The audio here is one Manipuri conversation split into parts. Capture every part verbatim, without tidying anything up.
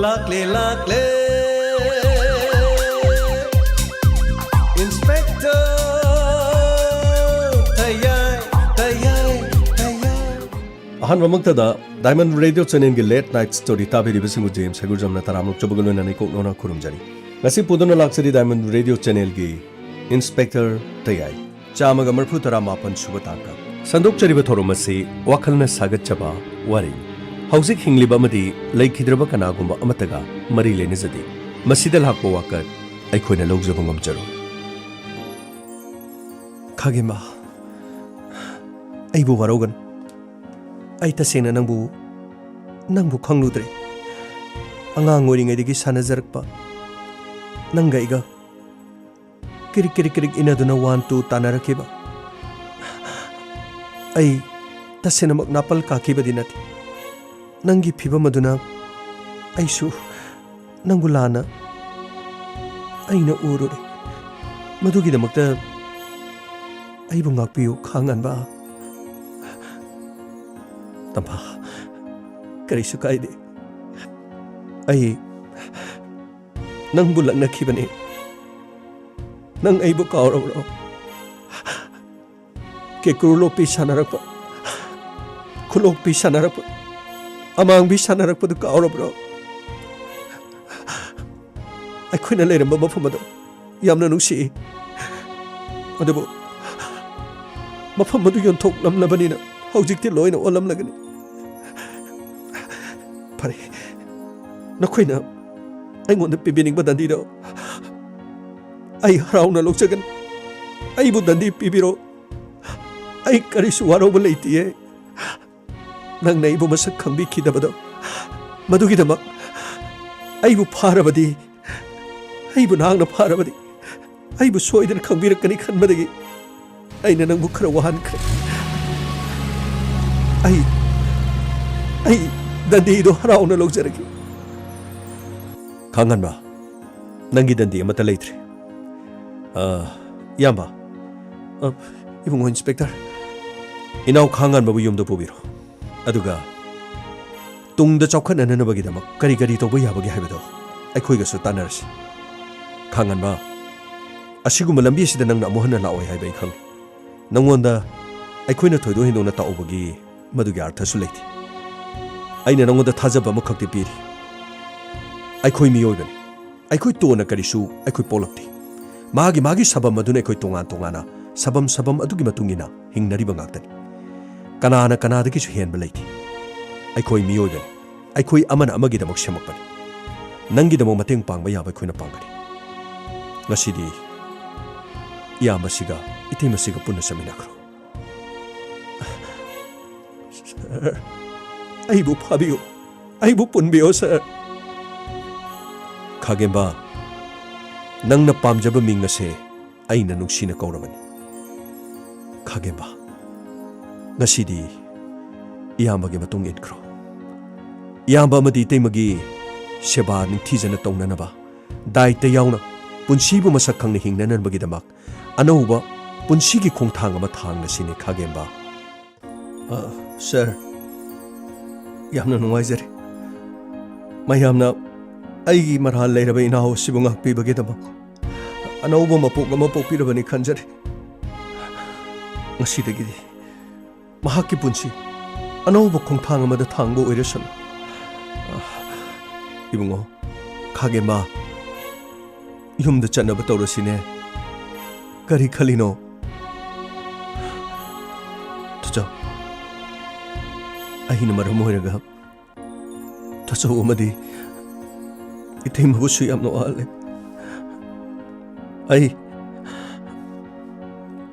ꯂꯥꯛꯂꯦ, ꯂꯥꯛꯂꯦ, Inspector ꯇꯌꯥꯏ, ꯇꯌꯥꯏ, ꯇꯌꯥꯏ꯫ ꯑꯍꯥꯟꯕꯃꯛꯇꯗ Diamond Radio Channelꯒꯤ Late Night Story ꯇꯥꯕꯤꯔꯤꯕꯁꯤꯡꯕꯨ ꯖꯦꯝꯁ ꯍꯩꯒꯨꯖꯝꯅ ꯇꯔꯥꯝꯅ ꯑꯣꯛꯆꯕꯒ ꯂꯣꯏꯅꯅ ꯏꯀꯣꯛ ꯅꯧꯅ ꯈꯨꯔꯨꯝꯖꯔꯤ꯫ ꯉꯁꯤ ꯄꯨꯗꯨꯅ ꯂꯥꯛꯆꯔꯤ Diamond Radio Channelꯒꯤ Inspector ꯇꯌꯥꯏ꯫ ꯆꯥꯝꯃꯒ ꯃꯔꯤꯐꯨ ꯇꯔꯥ ꯃꯥꯄꯟ ꯁꯨꯕ ꯇꯥꯡꯀꯛ꯫ ꯁꯟꯗꯣꯛꯆꯔꯤꯕ ꯊꯧꯔꯝ ꯑꯁꯤ ꯋꯥꯈꯜꯅ ꯁꯥꯒꯠꯆꯕ ꯋꯥꯔꯤꯅꯤ꯫ ꯍꯧꯖꯤꯛ ꯍꯤꯡꯂꯤꯕ ꯑꯃꯗꯤ ꯂꯩꯈꯤꯗ꯭ꯔꯕ ꯀꯅꯥꯒꯨꯝꯕ ꯑꯃꯠꯇꯒ ꯃꯔꯤ ꯂꯩꯅꯖꯗꯦ꯫ ꯃꯁꯤꯗ ꯂꯥꯛꯄ ꯋꯥꯀꯠ ꯑꯩꯈꯣꯏꯅ ꯂꯧꯖꯕ ꯉꯝꯖꯔꯣꯏ꯫ ꯈꯥꯒꯦꯝꯕ, ꯑꯩꯕꯨ ꯋꯥꯔꯧꯒꯅꯨ꯫ ꯑꯩ ꯇꯁꯦꯡꯅ ꯅꯪꯕꯨ, ꯅꯪꯕꯨ ꯈꯪꯂꯨꯗ꯭ꯔꯦ꯫ ꯑꯉꯥꯡ ꯑꯣꯏꯔꯤꯉꯩꯗꯒꯤ ꯁꯥꯟꯅꯖꯔꯛꯄ ꯅꯪꯒ ꯑꯩꯒ ꯀꯤꯔꯤꯛ ꯀꯤꯔꯤꯛ ꯀꯤꯔꯤꯛ ꯏꯟꯅꯗꯨꯅ ꯋꯥꯟ ꯇꯨ ꯇꯥꯟꯅꯔꯛꯈꯤꯕ꯫ ꯑꯩ ꯇꯁꯦꯡꯅꯃꯛ ꯅꯥꯄꯜ ꯀꯥꯈꯤꯕꯗꯤ ꯅꯠꯇꯦ꯫ ꯅꯪꯒꯤ ꯐꯤꯕꯝ ꯑꯗꯨꯅ ꯑꯩꯁꯨ ꯅꯪꯕꯨ ꯂꯥꯟꯅ ꯑꯩꯅ ꯎꯔꯨꯔꯦ꯫ ꯃꯗꯨꯒꯤꯗꯃꯛꯇ ꯑꯩꯕꯨ ꯉꯥꯛꯄꯤꯌꯨ, ꯈꯥꯉꯥꯟꯕ꯫ ꯇꯝꯐꯥ, ꯀꯔꯤꯁꯨ ꯀꯥꯏꯗꯦ꯫ ꯑꯩ ꯅꯪꯕꯨ ꯂꯛꯅꯈꯤꯕꯅꯤ꯫ ꯅꯪ ꯑꯩꯕꯨ ꯀꯥꯎꯔꯕ꯭ꯔꯣ? ꯀꯦꯀ꯭ꯔꯨ ꯂꯣꯛꯄꯤ ꯁꯥꯟꯅꯔꯛꯄ, ꯈꯨꯂꯣꯛꯄꯤ ꯁꯥꯟꯅꯔꯛꯄ, ꯑꯃꯥꯡꯕꯤ ꯁꯥꯟꯅꯔꯛꯄꯗꯨ ꯀꯥꯎꯔꯕ꯭ꯔꯣ? ꯑꯩꯈꯣꯏꯅ ꯂꯩꯔꯝꯕ ꯃꯐꯝ ꯑꯗꯨ ꯌꯥꯝꯅ ꯅꯨꯡꯁꯤꯏ꯫ ꯑꯗꯨꯕꯨ ꯃꯐꯝ ꯑꯗꯨ ꯌꯣꯟꯊꯣꯛꯂꯝꯂꯕꯅꯤꯅ ꯍꯧꯖꯤꯛꯇꯤ ꯂꯣꯏꯅ ꯑꯣꯜꯂꯝꯂꯒꯅꯤ꯫ ꯐꯔꯦ, ꯅꯈꯣꯏꯅ ꯑꯩꯉꯣꯟꯗ ꯄꯤꯕꯤꯅꯤꯡꯕ ꯗꯟꯗꯤꯗꯣ ꯑꯩ ꯍꯔꯥꯎꯅ ꯂꯧꯖꯒꯅꯤ꯫ ꯑꯩꯕꯨ ꯗꯟꯗꯤ ꯄꯤꯕꯤꯔꯣ꯫ ꯑꯩ ꯀꯔꯤꯁꯨ ꯋꯥꯔꯧꯕ ꯂꯩꯇꯤꯌꯦ꯫ ꯅꯪꯅ ꯑꯩꯕꯨ ꯃꯁꯛ ꯈꯪꯕꯤꯈꯤꯗꯕꯗꯣ, ꯃꯗꯨꯒꯤꯗꯃꯛ ꯑꯩꯕꯨ ꯐꯥꯔꯕꯗꯤ, ꯑꯩꯕꯨ ꯅꯍꯥꯛꯅ ꯐꯥꯔꯕꯗꯤ, ꯑꯩꯕꯨ ꯁꯣꯏꯗꯅ ꯈꯪꯕꯤꯔꯛꯀꯅꯤ ꯈꯟꯕꯗꯒꯤ ꯑꯩꯅ ꯅꯪꯕꯨ ꯈꯔ ꯋꯥꯍꯟꯈ꯭ꯔꯦ꯫ ꯑꯩ, ꯑꯩ ꯗꯟꯗꯤꯗꯣ ꯍꯔꯥꯎꯅ ꯂꯧꯖꯔꯒꯦ꯫ ꯈꯥꯉꯥꯟꯕ, ꯅꯪꯒꯤ ꯗꯟꯗꯤ ꯑꯃꯠꯇ ꯂꯩꯇ꯭ꯔꯦ꯫ ꯑ, ꯏꯌꯥꯝꯕ꯫ ꯑ, ꯏꯕꯨꯡꯉꯣ ꯏꯟꯁꯄꯦꯛꯇꯔ꯫ ꯏꯅꯥꯎ ꯈꯥꯉꯥꯟꯕꯕꯨ ꯌꯨꯝꯗ ꯄꯨꯕꯤꯔꯣ꯫ ꯑꯗꯨꯒ ꯇꯨꯡꯗ ꯆꯥꯎꯈꯠꯅꯅꯕꯒꯤꯗꯃꯛ ꯀꯔꯤ ꯀꯔꯤ ꯇꯧꯕ ꯌꯥꯕꯒꯦ ꯍꯥꯏꯕꯗꯣ ꯑꯩꯈꯣꯏꯒꯁꯨ ꯇꯥꯟꯅꯔꯁꯤ꯫ ꯈꯥꯉꯟꯕ, ꯑꯁꯤꯒꯨꯝꯕ ꯂꯝꯕꯤ ꯑꯁꯤꯗ ꯅꯪꯅ ꯑꯃꯨꯛ ꯍꯟꯅ ꯂꯥꯛꯑꯣꯏ ꯍꯥꯏꯕ ꯑꯩ ꯈꯪꯏ꯫ ꯅꯪꯉꯣꯟꯗ ꯑꯩꯈꯣꯏꯅ ꯊꯣꯏꯗꯣꯛ ꯍꯦꯟꯗꯣꯛꯅ ꯇꯥꯛꯎꯕꯒꯤ ꯃꯗꯨꯒꯤ ꯑꯔꯊꯁꯨ ꯂꯩꯇꯦ꯫ ꯑꯩꯅ ꯅꯪꯉꯣꯟꯗ ꯊꯥꯖꯕ ꯑꯃꯈꯛꯇꯤ ꯄꯤꯔꯤ꯫ ꯑꯩꯈꯣꯏ ꯃꯤꯑꯣꯏꯕꯅꯤ꯫ ꯑꯩꯈꯣꯏ ꯇꯣꯟꯅ ꯀꯔꯤꯁꯨ ꯑꯩꯈꯣꯏ ꯄꯣꯛꯂꯛꯇꯦ꯫ ꯃꯥꯒꯤ ꯃꯥꯒꯤ ꯁꯕꯝ ꯑꯗꯨꯅ ꯑꯩꯈꯣꯏ ꯇꯣꯉꯥꯟ ꯇꯣꯉꯥꯟꯅ ꯁꯕꯝ ꯁꯕꯝ ꯑꯗꯨꯒꯤ ꯃꯇꯨꯡ ꯏꯟꯅ ꯍꯤꯡꯅꯔꯤꯕ ꯉꯥꯛꯇꯅꯤ꯫ ꯀꯅꯥꯅ ꯀꯅꯥꯗꯒꯤꯁꯨ ꯍꯦꯟꯕ ꯂꯩꯇꯦ꯫ ꯑꯩꯈꯣꯏ ꯃꯤꯑꯣꯏꯕꯅꯤ꯫ ꯑꯩꯈꯣꯏ ꯑꯃꯅ ꯑꯃꯒꯤꯗꯃꯛ ꯁꯦꯝꯃꯛꯄꯅꯤ꯫ ꯅꯪꯒꯤꯗꯃꯛ ꯃꯇꯦꯡ ꯄꯥꯡꯕ ꯌꯥꯕ ꯑꯩꯈꯣꯏꯅ ꯄꯥꯡꯒꯅꯤ꯫ ꯉꯁꯤꯗꯤ ꯏꯌꯥꯝꯕꯁꯤꯒ ꯏꯇꯩꯃꯁꯤꯒ ꯄꯨꯟꯅ ꯆꯠꯃꯤꯟꯅꯈ꯭ꯔꯣ꯫ ꯁꯥꯔ, ꯑꯩꯕꯨ ꯐꯥꯕꯤꯌꯨ꯫ ꯑꯩꯕꯨ ꯄꯨꯟꯕꯤꯌꯨ, ꯁꯥꯔ꯫ ꯈꯥꯒꯦꯝꯕ, ꯅꯪꯅ ꯄꯥꯝꯖꯕ ꯃꯤꯡ ꯑꯁꯦ ꯑꯩꯅ ꯅꯨꯡꯁꯤꯅ ꯀꯧꯔꯕꯅꯤ꯫ ꯈꯥꯒꯦꯝꯕ, ꯉꯁꯤꯗꯤ ꯏꯌꯥꯝꯕꯒꯤ ꯃꯇꯨꯡ ꯏꯟꯈ꯭ꯔꯣ꯫ ꯏꯌꯥꯝꯕ ꯑꯃꯗꯤ ꯏꯇꯩꯃꯒꯤ ꯁꯦꯕꯥ ꯅꯤꯡꯊꯤꯖꯅ ꯇꯧꯅꯅꯕ, ꯗꯥꯏꯇ ꯌꯥꯎꯅ ꯄꯨꯟꯁꯤꯕꯨ ꯃꯁꯛ ꯈꯪꯅ ꯍꯤꯡꯅꯅꯕꯒꯤꯗꯃꯛ ꯑꯅꯧꯕ ꯄꯨꯟꯁꯤꯒꯤ ꯈꯣꯡꯊꯥꯡ ꯑꯃ ꯊꯥꯡꯂꯁꯤꯅꯦ, ꯈꯥꯒꯦꯝꯕ꯫ ꯑ, ꯁꯥꯔ, ꯌꯥꯝꯅ ꯅꯨꯡꯉꯥꯏꯖꯔꯦ꯫ ꯃꯌꯥꯝꯅ ꯑꯩꯒꯤ ꯃꯔꯥꯜ ꯂꯩꯔꯕ ꯏꯅꯥꯎ ꯑꯁꯤꯕꯨ ꯉꯥꯛꯄꯤꯕꯒꯤꯗꯃꯛ ꯑꯅꯧꯕ ꯃꯄꯣꯛ ꯑꯃ ꯄꯣꯛꯄꯤꯔꯕꯅꯤ ꯈꯟꯖꯔꯦ꯫ ꯉꯁꯤꯗꯒꯤꯗꯤ ꯃꯍꯥꯛꯀꯤ ꯄꯨꯟꯁꯤ ꯑꯅꯧꯕ ꯈꯣꯡꯊꯥꯡ ꯑꯃꯗ ꯊꯥꯡꯕ ꯑꯣꯏꯔꯁꯅꯨ꯫ ꯏꯕꯨꯡꯉꯣ, ꯈꯥꯒꯦꯝꯕ, ꯌꯨꯝꯗ ꯆꯠꯅꯕ ꯇꯧꯔꯁꯤꯅꯦ꯫ ꯀꯔꯤ ꯈꯜꯂꯤꯅꯣ? ꯇꯥꯆꯧ, ꯑꯩꯅ ꯃꯔꯝ ꯑꯣꯏꯔꯒ ꯇꯥꯆꯧ ꯑꯃꯗꯤ ꯏꯇꯩꯃꯕꯨꯁꯨ ꯌꯥꯝꯅ ꯋꯥꯍꯜꯂꯦ꯫ ꯑꯩ,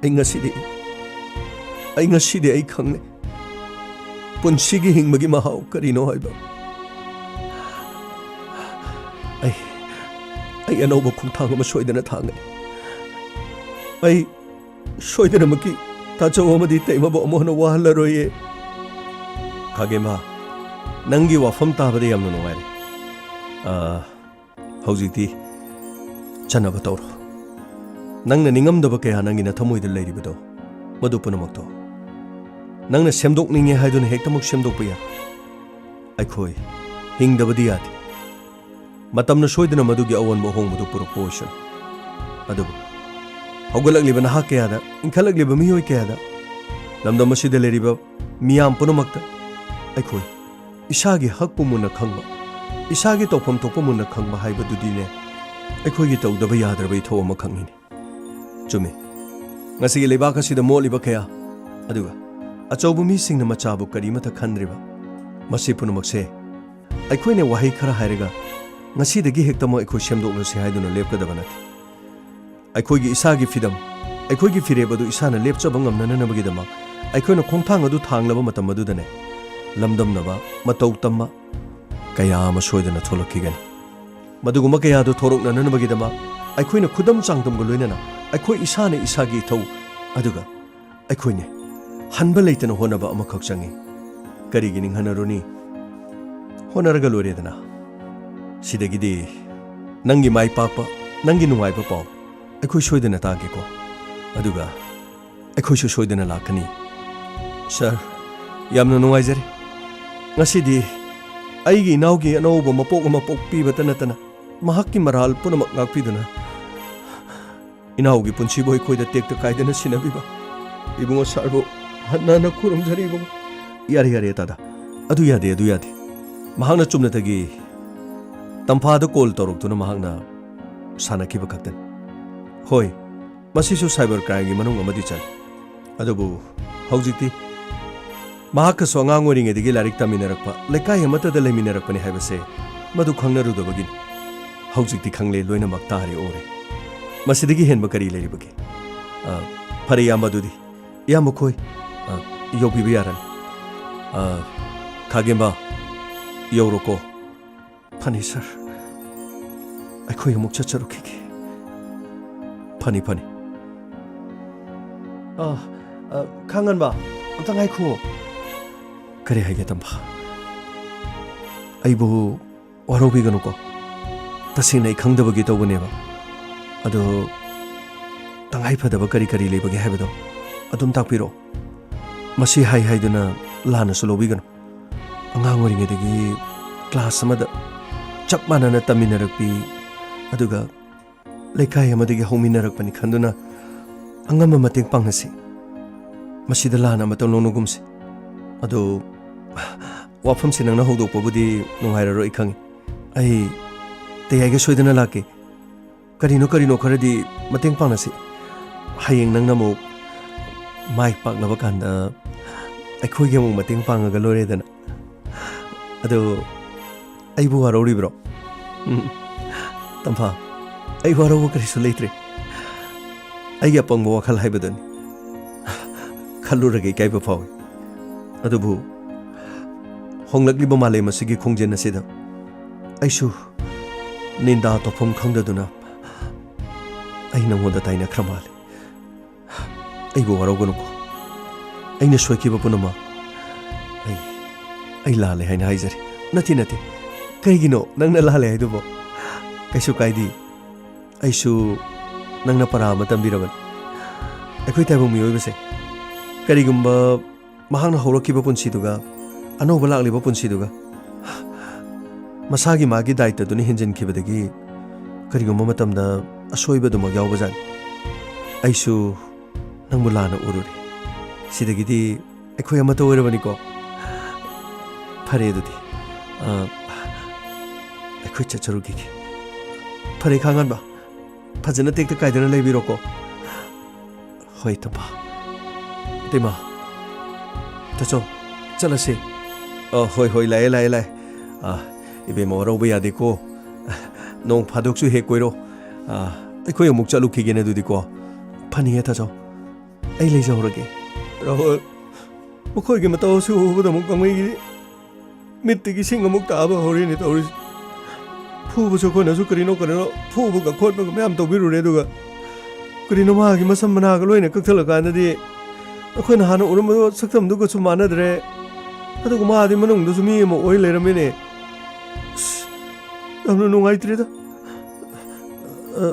ꯑꯩ ꯉꯁꯤꯗꯤ, ꯑꯩ ꯉꯁꯤꯗꯤ ꯑꯩ ꯈꯪꯂꯦ꯫ ꯄꯨꯟꯁꯤꯒꯤ ꯍꯤꯡꯕꯒꯤ ꯃꯍꯥꯎ ꯀꯔꯤꯅꯣ ꯍꯥꯏꯕ꯫ ꯑꯩ, ꯑꯩ ꯑꯅꯧꯕ ꯈꯣꯡꯊꯥꯡ ꯑꯃ ꯁꯣꯏꯗꯅ ꯊꯥꯡꯒꯅꯤ꯫ ꯑꯩ ꯁꯣꯏꯗꯅꯃꯛꯀꯤ ꯇꯥꯆꯧ ꯑꯃꯗꯤ ꯇꯩꯃꯕꯨ ꯑꯃꯨꯛ ꯍꯟꯅ ꯋꯥꯍꯜꯂꯔꯣꯏꯌꯦ꯫ ꯈꯥꯒꯦꯝꯕ, ꯅꯪꯒꯤ ꯋꯥꯐꯝ ꯇꯥꯕꯗ ꯌꯥꯝꯅ ꯅꯨꯡꯉꯥꯏꯔꯦ꯫ ꯑꯥ, ꯍꯧꯖꯤꯛꯇꯤ ꯆꯠꯅꯕ ꯇꯧꯔꯣ꯫ ꯅꯪꯅ ꯅꯤꯡꯉꯝꯗꯕ ꯀꯌꯥ ꯅꯪꯒꯤ ꯅꯊꯃꯣꯏꯗ ꯂꯩꯔꯤꯕꯗꯣ, ꯃꯗꯨ ꯄꯨꯝꯅꯃꯛꯇꯣ ꯅꯪꯅ ꯁꯦꯝꯗꯣꯛꯅꯤꯡꯉꯦ ꯍꯥꯏꯗꯨꯅ ꯍꯦꯛꯇꯃꯛ ꯁꯦꯝꯗꯣꯛꯄ ꯌꯥꯏ꯫ ꯑꯩꯈꯣꯏ ꯍꯤꯡꯗꯕꯗꯤ ꯌꯥꯗꯦ꯫ ꯃꯇꯝꯅ ꯁꯣꯏꯗꯅ ꯃꯗꯨꯒꯤ ꯑꯑꯣꯟꯕ ꯑꯍꯣꯡꯕꯗꯨ ꯄꯨꯔꯛꯄ ꯑꯣꯏꯁꯅꯨ꯫ ꯑꯗꯨꯕꯨ ꯍꯧꯒꯠꯂꯛꯂꯤꯕ ꯅꯍꯥ ꯀꯌꯥꯗ, ꯏꯟꯈꯠꯂꯛꯂꯤꯕ ꯃꯤꯑꯣꯏ ꯀꯌꯥꯗ, ꯂꯝꯗꯝ ꯑꯁꯤꯗ ꯂꯩꯔꯤꯕ ꯃꯤꯌꯥꯝ ꯄꯨꯝꯅꯃꯛꯇ ꯑꯩꯈꯣꯏ ꯏꯁꯥꯒꯤ ꯍꯛꯄꯨ ꯃꯨꯟꯅ ꯈꯪꯕ, ꯏꯁꯥꯒꯤ ꯇꯧꯐꯝ ꯊꯣꯛꯄ ꯃꯨꯟꯅ ꯈꯪꯕ ꯍꯥꯏꯕꯗꯨꯗꯤꯅꯦ ꯑꯩꯈꯣꯏꯒꯤ ꯇꯧꯗꯕ ꯌꯥꯗ꯭ꯔꯕ ꯏꯊꯧ ꯑꯃꯈꯛꯅꯤꯅꯦ꯫ ꯆꯨꯝꯃꯤ, ꯉꯁꯤꯒꯤ ꯂꯩꯕꯥꯛ ꯑꯁꯤꯗ ꯃꯣꯠꯂꯤꯕ ꯀꯌꯥ, ꯑꯗꯨꯒ ꯑꯆꯧꯕ ꯃꯤꯁꯤꯡꯅ ꯃꯆꯥꯕꯨ ꯀꯔꯤꯃꯠꯇ ꯈꯟꯗ꯭ꯔꯤꯕ, ꯃꯁꯤ ꯄꯨꯝꯅꯃꯛꯁꯦ ꯑꯩꯈꯣꯏꯅ ꯋꯥꯍꯩ ꯈꯔ ꯍꯥꯏꯔꯒ ꯉꯁꯤꯗꯒꯤ ꯍꯦꯛꯇꯃꯛ ꯑꯩꯈꯣꯏ ꯁꯦꯝꯗꯣꯛꯂꯁꯤ ꯍꯥꯏꯗꯨꯅ ꯂꯦꯞꯀꯗꯕ ꯅꯠꯇꯦ꯫ ꯑꯩꯈꯣꯏꯒꯤ ꯏꯁꯥꯒꯤ ꯐꯤꯗꯝ, ꯑꯩꯈꯣꯏꯒꯤ ꯐꯤꯔꯦꯞ ꯑꯗꯨ ꯏꯁꯥꯅ ꯂꯦꯞꯆꯕ ꯉꯝꯅꯅꯕꯒꯤꯗꯃꯛ ꯑꯩꯈꯣꯏꯅ ꯈꯣꯡꯊꯥꯡ ꯑꯗꯨ ꯊꯥꯡꯂꯕ ꯃꯇꯝ ꯑꯗꯨꯗꯅꯦ ꯂꯝꯗꯝꯅꯕ, ꯃꯇꯧ ꯇꯝꯕ ꯀꯌꯥ ꯑꯃ ꯁꯣꯏꯗꯅ ꯊꯣꯛꯂꯛꯈꯤꯒꯅꯤ꯫ ꯃꯗꯨꯒꯨꯝꯕ ꯀꯌꯥꯗꯨ ꯊꯣꯔꯛꯅꯅꯕꯒꯤꯗꯃꯛ ꯑꯩꯈꯣꯏꯅ ꯈꯨꯗꯝ ꯆꯥꯡꯗꯝꯒ ꯂꯣꯏꯅꯅ ꯑꯩꯈꯣꯏ ꯏꯁꯥꯅ ꯏꯁꯥꯒꯤ ꯏꯊꯧ, ꯑꯗꯨꯒ ꯑꯩꯈꯣꯏꯅꯦ ꯍꯟꯕ ꯂꯩꯇꯅ ꯍꯣꯠꯅꯕ ꯑꯃꯈꯛ ꯆꯪꯏ꯫ ꯀꯔꯤꯒꯤ ꯅꯤꯡꯍꯟꯅꯔꯨꯅꯤ? ꯍꯣꯠꯅꯔꯒ ꯂꯣꯏꯔꯦꯗꯅ꯫ ꯁꯤꯗꯒꯤꯗꯤ ꯅꯪꯒꯤ ꯃꯥꯏ ꯄꯥꯛꯄ, ꯅꯪꯒꯤ ꯅꯨꯡꯉꯥꯏꯕ ꯄꯥꯎ ꯑꯩꯈꯣꯏ ꯁꯣꯏꯗꯅ ꯇꯥꯒꯦꯀꯣ꯫ ꯑꯗꯨꯒ ꯑꯩꯈꯣꯏꯁꯨ ꯁꯣꯏꯗꯅ ꯂꯥꯛꯀꯅꯤ꯫ ꯁꯥꯔ, ꯌꯥꯝꯅ ꯅꯨꯡꯉꯥꯏꯖꯔꯦ꯫ ꯉꯁꯤꯗꯤ ꯑꯩꯒꯤ ꯏꯅꯥꯎꯒꯤ ꯑꯅꯧꯕ ꯃꯄꯣꯛ ꯑꯃ ꯄꯣꯛꯄꯤꯕꯇ ꯅꯠꯇꯅ ꯃꯍꯥꯛꯀꯤ ꯃꯔꯥꯜ ꯄꯨꯝꯅꯃꯛ ꯉꯥꯛꯄꯤꯗꯨꯅ ꯏꯅꯥꯎꯒꯤ ꯄꯨꯟꯁꯤꯕꯨ ꯑꯩꯈꯣꯏꯗ ꯇꯦꯛꯇ ꯀꯥꯏꯗꯅ ꯁꯤꯟꯅꯕꯤꯕ ꯏꯕꯨꯡꯉꯣ ꯁꯥꯔꯕꯨ ꯍꯟꯅ ꯍꯟꯅ ꯈꯨꯔꯨꯝꯖꯔꯤ ꯏꯕꯨꯡꯉꯣ꯫ ꯌꯥꯔꯦ, ꯌꯥꯔꯦ, ꯇꯥꯗ꯫ ꯑꯗꯨ ꯌꯥꯗꯦ, ꯑꯗꯨ ꯌꯥꯗꯦ꯫ ꯃꯍꯥꯛꯅ ꯆꯨꯝꯅꯇꯒꯤ ꯇꯝꯐꯥꯗ ꯀꯣꯜ ꯇꯧꯔꯛꯇꯨꯅ ꯃꯍꯥꯛꯅ ꯁꯥꯟꯅꯈꯤꯕ ꯈꯛꯇꯅꯤ꯫ ꯍꯣꯏ, ꯃꯁꯤꯁꯨ ꯁꯥꯏꯕꯔ ꯀ꯭ꯔꯥꯏꯝꯒꯤ ꯃꯅꯨꯡ ꯑꯃꯗꯤ ꯆꯜꯂꯤ꯫ ꯑꯗꯨꯕꯨ ꯍꯧꯖꯤꯛꯇꯤ ꯃꯍꯥꯛꯀꯁꯨ ꯑꯉꯥꯡ ꯑꯣꯏꯔꯤꯉꯩꯗꯒꯤ ꯂꯥꯏꯔꯤꯛ ꯇꯝꯃꯤꯟꯅꯔꯛꯄ, ꯂꯩꯀꯥꯏ ꯑꯃꯠꯇꯗ ꯂꯩꯃꯤꯟꯅꯔꯛꯄꯅꯤ ꯍꯥꯏꯕꯁꯦ ꯃꯗꯨ ꯈꯪꯅꯔꯨꯗꯕꯒꯤꯅꯤ꯫ ꯍꯧꯖꯤꯛꯇꯤ ꯈꯪꯂꯦ, ꯂꯣꯏꯅꯃꯛ ꯇꯥꯔꯦ, ꯎꯔꯦ꯫ ꯃꯁꯤꯗꯒꯤ ꯍꯦꯟꯕ ꯀꯔꯤ ꯂꯩꯔꯤꯕꯒꯦ? ꯑ, ꯐꯔꯦ, ꯏꯌꯥꯝꯕ, ꯑꯗꯨꯗꯤ ꯏꯌꯥꯝꯕ ꯈꯣꯏ, ꯑ, ꯌꯧꯕꯤꯕ ꯌꯥꯔꯅꯤ꯫ ꯑ, ꯈꯥꯒꯦꯝꯕ, ꯌꯧꯔꯣꯀꯣ꯫ ꯐꯅꯤ ꯁꯥꯔ, ꯑꯩꯈꯣꯏ ꯑꯃꯨꯛ ꯆꯠꯆꯔꯨꯈꯤꯒꯦ꯫ ꯐꯅꯤ, ꯐꯅꯤ꯫ ꯑ, ꯑ, ꯈꯥꯉꯟꯕ, ꯑꯝꯇ ꯉꯥꯏꯈꯣ꯫ ꯀꯔꯤ ꯍꯥꯏꯒꯦ, ꯇꯝꯐꯥ? ꯑꯩꯕꯨ ꯋꯥꯔꯧꯕꯤꯒꯅꯨꯀꯣ꯫ ꯇꯁꯦꯡꯅ ꯑꯩ ꯈꯪꯗꯕꯒꯤ ꯇꯧꯕꯅꯦꯕ꯫ ꯑꯗꯣ ꯇꯉꯥꯏ ꯐꯗꯕ ꯀꯔꯤ ꯀꯔꯤ ꯂꯩꯕꯒꯦ ꯍꯥꯏꯕꯗꯣ ꯑꯗꯨꯝ ꯇꯥꯛꯄꯤꯔꯛꯑꯣ꯫ ꯃꯁꯤ ꯍꯥꯏ ꯍꯥꯏꯗꯨꯅ ꯂꯥꯟꯅꯁꯨ ꯂꯧꯕꯤꯒꯅꯨ꯫ ꯑꯉꯥꯡ ꯑꯣꯏꯔꯤꯉꯩꯗꯒꯤ ꯀ꯭ꯂꯥꯁ ꯑꯃꯗ ꯆꯞ ꯃꯥꯟꯅꯅ ꯇꯝꯃꯤꯟꯅꯔꯛꯄꯤ, ꯑꯗꯨꯒ ꯂꯩꯀꯥꯏ ꯑꯃꯗꯒꯤ ꯍꯧꯃꯤꯟꯅꯔꯛꯄꯅꯤ ꯈꯟꯗꯨꯅ ꯑꯉꯝꯕ ꯃꯇꯦꯡ ꯄꯥꯡꯅꯁꯤ꯫ ꯃꯁꯤꯗ ꯂꯥꯟꯅ ꯑꯃꯇꯪ ꯂꯧꯅꯒꯨꯝꯁꯤ꯫ ꯑꯗꯣ, ꯋꯥꯐꯝꯁꯤ ꯅꯪꯅ ꯍꯧꯗꯣꯛꯄꯕꯨꯗꯤ ꯅꯨꯡꯉꯥꯏꯔꯔꯣꯏ, ꯑꯩ ꯈꯪꯉꯤ꯫ ꯑꯩ ꯇꯌꯥꯏꯒ ꯁꯣꯏꯗꯅ ꯂꯥꯛꯀꯦ꯫ ꯀꯔꯤꯅꯣ ꯀꯔꯤꯅꯣ ꯈꯔꯗꯤ ꯃꯇꯦꯡ ꯄꯥꯡꯅꯁꯤ꯫ ꯍꯌꯦꯡ ꯅꯪꯅ ꯑꯃꯨꯛ ꯃꯥꯏ ꯄꯥꯛꯂꯕ ꯀꯥꯟꯗ ꯑꯩꯈꯣꯏꯒꯤ ꯑꯃꯨꯛ ꯃꯇꯦꯡ ꯄꯥꯡꯉꯒ ꯂꯣꯏꯔꯦꯗꯅ꯫ ꯑꯗꯣ, ꯑꯩꯕꯨ ꯋꯥꯔꯧꯔꯤꯕ꯭ꯔꯣ? ꯎꯝ, ꯇꯝꯐꯥ, ꯑꯩ ꯋꯥꯔꯧꯕ ꯀꯔꯤꯁꯨ ꯂꯩꯇ꯭ꯔꯦ꯫ ꯑꯩꯒꯤ ꯑꯄꯪꯕ ꯋꯥꯈꯜ ꯍꯥꯏꯕꯗꯨꯅꯤ꯫ ꯈꯜꯂꯨꯔꯒ ꯏꯀꯥꯏꯕ ꯐꯥꯎꯏ꯫ ꯑꯗꯨꯕꯨ ꯍꯣꯡꯂꯛꯂꯤꯕ ꯃꯥꯂꯦꯝ ꯑꯁꯤꯒꯤ ꯈꯣꯡꯖꯦꯜ ꯑꯁꯤꯗ ꯑꯩꯁꯨ ꯅꯤꯟꯗꯥ ꯇꯧꯐꯝ ꯈꯪꯗꯗꯨꯅ ꯑꯩ ꯅꯉꯣꯟꯗ ꯇꯥꯏꯅꯈ꯭ꯔ ꯃꯥꯜꯂꯦ꯫ ꯑꯩꯕꯨ ꯋꯥꯔꯧꯒꯅꯨꯀꯣ꯫ ꯑꯩꯅ ꯁꯣꯏꯈꯤꯕ ꯄꯨꯝꯅꯃꯛ ꯑꯩ, ꯑꯩ ꯂꯥꯜꯂꯦ ꯍꯥꯏꯅ ꯍꯥꯏꯖꯔꯤ꯫ ꯅꯠꯇꯦ, ꯅꯠꯇꯦ꯫ ꯀꯩꯒꯤꯅꯣ ꯅꯪꯅ ꯂꯥꯜꯂꯦ ꯍꯥꯏꯗꯨꯕꯣ? ꯀꯩꯁꯨ ꯀꯥꯏꯗꯦ꯫ ꯑꯩꯁꯨ ꯅꯪꯅ ꯄꯔꯥ ꯑꯃ ꯇꯝꯕꯤꯔꯕꯅꯤ꯫ ꯑꯩꯈꯣꯏ ꯇꯥꯏꯕꯪ ꯃꯤꯑꯣꯏꯕꯁꯦ ꯀꯔꯤꯒꯨꯝꯕ ꯃꯍꯥꯛꯅ ꯍꯧꯔꯛꯈꯤꯕ ꯄꯨꯟꯁꯤꯗꯨꯒ ꯑꯅꯧꯕ ꯂꯥꯛꯂꯤꯕ ꯄꯨꯟꯁꯤꯗꯨꯒ ꯃꯁꯥꯒꯤ ꯃꯥꯒꯤ ꯗꯥꯏꯇꯗꯨꯅ ꯍꯦꯟꯖꯤꯟꯈꯤꯕꯗꯒꯤ ꯀꯔꯤꯒꯨꯝꯕ ꯃꯇꯝꯗ ꯑꯁꯣꯏꯕ ꯑꯗꯨꯃꯛ ꯌꯥꯎꯕꯖꯥꯠꯅꯤ꯫ ꯑꯩꯁꯨ ꯅꯪꯕꯨ ꯂꯥꯟꯅ ꯎꯔꯨꯔꯦ꯫ ꯁꯤꯗꯒꯤꯗꯤ ꯑꯩꯈꯣꯏ ꯑꯃꯠꯇ ꯑꯣꯏꯔꯕꯅꯤꯀꯣ꯫ ꯐꯔꯦ ꯑꯗꯨꯗꯤ, ꯑ, ꯑꯩꯈꯣꯏ ꯆꯠꯆꯔꯨꯈꯤꯒꯦ꯫ ꯐꯔꯦ ꯈꯥꯉꯥꯟꯕ, ꯐꯖꯅ ꯇꯦꯛꯇ ꯀꯥꯏꯗꯅ ꯂꯩꯕꯤꯔꯣꯀꯣ꯫ ꯍꯣꯏ, ꯇꯝꯐꯥ꯫ ꯏꯇꯩꯃ, ꯇꯥꯆꯧ, ꯆꯠꯂꯁꯤ꯫ ꯑ, ꯍꯣꯏ, ꯍꯣꯏ, ꯂꯥꯛꯑꯦ, ꯂꯥꯛꯑꯦ, ꯂꯥꯛꯑꯦ꯫ ꯑ, ꯏꯕꯦꯝꯃ, ꯋꯥꯔꯧꯕ ꯌꯥꯗꯦꯀꯣ꯫ ꯅꯣꯡ ꯐꯥꯗꯣꯛꯁꯨ ꯍꯦꯛ ꯀꯣꯏꯔꯣ꯫ ꯑ, ꯑꯩꯈꯣꯏ ꯑꯃꯨꯛ ꯆꯠꯂꯨꯈꯤꯒꯦꯅꯦ ꯑꯗꯨꯗꯤꯀꯣ꯫ ꯐꯅꯤꯌꯦ, ꯇꯥꯆꯧ꯫ ꯑꯩ ꯂꯩꯖꯍꯧꯔꯒꯦ꯫ ꯔꯥꯍꯨꯜ, ꯃꯈꯣꯏꯒꯤ ꯃꯇꯧ ꯑꯁꯤ ꯎꯕꯗ ꯑꯃꯨꯛ ꯀꯪꯃꯩꯒꯤ ꯃꯤꯠꯇꯒꯤ ꯏꯁꯤꯡ ꯑꯃꯨꯛ ꯇꯥꯕ ꯍꯧꯔꯦꯅꯦ ꯇꯧꯔꯤꯁꯦ꯫ ꯐꯨꯕꯁꯨ ꯑꯩꯈꯣꯏꯅꯁꯨ ꯀꯔꯤꯅꯣ ꯀꯔꯤꯅꯣ ꯐꯨꯕꯒ ꯈꯣꯠꯄꯒ ꯃꯌꯥꯝ ꯇꯧꯕꯤꯔꯨꯔꯦ, ꯑꯗꯨꯒ ꯀꯔꯤꯅꯣ ꯃꯥꯒꯤ ꯃꯁꯝ ꯃꯅꯥꯒ ꯂꯣꯏꯅ ꯀꯛꯊꯠꯂꯀꯥꯟꯗꯗꯤ ꯑꯩꯈꯣꯏꯅ ꯍꯥꯟꯅ ꯎꯔꯝꯕ ꯁꯛꯇꯝꯗꯨꯒꯁꯨ ꯃꯥꯟꯅꯗ꯭ꯔꯦ꯫ ꯑꯗꯨꯒ ꯃꯥꯗꯤ ꯃꯅꯨꯡꯗꯁꯨ ꯃꯤ ꯑꯃ ꯑꯣꯏ ꯂꯩꯔꯝꯃꯦꯅꯦ꯫ ꯑꯁ, ꯌꯥꯝꯅ ꯅꯨꯡꯉꯥꯏꯇ꯭ꯔꯦꯗ꯫ ꯑ,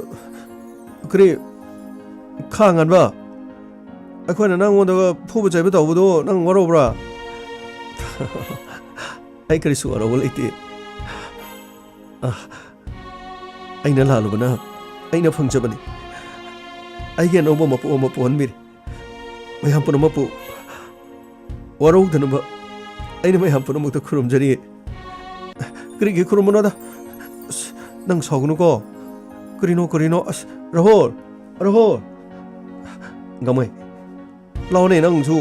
ꯀꯔꯤ? ꯈꯥ ꯉꯟꯕ? ꯑꯩꯈꯣꯏꯅ ꯅꯪꯉꯣꯟꯗ ꯐꯨꯕ ꯆꯩꯕ ꯇꯧꯕꯗꯣ ꯅꯪ ꯋꯥꯔꯧꯕ꯭ꯔꯥ? ꯑꯩ ꯀꯔꯤꯁꯨ ꯋꯥꯔꯧꯕ ꯂꯩꯇꯦ꯫ ꯑ, ꯑꯩꯅ ꯂꯥꯜꯂꯨꯕꯅ ꯑꯩꯅ ꯐꯪꯖꯕꯅꯤ꯫ ꯑꯩꯒꯤ ꯑꯅꯧꯕ ꯃꯄꯣ ꯑꯃ ꯄꯣꯛꯍꯟꯕꯤꯔꯦ꯫ ꯃꯌꯥꯝ ꯄꯨꯝꯅꯃꯛꯄꯨ ꯋꯥꯔꯧꯗꯅꯕ ꯑꯩꯅ ꯃꯌꯥꯝ ꯄꯨꯝꯅꯃꯛꯇ ꯈꯨꯔꯨꯝꯖꯔꯤ꯫ ꯀꯔꯤꯒꯤ ꯈꯨꯔꯨꯝꯕꯅꯣꯗ? ꯑꯁ, ꯅꯪ ꯁꯥꯎꯒꯅꯨꯀꯣ꯫ ꯀꯔꯤꯅꯣ, ꯀꯔꯤꯅꯣ? ꯑꯁ, ꯔꯥꯍꯨꯜ! ꯔꯥꯍꯨꯜ! ꯒꯃꯩ, ꯂꯥꯎꯅꯦ ꯅꯪꯁꯨ꯫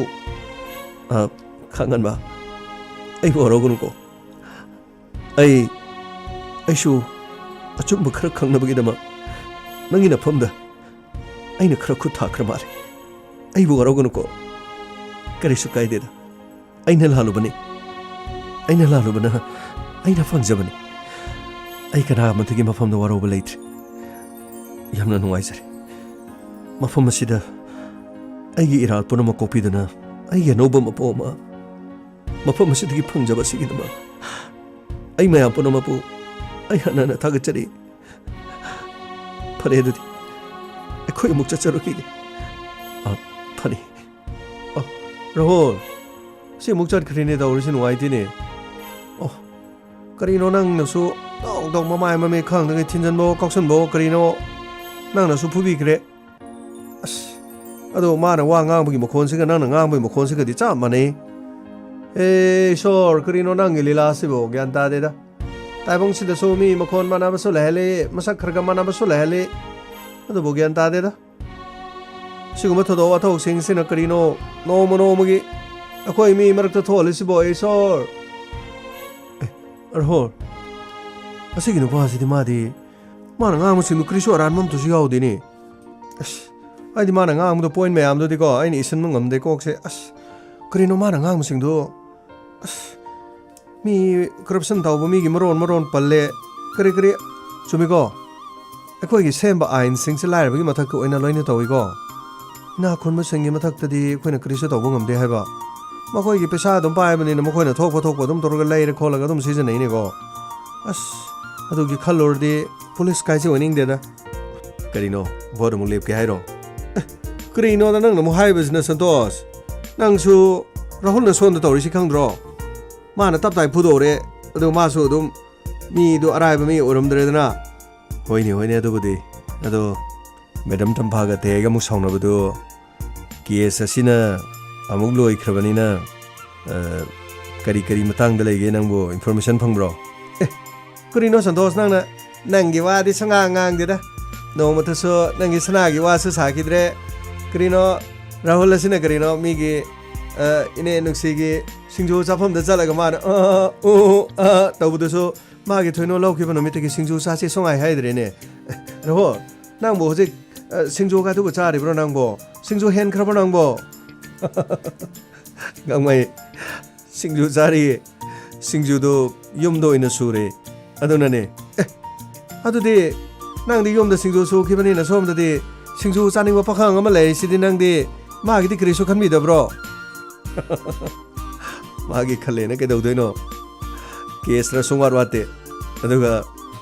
ꯑ, ꯈꯥꯉꯟꯕ, ꯑꯩꯕꯨ ꯋꯥꯔꯧꯒꯅꯨꯀꯣ꯫ ꯑꯩ, ꯑꯩꯁꯨ ꯑꯆꯨꯝꯕ ꯈꯔ ꯈꯪꯅꯕꯒꯤꯗꯃꯛ ꯅꯪꯒꯤ ꯅꯐꯝꯗ ꯑꯩꯅ ꯈꯔ ꯈꯨꯠ ꯊꯥꯈ꯭ꯔ ꯃꯥꯜꯂꯦ꯫ ꯑꯩꯕꯨ ꯋꯥꯔꯧꯒꯅꯨꯀꯣ꯫ ꯀꯔꯤꯁꯨ ꯀꯥꯏꯗꯦꯗ꯫ ꯑꯩꯅ ꯂꯥꯜꯂꯨꯕꯅꯤ꯫ ꯑꯩꯅ ꯂꯥꯜꯂꯨꯕꯅ ꯑꯩꯅ ꯐꯪꯖꯕꯅꯤ꯫ ꯑꯩ ꯀꯅꯥ ꯑꯃꯠꯇꯒꯤ ꯃꯐꯝꯗ ꯋꯥꯔꯧꯕ ꯂꯩꯇ꯭ꯔꯦ꯫ ꯌꯥꯝꯅ ꯅꯨꯡꯉꯥꯏꯖꯔꯦ꯫ ꯃꯐꯝ ꯑꯁꯤꯗ ꯑꯩꯒꯤ ꯏꯔꯥꯜ ꯄꯨꯝꯅꯃꯛ ꯀꯣꯛꯄꯤꯗꯨꯅ ꯑꯩꯒꯤ ꯑꯅꯧꯕ ꯃꯄꯣ ꯑꯃ ꯃꯐꯝ ꯑꯁꯤꯗꯒꯤ ꯐꯪꯖꯕ ꯑꯁꯤꯒꯤꯗꯃꯛ ꯑꯩ ꯃꯌꯥꯝ ꯄꯨꯝꯅꯃꯛꯄꯨ ꯑꯩ ꯍꯟꯅ ꯍꯟꯅ ꯊꯥꯒꯠꯆꯔꯤ꯫ ꯐꯔꯦ, ꯑꯗꯨꯗꯤ ꯑꯩꯈꯣꯏ ꯑꯃꯨꯛ ꯆꯠꯆꯔꯨꯈꯤꯒꯦ꯫ ꯑ, ꯐꯅꯤ꯫ ꯑ, ꯔꯥꯍꯨꯜ, ꯁꯤ ꯑꯃꯨꯛ ꯆꯠꯈ꯭ꯔꯦꯅꯦ ꯇꯧꯔꯤꯁꯤ, ꯅꯨꯡꯉꯥꯏꯇꯦꯅꯦ꯫ ꯑꯣ, ꯀꯔꯤꯅꯣ ꯅꯪꯅꯁꯨ ꯇꯧ ꯇꯧ ꯃꯃꯥꯏ ꯃꯃꯤꯠ ꯈꯪꯗꯉꯩ ꯊꯤꯟꯖꯟꯕꯣ ꯀꯥꯎꯁꯟꯕꯣ ꯀꯔꯤꯅꯣ? ꯅꯪꯅꯁꯨ ꯐꯨꯕꯤꯈ꯭ꯔꯦ꯫ ꯑꯁ, ꯑꯗꯣ ꯃꯥꯅ ꯋꯥ ꯉꯥꯡꯕꯒꯤ ꯃꯈꯣꯟꯁꯤꯒ ꯅꯪꯅ ꯉꯥꯡꯕꯒꯤ ꯃꯈꯣꯟꯁꯤꯒꯗꯤ ꯆꯞ ꯃꯥꯟꯅꯩ꯫ ꯑꯦ ꯏꯁꯣꯔ, ꯀꯔꯤꯅꯣ ꯅꯪꯒꯤ ꯂꯤꯂꯥꯁꯤꯕꯣ? ꯒ꯭ꯌꯥꯟ ꯇꯥꯗꯦꯗ꯫ ꯇꯥꯏꯕꯪꯁꯤꯗꯁꯨ ꯃꯤ ꯃꯈꯣꯟ ꯃꯥꯟꯅꯕꯁꯨ ꯂꯩꯍꯜꯂꯤ, ꯃꯁꯛ ꯈꯔ ꯈꯔ ꯃꯥꯟꯅꯕꯁꯨ ꯂꯩꯍꯜꯂꯤ꯫ ꯑꯗꯨꯕꯨ ꯒ꯭ꯌꯥꯟ ꯇꯥꯗꯦꯗ꯫ ꯁꯤꯒꯨꯝꯕ ꯊꯧꯗꯣꯛ ꯋꯥꯊꯣꯛꯁꯤꯡꯁꯤꯅ ꯀꯔꯤꯅꯣ ꯅꯣꯡꯃ ꯅꯣꯡꯃꯒꯤ ꯑꯩꯈꯣꯏ ꯃꯤ ꯃꯔꯛꯇ ꯊꯣꯛꯍꯜꯂꯤꯁꯤꯕꯣ, ꯏꯁꯣꯔ? ꯑꯦ, ꯔꯥꯍꯨꯜ, ꯑꯁꯤꯒꯤ ꯅꯨꯄꯥꯁꯤꯗꯤ ꯃꯥꯗꯤ, ꯃꯥꯅ ꯉꯥꯡꯕꯁꯤꯡꯗꯨ ꯀꯔꯤꯁꯨ ꯑꯔꯥꯟꯕ ꯑꯝꯇꯁꯨ ꯌꯥꯎꯗꯦꯅꯦ꯫ ꯑꯁ, ꯍꯥꯏꯗꯤ ꯃꯥꯅ ꯉꯥꯡꯕꯗꯣ point ꯃꯌꯥꯝꯗꯨꯗꯤꯀꯣ, ꯑꯩꯅ ꯏꯁꯤꯟꯕ ꯉꯝꯗꯦ ꯀꯣꯛꯁꯦ꯫ ꯑꯁ, ꯀꯔꯤꯅꯣ ꯃꯥꯅ ꯉꯥꯡꯕꯁꯤꯡꯗꯣ? ꯑꯁ, ꯃꯤ corruption ꯇꯧꯕ ꯃꯤꯒꯤ ꯃꯔꯣꯟ ꯃꯔꯣꯟ ꯄꯜꯂꯦ꯫ ꯀꯔꯤ ꯀꯔꯤ? ꯆꯨꯝꯃꯤꯀꯣ? ꯑꯩꯈꯣꯏꯒꯤ ꯁꯦꯝꯕ ꯑꯥꯏꯟꯁꯤꯡꯁꯦ ꯂꯥꯏꯔꯕꯒꯤ ꯃꯊꯛꯇ ꯑꯣꯏꯅ ꯂꯣꯏꯅ ꯇꯧꯏꯀꯣ꯫ ꯏꯅꯥꯛ ꯈꯨꯟꯕꯁꯤꯡꯒꯤ ꯃꯊꯛꯇꯗꯤ ꯑꯩꯈꯣꯏꯅ ꯀꯔꯤꯁꯨ ꯇꯧꯕ ꯉꯝꯗꯦ ꯍꯥꯏꯕ꯫ ꯃꯈꯣꯏꯒꯤ ꯄꯩꯁꯥ ꯑꯗꯨꯝ ꯄꯥꯏꯕꯅꯤꯅ ꯃꯈꯣꯏꯅ ꯊꯣꯛꯄ ꯊꯣꯛꯄ ꯑꯗꯨꯝ ꯇꯧꯔꯒ ꯂꯩꯔ ꯈꯣꯠꯂꯒ ꯑꯗꯨꯝ ꯁꯤꯖꯤꯟꯅꯩꯅꯦꯀꯣ꯫ ꯑꯁ, ꯑꯗꯨꯒꯤ ꯈꯜꯂꯨꯔꯗꯤ ꯄꯨꯂꯤꯁ ꯀꯥꯏꯁꯦ ꯑꯣꯏꯅꯤꯡꯗꯦꯗ꯫ ꯀꯔꯤꯅꯣ, vote ꯑꯃꯨꯛ ꯂꯦꯞꯀꯦ ꯍꯥꯏꯔꯣ? ꯑꯦ, ꯀꯔꯤꯅꯣꯗ ꯅꯪꯅ ꯑꯃꯨꯛ ꯍꯥꯏꯕꯁꯤꯅ, ꯁꯟꯇꯣꯁ? ꯅꯪꯁꯨ ꯔꯥꯍꯨꯜꯅ ꯁꯣꯝꯗ ꯇꯧꯔꯤꯁꯤ ꯈꯪꯗ꯭ꯔꯣ? ꯃꯥꯅ ꯇꯞ ꯇꯥꯏ ꯐꯨꯗꯣꯛꯎꯔꯦ꯫ ꯑꯗꯨ ꯃꯥꯁꯨ ꯑꯗꯨꯝ ꯃꯤꯗꯨ ꯑꯔꯥꯏꯕ ꯃꯤ ꯑꯣꯏꯔꯝꯗ꯭ꯔꯦꯗꯅ꯫ ꯍꯣꯏꯅꯦ, ꯍꯣꯏꯅꯦ, ꯑꯗꯨꯕꯨꯗꯤ꯫ ꯑꯗꯣ ꯃꯦꯗꯝ ꯇꯝꯐꯥꯒ ꯇꯦꯒ ꯑꯃꯨꯛ ꯁꯥꯎꯅꯕꯗꯨ ꯀꯦꯁ ꯑꯁꯤꯅ ꯑꯃꯨꯛ ꯂꯣꯏꯈ꯭ꯔꯕꯅꯤꯅ, ꯑ, ꯀꯔꯤ ꯀꯔꯤ ꯃꯇꯥꯡꯗ ꯂꯩꯒꯦ ꯅꯪꯕꯨ ꯏꯟꯐꯣꯔꯃꯦꯁꯟ ꯐꯪꯕ꯭ꯔꯣ? ꯑꯦ, ꯀꯔꯤꯅꯣ ꯁꯟꯇꯣꯁ, ꯅꯪꯅ ꯅꯪꯒꯤ ꯋꯥꯗꯤ ꯁꯨꯡꯉꯥꯡ ꯉꯥꯡꯗꯦꯗ꯫ ꯅꯣꯡꯃꯇꯁꯨ ꯅꯪꯒꯤ ꯁꯅꯥꯒꯤ ꯋꯥꯁꯨ ꯁꯥꯈꯤꯗ꯭ꯔꯦ꯫ ꯀꯔꯤꯅꯣ, ꯔꯥꯍꯨꯜ ꯑꯁꯤꯅ ꯀꯔꯤꯅꯣ ꯃꯤꯒꯤ, ꯑ, ꯏꯅꯦ ꯅꯨꯡꯁꯤꯒꯤ ꯁꯤꯡꯖꯨ ꯆꯥꯐꯝꯗ ꯆꯠꯂꯒ ꯃꯥꯅ, "ꯑ, ꯎ, ꯑ" ꯇꯧꯕꯗꯨꯁꯨ ꯃꯥꯒꯤ ꯊꯣꯏꯅꯣ ꯂꯧꯈꯤꯕ ꯅꯨꯃꯤꯠꯇꯒꯤ ꯁꯤꯡꯖꯨ ꯆꯥꯁꯤ ꯁꯨꯡꯍꯥꯏ ꯍꯥꯏꯗ꯭ꯔꯦꯅꯦ꯫ ꯔꯥꯍꯨꯜ, ꯅꯪꯕꯨ ꯍꯧꯖꯤꯛ, ꯑ, ꯁꯤꯡꯖꯨꯒ ꯑꯗꯨꯕꯨ ꯆꯥꯔꯤꯕ꯭ꯔꯣ ꯅꯪꯕꯨ? ꯁꯤꯡꯖꯨ ꯍꯦꯟꯈ꯭ꯔꯕꯣ ꯅꯪꯕꯨ? ꯒꯥꯡꯃꯩ, ꯁꯤꯡꯖꯨ ꯆꯥꯔꯤꯌꯦ꯫ ꯁꯤꯡꯖꯨꯗꯣ ꯌꯨꯝꯗ ꯑꯣꯏꯅ ꯁꯨꯔꯦ꯫ ꯑꯗꯨꯅꯅꯦ꯫ ꯑꯦ, ꯑꯗꯨꯗꯤ ꯅꯪꯗꯤ ꯌꯨꯝꯗ ꯁꯤꯡꯖꯨ ꯁꯨꯈꯤꯕꯅꯤꯅ ꯁꯣꯝꯗꯗꯤ ꯁꯤꯡꯖꯨ ꯆꯥꯅꯤꯡꯕ ꯄꯥꯈꯪ ꯑꯃ ꯂꯩꯔꯤꯁꯤꯗꯤ ꯅꯪꯗꯤ ꯃꯥꯒꯤꯗꯤ ꯀꯔꯤꯁꯨ ꯈꯟꯕꯤꯗꯕ꯭ꯔꯣ? ꯃꯥꯒꯤ ꯈꯜꯂꯦꯅ ꯀꯩꯗꯧꯗꯣꯏꯅꯣ? ꯀꯦꯁꯅ ꯁꯨꯡꯋꯥꯠ ꯋꯥꯠꯇꯦ꯫ ꯑꯗꯨꯒ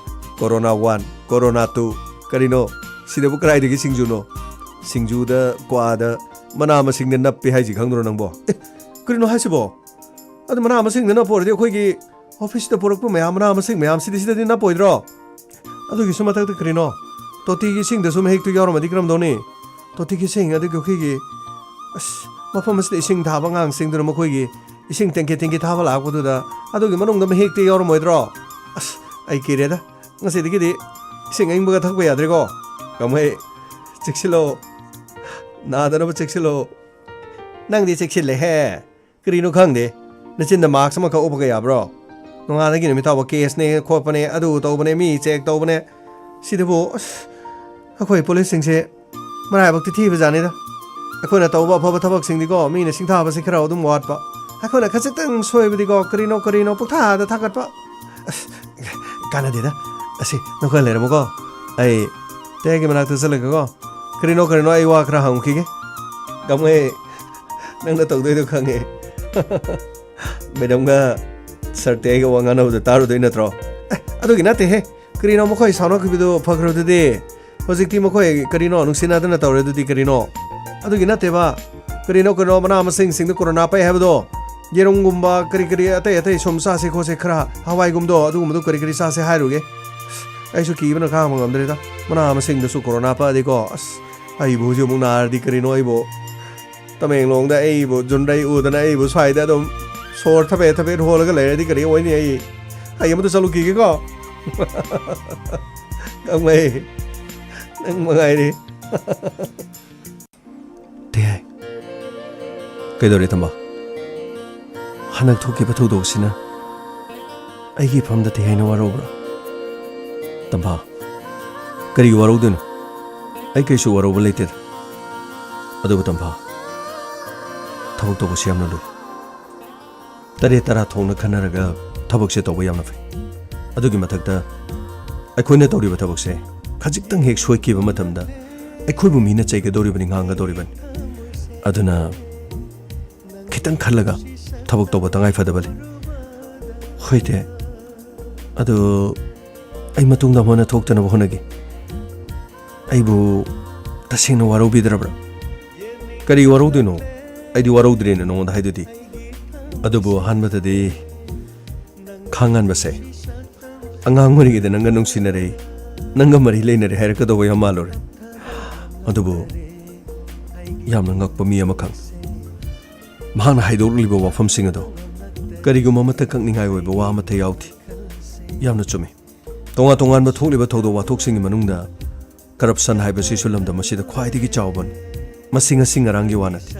ꯀꯣꯔꯣꯅꯥ ꯋꯥꯟ, ꯀꯣꯔꯣꯅꯥ ꯇꯨ, ꯀꯔꯤꯅꯣ? ꯁꯤꯗꯕꯨ ꯀꯗꯥꯏꯗꯒꯤ ꯁꯤꯡꯖꯨꯅꯣ? ꯁꯤꯡꯖꯨꯗ, ꯀ꯭ꯋꯥꯗ, ꯃꯅꯥ ꯃꯁꯤꯡꯗ ꯅꯞꯄꯦ ꯍꯥꯏꯁꯤ ꯈꯪꯗ꯭ꯔꯣ ꯅꯪꯕꯣ? ꯑꯦ, ꯀꯔꯤꯅꯣ ꯍꯥꯏꯁꯤꯕꯣ? ꯑꯗꯨ ꯃꯅꯥ ꯃꯁꯤꯡꯗ ꯅꯞꯄ ꯑꯣꯏꯔꯗꯤ ꯑꯩꯈꯣꯏꯒꯤ ꯑꯣꯐꯤꯁꯇ ꯄꯨꯔꯛꯄ ꯃꯌꯥꯝ, ꯃꯅꯥ ꯃꯁꯤꯡ ꯃꯌꯥꯝꯁꯤꯗꯤ ꯁꯤꯗꯗꯤ ꯅꯞꯄꯣꯏꯗ꯭ꯔꯣ? ꯑꯗꯨꯒꯤꯁꯨ ꯃꯊꯛꯇ ꯀꯔꯤꯅꯣ? ꯇꯣꯇꯤꯒꯤ ꯏꯁꯤꯡꯗꯁꯨ ꯃꯍꯤꯛꯇꯨ ꯌꯥꯎꯔꯝꯃꯗꯤ ꯀꯔꯝꯗꯧꯅꯤ? ꯇꯣꯇꯤꯒꯤ ꯏꯁꯤꯡ ꯑꯗꯨꯒꯤ ꯑꯩꯈꯣꯏꯒꯤ, ꯑꯁ, ꯃꯐꯝ ꯑꯁꯤꯗ ꯏꯁꯤꯡ ꯊꯥꯕ ꯑꯉꯥꯡꯁꯤꯡꯗꯨꯅ ꯃꯈꯣꯏꯒꯤ ꯏꯁꯤꯡ ꯇꯦꯡꯀꯤ ꯇꯦꯡꯀꯤ ꯊꯥꯕ ꯂꯥꯛꯄꯗꯨꯗ ꯑꯗꯨꯒꯤ ꯃꯅꯨꯡꯗ ꯃꯍꯤꯛꯇꯤ ꯌꯥꯎꯔꯝꯃꯣꯏꯗ꯭ꯔꯣ? ꯑꯁ, ꯑꯩ ꯀꯤꯔꯦꯗ꯫ ꯉꯁꯤꯗꯒꯤꯗꯤ ꯏꯁꯤꯡ ꯑꯏꯪꯕꯒ ꯊꯛꯄ ꯌꯥꯗ꯭ꯔꯦꯀꯣ꯫ ꯀꯃꯩ, ꯆꯦꯛꯁꯤꯜꯂꯣ꯫ ꯅꯥꯗꯅꯕ ꯆꯦꯛꯁꯤꯜꯂꯣ꯫ ꯅꯪꯗꯤ ꯆꯦꯛꯁꯤꯜꯂꯦꯍꯦ꯫ ꯀꯔꯤꯅꯣ ꯈꯪꯗꯦ꯫ ꯅꯆꯤꯟꯗ ꯃꯥꯛꯁ ꯑꯃꯈꯛ ꯎꯞꯄꯒ ꯌꯥꯕ꯭ꯔꯣ? ꯅꯣꯡꯉꯥꯜꯗꯒꯤ ꯅꯨꯃꯤꯠ ꯐꯥꯎꯕ ꯀꯦꯁꯅꯦ, ꯈꯣꯠꯄꯅꯦ, ꯑꯗꯨ ꯇꯧꯕꯅꯦ, ꯃꯤ ꯆꯦꯛ ꯇꯧꯕꯅꯦ꯫ ꯁꯤꯗꯕꯨ, ꯑꯁ, ꯑꯩꯈꯣꯏ ꯄꯨꯂꯤꯁꯁꯤꯡꯁꯦ ꯃꯔꯥꯏꯕꯛꯇꯤ ꯊꯤꯕ ꯖꯥꯠꯅꯤꯗ꯫ ꯑꯩꯈꯣꯏꯅ ꯇꯧꯕ ꯑꯐꯕ ꯊꯕꯛꯁꯤꯡꯗꯤꯀꯣ, ꯃꯤꯅ ꯁꯤꯡꯊꯥꯕꯁꯤ ꯈꯔ ꯑꯗꯨꯝ ꯋꯥꯠꯄ꯫ ꯑꯩꯈꯣꯏꯅ ꯈꯖꯤꯛꯇꯪ ꯁꯣꯏꯕꯗꯤꯀꯣ, ꯀꯔꯤꯅꯣ ꯀꯔꯤꯅꯣ ꯄꯨꯡꯊꯥꯗ ꯊꯥꯒꯠꯄ꯫ ꯑꯁ, ꯀꯥꯟꯅꯗꯦꯗ꯫ ꯑꯁꯤ, ꯅꯈꯣꯏ ꯂꯩꯔꯝꯃꯨꯀꯣ꯫ ꯑꯩ ꯇꯦꯒꯤ ꯃꯅꯥꯛꯇ ꯆꯠꯂꯒꯀꯣ, ꯀꯔꯤꯅꯣ ꯀꯔꯤꯅꯣ ꯑꯩ ꯋꯥ ꯈꯔ ꯍꯪꯉꯨꯈꯤꯒꯦ꯫ ꯒꯥꯡꯃꯩ, ꯅꯪꯅ ꯇꯧꯗꯣꯏꯗꯣ ꯈꯪꯉꯦ꯫ ꯃꯦꯗꯝꯒ ꯁꯥꯔ ꯇꯦꯒ ꯋꯥ ꯉꯥꯡꯅꯕꯗꯣ ꯇꯥꯔꯨꯗꯣꯏ ꯅꯠꯇ꯭ꯔꯣ? ꯑꯦ, ꯑꯗꯨꯒꯤ ꯅꯠꯇꯦꯍꯦ꯫ ꯀꯔꯤꯅꯣ ꯃꯈꯣꯏ ꯁꯥꯎꯅꯈꯤꯕꯗꯨ ꯐꯈ꯭ꯔꯗꯨꯗꯤ? ꯍꯧꯖꯤꯛꯇꯤ ꯃꯈꯣꯏ ꯀꯔꯤꯅꯣ ꯅꯨꯡꯁꯤꯅꯗꯅ ꯇꯧꯔꯦ ꯑꯗꯨꯗꯤ ꯀꯔꯤꯅꯣ? ꯑꯗꯨꯒꯤ ꯅꯠꯇꯦꯕ꯫ ꯀꯔꯤꯅꯣ ꯀꯔꯤꯅꯣ ꯃꯅꯥ ꯃꯁꯤꯡꯁꯤꯡꯗ ꯀꯣꯔꯣꯅꯥ ꯄꯛꯑꯦ ꯍꯥꯏꯕꯗꯣ? ꯌꯦꯔꯨꯝꯒꯨꯝꯕ ꯀꯔꯤ ꯀꯔꯤ ꯑꯇꯩ ꯑꯇꯩ ꯁꯨꯝ ꯆꯥꯁꯦ ꯈꯣꯠꯁꯦ, ꯈꯔ ꯍꯋꯥꯏꯒꯨꯝꯗꯣ ꯑꯗꯨꯒꯨꯝꯕꯗꯣ ꯀꯔꯤ ꯀꯔꯤ ꯆꯥꯁꯦ ꯍꯥꯏꯔꯨꯒꯦ꯫ ꯑꯩꯁꯨ ꯀꯤꯕꯅ ꯈꯥꯡꯕ ꯉꯝꯗ꯭ꯔꯦꯗ꯫ ꯃꯅꯥ ꯃꯁꯤꯡꯗꯁꯨ ꯀꯣꯔꯣꯅꯥ ꯄꯛꯑꯗꯤꯀꯣ, ꯑꯁ, ꯑꯩꯕꯨ ꯍꯧꯖꯤꯛ ꯑꯃꯨꯛ ꯅꯥꯔꯗꯤ ꯀꯔꯤꯅꯣ, ꯑꯩꯕꯨ ꯇꯃꯦꯡꯂꯣꯡꯗ ꯑꯩꯕꯨ ꯖꯨꯟꯔꯩ ꯎꯗꯅ ꯑꯩꯕꯨ ꯁ꯭ꯋꯥꯏꯗ ꯑꯗꯨꯝ ꯁꯣꯔ ꯊꯕꯦꯠ ꯊꯕꯦꯠ ꯍꯣꯜꯂꯒ ꯂꯩꯔꯗꯤ ꯀꯔꯤ ꯑꯣꯏꯅꯤ? ꯑꯩ, ꯑꯩ ꯑꯃꯨꯛꯇ ꯆꯠꯂꯨꯈꯤꯒꯦꯀꯣ꯫ ꯀꯪꯃꯩ, ꯅꯪ ꯃꯉꯥꯏꯔꯦ꯫ ꯇꯦꯍꯥꯏ꯫ ꯀꯩꯗꯧꯔꯦ, ꯇꯝꯕ? ꯍꯟꯗꯛ ꯊꯣꯛꯈꯤꯕ ꯊꯧꯗꯣꯛꯁꯤꯅ ꯑꯩꯒꯤ ꯏꯐꯝꯗ ꯇꯦꯍꯥꯏꯅ ꯋꯥꯔꯧꯕ꯭ꯔꯥ? ꯇꯝꯕ, ꯀꯔꯤꯒꯤ ꯋꯥꯔꯧꯗꯣꯏꯅꯣ? ꯑꯩ ꯀꯩꯁꯨ ꯋꯥꯔꯧꯕ ꯂꯩꯇꯦꯗ꯫ ꯑꯗꯨꯕꯨ ꯇꯝꯕ, ꯊꯕꯛ ꯇꯧꯕꯁꯤ ꯌꯥꯝꯅ ꯂꯨꯏ꯫ ꯇꯔꯦꯠ ꯇꯔꯥ ꯊꯣꯛꯅ ꯈꯟꯅꯔꯒ ꯊꯕꯛꯁꯦ ꯇꯧꯕ ꯌꯥꯝꯅ ꯐꯩ꯫ ꯑꯗꯨꯒꯤ ꯃꯊꯛꯇ ꯑꯩꯈꯣꯏꯅ ꯇꯧꯔꯤꯕ ꯊꯕꯛꯁꯦ ꯈꯖꯤꯛꯇꯪ ꯍꯦꯛ ꯁꯣꯏꯈꯤꯕ ꯃꯇꯝꯗ ꯑꯩꯈꯣꯏꯕꯨ ꯃꯤꯅ ꯆꯩꯒꯗꯧꯔꯤꯕꯅꯤ, ꯉꯥꯡꯒꯗꯧꯔꯤꯕꯅꯤ꯫ ꯑꯗꯨꯅ ꯈꯤꯇꯪ ꯈꯜꯂꯒ ꯊꯕꯛ ꯇꯧꯕ ꯇꯉꯥꯏ ꯐꯗꯕ ꯂꯩ꯫ ꯍꯣꯏ ꯇꯦ, ꯑꯗꯨ ꯑꯩ ꯃꯇꯨꯡꯗ ꯑꯃꯨꯛ ꯍꯟꯅ ꯊꯣꯛꯇꯅꯕ ꯍꯣꯠꯅꯒꯦ꯫ ꯑꯩꯕꯨ ꯇꯁꯦꯡꯅ ꯋꯥꯔꯧꯕꯤꯗ꯭ꯔꯕ꯭ꯔꯥ? ꯀꯔꯤ ꯋꯥꯔꯧꯗꯣꯏꯅꯣ? ꯑꯩꯗꯤ ꯋꯥꯔꯧꯗ꯭ꯔꯦꯅ ꯅꯉꯣꯟꯗ ꯍꯥꯏꯗꯨꯗꯤ꯫ ꯑꯗꯨꯕꯨ ꯑꯍꯥꯟꯕꯗꯗꯤ ꯈꯥꯡꯍꯟꯕꯁꯦ, ꯑꯉꯥꯡ ꯑꯣꯏꯔꯤꯉꯩꯗ ꯅꯪꯒ ꯅꯨꯡꯁꯤꯅꯔꯦ, ꯅꯪꯒ ꯃꯔꯤ ꯂꯩꯅꯔꯦ ꯍꯥꯏꯔꯛꯀꯗꯧꯕ ꯌꯥꯝ ꯃꯥꯜꯂꯨꯔꯦ꯫ ꯑꯗꯨꯕꯨ ꯌꯥꯝꯅ ꯉꯛꯄ ꯃꯤ ꯑꯃꯈꯛ꯫ ꯃꯍꯥꯛꯅ ꯍꯥꯏꯗꯣꯛꯂꯤꯕ ꯋꯥꯐꯝꯁꯤꯡ ꯑꯗꯣ ꯀꯔꯤꯒꯨꯝꯕ ꯑꯃꯠꯇ ꯀꯛꯅꯤꯡꯉꯥꯏ ꯑꯣꯏꯕ ꯋꯥ ꯑꯃꯠꯇ ꯌꯥꯎꯗꯦ꯫ ꯌꯥꯝꯅ ꯆꯨꯝꯃꯤ꯫ ꯇꯣꯉꯥꯟ ꯇꯣꯉꯥꯟꯕ ꯊꯣꯛꯂꯤꯕ ꯊꯧꯗꯣꯛ ꯋꯥꯊꯣꯛꯁꯤꯡꯒꯤ ꯃꯅꯨꯡꯗ corruption ꯍꯥꯏꯕꯁꯤꯁꯨ ꯂꯝꯗꯝ ꯑꯁꯤꯗ ꯈ꯭ꯋꯥꯏꯗꯒꯤ ꯆꯥꯎꯕꯅꯤ꯫ ꯃꯁꯤ ꯉꯁꯤ ꯉꯔꯥꯡꯒꯤ ꯋꯥ ꯅꯠꯇꯦ꯫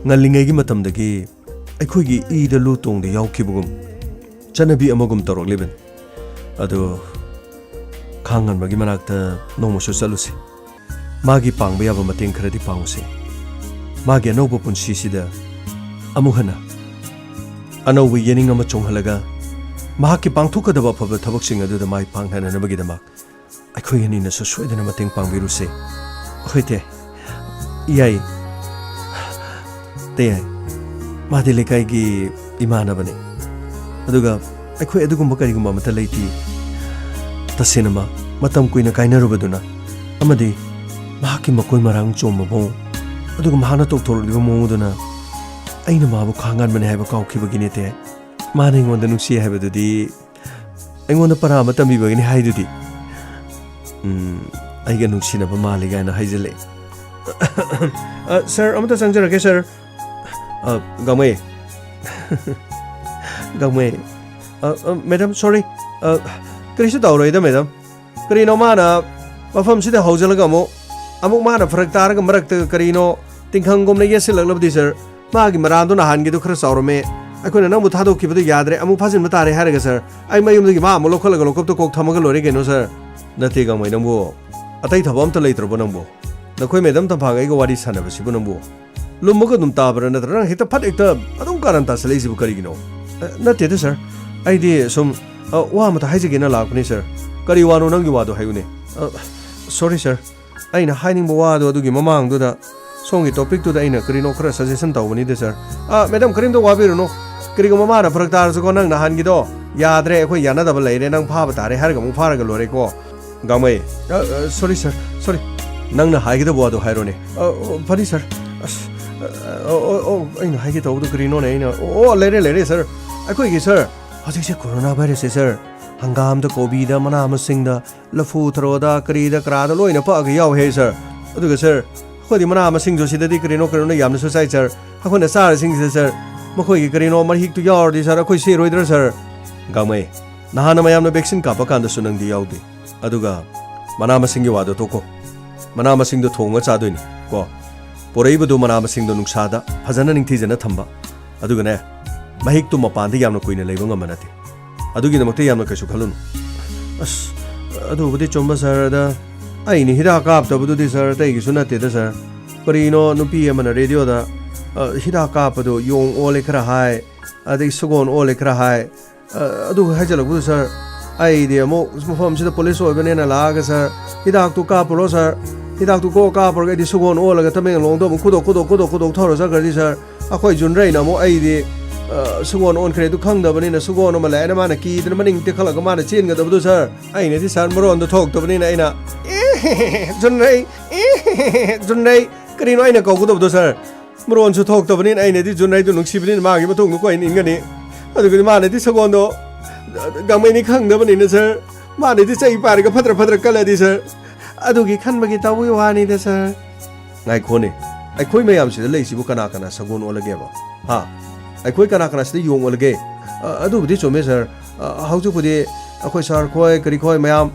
ꯉꯜꯂꯤꯉꯩꯒꯤ ꯃꯇꯝꯗꯒꯤ ꯑꯩꯈꯣꯏꯒꯤ ꯏꯗ ꯂꯨ ꯇꯣꯡꯗ ꯌꯥꯎꯈꯤꯕꯒꯨꯝ ꯆꯠꯅꯕꯤ ꯑꯃꯒꯨꯝ ꯇꯧꯔꯛꯂꯤꯕꯅꯤ꯫ ꯑꯗꯨ ꯈꯥꯡꯉꯟꯕꯒꯤ ꯃꯅꯥꯛꯇ ꯅꯣꯡꯃꯁꯨ ꯆꯠꯂꯨꯁꯤ꯫ ꯃꯥꯒꯤ ꯄꯥꯡꯕ ꯌꯥꯕ ꯃꯇꯦꯡ ꯈꯔꯗꯤ ꯄꯥꯡꯉꯨꯁꯤ꯫ ꯃꯥꯒꯤ ꯑꯅꯧꯕ ꯄꯨꯟꯁꯤꯁꯤꯗ ꯑꯃꯨꯛ ꯍꯟꯅ ꯑꯅꯧꯕ ꯌꯦꯅꯤꯡ ꯑꯃ ꯆꯣꯡꯍꯜꯂꯒ ꯃꯍꯥꯛꯀꯤ ꯄꯥꯡꯊꯣꯛꯀꯗꯕ ꯑꯐꯕ ꯊꯕꯛꯁꯤꯡ ꯑꯗꯨꯗ ꯃꯥꯏ ꯄꯥꯛꯅꯅꯕꯒꯤꯗꯃꯛ ꯑꯩꯈꯣꯏ ꯑꯅꯤꯅꯁꯨ ꯁꯣꯏꯗꯅ ꯃꯇꯦꯡ ꯄꯥꯡꯕꯤꯔꯨꯁꯦ꯫ ꯍꯣꯏ ꯇꯦ, ꯌꯥꯏ꯫ ꯇꯦ ꯌꯥꯏ꯫ ꯃꯥꯗꯤ ꯂꯩꯀꯥꯏꯒꯤ ꯏꯃꯥꯟꯅꯕꯅꯤ꯫ ꯑꯗꯨꯒ ꯑꯩꯈꯣꯏ ꯑꯗꯨꯒꯨꯝꯕ ꯀꯔꯤꯒꯨꯝꯕ ꯑꯃꯠꯇ ꯂꯩꯇꯦ꯫ ꯇꯁꯦꯡꯅꯃꯛ ꯃꯇꯝ ꯀꯨꯏꯅ ꯀꯥꯏꯅꯔꯨꯕꯗꯨꯅ ꯑꯃꯗꯤ ꯃꯍꯥꯛꯀꯤ ꯃꯀꯣꯏ ꯃꯔꯥꯡ ꯆꯣꯝꯕ ꯃꯑꯣꯡ, ꯑꯗꯨꯒ ꯃꯍꯥꯛꯅ ꯇꯧꯊꯣꯔꯛꯂꯤꯕ ꯃꯑꯣꯡ ꯑꯗꯨꯅ ꯑꯩꯅ ꯃꯥꯕꯨ ꯈꯥꯡꯉꯥꯟꯕꯅꯤ ꯍꯥꯏꯕ ꯀꯥꯎꯈꯤꯕꯒꯤꯅꯦ, ꯇꯦ꯫ ꯃꯥꯅ ꯑꯩꯉꯣꯟꯗ ꯅꯨꯡꯁꯤ ꯍꯥꯏꯕꯗꯨꯗꯤ ꯑꯩꯉꯣꯟꯗ ꯄꯔꯥ ꯑꯃ ꯇꯝꯕꯤꯕꯒꯤꯅꯤ ꯍꯥꯏꯗꯨꯗꯤ꯫ ꯎꯝ, ꯑꯩꯒ ꯅꯨꯡꯁꯤꯅꯕ ꯃꯥꯜꯂꯤ ꯀꯥꯏꯅ ꯍꯥꯏꯖꯤꯜꯂꯛꯑꯦ꯫ ꯑ, ꯁꯥꯔ, ꯑꯃꯇ ꯆꯪꯖꯔꯛꯀꯦ, ꯁꯥꯔ꯫ ꯑ, ꯒꯥꯡꯃꯩ꯫ ꯒꯥꯡꯃꯩ꯫ ꯑ, ꯑ, ꯃꯦꯗꯥꯝ, ꯁꯣꯔꯤ꯫ ꯑ, ꯀꯔꯤꯁꯨ ꯇꯧꯔꯣꯏꯗ, ꯃꯦꯗꯥꯝ꯫ ꯀꯔꯤꯅꯣ ꯃꯥꯅ ꯃꯐꯝꯁꯤꯗ ꯍꯧꯖꯤꯜꯂꯒ ꯑꯃꯨꯛ, ꯑꯃꯨꯛ ꯃꯥꯅ ꯐꯔꯛ ꯇꯥꯔꯒ ꯃꯔꯛꯇ ꯀꯔꯤꯅꯣ ꯇꯤꯡꯈꯪꯒꯨꯝꯅ ꯌꯦꯠꯁꯤꯜꯂꯛꯂꯕꯗꯤ, ꯁꯥꯔ? ꯃꯥꯒꯤ ꯃꯔꯥꯜꯗꯣ ꯅꯍꯥꯟꯒꯤꯗꯣ ꯈꯔ ꯆꯥꯎꯔꯝꯃꯦ꯫ ꯑꯩꯈꯣꯏꯅ ꯅꯪꯕꯨ ꯊꯥꯗꯣꯛꯈꯤꯕꯗꯣ ꯌꯥꯗ꯭ꯔꯦ, ꯑꯃꯨꯛ ꯐꯥꯖꯤꯟꯕ ꯇꯥꯔꯦ ꯍꯥꯏꯔꯒ, ꯁꯥꯔ, ꯑꯩ ꯃꯌꯨꯝꯗꯒꯤ ꯃꯥ ꯑꯃꯨꯛ ꯂꯧꯈꯠꯂꯒ ꯂꯣꯀꯞꯇ ꯀꯣꯛ ꯊꯝꯃꯒ ꯂꯣꯏꯔꯦ ꯀꯩꯅꯣ, ꯁꯥꯔ꯫ ꯅꯠꯇꯦ, ꯒꯥꯡꯃꯩ, ꯅꯪꯕꯨ ꯑꯇꯩ ꯊꯕꯛ ꯑꯝꯇ ꯂꯩꯇ꯭ꯔꯕꯣ ꯅꯪꯕꯨ? ꯅꯈꯣꯏ ꯃꯦꯗꯥꯝ ꯇꯝꯐꯥꯒ ꯑꯩꯒ ꯋꯥꯔꯤ ꯁꯥꯟꯅꯕꯁꯤꯕꯨ ꯅꯪꯕꯨ ꯂꯨꯝꯃꯒ ꯑꯗꯨꯝ ꯇꯥꯕ꯭ꯔꯥ, ꯅꯠꯇ꯭ꯔꯒ ꯅꯪ ꯍꯦꯛꯇ ꯐꯠ ꯍꯦꯛꯇ ꯑꯗꯨꯝ ꯀꯥꯔꯟ ꯇꯥꯁꯜꯂꯛꯏꯁꯤꯕꯨ ꯀꯔꯤꯒꯤꯅꯣ? ꯑ, ꯅꯠꯇꯦꯗ, ꯁꯥꯔ꯫ ꯑꯩꯗꯤ ꯁꯨꯝ, ꯑ, ꯋꯥ ꯑꯃꯇ ꯍꯥꯏꯖꯒꯦꯅ ꯂꯥꯛꯄꯅꯤ, ꯁꯥꯔ꯫ ꯀꯔꯤ ꯋꯥꯅꯣ ꯅꯪꯒꯤ ꯋꯥꯗꯣ ꯍꯥꯏꯌꯨꯅꯦ꯫ ꯑ, ꯁꯣꯔꯤ, ꯁꯥꯔ꯫ ꯑꯩꯅ ꯍꯥꯏꯅꯤꯡꯕ ꯋꯥꯗꯣ ꯑꯗꯨꯒꯤ ꯃꯃꯥꯡꯗꯨꯗ ꯁꯣꯝꯒꯤ ꯇꯣꯄꯤꯛꯇꯨꯗ ꯑꯩꯅ ꯀꯔꯤꯅꯣ ꯈꯔ ꯁꯖꯦꯁꯟ ꯇꯧꯕꯅꯤꯗ, ꯁꯥꯔ꯫ ꯑ, ꯃꯦꯗꯥꯝ, ꯀꯔꯤꯝꯇ ꯋꯥꯕꯤꯔꯨꯅꯨ꯫ ꯀꯔꯤꯒꯨꯝꯕ ꯃꯥꯅ ꯐꯔꯛ ꯇꯥꯔꯁꯨꯀꯣ, ꯅꯪ ꯅꯍꯥꯟꯒꯤꯗꯣ ꯌꯥꯗ꯭ꯔꯦ, ꯑꯩꯈꯣꯏ ꯌꯥꯅꯗꯕ ꯂꯩꯔꯦ, ꯅꯪ ꯐꯥꯕ ꯇꯥꯔꯦ ꯍꯥꯏꯔꯒ ꯑꯃꯨꯛ ꯐꯥꯔꯒ ꯂꯣꯏꯔꯦꯀꯣ꯫ ꯒꯥꯡꯃꯩ꯫ ꯑ, ꯑ, ꯁꯣꯔꯤ, ꯁꯥꯔ, ꯁꯣꯔꯤ꯫ ꯅꯪꯅ ꯍꯥꯏꯒꯗꯕ ꯋꯥꯗꯣ ꯍꯥꯏꯔꯣꯅꯦ꯫ ꯑ, ꯑꯣ, ꯐꯅꯤ, ꯁꯥꯔ꯫ ꯑꯁ, ꯑ, ꯑ, ꯑꯣ, ꯑꯣ, ꯑꯩꯅ ꯍꯥꯏꯒꯦ ꯇꯧꯕꯗꯣ ꯀꯔꯤꯅꯣꯅꯦ? ꯑꯩꯅ, ꯑꯣ, ꯑꯣ, ꯂꯩꯔꯦ, ꯂꯩꯔꯦ, ꯁꯥꯔ꯫ ꯑꯩꯈꯣꯏꯒꯤ, ꯁꯥꯔ, ꯍꯧꯖꯤꯛꯁꯦ ꯀꯣꯔꯣꯅꯥ ꯚꯥꯏꯔꯁꯁꯦ, ꯁꯥꯔ, ꯍꯪꯒꯥꯝꯗ, ꯀꯣꯕꯤꯗ, ꯃꯅꯥ ꯃꯁꯤꯡꯗ, ꯂꯐꯨ ꯊꯔꯣꯗ, ꯀꯔꯤꯗ, ꯀꯔꯥꯗ ꯂꯣꯏꯅ ꯄꯛꯑꯒ ꯌꯥꯎꯋꯦ ꯍꯥꯏ, ꯁꯥꯔ꯫ ꯑꯗꯨꯒ, ꯁꯥꯔ, ꯑꯩꯈꯣꯏꯗꯤ ꯃꯅꯥ ꯃꯁꯤꯡꯗꯣ ꯁꯤꯗꯗꯤ ꯀꯔꯤꯅꯣ ꯀꯔꯤꯅꯣ ꯌꯥꯝꯅꯁꯨ ꯆꯥꯏ, ꯁꯥꯔ꯫ ꯑꯩꯈꯣꯏꯅ ꯆꯥꯔꯤꯁꯤꯡꯁꯤꯗ, ꯁꯥꯔ, ꯃꯈꯣꯏꯒꯤ ꯀꯔꯤꯅꯣ ꯃꯍꯤꯛꯇꯨ ꯌꯥꯎꯔꯗꯤ, ꯁꯥꯔ, ꯑꯩꯈꯣꯏ ꯁꯤꯔꯣꯏꯗ꯭ꯔꯥ, ꯁꯥꯔ? ꯒꯥꯡꯃꯩ, ꯅꯍꯥꯟꯅ ꯃꯌꯥꯝꯅ ꯚꯦꯛꯁꯤꯟ ꯀꯥꯞꯄ ꯀꯥꯟꯗꯁꯨ ꯅꯪꯗꯤ ꯌꯥꯎꯗꯦ꯫ ꯑꯗꯨꯒ ꯃꯅꯥ ꯃꯁꯤꯡꯒꯤ ꯋꯥꯗꯣ ꯇꯣꯛꯈꯣ꯫ ꯃꯅꯥ ꯃꯁꯤꯡꯗꯣ ꯊꯣꯡꯉ ꯆꯥꯗꯣꯏꯅꯤ ꯀꯣ꯫ ꯄꯣꯔꯛꯏꯕꯗꯨ ꯃꯅꯥ ꯃꯁꯤꯡꯗꯣ ꯅꯨꯡꯁꯥꯗ ꯐꯖꯅ ꯅꯤꯡꯊꯤꯖꯅ ꯊꯝꯕ꯫ ꯑꯗꯨꯒꯅꯦ, ꯃꯍꯤꯛꯇꯨ ꯃꯄꯥꯟꯗ ꯌꯥꯝꯅ ꯀꯨꯏꯅ ꯂꯩꯕ ꯉꯝꯕ ꯅꯠꯇꯦ꯫ ꯑꯗꯨꯒꯤꯗꯃꯛꯇ ꯌꯥꯝꯅ ꯀꯩꯁꯨ ꯈꯜꯂꯨꯅꯨ꯫ ꯑꯁ, ꯑꯗꯨꯕꯨꯗꯤ ꯆꯨꯝꯕ, ꯁꯥꯔ꯫ ꯑꯗ ꯑꯩꯅ ꯍꯤꯗꯥꯛ ꯀꯥꯞꯇꯕꯗꯨꯗꯤ, ꯁꯥꯔ, ꯑꯇꯩꯒꯤꯁꯨ ꯅꯠꯇꯦꯗ, ꯁꯥꯔ꯫ ꯀꯔꯤꯅꯣ ꯅꯨꯄꯤ ꯑꯃꯅ ꯔꯦꯗꯤꯑꯣꯗ, ꯑ, ꯍꯤꯗꯥꯛ ꯀꯥꯞꯄꯗꯣ ꯌꯣꯡ ꯑꯣꯜꯂꯦ ꯈꯔ ꯍꯥꯏ, ꯑꯗꯩ ꯁꯒꯣꯜ ꯑꯣꯜꯂꯦ ꯈꯔ ꯍꯥꯏ꯫ ꯑ, ꯑꯗꯨ ꯍꯥꯏꯖꯤꯜꯂꯛꯄꯗꯨ, ꯁꯥꯔ, ꯑꯩꯗꯤ ꯑꯃꯨꯛ ꯃꯐꯝꯁꯤꯗ ꯄꯨꯂꯤꯁ ꯑꯣꯏꯕꯅꯤꯅ ꯂꯥꯛꯑꯒ, ꯁꯥꯔ, "ꯍꯤꯗꯥꯛꯇꯨ ꯀꯥꯞꯄꯨꯔꯣ, ꯁꯥꯔ, ꯍꯤꯗꯥꯛꯇꯨ ꯀꯣꯛ ꯀꯥꯞꯄꯨꯔꯒ ꯑꯩꯗꯤ ꯁꯒꯣꯜ ꯑꯣꯜꯂꯒ ꯇꯃꯦꯡꯂꯣꯡꯗ ꯑꯃꯨꯛ ꯈꯨꯗꯣꯛ, ꯈꯨꯗꯣꯛ, ꯈꯨꯗꯣꯛ, ꯈꯨꯗꯣꯛ ꯊꯧꯔ ꯆꯠꯈ꯭ꯔꯗꯤ, ꯁꯥꯔ, ꯑꯩꯈꯣꯏ ꯖꯨꯟꯔꯩꯅ ꯑꯃꯨꯛ ꯑꯩꯗꯤ, ꯑ, ꯁꯒꯣꯜ ꯑꯣꯟꯈ꯭ꯔꯦ ꯑꯗꯨ ꯈꯪꯗꯕꯅꯤꯅ ꯁꯒꯣꯜ ꯑꯃ ꯂꯥꯛꯑꯦꯅ ꯃꯥꯅ ꯀꯤꯗꯅ ꯃꯅꯤꯡ ꯇꯦꯛꯈꯠꯂꯒ ꯃꯥꯅ ꯆꯦꯟꯒꯗꯕꯗꯨ, ꯁꯥꯔ, ꯑꯩꯅꯗꯤ, ꯁꯥꯔ, ꯃꯔꯣꯟꯗꯣ ꯊꯣꯛꯇꯕꯅꯤꯅ ꯑꯩꯅ, 'ꯑꯦ, ꯖꯨꯟꯔꯩ, ꯑꯦ, ꯖꯨꯟꯔꯩ, ꯀꯔꯤꯅꯣ ꯑꯩꯅ ꯀꯧꯒꯗꯕꯗꯣ, ꯁꯥꯔ?' ꯃꯔꯣꯟꯁꯨ ꯊꯣꯛꯇꯕꯅꯤꯅ ꯑꯩꯅꯗꯤ ꯖꯨꯟ ꯍꯥꯏꯗꯨ ꯅꯨꯡꯁꯤꯕꯅꯤꯅ ꯃꯥꯒꯤ ꯃꯇꯨꯡꯗ ꯀꯣꯏꯅ ꯏꯟꯒꯅꯤ꯫ ꯑꯗꯨꯒꯗꯤ ꯃꯥꯅꯗꯤ ꯁꯒꯣꯜꯗꯣ ꯒꯥꯡꯃꯩꯅꯤ ꯈꯪꯗꯕꯅꯤꯅ ꯁꯥꯔ, ꯃꯥꯅꯗꯤ ꯆꯩ ꯄꯥꯏꯔꯒ ꯐꯗ꯭ꯔ ꯐꯗ꯭ꯔ ꯀꯜꯂꯗꯤ ꯁꯥꯔ, ꯑꯗꯨꯒꯤ ꯈꯟꯕꯒꯤ ꯇꯧꯕꯒꯤ ꯋꯥꯅꯤꯗ ꯁꯥꯔ꯫ ꯉꯥꯏꯈꯣꯅꯦ, ꯑꯩꯈꯣꯏ ꯃꯌꯥꯝꯁꯤꯗ ꯂꯩꯁꯤꯕꯨ ꯀꯅꯥ ꯀꯅꯥ ꯁꯒꯣꯜ ꯑꯣꯜꯂꯒꯦꯕ? ꯍꯥ? ꯑꯩꯈꯣꯏ ꯀꯅꯥ ꯀꯅꯥꯁꯤꯗ ꯌꯣꯡ ꯑꯣꯜꯂꯒꯦ? ꯑ, ꯑꯗꯨꯕꯨꯗꯤ ꯆꯨꯝꯃꯦ ꯁꯥꯔ꯫ ꯑ, ꯍꯧꯖꯤꯛꯄꯨꯗꯤ ꯑꯩꯈꯣꯏ ꯁꯥꯔ ꯈꯣꯏ, ꯀꯔꯤ ꯈꯣꯏ ꯃꯌꯥꯝ,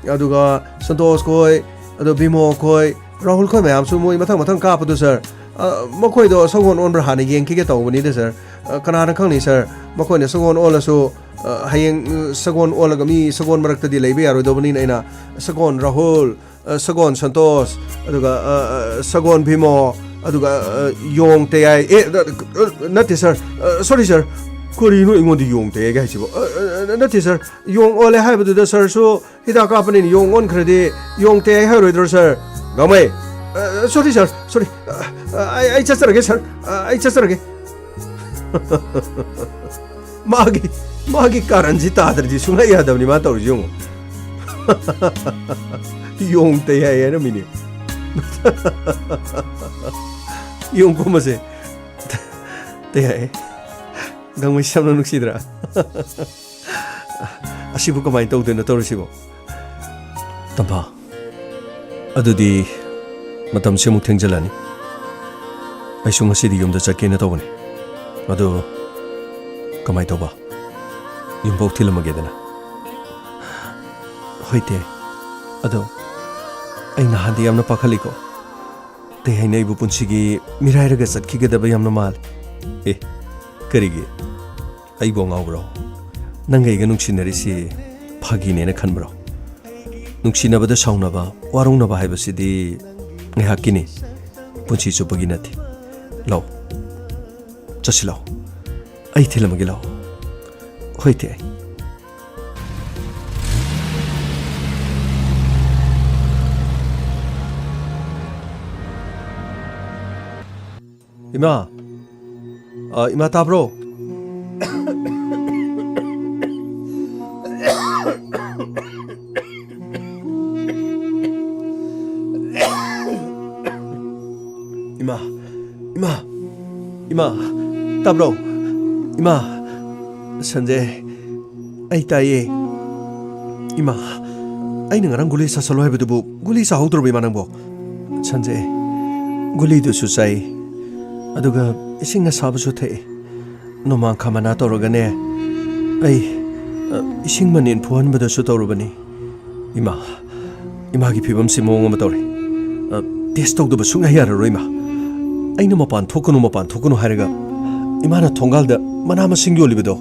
ꯑꯗꯨꯒ ꯁꯟꯇꯣꯁ ꯈꯣꯏ, ꯑꯗꯣ ꯕꯤꯃꯣ ꯈꯣꯏ, ꯔꯥꯍꯨꯜ ꯈꯣꯏ ꯃꯌꯥꯝꯁꯨ ꯃꯣꯏ ꯃꯊꯪ ꯃꯊꯪ ꯀꯥꯞꯄꯗꯣ ꯁꯥꯔ, ꯑ, ꯃꯈꯣꯏꯗꯣ ꯁꯒꯣꯜ ꯑꯣꯟꯕ꯭ꯔꯥ ꯍꯥꯟꯅ ꯌꯦꯡꯈꯤꯒꯦ ꯇꯧꯕꯅꯤꯗ ꯁꯥꯔ꯫ ꯑ, ꯀꯅꯥꯅ ꯈꯪꯅꯤ ꯁꯥꯔ, ꯃꯈꯣꯏꯅ ꯁꯒꯣꯜ ꯑꯣꯜꯂꯁꯨ, ꯑ, ꯍꯌꯦꯡ, ꯎꯝ, ꯁꯒꯣꯜ ꯑꯣꯜꯂꯒ ꯃꯤ ꯁꯒꯣꯜ ꯃꯔꯛꯇꯗꯤ ꯂꯩꯕ ꯌꯥꯔꯣꯏꯗꯧꯕꯅꯤꯅ ꯑꯩꯅ ꯁꯒꯣꯜ ꯔꯥꯍꯨꯜ, ꯑ, ꯁꯒꯣꯜ ꯁꯟꯇꯣꯁ, ꯑꯗꯨꯒ, ꯑ, ꯑ, ꯁꯒꯣꯜ ꯚꯤꯃꯣ, ꯑꯗꯨꯒ, ꯑ, ꯌꯣꯡ ꯇꯌꯥꯏ, ꯑꯦ, ꯅ-, ꯑ, ꯅꯠꯇꯦ ꯁꯥꯔ, ꯑ, ꯁꯣꯔꯤ ꯁꯥꯔ, ꯀꯔꯤꯅꯣ ꯑꯩꯉꯣꯟꯗ ꯌꯣꯡ ꯇꯌꯥꯏꯒ ꯍꯥꯏꯁꯤꯕꯣ? ꯑ, ꯑ, ꯑ, ꯅꯠꯇꯦ ꯁꯥꯔ, ꯌꯣꯡ ꯑꯣꯜꯂꯦ ꯍꯥꯏꯕꯗꯨꯗ ꯁꯥꯔꯁꯨ ꯍꯤꯗꯥꯛ ꯀꯥꯞꯄꯅꯤꯅ ꯌꯣꯡ ꯑꯣꯟꯈ꯭ꯔꯗꯤ ꯌꯣꯡ ꯇꯌꯥꯏ ꯍꯥꯏꯔꯣꯏꯗ꯭ꯔꯣ ꯁꯥꯔ? ꯒꯥꯡꯃꯩ, ꯑ, ꯁꯣꯔꯤ ꯁꯥꯔ, ꯁꯣꯔꯤ, ꯑ, ꯑ, ꯑꯩ, ꯑꯩ ꯆꯠꯆꯔꯒꯦ ꯁꯥꯔ, ꯑ, ꯑꯩ ꯆꯠꯆꯔꯒꯦ꯫ ꯃꯥꯒꯤ, ꯃꯥꯒꯤ ꯀꯥꯔꯟꯁꯤ ꯇꯥꯗ꯭ꯔꯗꯤ ꯁꯨꯡꯌꯥ ꯌꯥꯗꯕꯅꯤ ꯃꯥ ꯇꯧꯔꯤꯁꯤ ꯌꯦꯡꯉꯨ꯫ ꯌꯣꯡ ꯇꯌꯥꯏ ꯍꯥꯏꯔꯝꯃꯤꯅꯦ꯫ ꯌꯣꯡ ꯀꯨꯝꯕꯁꯦ ꯇꯌꯥꯏ꯫ ꯒꯥꯡꯃꯩ ꯁꯝꯅ ꯅꯨꯡꯁꯤꯗ꯭ꯔꯥ? ꯑꯁꯤꯕꯨ ꯀꯃꯥꯏꯅ ꯇꯧꯗꯣꯏꯅꯣ ꯇꯧꯔꯤꯁꯤꯕꯣ? ꯇꯝꯐꯥ, ꯑꯗꯨꯗꯤ ꯃꯇꯝꯁꯦ ꯑꯃꯨꯛ ꯊꯦꯡꯖꯤꯜꯂꯅꯤ꯫ ꯑꯩꯁꯨ ꯉꯁꯤꯗꯤ ꯌꯨꯝꯗ ꯆꯠꯀꯦꯅ ꯇꯧꯕꯅꯤ꯫ ꯑꯗꯨ ꯀꯃꯥꯏ ꯇꯧꯕ? ꯌꯨꯝꯐꯥꯎ ꯊꯤꯜꯂꯝꯃꯒꯦꯗꯅ? ꯍꯣꯏ ꯇꯦ, ꯑꯗꯣ ꯑꯩ ꯅꯍꯥꯟꯗꯤ ꯌꯥꯝꯅ ꯄꯥꯈꯠꯂꯤꯀꯣ꯫ ꯇꯦ ꯍꯥꯏꯅ ꯑꯩꯕꯨ ꯄꯨꯟꯁꯤꯒꯤ ꯃꯤꯔꯥꯏꯔꯒ ꯆꯠꯈꯤꯒꯗꯕ ꯌꯥꯝꯅ ꯃꯥꯜꯂꯤ꯫ ꯑꯦ, ꯀꯔꯤꯒꯤ? ꯑꯩꯕꯨ ꯉꯥꯎꯕ꯭ꯔꯣ? ꯅꯪꯒ ꯑꯩꯒ ꯅꯨꯡꯁꯤꯅꯔꯤꯁꯤ ꯐꯥꯒꯤꯅꯦꯅ ꯈꯟꯕ꯭ꯔꯣ? ꯅꯨꯡꯁꯤꯅꯕꯗ ꯁꯥꯎꯅꯕ, ꯋꯥꯔꯧꯅꯕ ꯍꯥꯏꯕꯁꯤꯗꯤ ꯉꯥꯏꯍꯥꯛꯀꯤꯅꯤ, ꯄꯨꯟꯁꯤ ꯆꯨꯞꯄꯒꯤ ꯅꯠꯇꯦ꯫ ꯂꯥꯎ, ꯆꯠꯁꯤ ꯂꯥꯎ, ꯑꯩ ꯊꯤꯜꯂꯝꯃꯒꯦ ꯂꯥꯎ꯫ ꯍꯣꯏ ꯇꯦ꯫ ꯏꯃꯥ! ꯑ, ꯏꯃꯥ ꯇꯥꯕ꯭ꯔꯣ? ꯏꯃꯥ! ꯏꯃꯥ! ꯇꯥꯕ꯭ꯔꯣ? ꯏꯃꯥ, ꯁꯟꯖꯦ, ꯑꯩ ꯇꯥꯏꯌꯦ꯫ ꯏꯃꯥ, ꯑꯩꯅ ꯉꯔꯥꯡ ꯒꯨꯂꯤ ꯆꯥꯁꯜꯂꯣ ꯍꯥꯏꯕꯗꯨꯕꯨ ꯒꯨꯂꯤ ꯆꯥꯍꯧꯗ꯭ꯔꯕ ꯏꯃꯥ ꯅꯪꯕꯣ? ꯁꯟꯖꯦ, ꯒꯨꯂꯤꯗꯨꯁꯨ ꯆꯥꯏ, ꯑꯗꯨꯒ ꯏꯁꯤꯡ ꯑꯁꯥꯕꯁꯨ ꯊꯛꯑꯦ꯫ ꯅꯣꯡꯃꯥꯡꯈꯥ ꯃꯅꯥ ꯇꯧꯔꯒꯅꯦ, ꯑꯩ, ꯑ, ꯏꯁꯤꯡ ꯃꯅꯤꯟ ꯐꯨꯍꯟꯕꯗꯁꯨ ꯇꯧꯔꯨꯕꯅꯤ꯫ ꯏꯃꯥ, ꯏꯃꯥꯒꯤ ꯐꯤꯕꯝꯁꯤ ꯃꯑꯣꯡ ꯑꯃ ꯇꯧꯔꯦ꯫ ꯑ, ꯇꯦꯁ ꯇꯧꯗꯕ ꯁꯨꯡꯌꯥ ꯌꯥꯔꯔꯣꯏ, ꯏꯃꯥ꯫ ꯑꯩꯅ "ꯃꯄꯥꯟ ꯊꯣꯛꯀꯅꯨ, ꯃꯄꯥꯟ ꯊꯣꯛꯀꯅꯨ" ꯍꯥꯏꯔꯒ, ꯏꯃꯥꯅ ꯊꯣꯡꯒꯥꯜꯗ ꯃꯅꯥ ꯃꯁꯤꯡ ꯌꯣꯜꯂꯤꯕꯗꯣ,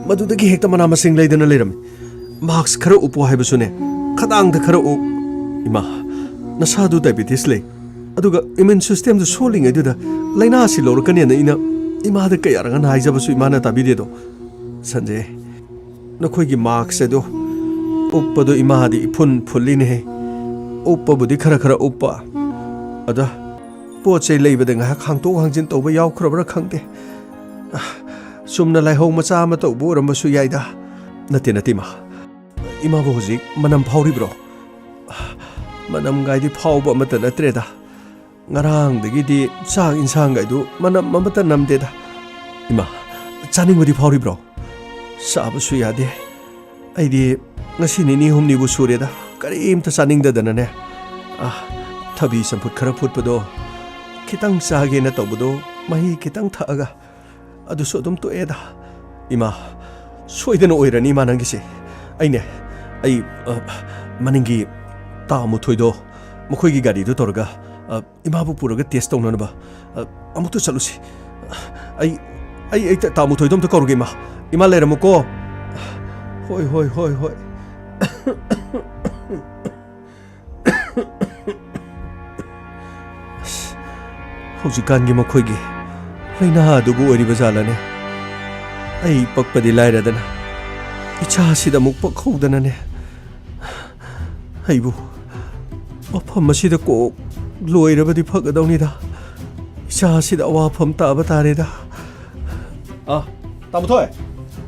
ꯃꯗꯨꯗꯒꯤ ꯍꯦꯛꯇ ꯃꯅꯥ ꯃꯁꯤꯡ ꯂꯩꯗꯅ ꯂꯩꯔꯝꯃꯤ꯫ "ꯃꯥꯛꯁ ꯈꯔ ꯎꯞꯄꯣ" ꯍꯥꯏꯕꯁꯨꯅꯦ, ꯈꯗꯥꯡꯗ ꯈꯔ ꯎꯞ꯫ ꯏꯃꯥ, ꯅꯁꯥꯗꯨ ꯗꯥꯏꯕꯦꯇꯤꯁ ꯂꯩ, ꯑꯗꯨꯒ ꯏꯃ꯭ꯌꯨꯟ ꯁꯤꯁꯇꯦꯝꯗꯨ ꯁꯣꯜꯂꯤꯉꯩꯗꯨꯗ ꯂꯥꯏꯅꯥꯁꯤ ꯂꯧꯔꯛꯀꯅꯦꯅ ꯑꯩꯅ ꯏꯃꯥꯗ ꯀꯌꯥꯔꯛ ꯍꯥꯏꯖꯕꯁꯨ ꯏꯃꯥꯅ ꯇꯥꯕꯤꯗꯦꯗꯣ꯫ ꯁꯟꯖꯦ, ꯅꯈꯣꯏꯒꯤ ꯃꯥꯛꯁ ꯑꯗꯨ ꯎꯞꯄꯗꯨ ꯏꯃꯥꯗꯤ ꯏꯐꯨꯟ ꯐꯨꯜꯂꯤꯅꯦꯍꯦ꯫ ꯎꯞꯄꯕꯨꯗꯤ ꯈꯔ ꯈꯔ ꯎꯞꯄ, ꯑꯗ ꯄꯣꯠ ꯆꯩ ꯂꯩꯕꯗ ꯉꯥꯏꯍꯥꯛ ꯍꯥꯡꯇꯣꯛ ꯍꯥꯡꯖꯤꯟ ꯇꯧꯕ ꯌꯥꯎꯈ꯭ꯔꯕ꯭ꯔꯥ ꯈꯪꯗꯦ꯫ ꯑ, ꯆꯨꯝꯅ ꯂꯥꯏꯍꯧ ꯃꯆꯥ ꯑꯃ ꯇꯧꯕ ꯑꯣꯏꯔꯝꯕꯁꯨ ꯌꯥꯏꯗ꯫ ꯅꯠꯇꯦ, ꯅꯠꯇꯦ, ꯏꯃꯥ꯫ ꯏꯃꯥꯕꯨ ꯍꯧꯖꯤꯛ ꯃꯅꯝ ꯐꯥꯎꯔꯤꯕ꯭ꯔꯣ? ꯃꯅꯝ ꯀꯥꯏꯗꯤ ꯐꯥꯎꯕ ꯑꯃꯠꯇ ꯅꯠꯇ꯭ꯔꯦꯗ꯫ ꯉꯔꯥꯡꯗꯒꯤꯗꯤ ꯆꯥꯛ ꯏꯟꯁꯥꯡꯒ ꯑꯗꯨ ꯃꯅꯝ ꯑꯃꯠꯇ ꯅꯝꯗꯦꯗ꯫ ꯏꯃꯥ, ꯆꯥꯅꯤꯡꯕꯗꯤ ꯐꯥꯎꯔꯤꯕ꯭ꯔꯣ? ꯆꯥꯕꯁꯨ ꯌꯥꯗꯦ꯫ ꯑꯩꯗꯤ ꯉꯁꯤ ꯅꯤꯅꯤ ꯍꯨꯝꯅꯤꯕꯨ ꯁꯨꯔꯦꯗ, ꯀꯔꯤꯝꯇ ꯆꯥꯅꯤꯡꯗꯗꯅꯅꯦ꯫ ꯑꯥ, ꯊꯕꯤ ꯆꯝꯐꯨꯠ ꯈꯔ ꯐꯨꯠꯄꯗꯣ, ꯈꯤꯇꯪ ꯆꯥꯒꯦꯅ ꯇꯧꯕꯗꯣ, ꯃꯍꯤ ꯈꯤꯇꯪ ꯊꯛꯑꯒ ꯑꯗꯨꯁꯨ ꯑꯗꯨꯝ ꯇꯣꯛꯑꯦꯗ꯫ ꯏꯃꯥ, ꯁꯣꯏꯗꯅ ꯑꯣꯏꯔꯅꯤ, ꯏꯃꯥ, ꯅꯪꯒꯤꯁꯦ꯫ ꯑꯩꯅꯦ, ꯑꯩ, ꯑ, ꯃꯅꯤꯡꯒꯤ ꯇꯥ ꯃꯨꯊꯣꯏꯗꯣ, ꯃꯈꯣꯏꯒꯤ ꯒꯥꯔꯤꯗꯣ ꯇꯧꯔꯒ, ꯑ, ꯏꯃꯥꯕꯨ ꯄꯨꯔꯒ ꯇꯦꯁ ꯇꯧꯅꯅꯕ, ꯑ, ꯑꯃꯨꯛꯇ ꯆꯠꯂꯨꯁꯤ꯫ ꯑꯩ, ꯑꯩ, ꯑꯩ ꯇꯥ ꯃꯨꯊꯣꯏꯗꯣ ꯑꯝꯇ ꯀꯧꯔꯒꯦ, ꯏꯃꯥ꯫ ꯏꯃꯥ, ꯂꯩꯔꯝꯃꯨꯀꯣ꯫ ꯍꯣꯏ, ꯍꯣꯏ, ꯍꯣꯏ, ꯍꯣꯏ꯫ ꯑꯁ, ꯍꯧꯖꯤꯛꯀꯥꯟꯒꯤ ꯃꯈꯣꯏꯒꯤ ꯂꯥꯏꯅꯥ ꯑꯗꯨꯕꯨ ꯑꯣꯏꯔꯤꯕ ꯖꯥꯠꯂꯅꯦ? ꯑꯩ ꯄꯛꯄꯗꯤ ꯂꯥꯏꯔꯗꯅ, ꯏꯆꯥꯁꯤꯗ ꯑꯃꯨꯛ ꯄꯛꯍꯧꯗꯅꯅꯦ꯫ ꯑꯩꯕꯨ ꯃꯐꯝ ꯑꯁꯤꯗ ꯀꯣꯛ ꯂꯣꯏꯔꯕꯗꯤ ꯐꯒꯗꯧꯅꯤꯗ꯫ ꯏꯆꯥꯁꯤꯗ ꯑꯋꯥꯐꯝ ꯇꯥꯕ ꯇꯥꯔꯦꯗ꯫ ꯑ, ꯇꯥꯃꯨꯊꯣꯏ!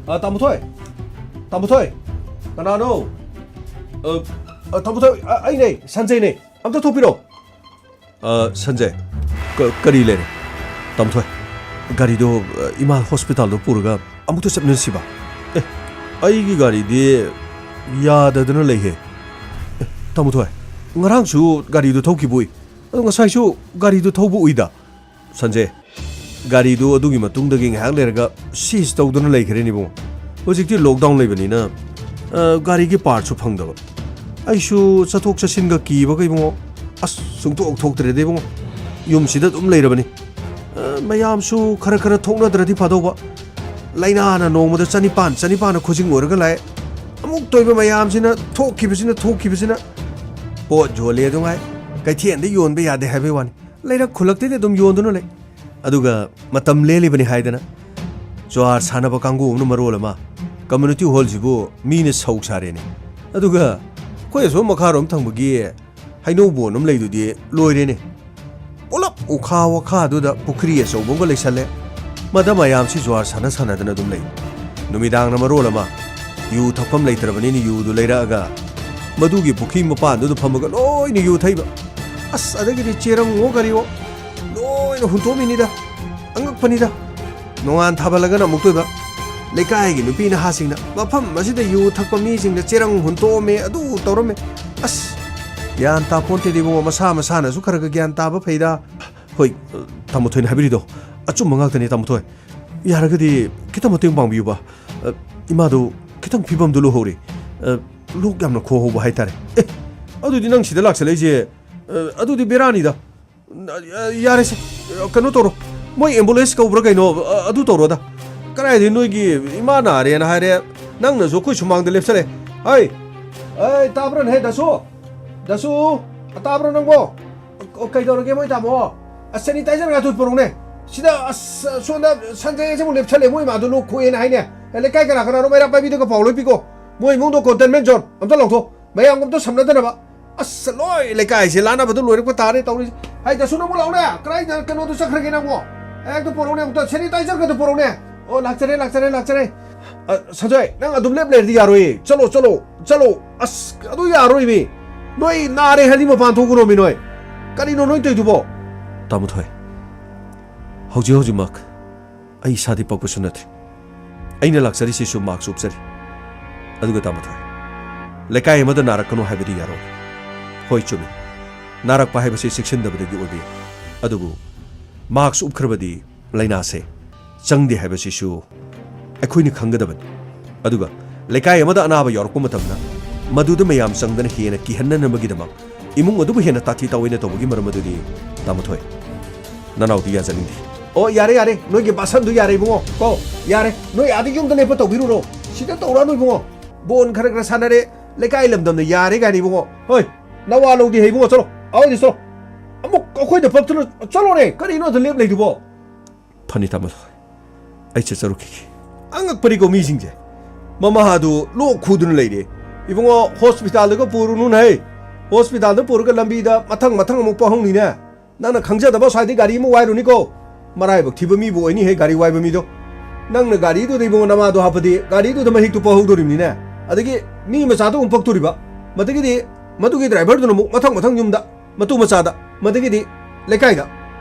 ꯑ, ꯇꯥꯃꯨꯊꯣꯏ! ꯇꯥꯃꯨꯊꯣꯏ! ꯀꯅꯥꯅꯣ? ꯑ, ꯑ, ꯇꯥꯃꯨꯊꯣꯏ, ꯑ, ꯑꯩꯅꯦ, ꯁꯟꯖꯩꯅꯦ꯫ ꯑꯝꯇ ꯊꯣꯛꯄꯤꯔꯣ꯫ ꯑ, ꯁꯟꯖꯩ, ꯀ-, ꯀꯔꯤ ꯂꯩꯔꯦ? ꯇꯥꯃꯨꯊꯣꯏ, ꯒꯥꯔꯤꯗꯣ, ꯑ, ꯏꯃꯥ ꯍꯣꯁꯄꯤꯇꯥꯜꯗ ꯄꯨꯔꯒ ꯑꯃꯨꯛꯇ ꯆꯠꯃꯤꯟꯅꯁꯤꯕ꯫ ꯑꯦ, ꯑꯩꯒꯤ ꯒꯥꯔꯤꯗꯤ ꯌꯥꯗꯗꯅ ꯂꯩꯍꯦ꯫ ꯑꯦ, ꯇꯥꯃꯣꯊꯣꯏ, ꯉꯔꯥꯡꯁꯨ ꯒꯥꯔꯤꯗꯨ ꯊꯧꯈꯤꯕ ꯎꯏ꯫ ꯑꯗꯣ ꯉꯁꯥꯏꯁꯨ ꯒꯥꯔꯤꯗꯨ ꯊꯧꯕ ꯎꯏꯗ꯫ ꯁꯟꯖꯦ, ꯒꯥꯔꯤꯗꯨ ꯑꯗꯨꯒꯤ ꯃꯇꯨꯡꯗꯒꯤ ꯉꯥꯏꯍꯥꯛ ꯂꯩꯔꯒ ꯁꯤꯖ ꯇꯧꯗꯨꯅ ꯂꯩꯈ꯭ꯔꯦꯅꯦ ꯏꯕꯨꯡꯉꯣ꯫ ꯍꯧꯖꯤꯛꯇꯤ ꯂꯣꯛꯗꯥꯎꯟ ꯂꯩꯕꯅꯤꯅ, ꯑ, ꯒꯥꯔꯤꯒꯤ ꯄꯥꯔꯠꯁꯨ ꯐꯪꯗꯕ꯫ ꯑꯩꯁꯨ ꯆꯠꯊꯣꯛ ꯆꯠꯁꯤꯟꯒ ꯀꯤꯕꯒ ꯏꯕꯨꯡꯉꯣ, ꯑꯁ, ꯁꯨꯡꯊꯣꯛ ꯊꯣꯛꯇ꯭ꯔꯦꯗ ꯏꯕꯨꯡꯉꯣ꯫ ꯌꯨꯝꯁꯤꯗ ꯑꯗꯨꯝ ꯂꯩꯔꯕꯅꯤ꯫ ꯑ, ꯃꯌꯥꯝꯁꯨ ꯈꯔ ꯈꯔ ꯊꯣꯛꯅꯗ꯭ꯔꯗꯤ ꯐꯗꯧꯕ꯫ ꯂꯥꯏꯅꯥꯅ ꯅꯣꯡꯃꯗ ꯆꯅꯤꯄꯥꯟ, ꯆꯅꯤꯄꯥꯟꯅ ꯈꯨꯖꯤꯡ ꯑꯣꯏꯔꯒ ꯂꯥꯛꯑꯦ꯫ ꯑꯃꯨꯛ ꯇꯣꯏꯕ ꯃꯌꯥꯝꯁꯤꯅ, ꯊꯣꯛꯈꯤꯕꯁꯤꯅ, ꯊꯣꯛꯈꯤꯕꯁꯤꯅ꯫ ꯄꯣꯠ ꯌꯣꯜꯂꯦ ꯑꯗꯨꯉꯥꯏ, ꯀꯩꯊꯦꯜꯗ ꯌꯣꯟꯕ ꯌꯥꯗꯦ ꯍꯥꯏꯕꯩ ꯋꯥꯅꯤ꯫ ꯂꯩꯔꯛ ꯈꯨꯜꯂꯛꯇꯗꯤ ꯑꯗꯨꯝ ꯌꯣꯟꯗꯨꯅ ꯂꯩ꯫ ꯑꯗꯨꯒ ꯃꯇꯝ ꯂꯦꯜꯂꯤꯕꯅꯤ ꯍꯥꯏꯗꯅ ꯖ꯭ꯋꯥꯔ ꯁꯥꯟꯅꯕ ꯀꯥꯡꯕꯨ ꯑꯃꯅ ꯃꯔꯣꯜ ꯑꯃ, ꯀꯝꯃ꯭ꯌꯨꯅꯤꯇꯤ ꯍꯣꯜꯁꯤꯕꯨ ꯃꯤꯅ ꯁꯧ ꯁꯥꯔꯦꯅꯦ꯫ ꯑꯗꯨꯒ ꯑꯩꯈꯣꯏ ꯑꯁꯣꯝ ꯃꯈꯥꯔꯣꯝ ꯊꯪꯕꯒꯤ ꯍꯩꯅꯧ ꯕꯣꯟ ꯑꯃ ꯂꯩꯗꯨꯗꯤ ꯂꯣꯏꯔꯦꯅꯦ꯫ ꯄꯨꯂꯞ ꯎꯈꯥ ꯋꯥꯈꯥꯗꯨꯗ ꯄꯨꯈ꯭ꯔꯤ ꯑꯆꯧꯕ ꯑꯃꯒ ꯂꯩꯁꯜꯂꯦ꯫ ꯃꯗ ꯃꯌꯥꯝꯁꯤ ꯖ꯭ꯋꯥꯔ ꯁꯥꯟꯅ ꯁꯥꯟꯅꯗꯅ ꯑꯗꯨꯝ ꯂꯩ꯫ ꯅꯨꯃꯤꯗꯥꯡꯅ ꯃꯔꯣꯜ ꯑꯃ ꯌꯨ ꯊꯛꯐꯝ ꯂꯩꯇ꯭ꯔꯕꯅꯤꯅ ꯌꯨꯗꯨ ꯂꯩꯔꯛꯑꯒ ꯃꯗꯨꯒꯤ ꯄꯨꯈ꯭ꯔꯤ ꯃꯄꯥꯟꯗꯨꯗ ꯐꯝꯃꯒ ꯂꯣꯏꯅ ꯌꯨ ꯊꯛꯏꯕ꯫ ꯑꯁ, ꯑꯗꯒꯤꯗꯤ ꯆꯦꯔꯪꯉꯣ ꯀꯔꯤꯑꯣ ꯂꯣꯏꯅ ꯍꯨꯟꯇꯣꯛꯑꯝꯃꯤꯅꯤꯗ꯫ ꯑꯉꯛꯄꯅꯤꯗ꯫ ꯅꯣꯡꯉꯥꯟ ꯊꯥꯕꯜꯂꯒꯅ ꯑꯃꯨꯛꯇꯣꯏꯕ꯫ ꯂꯩꯀꯥꯏꯒꯤ ꯅꯨꯄꯤ ꯅꯍꯥꯁꯤꯡꯅ ꯃꯐꯝ ꯑꯁꯤꯗ ꯌꯨ ꯊꯛꯄ ꯃꯤꯁꯤꯡꯅ ꯆꯦꯔꯪ ꯍꯨꯟꯇꯣꯛꯑꯝꯃꯦ, ꯑꯗꯨ ꯇꯧꯔꯝꯃꯦ꯫ ꯑꯁ, ꯒ꯭ꯌꯥꯟ ꯇꯥꯄꯣꯟꯇꯦꯗ ꯏꯕꯨꯡꯉꯣ, ꯃꯁꯥ ꯃꯁꯥꯅꯁꯨ ꯈꯔ ꯈꯔ ꯒ꯭ꯌꯥꯟ ꯇꯥꯕ ꯐꯩꯗ꯫ ꯍꯣꯏ, ꯇꯥꯃꯣ ꯊꯣꯏꯅ ꯍꯥꯏꯕꯤꯔꯤꯗꯣ ꯑꯆꯨꯝꯕ ꯉꯥꯛꯇꯅꯤ, ꯇꯥꯃꯣ ꯊꯣꯏ꯫ ꯌꯥꯔꯒꯗꯤ ꯈꯤꯇꯪ ꯃꯇꯦꯡ ꯄꯥꯡꯕꯤꯌꯨꯕ꯫ ꯑ, ꯏꯃꯥꯗꯣ ꯈꯤꯇꯪ ꯐꯤꯕꯝꯗꯣ ꯂꯨꯍꯧꯔꯤ꯫ ꯑ, ꯂꯣꯛ ꯌꯥꯝꯅ ꯈꯨꯍꯧꯕ ꯍꯥꯏꯇꯥꯔꯦ꯫ ꯑꯦ, ꯑꯗꯨꯗꯤ ꯅꯪ ꯁꯤꯗ ꯂꯥꯛꯁꯜꯂꯛꯏꯁꯦ, ꯑ, ꯑꯗꯨꯗꯤ ꯕꯦꯔꯥꯅꯤꯗ꯫ ꯑ, ꯌꯥꯔꯦꯁꯦ, ꯑ, ꯀꯩꯅꯣ ꯇꯧꯔꯣ, ꯃꯣꯏ ꯑꯦꯝꯕꯨꯂꯦꯟꯁ ꯀꯧꯕ꯭ꯔꯥ ꯀꯩꯅꯣ, ꯑ, ꯑꯗꯨ ꯇꯧꯔꯣꯗ꯫ ꯀꯗꯥꯏꯗꯩ ꯅꯣꯏꯒꯤ ꯏꯃꯥ ꯅꯥꯔꯦꯅ ꯍꯥꯏꯔꯦ, ꯅꯪꯅꯁꯨ ꯑꯩꯈꯣꯏ ꯁꯨꯃꯥꯡꯗ ꯂꯦꯞꯁꯜꯂꯦ꯫ ꯍꯩ, ꯑꯩ, ꯇꯥꯕ꯭ꯔꯣꯅꯦ, ꯍꯦ, ꯗꯁꯨ? ꯗꯁꯨ, ꯇꯥꯕ꯭ꯔꯣ ꯅꯪꯕꯣ? ꯑꯣ, ꯀꯩꯗꯧꯔꯒꯦ ꯃꯣꯏ ꯇꯥꯃꯣ? ꯑꯁ, ꯁꯦꯅꯤꯇꯥꯏꯖꯔꯒꯗꯨ ꯄꯨꯔꯛꯎꯅꯦ꯫ ꯁꯤꯗ, ꯑꯁ, ꯁꯣꯝꯗ ꯁꯟꯖꯌꯁꯦ ꯑꯃꯨꯛ ꯂꯦꯞꯁꯜꯂꯦ, ꯃꯣꯏ ꯏꯃꯥꯗꯣ ꯂꯣꯛ ꯈꯨꯑꯦꯅ ꯍꯥꯏꯅꯦ꯫ ꯑꯦ, ꯂꯩꯀꯥꯏ ꯀꯅꯥ ꯀꯅꯥꯅꯣ ꯃꯩꯔꯥ ꯄꯥꯏꯕꯤꯗꯨꯒ ꯄꯥꯎ ꯂꯣꯏ ꯄꯤꯀꯣ꯫ ꯃꯣꯏ ꯏꯃꯨꯡꯗꯣ ꯀꯣꯟꯇꯦꯟꯃꯦꯟ ꯖꯣꯟ ꯑꯝꯇ ꯂꯥꯎꯊꯣꯛ꯫ ꯃꯌꯥꯝꯒ ꯑꯝꯇ ꯁꯝꯅꯗꯅꯕ꯫ ꯑꯁ, ꯂꯣꯏ ꯂꯩꯀꯥꯏꯁꯦ ꯂꯥꯟꯅꯕꯗ ꯂꯣꯏꯔꯛꯄ ꯇꯥꯔꯦ ꯇꯧꯔꯤꯁꯦ꯫ ꯍꯥꯏ, ꯗꯁꯨ, ꯅꯪꯕꯨ ꯂꯥꯛꯎꯅꯦ꯫ ꯀꯗꯥꯏꯗ ꯀꯩꯅꯣꯗꯨ ꯆꯠꯈ꯭ꯔꯒꯦ ꯅꯪꯕꯣ? ꯑꯦ, ꯑꯝꯇ ꯄꯨꯔꯛꯎꯅꯦ, ꯑꯝꯇ ꯁꯦꯅꯤꯇꯥꯏꯖꯔꯒꯗꯨ ꯄꯨꯔꯛꯎꯅꯦ꯫ ꯑꯣ, ꯂꯥꯛꯆꯔꯦ, ꯂꯥꯛꯆꯔꯦ, ꯂꯥꯛꯆꯔꯦ꯫ ꯑ, ꯁꯟꯖꯣꯏ, ꯅꯪ ꯑꯗꯨꯝ ꯂꯦꯞ ꯂꯩꯔꯗꯤ ꯌꯥꯔꯣꯏꯌꯦ꯫ ꯆꯠꯂꯣ, ꯆꯠꯂꯣ, ꯆꯠꯂꯣ꯫ ꯑꯁ, ꯑꯗꯨ ꯌꯥꯔꯣꯏꯃꯤ꯫ ꯅꯣꯏ ꯅꯥꯔꯦ ꯍꯥꯏꯗꯤ ꯃꯄꯥꯟ ꯊꯣꯛꯀꯅꯣꯃꯤ ꯅꯣꯏ꯫ ꯀꯔꯤꯅꯣ ꯅꯣꯏ ꯇꯧꯏꯗꯨꯕꯣ? ꯇꯥꯃꯣ ꯊꯣꯏ, ꯍꯧꯖꯤꯛ ꯍꯧꯖꯤꯛꯃꯛ ꯑꯩ ꯏꯁꯥꯗꯤ ꯄꯛꯄꯁꯨ ꯅꯠꯇ꯭ꯔꯦ꯫ ꯑꯩꯅ ꯂꯥꯛꯆꯔꯤꯁꯤꯁꯨ ꯃꯥꯛꯁ ꯎꯞꯆꯔꯤ꯫ ꯑꯗꯨꯒ ꯇꯥꯃꯣꯊꯣꯏ, ꯂꯩꯀꯥꯏ ꯑꯃꯗ ꯅꯥꯔꯛꯀꯅꯨ ꯍꯥꯏꯕꯗꯤ ꯌꯥꯔꯣꯏ꯫ ꯍꯣꯏ, ꯆꯨꯝꯃꯤ꯫ ꯅꯥꯔꯛꯄ ꯍꯥꯏꯕꯁꯤ ꯆꯦꯛꯁꯤꯟꯗꯕꯗꯒꯤ ꯑꯣꯏꯕ ꯌꯥꯏ꯫ ꯑꯗꯨꯕꯨ ꯃꯥꯛꯁ ꯎꯞꯈ꯭ꯔꯕꯗꯤ ꯂꯥꯏꯅꯥꯁꯦ ꯆꯪꯗꯦ ꯍꯥꯏꯕꯁꯤꯁꯨ ꯑꯩꯈꯣꯏꯅ ꯈꯪꯒꯗꯕꯅꯤ꯫ ꯑꯗꯨꯒ ꯂꯩꯀꯥꯏ ꯑꯃꯗ ꯑꯅꯥꯕ ꯌꯥꯎꯔꯛꯄ ꯃꯇꯝꯗ ꯃꯗꯨꯗ ꯃꯌꯥꯝ ꯆꯪꯗꯅ ꯍꯦꯟꯅ ꯀꯤꯍꯟꯅꯅꯕꯒꯤꯗꯃꯛ ꯏꯃꯨꯡ ꯑꯗꯨꯕꯨ ꯍꯦꯟꯅ ꯇꯥꯊꯤ ꯇꯥꯑꯣꯏꯅ ꯇꯧꯕꯒꯤ ꯃꯔꯝ ꯑꯗꯨꯗꯤ, ꯇꯥꯃꯣꯊꯣꯏ, ꯅꯅꯥꯎꯗꯤ ꯌꯥꯖꯅꯤꯡꯗꯦ꯫ ꯑꯣ, ꯌꯥꯔꯦ, ꯌꯥꯔꯦ, ꯅꯣꯏꯒꯤ ꯕꯥꯁꯟꯗꯨ ꯌꯥꯔꯦ, ꯏꯕꯨꯡꯉꯣ꯫ ꯀꯣ, ꯌꯥꯔꯦ, ꯅꯣꯏ ꯑꯥꯗ ꯌꯨꯝꯗ ꯂꯦꯞꯄ ꯇꯧꯕꯤꯔꯨꯔꯣ꯫ ꯁꯤꯗ ꯇꯧꯔꯛꯑꯅꯨ, ꯏꯕꯨꯡꯉꯣ꯫ ꯕꯣꯟ ꯈꯔ ꯈꯔ ꯁꯥꯟꯅꯔꯦ, ꯂꯩꯀꯥꯏ ꯂꯝꯗꯝꯅ ꯌꯥꯔꯦ ꯀꯥꯏꯅ, ꯏꯕꯨꯡꯉꯣ꯫ ꯍꯣꯏ, ꯅꯋꯥ ꯂꯧꯗꯦ ꯍꯦ, ꯏꯕꯨꯡꯉꯣ, ꯆꯠꯂꯣ꯫ ꯑꯥꯋꯥꯏꯗ ꯆꯠꯂꯣ꯫ ꯑꯃꯨꯛ ꯑꯩꯈꯣꯏꯗ ꯄꯛꯇꯨꯅ ꯆꯠꯂꯣꯅꯦ꯫ ꯀꯔꯤꯅꯣ ꯑꯗꯨ ꯂꯦꯞ ꯂꯩꯗꯨꯕꯣ? ꯐꯅꯤ, ꯇꯥꯃꯣꯊꯣꯏ, ꯑꯩ ꯆꯠꯆꯔꯨꯈꯤꯒꯦ꯫ ꯑꯉꯛꯄꯅꯤꯀꯣ ꯃꯤꯁꯤꯡꯁꯦ꯫ ꯃꯃꯥꯗꯨ ꯂꯣꯛ ꯈꯨꯗꯨꯅ ꯂꯩꯔꯦ꯫ ꯏꯕꯨꯡꯉꯣ, ꯍꯣꯁꯄꯤꯇꯥꯜꯗꯒ ꯄꯨꯔꯨꯅꯨꯅꯦ ꯍꯦ꯫ ꯍꯣꯁꯄꯤꯇꯥꯜꯗ ꯄꯨꯔꯒ ꯂꯝꯕꯤꯗ ꯃꯊꯪ ꯃꯊꯪ ꯑꯃꯨꯛ ꯄꯛꯍꯧꯅꯤꯅꯦ꯫ ꯅꯪꯅ ꯈꯪꯖꯗꯕ ꯁ꯭ꯋꯥꯏꯗꯩ ꯒꯥꯔꯤ ꯑꯃ ꯋꯥꯏꯔꯨꯅꯤꯀꯣ꯫ ꯃꯔꯥꯏꯕꯛ ꯊꯤꯕ ꯃꯤꯕꯨ ꯑꯣꯏꯅꯤꯍꯦ ꯒꯥꯔꯤ ꯋꯥꯏꯕ ꯃꯤꯗꯣ꯫ ꯅꯪꯅ ꯒꯥꯔꯤꯗꯨꯗ ꯏꯕꯨꯡꯉꯣ ꯅꯃꯥꯗꯣ ꯍꯥꯞꯄꯗꯤ ꯒꯥꯔꯤꯗꯨꯗ ꯃꯍꯤꯛꯇꯨ ꯄꯛꯍꯧꯗꯣꯔꯤꯕꯅꯤꯅꯦ꯫ ꯑꯗꯒꯤ ꯃꯤ ꯃꯆꯥꯗꯣ ꯑꯃꯨꯛ ꯄꯛꯇꯣꯔꯤꯕ꯫ ꯃꯗꯒꯤꯗꯤ ꯃꯗꯨꯒꯤ ꯗ꯭ꯔꯥꯏꯚꯔꯗꯨꯅ ꯑꯃꯨꯛ ꯃꯊꯪ ꯃꯊꯪ ꯌꯨꯝꯗ ꯃꯇꯨ ꯃꯆꯥꯗ, ꯃꯗꯒꯤꯗꯤ ꯂꯩꯀꯥꯏꯗ,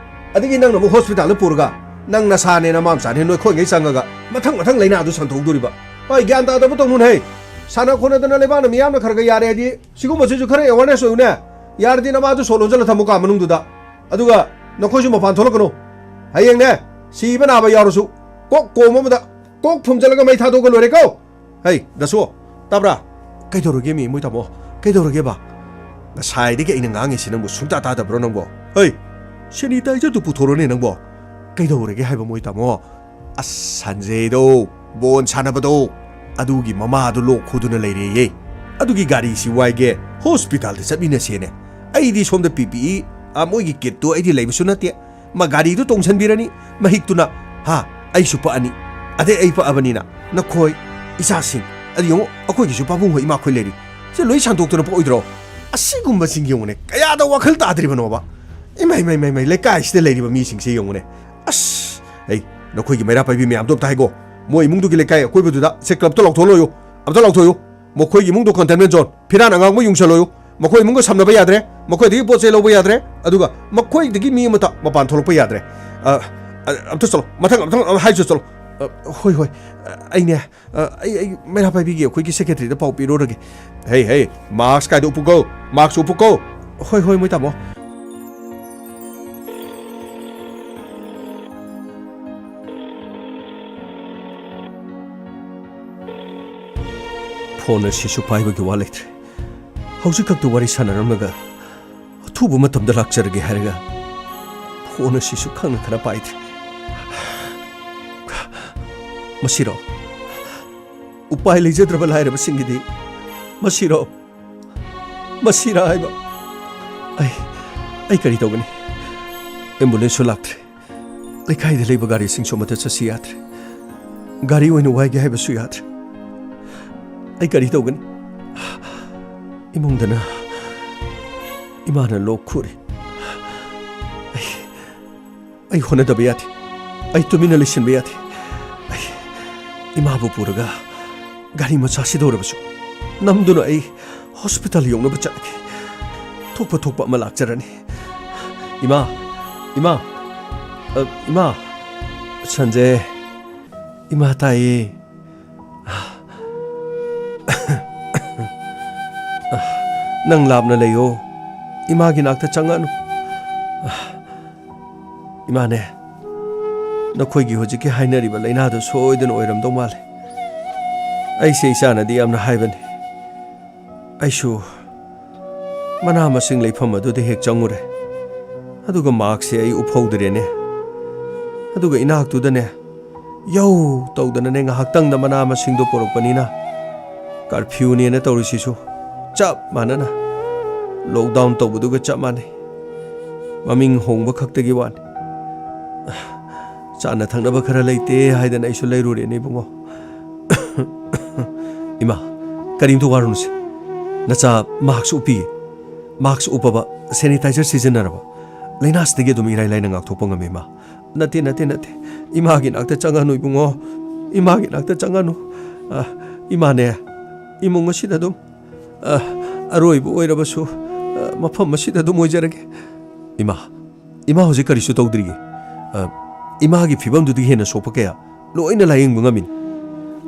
ꯑꯗꯒꯤ ꯅꯪꯅ ꯑꯃꯨꯛ ꯍꯣꯁꯄꯤꯇꯥꯜꯗ ꯄꯨꯔꯒ ꯅꯪ ꯅꯁꯥꯅꯦ ꯅꯃꯥ ꯃꯆꯥꯅꯦ ꯅꯣꯏꯈꯣꯏꯉꯩ ꯆꯪꯉꯒ ꯃꯊꯪ ꯃꯊꯪ ꯂꯥꯏꯅꯥꯗꯨ ꯁꯟꯗꯣꯛꯍꯧꯗꯣꯔꯤꯕ꯫ ꯍꯣꯏ, ꯒ꯭ꯌꯥꯟ ꯇꯥꯗꯕ ꯇꯧꯅꯨꯅꯦ ꯍꯦ꯫ ꯁꯥꯟꯅ ꯈꯣꯠꯅꯗꯅ ꯂꯩꯕꯥꯛꯅ ꯃꯤꯌꯥꯝꯅ ꯈꯔ ꯈꯔ ꯌꯥꯔꯦ ꯍꯥꯏꯗꯤ ꯁꯤꯒꯨꯝꯕꯁꯤꯁꯨ ꯈꯔ ꯑꯦꯋꯥꯔꯅꯦꯁ ꯑꯣꯏꯌꯨꯅꯦ꯫ ꯌꯥꯔꯗꯤ ꯅꯃꯥꯗꯨ ꯁꯣ ꯂꯣꯟꯁꯤꯜꯂ ꯊꯝꯃꯨ ꯀꯥ ꯃꯅꯨꯡꯗꯨꯗ꯫ ꯑꯗꯨꯒ ꯅꯈꯣꯏꯁꯨ ꯃꯄꯥꯟ ꯊꯣꯛꯂꯛꯀꯅꯨ꯫ ꯍꯌꯦꯡꯅꯦ, ꯁꯤꯕ ꯅꯥꯕ ꯌꯥꯎꯔꯁꯨ ꯀꯣꯛ ꯀꯣꯝ ꯑꯃꯗ ꯀꯣꯛ ꯐꯨꯝꯖꯤꯜꯂꯒ ꯃꯩ ꯊꯥꯗꯣꯛꯑꯒ ꯂꯣꯏꯔꯦꯀꯣ꯫ ꯍꯩ, ꯗꯁꯣ, ꯇꯥꯕ꯭ꯔꯥ? ꯀꯩꯗꯧꯔꯒꯦ ꯃꯤ ꯃꯣꯏ ꯇꯥꯃꯣ? ꯀꯩꯗꯧꯔꯒꯦꯕ? ꯉꯁꯥꯏꯗꯒꯤ ꯑꯩꯅ ꯉꯥꯡꯉꯤꯁꯤ ꯅꯪꯕꯨ ꯁꯨꯡꯇꯥ ꯇꯥꯗꯕ꯭ꯔꯣ ꯅꯪꯕꯣ? ꯍꯩ, ꯁꯦꯅꯤꯇꯥꯏꯖꯔꯗꯨ ꯄꯨꯊꯣꯔꯣꯅꯦ ꯅꯪꯕꯣ꯫ ꯀꯩꯗꯧꯔꯒꯦ ꯍꯥꯏꯕ ꯃꯣꯏ ꯇꯥꯃꯣ? ꯑꯁ, ꯁꯟꯖꯦꯗꯣ, ꯕꯣꯟ ꯁꯥꯟꯅꯕꯗꯣ, ꯑꯗꯨꯒꯤ ꯃꯃꯥꯗꯣ ꯂꯣꯛ ꯈꯨꯗꯨꯅ ꯂꯩꯔꯦꯌꯦ꯫ ꯑꯗꯨꯒꯤ ꯒꯥꯔꯤꯁꯤ ꯋꯥꯏꯒꯦ, ꯍꯣꯁꯄꯤꯇꯥꯜꯗ ꯆꯠꯃꯤꯟꯅꯁꯦꯅꯦ꯫ ꯑꯩꯗꯤ ꯁꯣꯝꯗ ꯄꯤ ꯄꯤ ꯏ, ꯑ, ꯃꯣꯏꯒꯤ ꯀꯤꯠꯇꯣ ꯑꯩꯗꯤ ꯂꯩꯕꯁꯨ ꯅꯠꯇꯦ꯫ ꯃꯥ ꯒꯥꯔꯤꯗꯨ ꯇꯣꯡꯁꯟꯕꯤꯔꯅꯤ, ꯃꯍꯤꯛꯇꯨꯅ, ꯍꯥ, ꯑꯩꯁꯨ ꯄꯛꯑꯅꯤ꯫ ꯑꯗꯩ ꯑꯩ ꯄꯛꯑꯕꯅꯤꯅ ꯅꯈꯣꯏ ꯏꯆꯥꯁꯤꯡ, ꯑꯗꯨ ꯌꯦꯡꯉꯨ, ꯑꯩꯈꯣꯏꯒꯤꯁꯨ ꯄꯥꯕꯨꯡ ꯍꯣꯏ ꯏꯃꯥꯈꯣꯏ ꯂꯩꯔꯤ꯫ ꯁꯤ ꯂꯣꯏ ꯁꯟꯗꯣꯛꯇꯅ ꯄꯛꯑꯣꯏꯗ꯭ꯔꯣ? ꯑꯁꯤꯒꯨꯝꯕꯁꯤꯡ ꯌꯦꯡꯉꯨꯅꯦ, ꯀꯌꯥꯗ ꯋꯥꯈꯜ ꯇꯥꯗ꯭ꯔꯤꯕꯅꯣꯕ? ꯏꯃꯥꯏ, ꯃꯥꯏ, ꯃꯥꯏ, ꯃꯥꯏ, ꯂꯩꯀꯥꯏꯁꯤꯗ ꯂꯩꯔꯤꯕ ꯃꯤꯁꯤꯡꯁꯦ ꯌꯦꯡꯉꯨꯅꯦ꯫ ꯑꯁ, ꯑꯩ, ꯅꯈꯣꯏꯒꯤ ꯃꯩꯔꯥ ꯄꯥꯏꯕꯤ ꯃꯌꯥꯝꯗꯣ ꯑꯝꯇ ꯍꯥꯏꯒꯣ꯫ ꯃꯣꯏ ꯏꯃꯨꯡꯗꯨꯒꯤ ꯂꯩꯀꯥꯏ ꯑꯀꯣꯏꯕꯗꯨꯗ ꯁꯦ ꯀ꯭ꯂꯕꯇ ꯂꯥꯎꯊꯣꯛꯍꯜꯂꯣꯌꯨ꯫ ꯑꯝꯇ ꯂꯥꯎꯊꯣꯛꯌꯨ꯫ ꯃꯈꯣꯏꯒꯤ ꯏꯃꯨꯡꯗꯣ containment zone, ꯐꯤꯔꯥꯟ ꯑꯉꯥꯡꯕ ꯌꯨꯡꯁꯜꯂꯣꯌꯨ꯫ ꯃꯈꯣꯏ ꯏꯃꯨꯡꯒ ꯁꯝꯅꯕ ꯌꯥꯗ꯭ꯔꯦ, ꯃꯈꯣꯏꯗꯒꯤ ꯄꯣꯠ ꯆꯩ ꯂꯧꯕ ꯌꯥꯗ꯭ꯔꯦ, ꯑꯗꯨꯒ ꯃꯈꯣꯏꯗꯒꯤ ꯃꯤ ꯑꯃꯠꯇ ꯃꯄꯥꯟ ꯊꯣꯛꯂꯛꯄ ꯌꯥꯗ꯭ꯔꯦ꯫ ꯑ, ꯑ, ꯑꯝꯇ ꯆꯠꯂꯣ, ꯃꯊꯪ, ꯃꯊꯪ, ꯑ, ꯍꯥꯏꯁꯨ ꯆꯠꯂꯣ꯫ ꯑ, ꯍꯣꯏ, ꯍꯣꯏ꯫ ꯑ, ꯑꯩꯅꯦ, ꯑ, ꯑꯩ, ꯑꯩ ꯃꯩꯔꯥ ꯄꯥꯏꯕꯤꯒꯦ, ꯑꯩꯈꯣꯏꯒꯤ ꯁꯦꯀ꯭ꯔꯦꯇꯔꯤꯗ ꯄꯥꯎ ꯄꯤꯔꯨꯔꯒꯦ꯫ ꯍꯦ, ꯍꯦ, ꯃꯥꯛꯁ ꯀꯥꯏꯗ ꯎꯞꯄꯨꯀꯣ? ꯃꯥꯛꯁ ꯎꯞꯄꯨꯀꯣ꯫ ꯍꯣꯏ, ꯍꯣꯏ, ꯃꯣꯏ ꯇꯥꯃꯣ꯫ ꯐꯣꯟ ꯑꯁꯤꯁꯨ ꯄꯥꯏꯕꯒꯤ ꯋꯥ ꯂꯩꯇ꯭ꯔꯦ꯫ ꯍꯧꯖꯤꯛ ꯈꯛꯇ ꯋꯥꯔꯤ ꯁꯥꯟꯅꯔꯝꯂꯒ ꯑꯊꯨꯕ ꯃꯇꯝꯗ ꯂꯥꯛꯆꯔꯒꯦ ꯍꯥꯏꯔꯒ ꯐꯣꯟ ꯑꯁꯤꯁꯨ ꯈꯪꯅ ꯈꯔ ꯄꯥꯏꯗ꯭ꯔꯦ꯫ ꯃꯁꯤꯔꯣ? ꯎꯄꯥꯏ ꯂꯩꯖꯗ꯭ꯔꯕ ꯂꯥꯏꯔꯕꯁꯤꯡꯒꯤꯗꯤ ꯃꯁꯤꯔꯣ? ꯃꯁꯤꯔꯥ ꯍꯥꯏꯕ? ꯑꯩ, ꯑꯩ ꯀꯔꯤ ꯇꯧꯒꯅꯤ? ꯑꯦꯝꯕꯨꯂꯦꯟꯁꯁꯨ ꯂꯥꯛꯇ꯭ꯔꯦ꯫ ꯂꯩꯀꯥꯏꯗ ꯂꯩꯕ ꯒꯥꯔꯤꯁꯤꯡꯁꯨ ꯑꯃꯠꯇ ꯆꯠꯁꯤ ꯌꯥꯗ꯭ꯔꯦ꯫ ꯒꯥꯔꯤ ꯑꯣꯏꯅ ꯋꯥꯏꯒꯦ ꯍꯥꯏꯕꯁꯨ ꯌꯥꯗ꯭ꯔꯦ꯫ ꯑꯩ ꯀꯔꯤ ꯇꯧꯒꯅꯤ? ꯏꯃꯨꯡꯗꯅ ꯏꯃꯥꯅ ꯂꯣꯛ ꯈꯨꯔꯤ꯫ ꯑꯩ, ꯑꯩ ꯍꯣꯠꯅꯗꯕ ꯌꯥꯗꯦ꯫ ꯑꯩ ꯇꯨꯃꯤꯟꯅ ꯂꯩꯁꯤꯟꯕ ꯌꯥꯗꯦ꯫ ꯑꯩ ꯏꯃꯥꯕꯨ ꯄꯨꯔꯒ ꯒꯥꯔꯤ ꯃꯆꯥꯁꯤꯗ ꯑꯣꯏꯔꯕꯁꯨ ꯅꯝꯗꯨꯅ ꯑꯩ ꯍꯣꯁꯄꯤꯇꯥꯜ ꯌꯧꯅꯕ ꯆꯠꯂꯒꯦ꯫ ꯊꯣꯛꯄ ꯊꯣꯛꯄ ꯑꯃ ꯂꯥꯛꯆꯔꯅꯤ꯫ ꯏꯃꯥ, ꯏꯃꯥ, ꯑ, ꯏꯃꯥ꯫ ꯁꯟꯖꯦ, ꯏꯃꯥ ꯇꯥꯏꯌꯦ꯫ ꯅꯪ ꯂꯥꯞꯅ ꯂꯩꯌꯣ꯫ ꯏꯃꯥꯒꯤ ꯅꯥꯛꯇ ꯆꯪꯉꯛꯅꯨ꯫ ꯏꯃꯥꯅꯦ, ꯅꯈꯣꯏꯒꯤ ꯍꯧꯖꯤꯛꯀꯤ ꯍꯥꯏꯅꯔꯤꯕ ꯂꯥꯏꯅꯥꯗꯨ ꯁꯣꯏꯗꯅ ꯑꯣꯏꯔꯝꯗꯧ ꯃꯥꯜꯂꯦ꯫ ꯑꯩꯁꯦ ꯏꯆꯥꯅꯗꯤ ꯌꯥꯝꯅ ꯍꯥꯏꯕꯅꯤ꯫ ꯑꯩꯁꯨ ꯃꯅꯥ ꯃꯁꯤꯡ ꯂꯩꯐꯝ ꯑꯗꯨꯗ ꯍꯦꯛ ꯆꯪꯉꯨꯔꯦ꯫ ꯑꯗꯨꯒ ꯃꯥꯛꯁꯁꯦ ꯑꯩ ꯎꯞꯍꯧꯗ꯭ꯔꯦꯅꯦ꯫ ꯑꯗꯨꯒ ꯏꯅꯥꯛꯇꯨꯗꯅꯦ, ꯌꯧ ꯇꯧꯗꯅꯅꯦ, ꯉꯥꯏꯍꯥꯛꯇꯪꯗ ꯃꯅꯥ ꯃꯁꯤꯡꯗꯣ ꯄꯨꯔꯛꯄꯅꯤꯅ, ꯀꯔꯐ꯭ꯌꯨꯅꯦꯅ ꯇꯧꯔꯤꯁꯤꯁꯨ ꯆꯞ ꯃꯥꯟꯅꯅ ꯂꯣꯛꯗꯥꯎꯟ ꯇꯧꯕꯗꯨꯒ ꯆꯞ ꯃꯥꯟꯅꯩ꯫ ꯃꯃꯤꯡ ꯍꯣꯡꯕ ꯈꯛꯇꯒꯤ ꯋꯥꯅꯤ꯫ ꯆꯥꯅ ꯊꯛꯅꯕ ꯈꯔ ꯂꯩꯇꯦ ꯍꯥꯏꯗꯅ ꯑꯩꯁꯨ ꯂꯩꯔꯨꯔꯦꯅꯦ, ꯏꯕꯨꯡꯉꯣ꯫ ꯏꯃꯥ, ꯀꯔꯤꯝꯇ ꯋꯥꯔꯨꯅꯨꯁꯦ꯫ ꯅꯆꯥ ꯃꯥꯛꯁ ꯎꯞꯄꯤꯌꯦ꯫ ꯃꯥꯛꯁ ꯎꯞꯄꯕ, ꯁꯦꯅꯤꯇꯥꯏꯖꯔ ꯁꯤꯖꯤꯟꯅꯔꯕ, ꯂꯥꯏꯅꯥꯁꯤꯗꯒꯤ ꯑꯗꯨꯝ ꯏꯔꯥꯏ ꯂꯥꯏꯅ ꯉꯥꯛꯊꯣꯛꯄ ꯉꯝꯃꯤ, ꯏꯃꯥ꯫ ꯅꯠꯇꯦ, ꯅꯠꯇꯦ, ꯅꯠꯇꯦ꯫ ꯏꯃꯥꯒꯤ ꯅꯥꯛꯇ ꯆꯪꯉꯅꯨ, ꯏꯕꯨꯡꯉꯣ꯫ ꯏꯃꯥꯒꯤ ꯅꯥꯛꯇ ꯆꯪꯉꯅꯨ꯫ ꯑ, ꯏꯃꯥꯅꯦ, ꯏꯃꯨꯡ ꯑꯁꯤꯗ ꯑꯗꯨꯝ, ꯑ, ꯑꯔꯣꯏꯕ ꯑꯣꯏꯔꯕꯁꯨ, ꯑ, ꯃꯐꯝ ꯑꯁꯤꯗ ꯑꯗꯨꯝ ꯑꯣꯏꯖꯔꯒꯦ꯫ ꯏꯃꯥ, ꯏꯃꯥ ꯍꯧꯖꯤꯛ ꯀꯔꯤꯁꯨ ꯇꯧꯗ꯭ꯔꯤꯌꯦ꯫ ꯑ, ꯏꯃꯥꯒꯤ ꯐꯤꯕꯝꯗꯨꯗꯒꯤ ꯍꯦꯟꯅ ꯁꯣꯛꯄ ꯀꯌꯥ ꯂꯣꯏꯅ ꯂꯥꯌꯦꯡꯕ ꯉꯝꯃꯤꯅꯤ꯫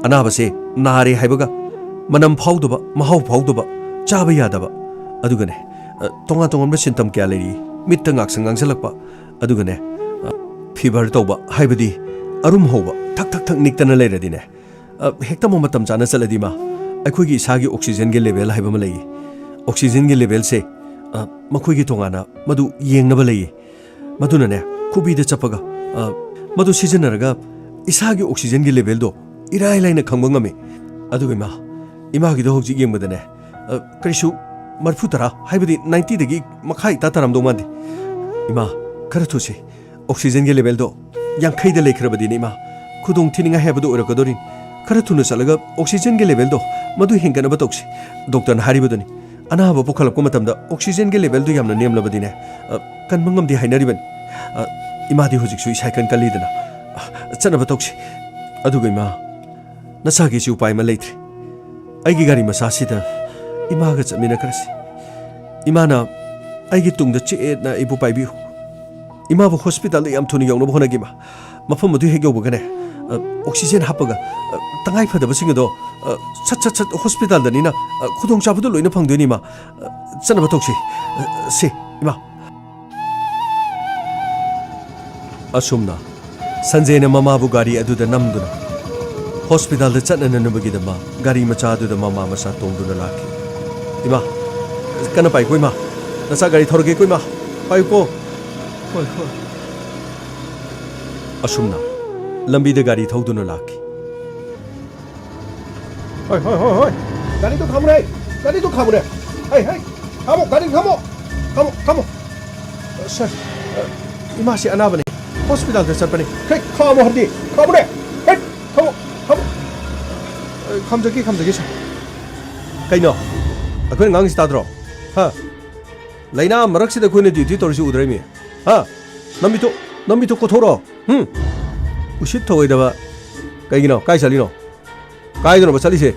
ꯑꯅꯥꯕꯁꯦ ꯅꯥꯔꯦ ꯍꯥꯏꯕꯒ ꯃꯅꯝ ꯐꯥꯎꯗꯕ, ꯃꯍꯥꯎ ꯐꯥꯎꯗꯕ, ꯆꯥꯕ ꯌꯥꯗꯕ, ꯑꯗꯨꯒꯅꯦ, ꯑ, ꯇꯣꯉꯥꯟ ꯇꯣꯉꯥꯟꯕ ꯁꯤꯟꯇꯝ ꯀꯌꯥ ꯂꯩꯔꯤ꯫ ꯃꯤꯠꯇ ꯉꯥꯛꯁꯪ ꯉꯥꯡꯁꯤꯜꯂꯛꯄ, ꯑꯗꯨꯒꯅꯦ, ꯑ, ꯐꯤꯚꯔ ꯇꯧꯕ, ꯍꯥꯏꯕꯗꯤ ꯑꯔꯨꯝ ꯍꯧꯕ, ꯊꯛ ꯊꯛ ꯊꯛ ꯅꯤꯛꯇꯅ ꯂꯩꯔꯗꯤꯅꯦ, ꯑ, ꯍꯦꯛꯇ ꯑꯃꯨꯛ ꯃꯇꯝ ꯆꯥꯅ ꯆꯠꯂꯗꯤ, ꯏꯃꯥ, ꯑꯩꯈꯣꯏꯒꯤ ꯏꯁꯥꯒꯤ ꯑꯣꯛꯁꯤꯖꯦꯟꯒꯤ ꯂꯦꯚꯦꯜ ꯍꯥꯏꯕ ꯑꯃ ꯂꯩꯌꯦ꯫ ꯑꯣꯛꯁꯤꯖꯦꯟꯒꯤ ꯂꯦꯚꯦꯜꯁꯦ, ꯑ, ꯃꯈꯣꯏꯒꯤ ꯇꯣꯉꯥꯟꯅ ꯃꯗꯨ ꯌꯦꯡꯅꯕ ꯂꯩꯌꯦ꯫ ꯃꯗꯨꯅꯅꯦ, ꯈꯨꯕꯤꯗ ꯆꯠꯄꯒ, ꯑ, ꯃꯗꯨ ꯁꯤꯖꯤꯟꯅꯔꯒ ꯏꯁꯥꯒꯤ ꯑꯣꯛꯁꯤꯖꯦꯟꯒꯤ ꯂꯦꯚꯦꯜꯗꯣ ꯏꯔꯥꯏ ꯂꯥꯏꯅ ꯈꯪꯕ ꯉꯝꯃꯤ꯫ ꯑꯗꯨꯒ ꯏꯃꯥ, ꯏꯃꯥꯒꯤꯗꯣ ꯍꯧꯖꯤꯛ ꯌꯦꯡꯕꯗꯅꯦ, ꯑ, ꯀꯔꯤꯁꯨ ꯃꯔꯤꯐꯨ ꯇꯔꯥ, ꯍꯥꯏꯕꯗꯤ ꯅꯥꯏꯟꯇꯤꯗꯒꯤ ꯃꯈꯥ ꯏꯇꯥ ꯇꯥꯔꯝꯗꯧ ꯃꯥꯟꯗꯦ꯫ ꯏꯃꯥ, ꯈꯔ ꯊꯨꯁꯤ꯫ ꯑꯣꯛꯁꯤꯖꯦꯟꯒꯤ ꯂꯦꯚꯦꯜꯗꯣ ꯌꯥꯡꯈꯩꯗ ꯂꯩꯈ꯭ꯔꯕꯗꯤꯅꯦ, ꯏꯃꯥ, ꯈꯨꯗꯣꯡ ꯊꯤꯅꯤꯡꯉꯥꯏ ꯍꯥꯏꯕꯗꯨ ꯑꯣꯏꯔꯛꯀꯗꯣꯔꯤꯅꯤ꯫ ꯈꯔ ꯊꯨꯅ ꯆꯠꯂꯒ ꯑꯣꯛꯁꯤꯖꯦꯟꯒꯤ ꯂꯦꯚꯦꯜꯗꯣ ꯃꯗꯨ ꯍꯦꯟꯒꯠꯅꯕ ꯇꯧꯁꯤ꯫ ꯗꯣꯛꯇꯔꯅ ꯍꯥꯏꯔꯤꯕꯗꯨꯅꯤ, ꯑꯅꯥꯕ ꯄꯨꯈꯠꯂꯛꯄ ꯃꯇꯝꯗ ꯑꯣꯛꯁꯤꯖꯦꯟꯒꯤ ꯂꯦꯚꯦꯜꯗꯨ ꯌꯥꯝꯅ ꯅꯦꯝꯂꯕꯗꯤꯅꯦ, ꯑ, ꯀꯟꯕ ꯉꯝꯗꯦ ꯍꯥꯏꯅꯔꯤꯕꯅꯤ꯫ ꯑ, ꯏꯃꯥꯗꯤ ꯍꯧꯖꯤꯛꯁꯨ ꯏꯁꯥ ꯏꯀꯟ ꯀꯜꯂꯤꯗꯅ꯫ ꯑ, ꯆꯠꯅꯕ ꯇꯧꯁꯤ꯫ ꯑꯗꯨꯒ ꯏꯃꯥ, ꯅꯆꯥꯒꯤꯁꯤ ꯎꯄꯥꯏ ꯑꯃ ꯂꯩꯇ꯭ꯔꯦ꯫ ꯑꯩꯒꯤ ꯒꯥꯔꯤ ꯃꯆꯥꯁꯤꯗ ꯏꯃꯥꯒ ꯆꯠꯃꯤꯟꯅꯈ꯭ꯔꯁꯤ꯫ ꯏꯃꯥꯅ ꯑꯩꯒꯤ ꯇꯨꯡꯗ ꯆꯦꯠꯅ ꯑꯩꯕꯨ ꯄꯥꯏꯕꯤꯌꯨ꯫ ꯏꯃꯥꯕꯨ ꯍꯣꯁꯄꯤꯇꯥꯜꯗ ꯌꯥꯝ ꯊꯨꯅ ꯌꯧꯅꯕ ꯍꯣꯠꯅꯒꯦ, ꯏꯃꯥ꯫ ꯃꯐꯝ ꯑꯗꯨ ꯍꯦꯛ ꯌꯧꯕꯒꯅꯦ, ꯑ, ꯑꯣꯛꯁꯤꯖꯦꯟ ꯍꯥꯞꯄꯒ, ꯑ, ꯇꯉꯥꯏ ꯐꯗꯕꯁꯤꯡ ꯑꯗꯣ, ꯑ, ꯁꯠ ꯁꯠ ꯁꯠ ꯍꯣꯁꯄꯤꯇꯥꯜꯗꯅꯤꯅ, ꯑ, ꯈꯨꯗꯣꯡꯆꯥꯕꯗꯨ ꯂꯣꯏꯅ ꯐꯪꯗꯣꯏꯅꯤ, ꯏꯃꯥ꯫ ꯑ, ꯆꯠꯅꯕ ꯇꯧꯁꯤ꯫ ꯑ, ꯁꯦ, ꯏꯃꯥ꯫ ꯑꯁꯨꯝꯅ ꯁꯟꯖꯦꯅ ꯃꯃꯥꯕꯨ ꯒꯥꯔꯤ ꯑꯗꯨꯗ ꯅꯝꯗꯨꯅ ꯍꯣꯁꯄꯤꯇꯥꯜꯗ ꯆꯠꯅꯅꯕꯒꯤꯗꯃꯛ ꯒꯥꯔꯤ ꯃꯆꯥ ꯑꯗꯨꯗ ꯃꯃꯥ ꯃꯆꯥ ꯇꯣꯡꯗꯨꯅ ꯂꯥꯛꯈꯤ꯫ ꯏꯃꯥ, ꯀꯟꯅ ꯄꯥꯏꯀꯣ, ꯏꯃꯥ꯫ ꯅꯆꯥ ꯒꯥꯔꯤ ꯊꯧꯔꯒꯦꯀꯣ, ꯏꯃꯥ꯫ ꯄꯥꯏꯌꯨꯀꯣ꯫ ꯍꯣꯏ, ꯍꯣꯏ꯫ ꯑꯁꯨꯝꯅ ꯂꯝꯕꯤꯗ ꯒꯥꯔꯤ ꯊꯧꯗꯨꯅ ꯂꯥꯛꯈꯤ꯫ ꯍꯣꯏ, ꯍꯣꯏ, ꯍꯣꯏ, ꯍꯣꯏ꯫ ꯒꯥꯔꯤꯗꯣ ꯈꯥꯝꯃꯨꯅꯦ꯫ ꯒꯥꯔꯤꯗꯣ ꯈꯥꯝꯃꯨꯅꯦ꯫ ꯍꯩ, ꯍꯩ꯫ ꯈꯥꯝꯃꯣ, ꯒꯥꯔꯤ ꯈꯥꯝꯃꯣ꯫ ꯈꯥꯝꯃꯣ, ꯈꯥꯝꯃꯣ꯫ ꯁꯥꯔ, ꯏꯃꯥꯁꯤ ꯑꯅꯥꯕꯅꯤ꯫ ꯍꯣꯁꯄꯤꯇꯥꯜꯗ ꯆꯠꯄꯅꯤ꯫ ꯍꯦ, ꯈꯥꯝꯃꯣ ꯍꯥꯏꯕꯗꯤ꯫ ꯈꯥꯝꯃꯨꯅꯦ꯫ ꯍꯦ, ꯈꯥꯝꯃꯣ, ꯈꯥꯝꯃꯣ꯫ ꯑ, ꯈꯥꯝꯖꯒꯦ, ꯈꯥꯝꯖꯒꯦ, ꯁꯥꯔ꯫ ꯀꯩꯅꯣ? ꯑꯩꯈꯣꯏꯅ ꯉꯥꯡꯉꯤꯁꯤ ꯇꯥꯗ꯭ꯔꯣ? ꯍꯥ? ꯂꯥꯏꯅꯥ ꯃꯔꯛꯁꯤꯗ ꯑꯩꯈꯣꯏꯅ ꯗ꯭ꯌꯨꯇꯤ ꯇꯧꯔꯤꯁꯤ ꯎꯗ꯭ꯔꯤꯃꯤ꯫ ꯍꯥ? ꯅꯃꯤꯠꯇꯨ, ꯅꯃꯤꯠꯇꯨ ꯀꯣꯊꯣꯔꯛꯑꯣ꯫ ꯍꯨꯝ? ꯎꯁꯤꯠ ꯊꯑꯣꯏꯗꯕ꯫ ꯀꯩꯒꯤꯅꯣ? ꯀꯥꯏ ꯆꯠꯂꯤꯅꯣ? ꯀꯥꯏꯗꯅꯣꯕ ꯆꯠꯂꯤꯁꯦ?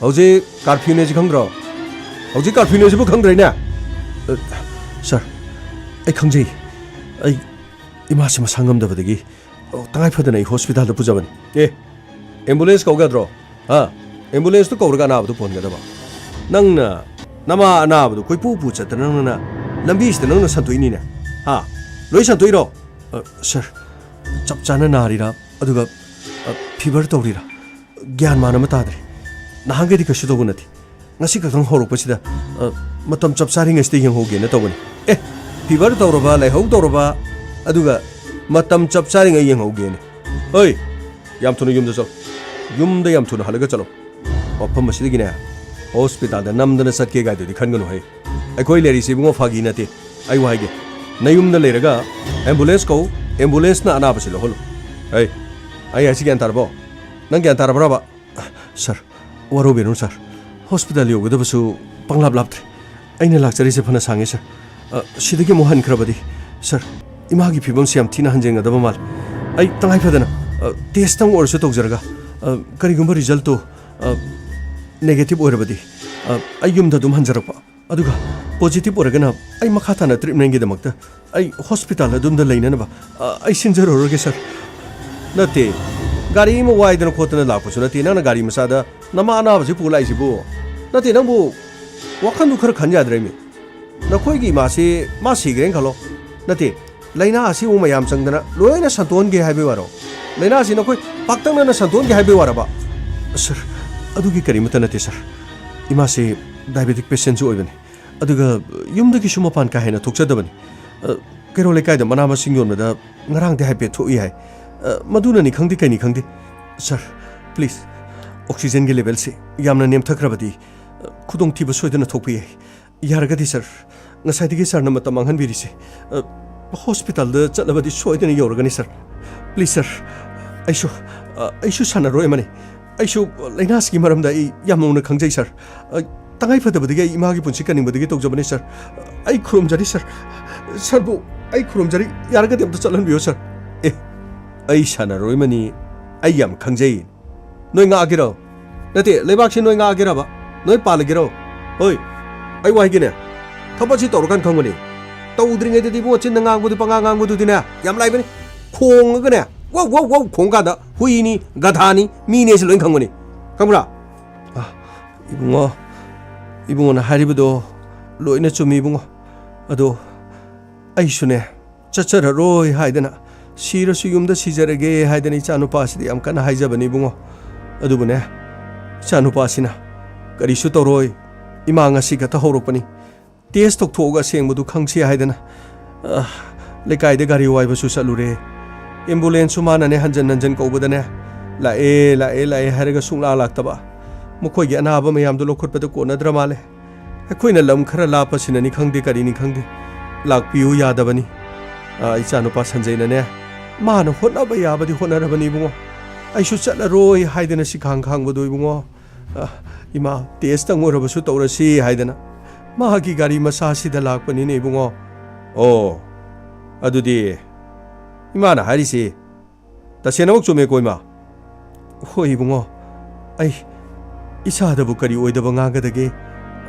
ꯍꯧꯖꯤꯛ ꯀꯥꯔꯐ꯭ꯌꯨꯅꯦꯁꯤ ꯈꯪꯗ꯭ꯔꯣ? ꯍꯧꯖꯤꯛ ꯀꯥꯔꯐ꯭ꯌꯨꯅꯦꯁꯤꯕꯨ ꯈꯪꯗ꯭ꯔꯦꯅꯦ? ꯑ, ꯁꯥꯔ, ꯑꯩ ꯈꯪꯖꯩ꯫ ꯑꯩ ꯏꯃꯥꯁꯤ ꯃꯁꯥ ꯉꯝꯗꯕꯗꯒꯤ ꯑꯣ, ꯇꯉꯥꯏ ꯐꯗꯅ ꯑꯩ ꯍꯣꯁꯄꯤꯇꯥꯜꯗ ꯄꯨꯖꯕꯅꯤ꯫ ꯑꯦ, ꯑꯦꯝꯕꯨꯂꯦꯟꯁ ꯀꯧꯒꯗ꯭ꯔꯣ? ꯍꯥ? ꯑꯦꯝꯕꯨꯂꯦꯟꯁꯇꯨ ꯀꯧꯔꯒ ꯑꯅꯥꯕꯗꯨ ꯄꯨꯍꯟꯒꯗꯕ꯫ ꯅꯪꯅ ꯅꯃꯥ ꯑꯅꯥꯕꯗꯨ ꯀꯣꯏꯄꯨ ꯄꯨ ꯆꯠꯇꯅ ꯅꯪꯅ ꯂꯝꯕꯤꯁꯤꯗ ꯅꯪꯅ ꯁꯟꯗꯣꯛꯏꯅꯤꯅꯦ꯫ ꯍꯥ? ꯂꯣꯏ ꯁꯟꯗꯣꯛꯏꯔꯣ? ꯑ, ꯁꯥꯔ, ꯆꯞ ꯆꯥꯅ ꯅꯥꯔꯤꯔꯥ? ꯑꯗꯨꯒ, ꯑ, ꯐꯤꯚꯔ ꯇꯧꯔꯤꯔꯥ? ꯒ꯭ꯌꯥꯟ ꯃꯥꯟ ꯑꯃ ꯇꯥꯗ꯭ꯔꯦ꯫ ꯅꯍꯥꯟꯈꯩꯗꯤ ꯀꯩꯁꯨ ꯇꯧꯕ ꯅꯠꯇꯦ꯫ ꯉꯁꯤ ꯈꯛꯇꯪ ꯍꯧꯔꯛꯄꯁꯤꯗ, ꯑ, ꯃꯇꯝ ꯆꯞ ꯆꯥꯔꯤꯉꯩꯁꯤꯗ ꯌꯦꯡꯍꯧꯒꯦꯅ ꯇꯧꯕꯅꯤ꯫ ꯑꯦ, ꯐꯤꯚꯔ ꯇꯧꯔꯕ, ꯂꯥꯏꯍꯧ ꯇꯧꯔꯕ, ꯑꯗꯨꯒ ꯃꯇꯝ ꯆꯞ ꯆꯥꯔꯤꯉꯩ ꯌꯦꯡꯍꯧꯒꯦꯅꯦ꯫ ꯍꯣꯏ, ꯌꯥꯝ ꯊꯨꯅ ꯌꯨꯝꯗ ꯆꯠꯂꯣ꯫ ꯌꯨꯝꯗ ꯌꯥꯝ ꯊꯨꯅ ꯍꯜꯂꯒ ꯆꯠꯂꯣ꯫ ꯃꯐꯝ ꯑꯁꯤꯗꯒꯤꯅꯦ, ꯍꯣꯁꯄꯤꯇꯥꯜꯗ ꯅꯝꯗꯅ ꯆꯠꯀꯦ ꯀꯥꯏꯗꯨꯗꯤ ꯈꯟꯒꯅꯨ ꯍꯦ꯫ ꯑꯩꯈꯣꯏ ꯂꯩꯔꯤꯁꯤ ꯏꯕꯨꯡꯉꯣ ꯐꯥꯒꯤ ꯅꯠꯇꯦ꯫ ꯑꯩ ꯋꯥ ꯍꯥꯏꯒꯦ, ꯅꯌꯨꯝꯗ ꯂꯩꯔꯒ ꯑꯦꯝꯕꯨꯂꯦꯟꯁ ꯀꯧ, ꯑꯦꯝꯕꯨꯂꯦꯟꯁꯅ ꯑꯅꯥꯕꯁꯤ ꯂꯧꯍꯜꯂꯨ꯫ ꯍꯩ, ꯑꯩ ꯍꯥꯏꯁꯤ ꯒ꯭ꯌꯥꯟ ꯇꯥꯔꯕꯣ? ꯅꯪ ꯒ꯭ꯌꯥꯟ ꯇꯥꯔꯕ꯭ꯔꯕ? ꯁꯥꯔ, ꯋꯥꯔꯧꯕꯤꯔꯅꯨ ꯁꯥꯔ꯫ ꯍꯣꯁꯄꯤꯇꯥꯜ ꯌꯧꯒꯗꯕꯁꯨ ꯄꯪꯂꯥꯞ ꯂꯥꯞꯇ꯭ꯔꯦ꯫ ꯑꯩꯅ ꯂꯥꯛꯆꯔꯤꯁꯦ ꯐꯅ ꯁꯥꯡꯉꯦ ꯁꯥꯔ꯫ ꯑ, ꯁꯤꯗꯒꯤ ꯑꯃꯨꯛ ꯍꯟꯈ꯭ꯔꯕꯗꯤ, ꯁꯥꯔ, ꯏꯃꯥꯒꯤ ꯐꯤꯕꯝꯁꯤ ꯌꯥꯝ ꯊꯤꯅ ꯍꯟꯖꯤꯟꯒꯗꯕ ꯃꯥꯜꯂꯦ꯫ ꯑꯩ ꯇꯉꯥꯏ ꯐꯗꯅ, ꯑ, ꯇꯦꯁꯇꯪ ꯑꯣꯏꯔꯁꯨ ꯇꯧꯖꯔꯒ, ꯑ, ꯀꯔꯤꯒꯨꯝꯕ ꯔꯤꯖꯜꯇꯣ, ꯑ, ꯅꯦꯒꯦꯇꯤꯚ ꯑꯣꯏꯔꯕꯗꯤ, ꯑ, ꯑꯩ ꯌꯨꯝꯗ ꯑꯗꯨꯝ ꯍꯟꯖꯔꯛꯄ꯫ ꯑꯗꯨꯒ ꯄꯣꯖꯤꯇꯤꯚ ꯑꯣꯏꯔꯒꯅ ꯑꯩ ꯃꯈꯥ ꯇꯥꯅ ꯇ꯭ꯔꯤꯠꯃꯦꯟꯒꯤꯗꯃꯛꯇ ꯑꯩ ꯍꯣꯁꯄꯤꯇꯥꯜ ꯑꯗꯨꯝꯗ ꯂꯩꯅꯅꯕ, ꯑ, ꯑꯩ ꯁꯤꯟꯖꯔꯨꯔꯒꯦ ꯁꯥꯔ꯫ ꯅꯠꯇꯦ, ꯒꯥꯔꯤ ꯑꯃ ꯋꯥꯏꯗꯅ ꯈꯣꯠꯇꯅ ꯂꯥꯛꯄꯁꯨ ꯅꯠꯇꯦ꯫ ꯅꯪꯅ ꯒꯥꯔꯤ ꯃꯆꯥꯗ ꯅꯃꯥ ꯑꯅꯥꯕꯁꯤ ꯄꯨ ꯂꯥꯛꯏꯁꯤꯕꯨ? ꯅꯠꯇꯦ, ꯅꯪꯕꯨ ꯋꯥꯈꯜꯗꯨ ꯈꯔ ꯈꯟ ꯌꯥꯗ꯭ꯔꯦꯃꯤ꯫ ꯅꯈꯣꯏꯒꯤ ꯏꯃꯥꯁꯤ ꯃꯥ ꯁꯤꯈ꯭ꯔꯦꯅ ꯈꯜꯂꯣ꯫ ꯅꯠꯇꯦ, ꯂꯥꯏꯅꯥ ꯑꯁꯤꯕꯨ ꯃꯌꯥꯝ ꯆꯪꯗꯅ ꯂꯣꯏꯅ ꯁꯟꯇꯣꯛꯍꯟꯒꯦ ꯍꯥꯏꯕꯩ ꯋꯥꯔꯣ? ꯂꯥꯏꯅꯥ ꯑꯁꯤ ꯅꯈꯣꯏ ꯄꯥꯛꯇꯛꯅꯅ ꯁꯟꯇꯣꯛꯍꯟꯒꯦ ꯍꯥꯏꯕꯩ ꯋꯥꯔꯕ? ꯁꯥꯔ, ꯑꯗꯨꯒꯤ ꯀꯔꯤꯃꯠꯇ ꯅꯠꯇꯦ ꯁꯥꯔ꯫ ꯏꯃꯥꯁꯤ ꯗꯥꯏꯕꯦꯇꯤꯛ ꯄꯦꯁꯦꯟꯁꯨ ꯑꯣꯏꯕꯅꯤ꯫ ꯑꯗꯨꯒ ꯌꯨꯝꯗꯒꯤꯁꯨ ꯃꯄꯥꯟ ꯀꯥ ꯍꯦꯟꯅ ꯊꯣꯛꯆꯗꯕꯅꯤ꯫ ꯑ, ꯀꯩꯔꯣꯜ ꯂꯩꯀꯥꯏꯗ ꯃꯅꯥ ꯃꯁꯤꯡ ꯌꯣꯟꯕꯗ ꯉꯔꯥꯡꯗꯤ ꯍꯥꯏꯐꯦꯠ ꯊꯣꯛꯏ ꯍꯥꯏ꯫ ꯑ, ꯃꯗꯨꯅꯅꯤ ꯈꯪꯗꯦ ꯀꯩꯅꯤ ꯈꯪꯗꯦ꯫ ꯁꯥꯔ, ꯄ꯭ꯂꯤꯖ, ꯑꯣꯛꯁꯤꯖꯟꯒꯤ ꯂꯦꯚꯦꯜꯁꯤ ꯌꯥꯝꯅ ꯅꯦꯝꯊꯈ꯭ꯔꯕꯗꯤ, ꯑ, ꯈꯨꯗꯣꯡꯊꯤꯕ ꯁꯣꯏꯗꯅ ꯊꯣꯛꯄ ꯌꯥꯏ꯫ ꯌꯥꯔꯒꯗꯤ ꯁꯥꯔ, ꯉꯁꯥꯏꯗꯒꯤ ꯁꯥꯔꯅ ꯃꯇꯝ ꯃꯥꯡꯍꯟꯕꯤꯔꯤꯁꯦ, ꯑ, ꯍꯣꯁꯄꯤꯇꯥꯜꯗ ꯆꯠꯂꯕꯗꯤ ꯁꯣꯏꯗꯅ ꯌꯧꯔꯒꯅꯤ ꯁꯥꯔ꯫ ꯄ꯭ꯂꯤꯖ ꯁꯥꯔ, ꯑꯩꯁꯨ, ꯑ, ꯑꯩꯁꯨ ꯁꯥꯟꯅꯔꯣꯏ ꯑꯃꯅꯤ꯫ ꯑꯩꯁꯨ ꯂꯥꯏꯅꯥꯁꯤꯒꯤ ꯃꯔꯝꯗ ꯑꯩ ꯌꯥꯝ ꯃꯨꯟꯅ ꯈꯪꯖꯩ ꯁꯥꯔ꯫ ꯑ, ꯇꯉꯥꯏ ꯐꯗꯕꯗꯒꯤ ꯑꯩ ꯏꯃꯥꯒꯤ ꯄꯨꯟꯁꯤ ꯀꯟꯅꯤꯡꯕꯗꯒꯤ ꯇꯧꯖꯕꯅꯤ ꯁꯥꯔ꯫ ꯑꯩ ꯈꯨꯔꯨꯝꯖꯔꯤ ꯁꯥꯔ꯫ ꯁꯥꯔꯕꯨ ꯑꯩ ꯈꯨꯔꯨꯝꯖꯔꯤ꯫ ꯌꯥꯔꯒꯗꯤ ꯑꯝꯇ ꯆꯠꯍꯟꯕꯤꯌꯨ ꯁꯥꯔ꯫ ꯑꯦ, ꯑꯩ ꯁꯥꯟꯅꯔꯣꯏ ꯑꯃꯅꯤ꯫ ꯑꯩ ꯌꯥꯝ ꯈꯪꯖꯩ꯫ ꯅꯣꯏ ꯉꯥꯛꯑꯒꯦꯔꯣ? ꯅꯠꯇꯦ, ꯂꯩꯕꯥꯛꯁꯤ ꯅꯣꯏ ꯉꯥꯛꯑꯒꯦꯔꯕ? ꯅꯣꯏ ꯄꯥꯜꯂꯒꯦꯔꯣ? ꯍꯣꯏ, ꯑꯩ ꯋꯥ ꯍꯥꯏꯒꯦꯅꯦ꯫ ꯊꯕꯛꯁꯤ ꯇꯧꯔꯀꯥꯟ ꯈꯪꯕꯅꯤ꯫ ꯇꯧꯗ꯭ꯔꯤꯉꯩꯗꯗꯤ ꯏꯕꯨꯡꯉꯣ ꯆꯤꯟꯅ ꯉꯥꯡꯕꯗꯨ, ꯄꯉꯥꯡ ꯉꯥꯡꯕꯗꯨꯗꯤꯅꯦ, ꯌꯥꯝ ꯂꯥꯏꯕꯅꯤ꯫ ꯈꯣꯡꯉꯒꯅꯦ, ꯋꯧ ꯋꯧ ꯋꯧ ꯈꯣꯡ ꯀꯥꯟꯗ ꯍꯨꯏꯅꯤ, ꯒꯙꯥꯅꯤ, ꯃꯤꯅꯦꯁꯤ ꯂꯣꯏ ꯈꯪꯕꯅꯤ꯫ ꯈꯪꯕ꯭ꯔꯥ? ꯑ, ꯏꯕꯨꯡꯉꯣ, ꯏꯕꯨꯡꯉꯣꯅ ꯍꯥꯏꯔꯤꯕꯗꯣ ꯂꯣꯏꯅ ꯆꯨꯝꯃꯤ, ꯏꯕꯨꯡꯉꯣ꯫ ꯑꯗꯣ ꯑꯩꯁꯨꯅꯦ, ꯆꯠꯆꯔꯔꯣꯏ ꯍꯥꯏꯗꯅ, ꯁꯤꯔꯁꯨ ꯌꯨꯝꯗ ꯁꯤꯖꯔꯒꯦ ꯍꯥꯏꯗꯅ ꯏꯆꯥꯅꯨꯄꯥꯁꯤꯗ ꯌꯥꯝ ꯀꯟꯅ ꯍꯥꯏꯖꯕꯅꯤ, ꯏꯕꯨꯡꯉꯣ꯫ ꯑꯗꯨꯕꯨꯅꯦ, ꯏꯆꯥꯅꯨꯄꯥꯁꯤꯅ ꯀꯔꯤꯁꯨ ꯇꯧꯔꯣꯏ, ꯏꯃꯥ ꯉꯁꯤ ꯈꯛꯇ ꯍꯧꯔꯛꯄꯅꯤ, ꯇꯦꯁ ꯇꯧꯊꯣꯛꯑꯒ ꯑꯁꯦꯡꯕꯗꯨ ꯈꯪꯁꯤ ꯍꯥꯏꯗꯅ, ꯑ, ꯂꯩꯀꯥꯏꯗ ꯒꯥꯔꯤ ꯋꯥꯏꯕꯁꯨ ꯆꯠꯂꯨꯔꯦ, ꯑꯦꯝꯕꯨꯂꯦꯟꯁꯁꯨ ꯃꯥꯅꯅꯦ ꯍꯟꯖꯟ ꯍꯟꯖꯟ ꯀꯧꯕꯗꯅꯦ, "ꯂꯥꯛꯑꯦ, ꯂꯥꯛꯑꯦ, ꯂꯥꯛꯑꯦ" ꯍꯥꯏꯔꯒ ꯁꯨꯡꯂꯥꯛ ꯂꯥꯛꯇꯕ꯫ ꯃꯈꯣꯏꯒꯤ ꯑꯅꯥꯕ ꯃꯌꯥꯝꯗꯨ ꯂꯧꯈꯠꯄꯗ ꯀꯣꯟꯅꯗ꯭ꯔ ꯃꯥꯜꯂꯦ꯫ ꯑꯩꯈꯣꯏꯅ ꯂꯝ ꯈꯔ ꯂꯥꯞꯄꯁꯤꯅꯅꯤ ꯈꯪꯗꯦ, ꯀꯔꯤꯅꯤ ꯈꯪꯗꯦ, ꯂꯥꯛꯄꯤꯌꯨ ꯌꯥꯗꯕꯅꯤ꯫ ꯑ, ꯏꯆꯥꯅꯨꯄꯥ ꯁꯟꯖꯩꯅꯅꯦ, ꯃꯥꯅ ꯍꯣꯠꯅꯕ ꯌꯥꯕꯗꯤ ꯍꯣꯠꯅꯔꯕꯅꯤ, ꯏꯕꯨꯡꯉꯣ꯫ ꯑꯩꯁꯨ ꯆꯠꯂꯔꯣꯏ ꯍꯥꯏꯗꯅ ꯁꯤꯈꯥꯡ ꯈꯥꯡꯕꯗꯣ, ꯏꯕꯨꯡꯉꯣ꯫ ꯑ, ꯏꯃꯥ, ꯇꯦꯁꯇꯪ ꯑꯣꯏꯔꯕꯁꯨ ꯇꯧꯔꯁꯤ ꯍꯥꯏꯗꯅ ꯃꯥꯒꯤ ꯒꯥꯔꯤ ꯃꯆꯥꯁꯤꯗ ꯂꯥꯛꯄꯅꯤꯅꯦ, ꯏꯕꯨꯡꯉꯣ꯫ ꯑꯣ, ꯑꯗꯨꯗꯤ ꯏꯃꯥꯅ ꯍꯥꯏꯔꯤꯁꯤ ꯇꯁꯦꯡꯅꯃꯛ ꯆꯨꯝꯃꯦꯀꯣ, ꯏꯃꯥ? ꯍꯣꯏ, ꯏꯕꯨꯡꯉꯣ꯫ ꯑꯩ ꯏꯁꯥꯗꯕꯨ ꯀꯔꯤ ꯑꯣꯏꯗꯕ ꯉꯥꯡꯒꯗꯒꯦ?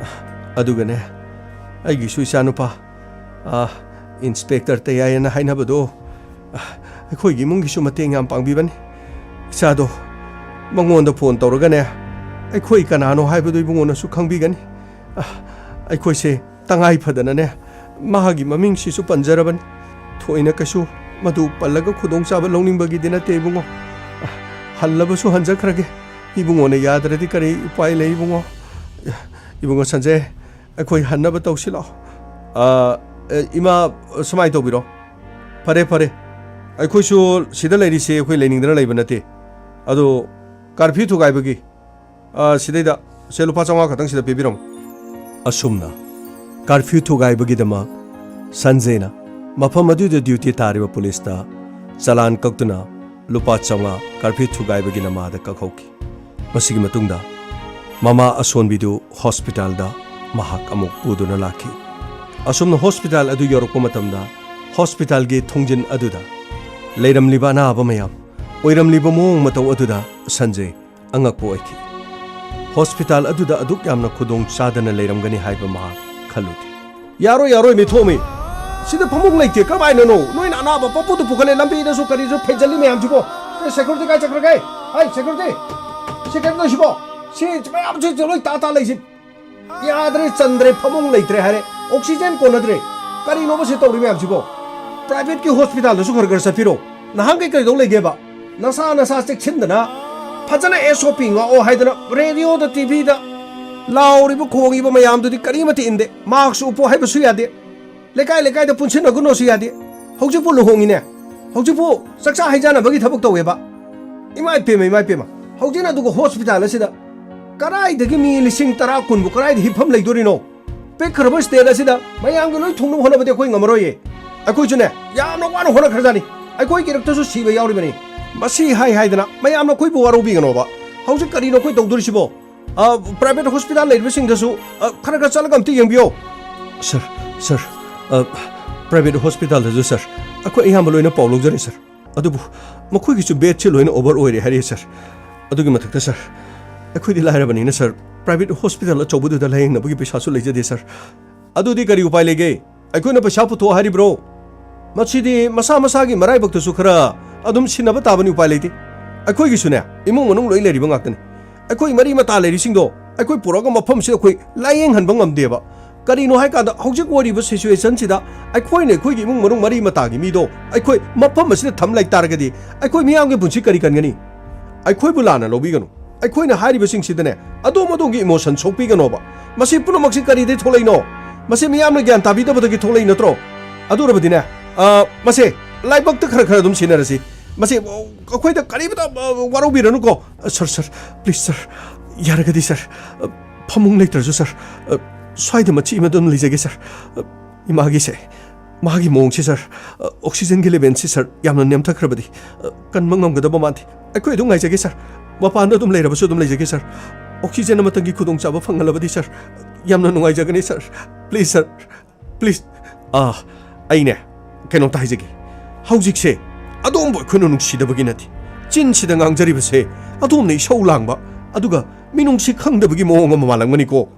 ꯑꯗꯨꯒꯅꯦ, ꯑꯩꯒꯤꯁꯨ ꯏꯆꯥꯅꯨꯄꯥ, ꯑ, ꯏꯟꯁꯄꯦꯛꯇꯔ ꯇꯌꯥꯏꯅ ꯍꯥꯏꯅꯕꯗꯣ, ꯑ, ꯑꯩꯈꯣꯏꯒꯤ ꯏꯃꯨꯡꯒꯤꯁꯨ ꯃꯇꯦꯡ ꯌꯥꯝ ꯄꯥꯡꯕꯤꯕꯅꯤ꯫ ꯏꯆꯥꯗꯣ ꯃꯉꯣꯟꯗ ꯐꯣꯟ ꯇꯧꯔꯒꯅꯦ, ꯑꯩꯈꯣꯏ ꯀꯅꯥꯅꯣ ꯍꯥꯏꯕꯗꯨ ꯏꯕꯨꯡꯉꯣꯅꯁꯨ ꯈꯪꯕꯤꯒꯅꯤ꯫ ꯑ, ꯑꯩꯈꯣꯏꯁꯦ ꯇꯉꯥꯏ ꯐꯗꯅꯅꯦ, ꯃꯍꯥꯛꯀꯤ ꯃꯃꯤꯡꯁꯤꯁꯨ ꯄꯟꯖꯔꯕꯅꯤ꯫ ꯊꯣꯏꯅ ꯀꯩꯁꯨ ꯃꯗꯨ ꯄꯜꯂꯒ ꯈꯨꯗꯣꯡꯆꯥꯕ ꯂꯧꯅꯤꯡꯕꯒꯤꯗꯤ ꯅꯠꯇꯦ, ꯏꯕꯨꯡꯉꯣ꯫ ꯍꯜꯂꯕꯁꯨ ꯍꯟꯖꯈ꯭ꯔꯒꯦ꯫ ꯏꯕꯨꯡꯉꯣꯅ ꯌꯥꯗ꯭ꯔꯗꯤ ꯀꯔꯤ ꯎꯄꯥꯏ ꯂꯩ, ꯏꯕꯨꯡꯉꯣ? ꯏꯕꯨꯡꯉꯣ ꯁꯟꯖꯦ, ꯑꯩꯈꯣꯏ ꯍꯟꯅꯕ ꯇꯧꯁꯤ ꯂꯥꯛꯑꯣ꯫ ꯑ, ꯑ, ꯏꯃꯥ, ꯁꯨꯃꯥꯏꯅ ꯇꯧꯕꯤꯔꯣ꯫ ꯐꯔꯦ, ꯐꯔꯦ꯫ ꯑꯩꯈꯣꯏꯁꯨ ꯁꯤꯗ ꯂꯩꯔꯤꯁꯦ ꯑꯩꯈꯣꯏ ꯂꯩꯅꯤꯡꯗꯅ ꯂꯩꯕ ꯅꯠꯇꯦ꯫ ꯑꯗꯣ ꯀꯥꯔꯐ꯭ꯌꯨ ꯊꯨꯒꯥꯏꯕꯒꯤ ꯑ, ꯁꯤꯗꯩꯗ, ꯁꯦ, ꯂꯨꯄꯥ ꯆꯥꯝꯃꯉꯥ ꯈꯛꯇꯪ ꯁꯤꯗ ꯄꯤꯕꯤꯔꯝꯃꯨ꯫ ꯑꯁꯨꯝꯅ ꯀꯥꯔꯐ꯭ꯌꯨ ꯊꯨꯒꯥꯏꯕꯒꯤꯗꯃꯛ ꯁꯟꯖꯦꯅ ꯃꯐꯝ ꯑꯗꯨꯗ ꯗ꯭ꯌꯨꯇꯤ ꯇꯥꯔꯤꯕ ꯄꯨꯂꯤꯁꯇ ꯆꯂꯥꯟ ꯀꯛꯇꯨꯅ ꯂꯨꯄꯥ ꯆꯥꯝꯃꯉꯥ ꯀꯥꯔꯐ꯭ꯌꯨ ꯊꯨꯒꯥꯏꯕꯒꯤ ꯅꯃꯥꯗ ꯀꯛꯍꯧꯈꯤ꯫ ꯃꯁꯤꯒꯤ ꯃꯇꯨꯡꯗ ꯃꯃꯥ ꯑꯁꯣꯟꯕꯤꯗꯨ ꯍꯣꯁꯄꯤꯇꯥꯜꯗ ꯃꯍꯥꯛ ꯑꯃꯨꯛ ꯄꯨꯗꯨꯅ ꯂꯥꯛꯈꯤ꯫ ꯑꯁꯨꯝꯅ ꯍꯣꯁꯄꯤꯇꯥꯜ ꯑꯗꯨ ꯌꯧꯔꯛꯄ ꯃꯇꯝꯗ ꯍꯣꯁꯄꯤꯇꯥꯜꯒꯤ ꯊꯣꯡꯖꯤꯟ ꯑꯗꯨꯗ ꯂꯩꯔꯝꯂꯤꯕ ꯑꯅꯥꯕ ꯃꯌꯥꯝ, ꯑꯣꯏꯔꯝꯂꯤꯕ ꯃꯑꯣꯡ ꯃꯇꯧ ꯑꯗꯨꯗ ꯁꯟꯖꯦ ꯑꯉꯛꯄ ꯑꯣꯏꯈꯤ꯫ ꯍꯣꯁꯄꯤꯇꯥꯜ ꯑꯗꯨꯗ ꯑꯗꯨꯛ ꯌꯥꯝꯅ ꯈꯨꯗꯣꯡ ꯆꯥꯗꯅ ꯂꯩꯔꯝꯒꯅꯤ ꯍꯥꯏꯕ ꯃꯍꯥꯛ ꯈꯜꯂꯨꯗꯦ꯫ "ꯌꯥꯔꯣꯏ, ꯌꯥꯔꯣꯏ, ꯃꯤ ꯊꯣꯛꯑꯝꯃꯤ꯫ ꯁꯤꯗ ꯐꯃꯨꯡ ꯂꯩꯇꯦ, ꯀꯃꯥꯏꯅꯅꯣ? ꯅꯣꯏꯅ ꯑꯅꯥꯕ ꯄꯪꯄꯨꯗ ꯄꯨꯈꯠꯂꯦ, ꯂꯝꯕꯤꯗꯁꯨ ꯀꯔꯤꯁꯨ ꯐꯩꯖꯜꯂꯤ ꯃꯌꯥꯝꯁꯤꯕꯣ꯫ ꯑꯦ, security ꯀꯥꯏ ꯆꯠꯈ꯭ꯔꯒꯦ? ꯍꯥꯏ, security! Security ꯁꯤꯕꯣ? ꯁꯤ ꯃꯌꯥꯝꯁꯤ ꯂꯣꯏ ꯇꯥ ꯇꯥ ꯂꯩꯁꯤ꯫ ꯌꯥꯗ꯭ꯔꯦ, ꯆꯟꯗ꯭ꯔꯦ, ꯐꯃꯨꯡ ꯂꯩꯇ꯭ꯔꯦ ꯍꯥꯏꯔꯦ, oxygen ꯀꯣꯟꯅꯗ꯭ꯔꯦ꯫ ꯀꯔꯤꯅꯣꯕ ꯁꯤ ꯇꯧꯔꯤ ꯃꯌꯥꯝꯁꯤꯕꯣ? Private ꯀꯤ hospital ꯗꯁꯨ ꯈꯔ ꯈꯔ ꯆꯠꯄꯤꯔꯣ꯫ ꯅꯍꯥꯟꯈꯩ ꯀꯔꯤꯗꯧ ꯂꯩꯒꯦꯕ? ꯅꯁꯥ ꯅꯁꯥ ꯆꯦꯛꯁꯤꯟꯗꯅ ꯐꯖꯅ S O P ꯉꯥꯛꯑꯣ ꯍꯥꯏꯗꯅ radio ꯗ, T V ꯗ ꯂꯥꯎꯔꯤꯕ ꯈꯣꯡꯉꯤꯕ ꯃꯌꯥꯝꯗꯨꯗꯤ ꯀꯔꯤꯃꯠꯇ ꯏꯟꯗꯦ꯫ Mask ꯎꯞꯄꯣ ꯍꯥꯏꯕꯁꯨ ꯌꯥꯗꯦ꯫ ꯂꯩꯀꯥꯏ ꯂꯩꯀꯥꯏꯗ ꯄꯨꯟꯁꯤꯟꯅꯒꯅꯣꯁꯨ ꯌꯥꯗꯦ꯫ ꯍꯧꯖꯤꯛꯄꯨ ꯂꯨꯍꯣꯡꯉꯤꯅꯦ, ꯍꯧꯖꯤꯛꯄꯨ ꯆꯥꯛꯆꯥ ꯍꯩꯖꯥꯅꯕꯒꯤ ꯊꯕꯛ ꯇꯧꯋꯦꯕ꯫ ꯏꯃꯥ ꯏꯄꯦꯝꯃ, ꯏꯃꯥ ꯏꯄꯦꯝꯃ, ꯍꯧꯖꯤꯛꯅ ꯑꯗꯨꯒ hospital ꯑꯁꯤꯗ ꯀꯗꯥꯏꯗꯒꯤ ꯃꯤ ꯂꯤꯁꯤꯡ ꯇꯔꯥ ꯀꯨꯟꯕꯨ ꯀꯗꯥꯏꯗ ꯍꯤꯞꯐꯝ ꯂꯩꯗꯣꯔꯤꯅꯣ? ꯄꯤꯛꯈ꯭ꯔꯕ state ꯑꯁꯤꯗ ꯃꯌꯥꯝꯒꯤ ꯂꯣꯏ ꯊꯨꯡꯅꯕ ꯍꯣꯠꯅꯕꯗꯤ ꯑꯩꯈꯣꯏ ꯉꯝꯃꯔꯣꯏꯌꯦ꯫ ꯑꯩꯈꯣꯏꯁꯨꯅꯦ, ꯌꯥꯝꯅ ꯋꯥꯅ ꯍꯣꯠꯅꯈ꯭ꯔꯖꯥꯠꯅꯤ꯫ ꯑꯩꯈꯣꯏꯒꯤ ꯏꯔꯛꯇꯁꯨ ꯁꯤꯕ ꯌꯥꯎꯔꯤꯕꯅꯤ꯫ ꯃꯁꯤ ꯍꯥꯏ ꯍꯥꯏꯗꯅ ꯃꯌꯥꯝꯅ ꯑꯩꯈꯣꯏꯕꯨ ꯋꯥꯔꯧꯕꯤꯒꯅꯣꯕ꯫ ꯍꯧꯖꯤꯛ ꯀꯔꯤꯅꯣ ꯑꯩꯈꯣꯏ ꯇꯧꯗꯣꯔꯤꯁꯤꯕꯣ? ꯑ, private hospital ꯂꯩꯔꯤꯕꯁꯤꯡꯗꯁꯨ, ꯑ, ꯈꯔ ꯈꯔ ꯆꯠꯂꯒ ꯑꯝꯇ ꯌꯦꯡꯕꯤꯌꯣ꯫ Sir, sir, ꯑ, private hospital ꯗꯁꯨ, sir, ꯑꯩꯈꯣꯏ ꯑꯌꯥꯝꯕ ꯂꯣꯏꯅ ꯄꯥꯎ ꯂꯧꯖꯔꯦ, sir꯫ ꯑꯗꯨꯕꯨ ꯃꯈꯣꯏꯒꯤꯁꯨ bed ꯁꯤ ꯂꯣꯏꯅ over ꯑꯣꯏꯔꯦ ꯍꯥꯏꯔꯛꯑꯦ, sir꯫ ꯑꯗꯨꯒꯤ ꯃꯊꯛꯇ, sir, ꯑꯩꯈꯣꯏꯗꯤ ꯂꯥꯏꯔꯕꯅꯤꯅ, sir, private hospital ꯑꯆꯧꯕꯗꯨꯗ ꯂꯥꯌꯦꯡꯅꯕꯒꯤ ꯄꯩꯁꯥꯁꯨ ꯂꯩꯖꯗꯦ, sir꯫ ꯑꯗꯨꯗꯤ ꯀꯔꯤ ꯎꯄꯥꯏ ꯂꯩꯒꯦ? ꯑꯩꯈꯣꯏꯅ ꯄꯩꯁꯥ ꯄꯨꯊꯣꯛꯑꯣ ꯍꯥꯏꯔꯤꯕ꯭ꯔꯣ? ꯃꯁꯤꯗꯤ ꯃꯁꯥ ꯃꯁꯥꯒꯤ ꯃꯔꯥꯏꯕꯛꯇꯁꯨ ꯈꯔ ꯑꯗꯨꯝ ꯁꯤꯟꯅꯕ ꯇꯥꯕꯅꯤ, ꯎꯄꯥꯏ ꯂꯩꯇꯦ꯫ ꯑꯩꯈꯣꯏꯒꯤꯁꯨꯅꯦ, ꯏꯃꯨꯡ ꯃꯅꯨꯡ ꯂꯣꯏ ꯂꯩꯔꯤꯕ ꯉꯥꯛꯇꯅꯤ꯫ ꯑꯩꯈꯣꯏ ꯃꯔꯤ ꯃꯇꯥ ꯂꯩꯔꯤꯁꯤꯡꯗꯣ ꯑꯩꯈꯣꯏ ꯄꯨꯔꯛꯑꯒ ꯃꯐꯝꯁꯤꯗ ꯑꯩꯈꯣꯏ ꯂꯥꯌꯦꯡꯍꯟꯕ ꯉꯝꯗꯦꯕ꯫ ꯀꯔꯤꯅꯣ ꯍꯥꯏꯀꯥꯟꯗ, ꯍꯧꯖꯤꯛ ꯑꯣꯏꯔꯤꯕ situation ꯁꯤꯗ ꯑꯩꯈꯣꯏꯅ ꯑꯩꯈꯣꯏꯒꯤ ꯏꯃꯨꯡ ꯃꯅꯨꯡ ꯃꯔꯤ ꯃꯇꯥꯒꯤ ꯃꯤꯗꯣ ꯑꯩꯈꯣꯏ ꯃꯐꯝ ꯑꯁꯤꯗ ꯊꯝ ꯂꯩ ꯇꯥꯔꯒꯗꯤ, ꯑꯩꯈꯣꯏ ꯃꯤꯌꯥꯝꯒꯤ ꯄꯨꯟꯁꯤ ꯀꯔꯤ ꯀꯟꯒꯅꯤ? ꯑꯩꯈꯣꯏꯕꯨ ꯂꯥꯟꯅ ꯂꯧꯕꯤꯒꯅꯨ꯫ ꯑꯩꯈꯣꯏꯅ ꯍꯥꯏꯔꯤꯕꯁꯤꯡꯁꯤꯗꯅꯦ, ꯑꯗꯣꯝ ꯑꯗꯣꯝꯒꯤ emotion ꯁꯣꯛꯄꯤꯒꯅꯣꯕ꯫ ꯃꯁꯤ ꯄꯨꯝꯅꯃꯛꯁꯤ ꯀꯔꯤꯗꯒꯤ ꯊꯣꯛꯂꯛꯏꯅꯣ? ꯃꯁꯤ ꯃꯤꯌꯥꯝꯅ ꯒ꯭ꯌꯥꯟ ꯇꯥꯕꯤꯗꯕꯗꯒꯤ ꯊꯣꯛꯂꯛꯏ ꯅꯠꯇ꯭ꯔꯣ? ꯑꯗꯨ ꯑꯣꯏꯔꯕꯗꯤꯅꯦ, ꯑ, ꯃꯁꯦ ꯂꯥꯏꯕꯛꯇ ꯈꯔ ꯈꯔ ꯑꯗꯨꯝ ꯁꯤꯟꯅꯔꯁꯤ꯫ ꯃꯁꯤ ꯑꯩꯈꯣꯏꯗ ꯀꯔꯤꯃꯇ, ꯑ, ꯋꯥꯔꯧꯕꯤꯔꯅꯨꯀꯣ꯫ ꯑ, sir, sir, please, sir, ꯌꯥꯔꯒꯗꯤ, sir, ꯑ, ꯐꯃꯨꯡ ꯂꯩꯇ꯭ꯔꯁꯨ, sir, ꯑ, ꯁ꯭ꯋꯥꯏꯗ ꯃꯆꯤ ꯑꯃ ꯑꯗꯨꯝ ꯂꯩꯖꯒꯦ, sir꯫ ꯑ, ꯏꯃꯥꯒꯤꯁꯦ, ꯃꯥꯒꯤ ꯃꯑꯣꯡꯁꯦ, sir, ꯑ, oxygen ꯒꯤ level ꯁꯤ, sir, ꯌꯥꯝꯅ ꯅꯦꯝꯊꯈ꯭ꯔꯕꯗꯤ, ꯑ, ꯀꯟꯕ ꯉꯝꯒꯗꯕ ꯃꯥꯟꯗꯦ꯫ ꯑꯩꯈꯣꯏ ꯑꯗꯨꯝ ꯉꯥꯏꯖꯒꯦ, sir꯫ ꯃꯄꯥꯟꯗ ꯑꯗꯨꯝ ꯂꯩꯔꯕꯁꯨ ꯑꯗꯨꯝ ꯂꯩꯖꯒꯦ, sir꯫ Oxygen ꯑꯃꯇꯪꯒꯤ ꯈꯨꯗꯣꯡꯆꯥꯕ ꯐꯪꯍꯜꯂꯕꯗꯤ, sir, ꯌꯥꯝꯅ ꯅꯨꯡꯉꯥꯏꯖꯒꯅꯤ, sir꯫ Please, sir, please꯫ ꯑꯥ, ꯑꯩꯅꯦ, ꯀꯩꯅꯣꯝꯇ ꯍꯥꯏꯖꯒꯦ꯫ ꯍꯧꯖꯤꯛꯁꯦ ꯑꯗꯣꯝꯕꯨ ꯑꯩꯈꯣꯏꯅ ꯅꯨꯡꯁꯤꯗꯕꯒꯤ ꯅꯠꯇꯦ, ꯆꯤꯟꯁꯤꯗ ꯉꯥꯡꯖꯔꯤꯕꯁꯦ ꯑꯗꯣꯝꯅ ꯏꯁꯧ ꯂꯥꯡꯕ, ꯑꯗꯨꯒ ꯃꯤꯅꯨꯡꯁꯤ ꯈꯪꯗꯕꯒꯤ ꯃꯑꯣꯡ ꯑꯃ ꯃꯥꯜꯂꯝꯒꯅꯤꯀꯣ꯫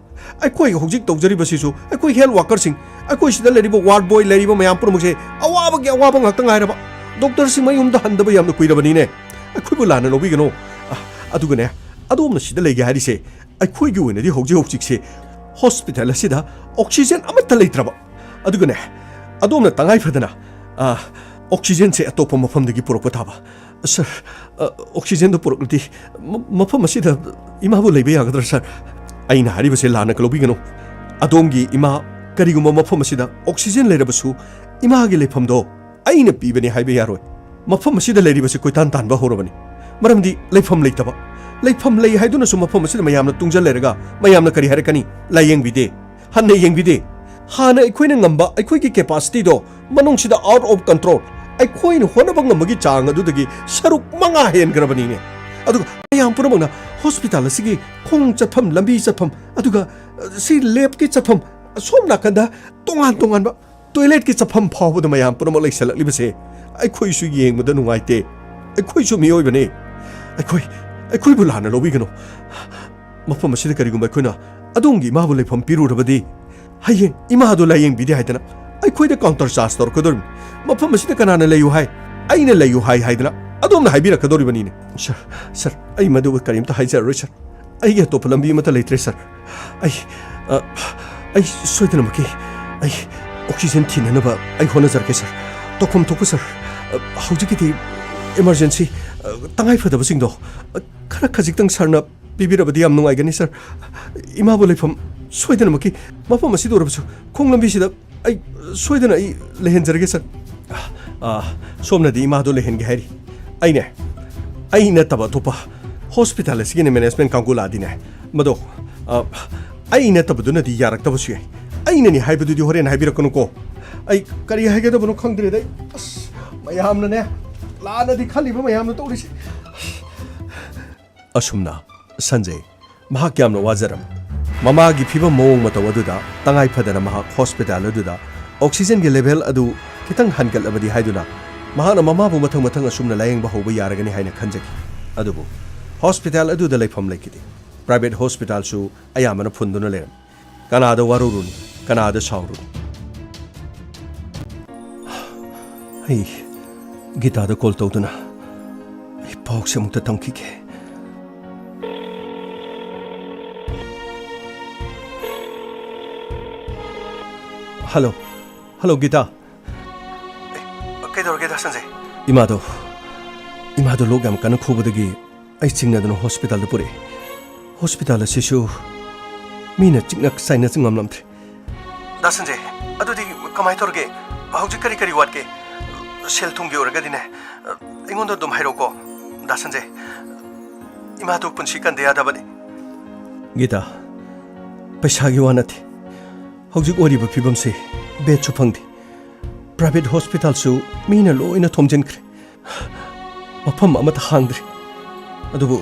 ꯑꯩꯈꯣꯏ ꯍꯧꯖꯤꯛ ꯇꯧꯖꯔꯤꯕꯁꯤꯁꯨ ꯑꯩꯈꯣꯏ health workerꯁꯤꯡ, ꯑꯩꯈꯣꯏ ꯁꯤꯗ ꯂꯩꯔꯤꯕ ward boy, ꯂꯩꯔꯤꯕ ꯃꯌꯥꯝ ꯄꯨꯝꯅꯃꯛꯁꯦ ꯑꯋꯥꯕꯒꯤ ꯑꯋꯥꯕ ꯉꯥꯛꯇ ꯉꯥꯏꯔꯕ꯫ ꯗꯣꯛꯇꯔꯁꯤꯡ ꯃꯌꯨꯝꯗ ꯍꯟꯗꯕ ꯌꯥꯝꯅ ꯀꯨꯏꯔꯕꯅꯤꯅꯦ꯫ ꯑꯩꯈꯣꯏꯕꯨ ꯂꯥꯟꯅ ꯂꯧꯕꯤꯒꯅꯨ꯫ ꯑ, ꯑꯗꯨꯒꯅꯦ, ꯑꯗꯣꯝꯅ ꯁꯤꯗ ꯂꯩꯒꯦ ꯍꯥꯏꯔꯤꯁꯦ, ꯑꯩꯈꯣꯏꯒꯤ ꯑꯣꯏꯅꯗꯤ ꯍꯧꯖꯤꯛ ꯍꯧꯖꯤꯛꯁꯦ hospital ꯑꯁꯤꯗ oxygen ꯑꯃꯠꯇ ꯂꯩꯇ꯭ꯔꯕ꯫ ꯑꯗꯨꯒꯅꯦ, ꯑꯗꯣꯝꯅ ꯇꯉꯥꯏ ꯐꯗꯅ, ꯑ, oxygenꯁꯦ ꯑꯇꯣꯞꯄ ꯃꯐꯝꯗꯒꯤ ꯄꯨꯔꯛꯄ ꯇꯥꯕ꯫ Sir, ꯑ, oxygenꯗꯣ ꯄꯨꯔꯛꯂꯗꯤ ꯃ-, ꯃꯐꯝ ꯑꯁꯤꯗ ꯏꯃꯥꯕꯨ ꯂꯩꯕ ꯌꯥꯒꯗ꯭ꯔꯥ, sir? ꯑꯩꯅ ꯍꯥꯏꯔꯤꯕꯁꯦ ꯂꯥꯟꯅ ꯂꯧꯕꯤꯒꯅꯨ꯫ ꯑꯗꯣꯝꯒꯤ ꯏꯃꯥ ꯀꯔꯤꯒꯨꯝꯕ ꯃꯐꯝ ꯑꯁꯤꯗ oxygen ꯂꯩꯔꯕꯁꯨ, ꯏꯃꯥꯒꯤ ꯂꯩꯐꯝꯗꯣ ꯑꯩꯅ ꯄꯤꯕꯅꯤ ꯍꯥꯏꯕ ꯌꯥꯔꯣꯏ꯫ ꯃꯐꯝ ꯑꯁꯤꯗ ꯂꯩꯔꯤꯕꯁꯤ ꯀꯣꯏꯇꯥꯟ ꯇꯥꯟꯕ ꯍꯧꯔꯕꯅꯤ꯫ ꯃꯔꯝꯗꯤ ꯂꯩꯐꯝ ꯂꯩꯇꯕ꯫ ꯂꯩꯐꯝ ꯂꯩ ꯍꯥꯏꯗꯨꯅꯁꯨ ꯃꯐꯝ ꯑꯁꯤꯗ ꯃꯌꯥꯝꯅ ꯇꯨꯡꯖꯜ ꯂꯩꯔꯒ ꯃꯌꯥꯝꯅ ꯀꯔꯤ ꯍꯥꯏꯔꯛꯀꯅꯤ? ꯂꯥꯌꯦꯡꯕꯤꯗꯦ, ꯍꯟꯅ ꯌꯦꯡꯕꯤꯗꯦ꯫ ꯍꯥꯟꯅ ꯑꯩꯈꯣꯏꯅ ꯉꯝꯕ ꯑꯩꯈꯣꯏꯒꯤ capacityꯗꯣ ꯃꯅꯨꯡꯁꯤꯗ out of control, ꯑꯩꯈꯣꯏꯅ ꯍꯣꯠꯅꯕ ꯉꯝꯕꯒꯤ ꯆꯥꯡ ꯑꯗꯨꯗꯒꯤ ꯁꯔꯨꯛ ꯃꯉꯥ ꯍꯦꯟꯈ꯭ꯔꯕꯅꯤꯅꯦ꯫ ꯑꯗꯨꯒ ꯃꯌꯥꯝ ꯄꯨꯝꯅꯃꯛꯅ hospital ꯑꯁꯤꯒꯤ ꯈꯣꯡ ꯆꯠꯐꯝ, ꯂꯝꯕꯤ ꯆꯠꯐꯝ, ꯑꯗꯨꯒ, ꯑ, ꯁꯤ labꯀꯤ ꯆꯠꯐꯝ, ꯑꯁꯣꯝ ꯅꯥꯀꯟꯗ ꯇꯣꯉꯥꯟ ꯇꯣꯉꯥꯟꯕ toiletꯀꯤ ꯆꯠꯐꯝ ꯐꯥꯎꯕꯗ ꯃꯌꯥꯝ ꯄꯨꯝꯅꯃꯛ ꯂꯩꯁꯜꯂꯛꯂꯤꯕꯁꯦ ꯑꯩꯈꯣꯏꯁꯨ ꯌꯦꯡꯕꯗ ꯅꯨꯡꯉꯥꯏꯇꯦ꯫ ꯑꯩꯈꯣꯏꯁꯨ ꯃꯤꯑꯣꯏꯕꯅꯤ꯫ ꯑꯩꯈꯣꯏ, ꯑꯩꯈꯣꯏꯕꯨ ꯂꯥꯟꯅ ꯂꯧꯕꯤꯒꯅꯨ꯫ ꯃꯐꯝ ꯑꯁꯤꯗ ꯀꯔꯤꯒꯨꯝꯕ ꯑꯩꯈꯣꯏꯅ ꯑꯗꯣꯝꯒꯤ ꯏꯃꯥꯕꯨ ꯂꯩꯐꯝ ꯄꯤꯔꯨꯔꯕꯗꯤ, ꯍꯌꯦꯡ ꯏꯃꯥꯗꯨ ꯂꯥꯌꯦꯡꯕꯤꯗꯦ ꯍꯥꯏꯗꯅ ꯑꯩꯈꯣꯏꯗ counter charge ꯇꯧꯔꯛꯀꯗꯧꯔꯤꯕꯅꯤ꯫ ꯃꯐꯝ ꯑꯁꯤꯗ ꯀꯅꯥꯅ ꯂꯩꯌꯨ ꯍꯥꯏ? ꯑꯩꯅ ꯂꯩꯌꯨ ꯍꯥꯏ ꯍꯥꯏꯗꯅ ꯑꯗꯣꯝꯅ ꯍꯥꯏꯕꯤꯔꯛꯀꯗꯧꯔꯤꯕꯅꯤꯅꯦ꯫ Sir, sir, ꯑꯩ ꯃꯗꯨ ꯀꯔꯤꯝꯇ ꯍꯥꯏꯖꯔꯔꯣꯏ, sir꯫ ꯑꯩꯒꯤ ꯑꯇꯣꯞꯄ ꯂꯝꯕꯤ ꯑꯃꯠꯇ ꯂꯩꯇ꯭ꯔꯦ, sir꯫ ꯑꯩ, ꯑ, ꯑꯩ ꯁꯣꯏꯗꯅꯃꯛꯀꯤ ꯑꯩ oxygen ꯊꯤꯅꯅꯕ ꯑꯩ ꯍꯣꯠꯅꯖꯔꯛꯀꯦ, sir꯫ ꯇꯧꯐꯝ ꯊꯣꯛꯄ, sir꯫ ꯑ, ꯍꯧꯖꯤꯛꯀꯤꯗꯤ emergency, ꯑ, ꯇꯉꯥꯏ ꯐꯗꯕꯁꯤꯡꯗꯣ, ꯑ, ꯈꯔ ꯈꯖꯤꯛꯇꯪ sirꯅ ꯄꯤꯕꯤꯔꯕꯗꯤ ꯌꯥꯝ ꯅꯨꯡꯉꯥꯏꯒꯅꯤ, sir꯫ ꯏꯃꯥꯕꯨ ꯂꯩꯐꯝ ꯁꯣꯏꯗꯅꯃꯛꯀꯤ ꯃꯐꯝ ꯑꯁꯤꯗ ꯑꯣꯏꯔꯕꯁꯨ ꯈꯣꯡ ꯂꯝꯕꯤꯁꯤꯗ ꯑꯩ ꯁꯣꯏꯗꯅ ꯑꯩ ꯂꯩꯍꯟꯖꯔꯒꯦ, sir꯫ ꯑ, ꯁꯣꯝꯅꯗꯤ ꯏꯃꯥꯗꯣ ꯂꯩꯍꯟꯒꯦ ꯍꯥꯏꯔꯤ꯫ ꯑꯩꯅꯦ, ꯑꯩ ꯅꯠꯇꯕ ꯑꯇꯣꯞꯄ hospital ꯑꯁꯤꯒꯤꯅꯦ management ꯀꯥꯡꯕꯨ ꯂꯥꯛꯑꯗꯤꯅꯦ, ꯃꯗꯣ, ꯑ, ꯑꯩ ꯅꯠꯇꯕꯗꯨꯅꯗꯤ ꯌꯥꯔꯛꯇꯕꯁꯨ ꯌꯥꯏ꯫ ꯑꯩꯅꯅꯤ ꯍꯥꯏꯕꯗꯨꯗꯤ ꯍꯣꯔꯦꯟ ꯍꯥꯏꯕꯤꯔꯛꯀꯅꯨꯀꯣ꯫ ꯑꯩ ꯀꯔꯤ ꯍꯥꯏꯒꯗꯕꯅꯣ ꯈꯪꯗ꯭ꯔꯦꯗ꯫ ꯑꯩ, ꯑꯁ, ꯃꯌꯥꯝꯅꯅꯦ, ꯂꯥꯟꯅꯗꯤ ꯈꯜꯂꯤꯕ ꯃꯌꯥꯝꯅ ꯇꯧꯔꯤꯁꯦ꯫ ꯑꯁꯨꯝꯅ ꯁꯟꯖꯦ ꯃꯍꯥꯛ ꯌꯥꯝꯅ ꯋꯥꯖꯔꯝꯃꯤ꯫ ꯃꯃꯥꯒꯤ ꯐꯤꯕꯝ ꯃꯑꯣꯡ ꯃꯇꯧ ꯑꯗꯨꯗ ꯇꯉꯥꯏ ꯐꯗꯅ ꯃꯍꯥꯛ hospital ꯑꯗꯨꯗ oxygenꯒꯤ level ꯑꯗꯨ ꯈꯤꯇꯪ ꯍꯟꯒꯠꯂꯕꯗꯤ ꯍꯥꯏꯗꯨꯅ ꯃꯍꯥꯛꯅ ꯃꯃꯥꯕꯨ ꯃꯊꯪ ꯃꯊꯪ ꯑꯁꯨꯝꯅ ꯂꯥꯌꯦꯡꯕ ꯍꯧꯕ ꯌꯥꯔꯒꯅꯤ ꯍꯥꯏꯅ ꯈꯟꯖꯈꯤ꯫ ꯑꯗꯨꯕꯨ hospital ꯑꯗꯨꯗ ꯂꯩꯐꯝ ꯂꯩꯈꯤꯗꯦ꯫ ꯄ꯭ꯔꯥꯏꯚꯦꯠ ꯍꯣꯁꯄꯤꯇꯥꯜꯁꯨ ꯑꯌꯥꯝꯕꯅ ꯐꯨꯟꯗꯨꯅ ꯂꯩꯔꯝꯃꯤ꯫ ꯀꯅꯥꯗ ꯋꯥꯔꯧꯔꯨꯅꯤ, ꯀꯅꯥꯗ ꯁꯥꯎꯔꯨꯅꯤ? ꯑꯩ ꯒꯤꯇꯥꯗ ꯀꯣꯜ ꯇꯧꯗꯨꯅ ꯑꯩ ꯄꯥꯎꯁꯦ ꯑꯃꯨꯛꯇ ꯇꯝꯈꯤꯒꯦ꯫ Hello, hello Gita. ꯑꯦ, ꯀꯩꯗꯧꯔꯒꯦ ꯗꯥ ꯁꯟꯖꯦ? ꯏꯃꯥꯗꯣ, ꯏꯃꯥꯗꯣ ꯂꯣꯛ ꯌꯥꯝ ꯀꯟꯅ ꯈꯨꯕꯗꯒꯤ ꯑꯩ ꯆꯤꯡꯅꯗꯨꯅ ꯍꯣꯁꯄꯤꯇꯥꯜꯗ ꯄꯨꯔꯛꯑꯦ꯫ ꯍꯣꯁꯄꯤꯇꯥꯜ ꯑꯁꯤꯁꯨ ꯃꯤꯅ ꯆꯤꯛꯅ ꯆꯥꯏꯅ ꯉꯝꯂꯝꯗ꯭ꯔꯦ꯫ ꯗꯥ ꯁꯟꯖꯦ, ꯑꯗꯨꯗꯤ ꯀꯃꯥꯏꯅ ꯇꯧꯔꯒꯦ? ꯍꯧꯖꯤꯛ ꯀꯔꯤ ꯀꯔꯤ ꯋꯥꯠꯀꯦ? ꯁꯦꯜ ꯊꯨꯝꯒꯤ ꯑꯣꯏꯔꯒꯗꯤꯅꯦ, ꯑꯩꯉꯣꯟꯗ ꯑꯗꯨꯝ ꯍꯥꯏꯔꯛꯎꯀꯣ ꯗꯥ ꯁꯟꯖꯦ꯫ ꯏꯃꯥꯗꯨ ꯄꯨꯟꯁꯤ ꯀꯟꯗ ꯌꯥꯗꯕꯅꯤ꯫ ꯒꯤꯇꯥ, ꯄꯩꯁꯥꯒꯤ ꯋꯥ ꯅꯠꯇꯦ꯫ ꯍꯧꯖꯤꯛ ꯑꯣꯏꯔꯤꯕ ꯐꯤꯕꯝꯁꯤ ꯕꯦꯗꯁꯨ ꯐꯪꯗꯦ꯫ ꯄ꯭ꯔꯥꯏꯚꯦꯠ ꯍꯣꯁꯄꯤꯇꯥꯜꯁꯨ ꯃꯤꯅ ꯂꯣꯏꯅ ꯊꯣꯝꯖꯤꯟꯈ꯭ꯔꯦ꯫ ꯃꯐꯝ ꯑꯃꯠꯇ ꯍꯥꯡꯗ꯭ꯔꯦ꯫ ꯑꯗꯨꯕꯨ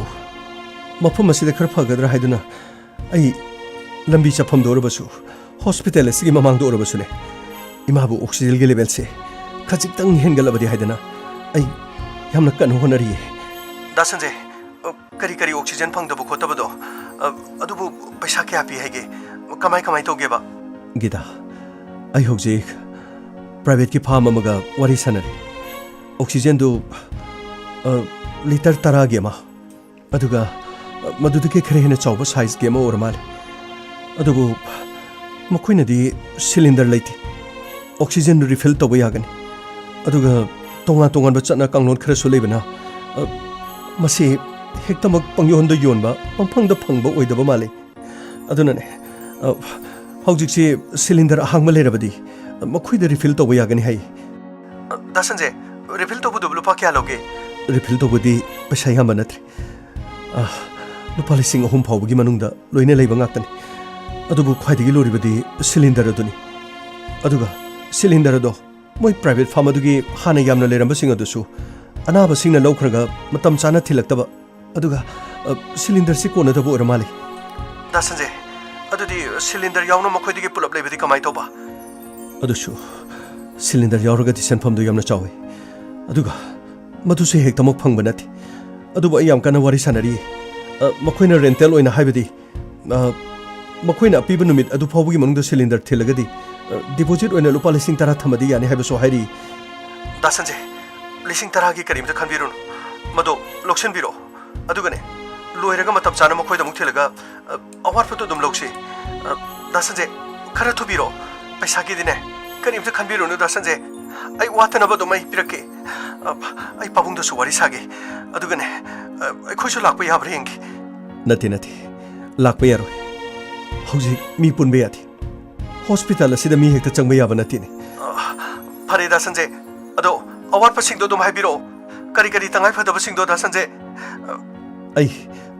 ꯃꯐꯝ ꯑꯁꯤꯗ ꯈꯔ ꯐꯒꯗ꯭ꯔꯥ ꯍꯥꯏꯗꯨꯅ ꯑꯩ ꯂꯝꯕꯤ ꯆꯠꯐꯝꯗ ꯑꯣꯏꯔꯕꯁꯨ, ꯍꯣꯁꯄꯤꯇꯥꯜ ꯑꯁꯤꯒꯤ ꯃꯃꯥꯡꯗ ꯑꯣꯏꯔꯕꯁꯨꯅꯦ, ꯏꯃꯥꯕꯨ ꯑꯣꯛꯁꯤꯖꯦꯟꯒꯤ ꯂꯦꯚꯦꯜꯁꯦ ꯈꯖꯤꯛꯇꯪ ꯍꯦꯟꯒꯠꯂꯕꯗꯤ ꯍꯥꯏꯗꯅ ꯑꯩ ꯌꯥꯝꯅ ꯀꯟꯅ ꯍꯣꯠꯅꯔꯤꯌꯦ꯫ ꯗꯥ ꯁꯟꯖꯦ, ꯑ, ꯀꯔꯤ ꯀꯔꯤ ꯑꯣꯛꯁꯤꯖꯦꯟ ꯐꯪꯗꯕ ꯈꯣꯠꯇꯕꯗꯣ, ꯑ, ꯑꯗꯨꯕꯨ ꯄꯩꯁꯥ ꯀꯌꯥ ꯄꯤ ꯍꯥꯏꯒꯦ? ꯀꯃꯥꯏ ꯀꯃꯥꯏ ꯇꯧꯒꯦꯕ? ꯒꯤꯇꯥ, ꯑꯩ ꯍꯧꯖꯤꯛ ꯄ꯭ꯔꯥꯏꯚꯦꯠꯀꯤ ꯐꯥꯔꯝ ꯑꯃꯒ ꯋꯥꯔꯤ ꯁꯥꯟꯅꯔꯤ꯫ ꯑꯣꯛꯁꯤꯖꯦꯟꯗꯨ, ꯑ, ꯂꯤꯇꯔ ꯇꯔꯥꯒꯤ ꯑꯃ, ꯑꯗꯨꯒ, ꯑ, ꯃꯗꯨꯗꯒꯤ ꯈꯔ ꯍꯦꯟꯅ ꯆꯥꯎꯕ ꯁꯥꯏꯖꯀꯤ ꯑꯃ ꯑꯣꯏꯔ ꯃꯥꯜꯂꯦ꯫ ꯑꯗꯨꯕꯨ ꯃꯈꯣꯏꯅꯗꯤ ꯁꯤꯂꯤꯟꯗꯔ ꯂꯩꯇꯦ꯫ ꯑꯣꯛꯁꯤꯖꯦꯟ ꯔꯤꯐꯤꯜ ꯇꯧꯕ ꯌꯥꯒꯅꯤ꯫ ꯑꯗꯨꯒ ꯇꯣꯉꯥꯟ ꯇꯣꯉꯥꯟꯕ ꯆꯠꯅ ꯀꯥꯡꯂꯣꯟ ꯈꯔꯁꯨ ꯂꯩꯕꯅ, ꯑ, ꯃꯁꯤ ꯍꯦꯛꯇꯃꯛ ꯄꯪꯌꯣꯟꯗ ꯌꯣꯟꯕ, ꯄꯪꯐꯪꯗ ꯐꯪꯕ ꯑꯣꯏꯗꯕ ꯃꯥꯜꯂꯤ꯫ ꯑꯗꯨꯅꯅꯦ, ꯑ, ꯍꯧꯖꯤꯛꯁꯤ ꯁꯤꯂꯤꯟꯗꯔ ꯑꯍꯥꯡꯕ ꯂꯩꯔꯕꯗꯤ, ꯑ, ꯃꯈꯣꯏꯗ ꯔꯤꯐꯤꯜ ꯇꯧꯕ ꯌꯥꯒꯅꯤ ꯍꯥꯏ꯫ ꯑ, ꯗꯥ ꯁꯟꯖꯦ, ꯔꯤꯐꯤꯜ ꯇꯧꯕꯗꯨ ꯂꯨꯄꯥ ꯀꯌꯥ ꯂꯧꯒꯦ? ꯔꯤꯐꯤꯜ ꯇꯧꯕꯗꯤ ꯄꯩꯁꯥ ꯌꯥꯝꯕ ꯅꯠꯇ꯭ꯔꯦ꯫ ꯑ, ꯂꯨꯄꯥ ꯂꯤꯁꯤꯡ ꯑꯍꯨꯝ ꯐꯥꯎꯕꯒꯤ ꯃꯅꯨꯡꯗ ꯂꯣꯏꯅ ꯂꯩꯕ ꯉꯥꯛꯇꯅꯤ꯫ ꯑꯗꯨꯕꯨ ꯈ꯭ꯋꯥꯏꯗꯒꯤ ꯂꯨꯔꯤꯕꯗꯤ ꯁꯤꯂꯤꯟꯗꯔ ꯑꯗꯨꯅꯤ꯫ ꯑꯗꯨꯒ ꯁꯤꯂꯤꯟꯗꯔ ꯑꯗꯣ ꯃꯣꯏ ꯄ꯭ꯔꯥꯏꯚꯦꯠ ꯐꯥꯔꯝ ꯑꯗꯨꯒꯤ ꯍꯥꯟꯅ ꯌꯥꯝꯅ ꯂꯩꯔꯝꯕꯁꯤꯡ ꯑꯗꯨꯁꯨ ꯑꯅꯥꯕꯁꯤꯡꯅ ꯂꯧꯈ꯭ꯔꯒ ꯃꯇꯝ ꯆꯥꯅ ꯊꯤꯜꯂꯛꯇꯕ, ꯑꯗꯨꯒ, ꯑ, ꯁꯤꯂꯤꯟꯗꯔꯁꯤ ꯀꯣꯟꯅꯗꯕ ꯑꯣꯏꯔ ꯃꯥꯜꯂꯦ꯫ ꯗꯥ ꯁꯟꯖꯦ, ꯑꯗꯨꯗꯤ ꯁꯤꯂꯤꯟꯗꯔ ꯌꯥꯎꯅ ꯃꯈꯣꯏꯗꯒꯤ ꯄꯨꯂꯞ ꯂꯩꯕꯗꯤ ꯀꯃꯥꯏ ꯇꯧꯕ? ꯑꯗꯨꯁꯨ ꯁꯤꯂꯤꯟꯗꯔ ꯌꯥꯎꯔꯒꯗꯤ ꯁꯦꯟꯐꯝꯗꯨ ꯌꯥꯝꯅ ꯆꯥꯎꯏ, ꯑꯗꯨꯒ ꯃꯗꯨꯁꯨ ꯍꯦꯛꯇꯃꯛ ꯐꯪꯕ ꯅꯠꯇꯦ꯫ ꯑꯗꯨꯕꯨ ꯑꯩ ꯌꯥꯝ ꯀꯟꯅ ꯋꯥꯔꯤ ꯁꯥꯟꯅꯔꯤ꯫ ꯑ, ꯃꯈꯣꯏꯅ ꯔꯦꯟꯇꯦꯜ ꯑꯣꯏꯅ ꯍꯥꯏꯕꯗꯤ, ꯑ, ꯃꯈꯣꯏꯅ ꯑꯄꯤꯕ ꯅꯨꯃꯤꯠ ꯑꯗꯨ ꯐꯥꯎꯕꯒꯤ ꯃꯅꯨꯡꯗ ꯁꯤꯂꯤꯟꯗꯔ ꯊꯤꯜꯂꯒꯗꯤ, ꯑ, ꯗꯤꯄꯣꯖꯤꯠ ꯑꯣꯏꯅ ꯂꯨꯄꯥ ꯂꯤꯁꯤꯡ ꯇꯔꯥ ꯊꯝꯃꯗꯤ ꯌꯥꯅꯤ ꯍꯥꯏꯕꯁꯨ ꯍꯥꯏꯔꯤ꯫ ꯗꯥ ꯁꯟꯖꯦ, ꯂꯤꯁꯤꯡ ꯇꯔꯥꯒꯤ ꯀꯔꯤꯝꯇ ꯈꯟꯕꯤꯔꯨꯅꯨ꯫ ꯃꯗꯣ ꯂꯧꯁꯤꯟꯕꯤꯔꯣ꯫ ꯑꯗꯨꯒꯅꯦ, ꯂꯣꯏꯔꯒ ꯃꯇꯝ ꯆꯥꯅ ꯃꯈꯣꯏꯗ ꯑꯃꯨꯛ ꯊꯤꯜꯂꯒ, ꯑ, ꯑꯋꯥꯠꯄꯗꯣ ꯑꯗꯨꯝ ꯂꯧꯁꯤ꯫ ꯑ, ꯗꯥ ꯁꯟꯖꯦ, ꯈꯔ ꯊꯨꯕꯤꯔꯣ꯫ ꯄꯩꯁꯥꯒꯤꯗꯤꯅꯦ, ꯀꯔꯤꯝꯇ ꯈꯟꯕꯤꯔꯨꯅꯨ, ꯗꯥ ꯁꯟꯖꯦ꯫ ꯑꯩ ꯋꯥꯠꯇꯅꯕ ꯑꯗꯨꯝ ꯑꯩ ꯄꯤꯔꯛꯀꯦ꯫ ꯑ, ꯑꯩ ꯄꯥꯕꯨꯡꯗꯁꯨ ꯋꯥꯔꯤ ꯁꯥꯒꯦ꯫ ꯑꯗꯨꯒꯅꯦ, ꯑ, ꯑꯩꯈꯣꯏꯁꯨ ꯂꯥꯛꯄ ꯌꯥꯕ꯭ꯔꯥ ꯌꯦꯡꯒꯦ꯫ ꯅꯠꯇꯦ, ꯅꯠꯇꯦ꯫ ꯂꯥꯛꯄ ꯌꯥꯔꯣꯏ꯫ ꯍꯧꯖꯤꯛ ꯃꯤ ꯄꯨꯟꯕ ꯌꯥꯗꯦ꯫ ꯍꯣꯁꯄꯤꯇꯥꯜ ꯑꯁꯤꯗ ꯃꯤ ꯍꯦꯛꯇ ꯆꯪꯕ ꯌꯥꯕ ꯅꯠꯇꯦꯅꯦ꯫ ꯑ, ꯐꯔꯦ, ꯗꯥ ꯁꯟꯖꯦ꯫ ꯑꯗꯣ ꯑꯋꯥꯠꯄꯁꯤꯡꯗꯣ ꯑꯗꯨꯝ ꯍꯥꯏꯕꯤꯔꯛꯑꯣ꯫ ꯀꯔꯤ ꯀꯔꯤ ꯇꯉꯥꯏ ꯐꯗꯕꯁꯤꯡꯗꯣ, ꯗꯥ ꯁꯟꯖꯦ? ꯑ, ꯑꯩ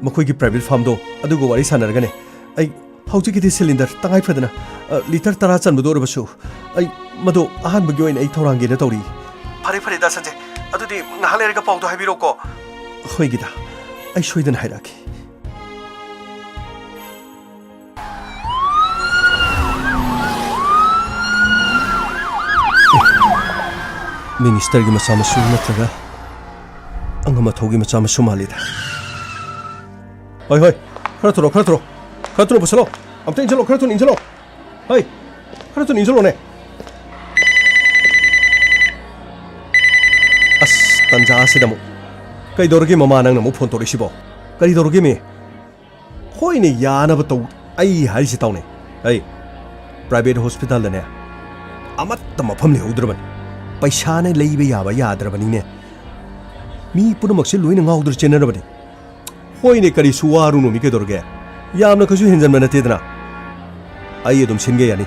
ꯃꯈꯣꯏꯒꯤ ꯄ꯭ꯔꯥꯏꯚꯦꯠ ꯐꯥꯔꯝꯗꯣ ꯑꯗꯨꯒ ꯋꯥꯔꯤ ꯁꯥꯟꯅꯔꯒꯅꯦ, ꯑꯩ ꯍꯧꯖꯤꯛꯀꯤꯗꯤ ꯁꯤꯂꯤꯟꯗꯔ ꯇꯉꯥꯏ ꯐꯗꯅ, ꯑ, ꯂꯤꯇꯔ ꯇꯔꯥ ꯆꯟꯕꯗꯣ ꯑꯣꯏꯔꯕꯁꯨ, ꯑꯩ ꯃꯗꯨ ꯑꯍꯥꯟꯕꯒꯤ ꯑꯣꯏꯅ ꯑꯩ ꯊꯧꯔꯥꯡꯒꯦꯅ ꯇꯧꯔꯤ꯫ ꯐꯔꯦ, ꯐꯔꯦ, ꯗꯥ ꯁꯟꯖꯦ꯫ ꯑꯗꯨꯗꯤ ꯉꯥꯏꯍꯥꯛ ꯂꯩꯔꯒ ꯄꯥꯎꯗꯣ ꯍꯥꯏꯕꯤꯔꯛꯑꯣꯀꯣ꯫ ꯍꯣꯏ, ꯒꯤꯇꯥ꯫ ꯑꯩ ꯁꯣꯏꯗꯅ ꯍꯥꯏꯔꯛꯀꯦ꯫ ꯃꯤꯅꯤꯁꯇꯔꯒꯤ ꯃꯆꯥ ꯃꯁꯨ ꯅꯠꯇ꯭ꯔꯒ ꯑꯉꯝ ꯑꯊꯧꯒꯤ ꯃꯆꯥ ꯃꯁꯨ ꯃꯥꯜꯂꯤꯗ꯫ ꯍꯣꯏ, ꯍꯣꯏ, ꯈꯔ ꯊꯨꯔꯣ, ꯈꯔ ꯊꯨꯔꯣ, ꯈꯔ ꯊꯨꯅ ꯄꯨꯁꯜꯂꯣ꯫ ꯑꯝꯇ ꯏꯟꯁꯤꯜꯂꯣ, ꯈꯔ ꯊꯨꯅ ꯏꯟꯁꯤꯜꯂꯣ꯫ ꯍꯩ, ꯈꯔ ꯊꯨꯅ ꯏꯟꯁꯤꯜꯂꯣꯅꯦ꯫ ꯑꯁ, ꯇꯟꯖꯥ ꯑꯁꯤꯗ ꯑꯃꯨꯛ꯫ ꯀꯩꯗꯧꯔꯒꯦ ꯃꯃꯥ, ꯅꯪꯅ ꯑꯃꯨꯛ ꯐꯣꯟ ꯇꯧꯔꯛꯏꯁꯤꯕꯣ? ꯀꯔꯤ ꯇꯧꯔꯒꯦ ꯃꯤ? ꯍꯣꯏꯅꯦ, ꯌꯥꯅꯕ ꯇꯧ꯫ ꯑꯩ ꯍꯥꯏꯔꯤꯁꯤ ꯇꯥꯎꯅꯦ꯫ ꯑꯩ ꯄ꯭ꯔꯥꯏꯚꯦꯠ ꯍꯣꯁꯄꯤꯇꯥꯜꯗꯅꯦ ꯑꯃꯠꯇ ꯃꯐꯝ ꯂꯩꯍꯧꯗ꯭ꯔꯕꯅꯤ꯫ ꯄꯩꯁꯥꯅ ꯂꯩꯕ ꯌꯥꯕ ꯌꯥꯗ꯭ꯔꯕꯅꯤꯅꯦ꯫ ꯃꯤ ꯄꯨꯝꯅꯃꯛꯁꯦ ꯂꯣꯏꯅ ꯉꯥꯎꯗꯅ ꯆꯦꯟꯅꯔꯕꯅꯤ꯫ ꯍꯣꯏꯅꯦ, ꯀꯔꯤꯁꯨ ꯋꯥꯔꯨꯅꯣ ꯃꯤ, ꯀꯩꯗꯧꯔꯒꯦ? ꯌꯥꯝꯅ ꯀꯩꯁꯨ ꯍꯦꯟꯖꯟꯕ ꯅꯠꯇꯦꯗꯅ꯫ ꯑꯩ ꯑꯗꯨꯝ ꯁꯤꯟꯒꯦ ꯌꯥꯅꯤ꯫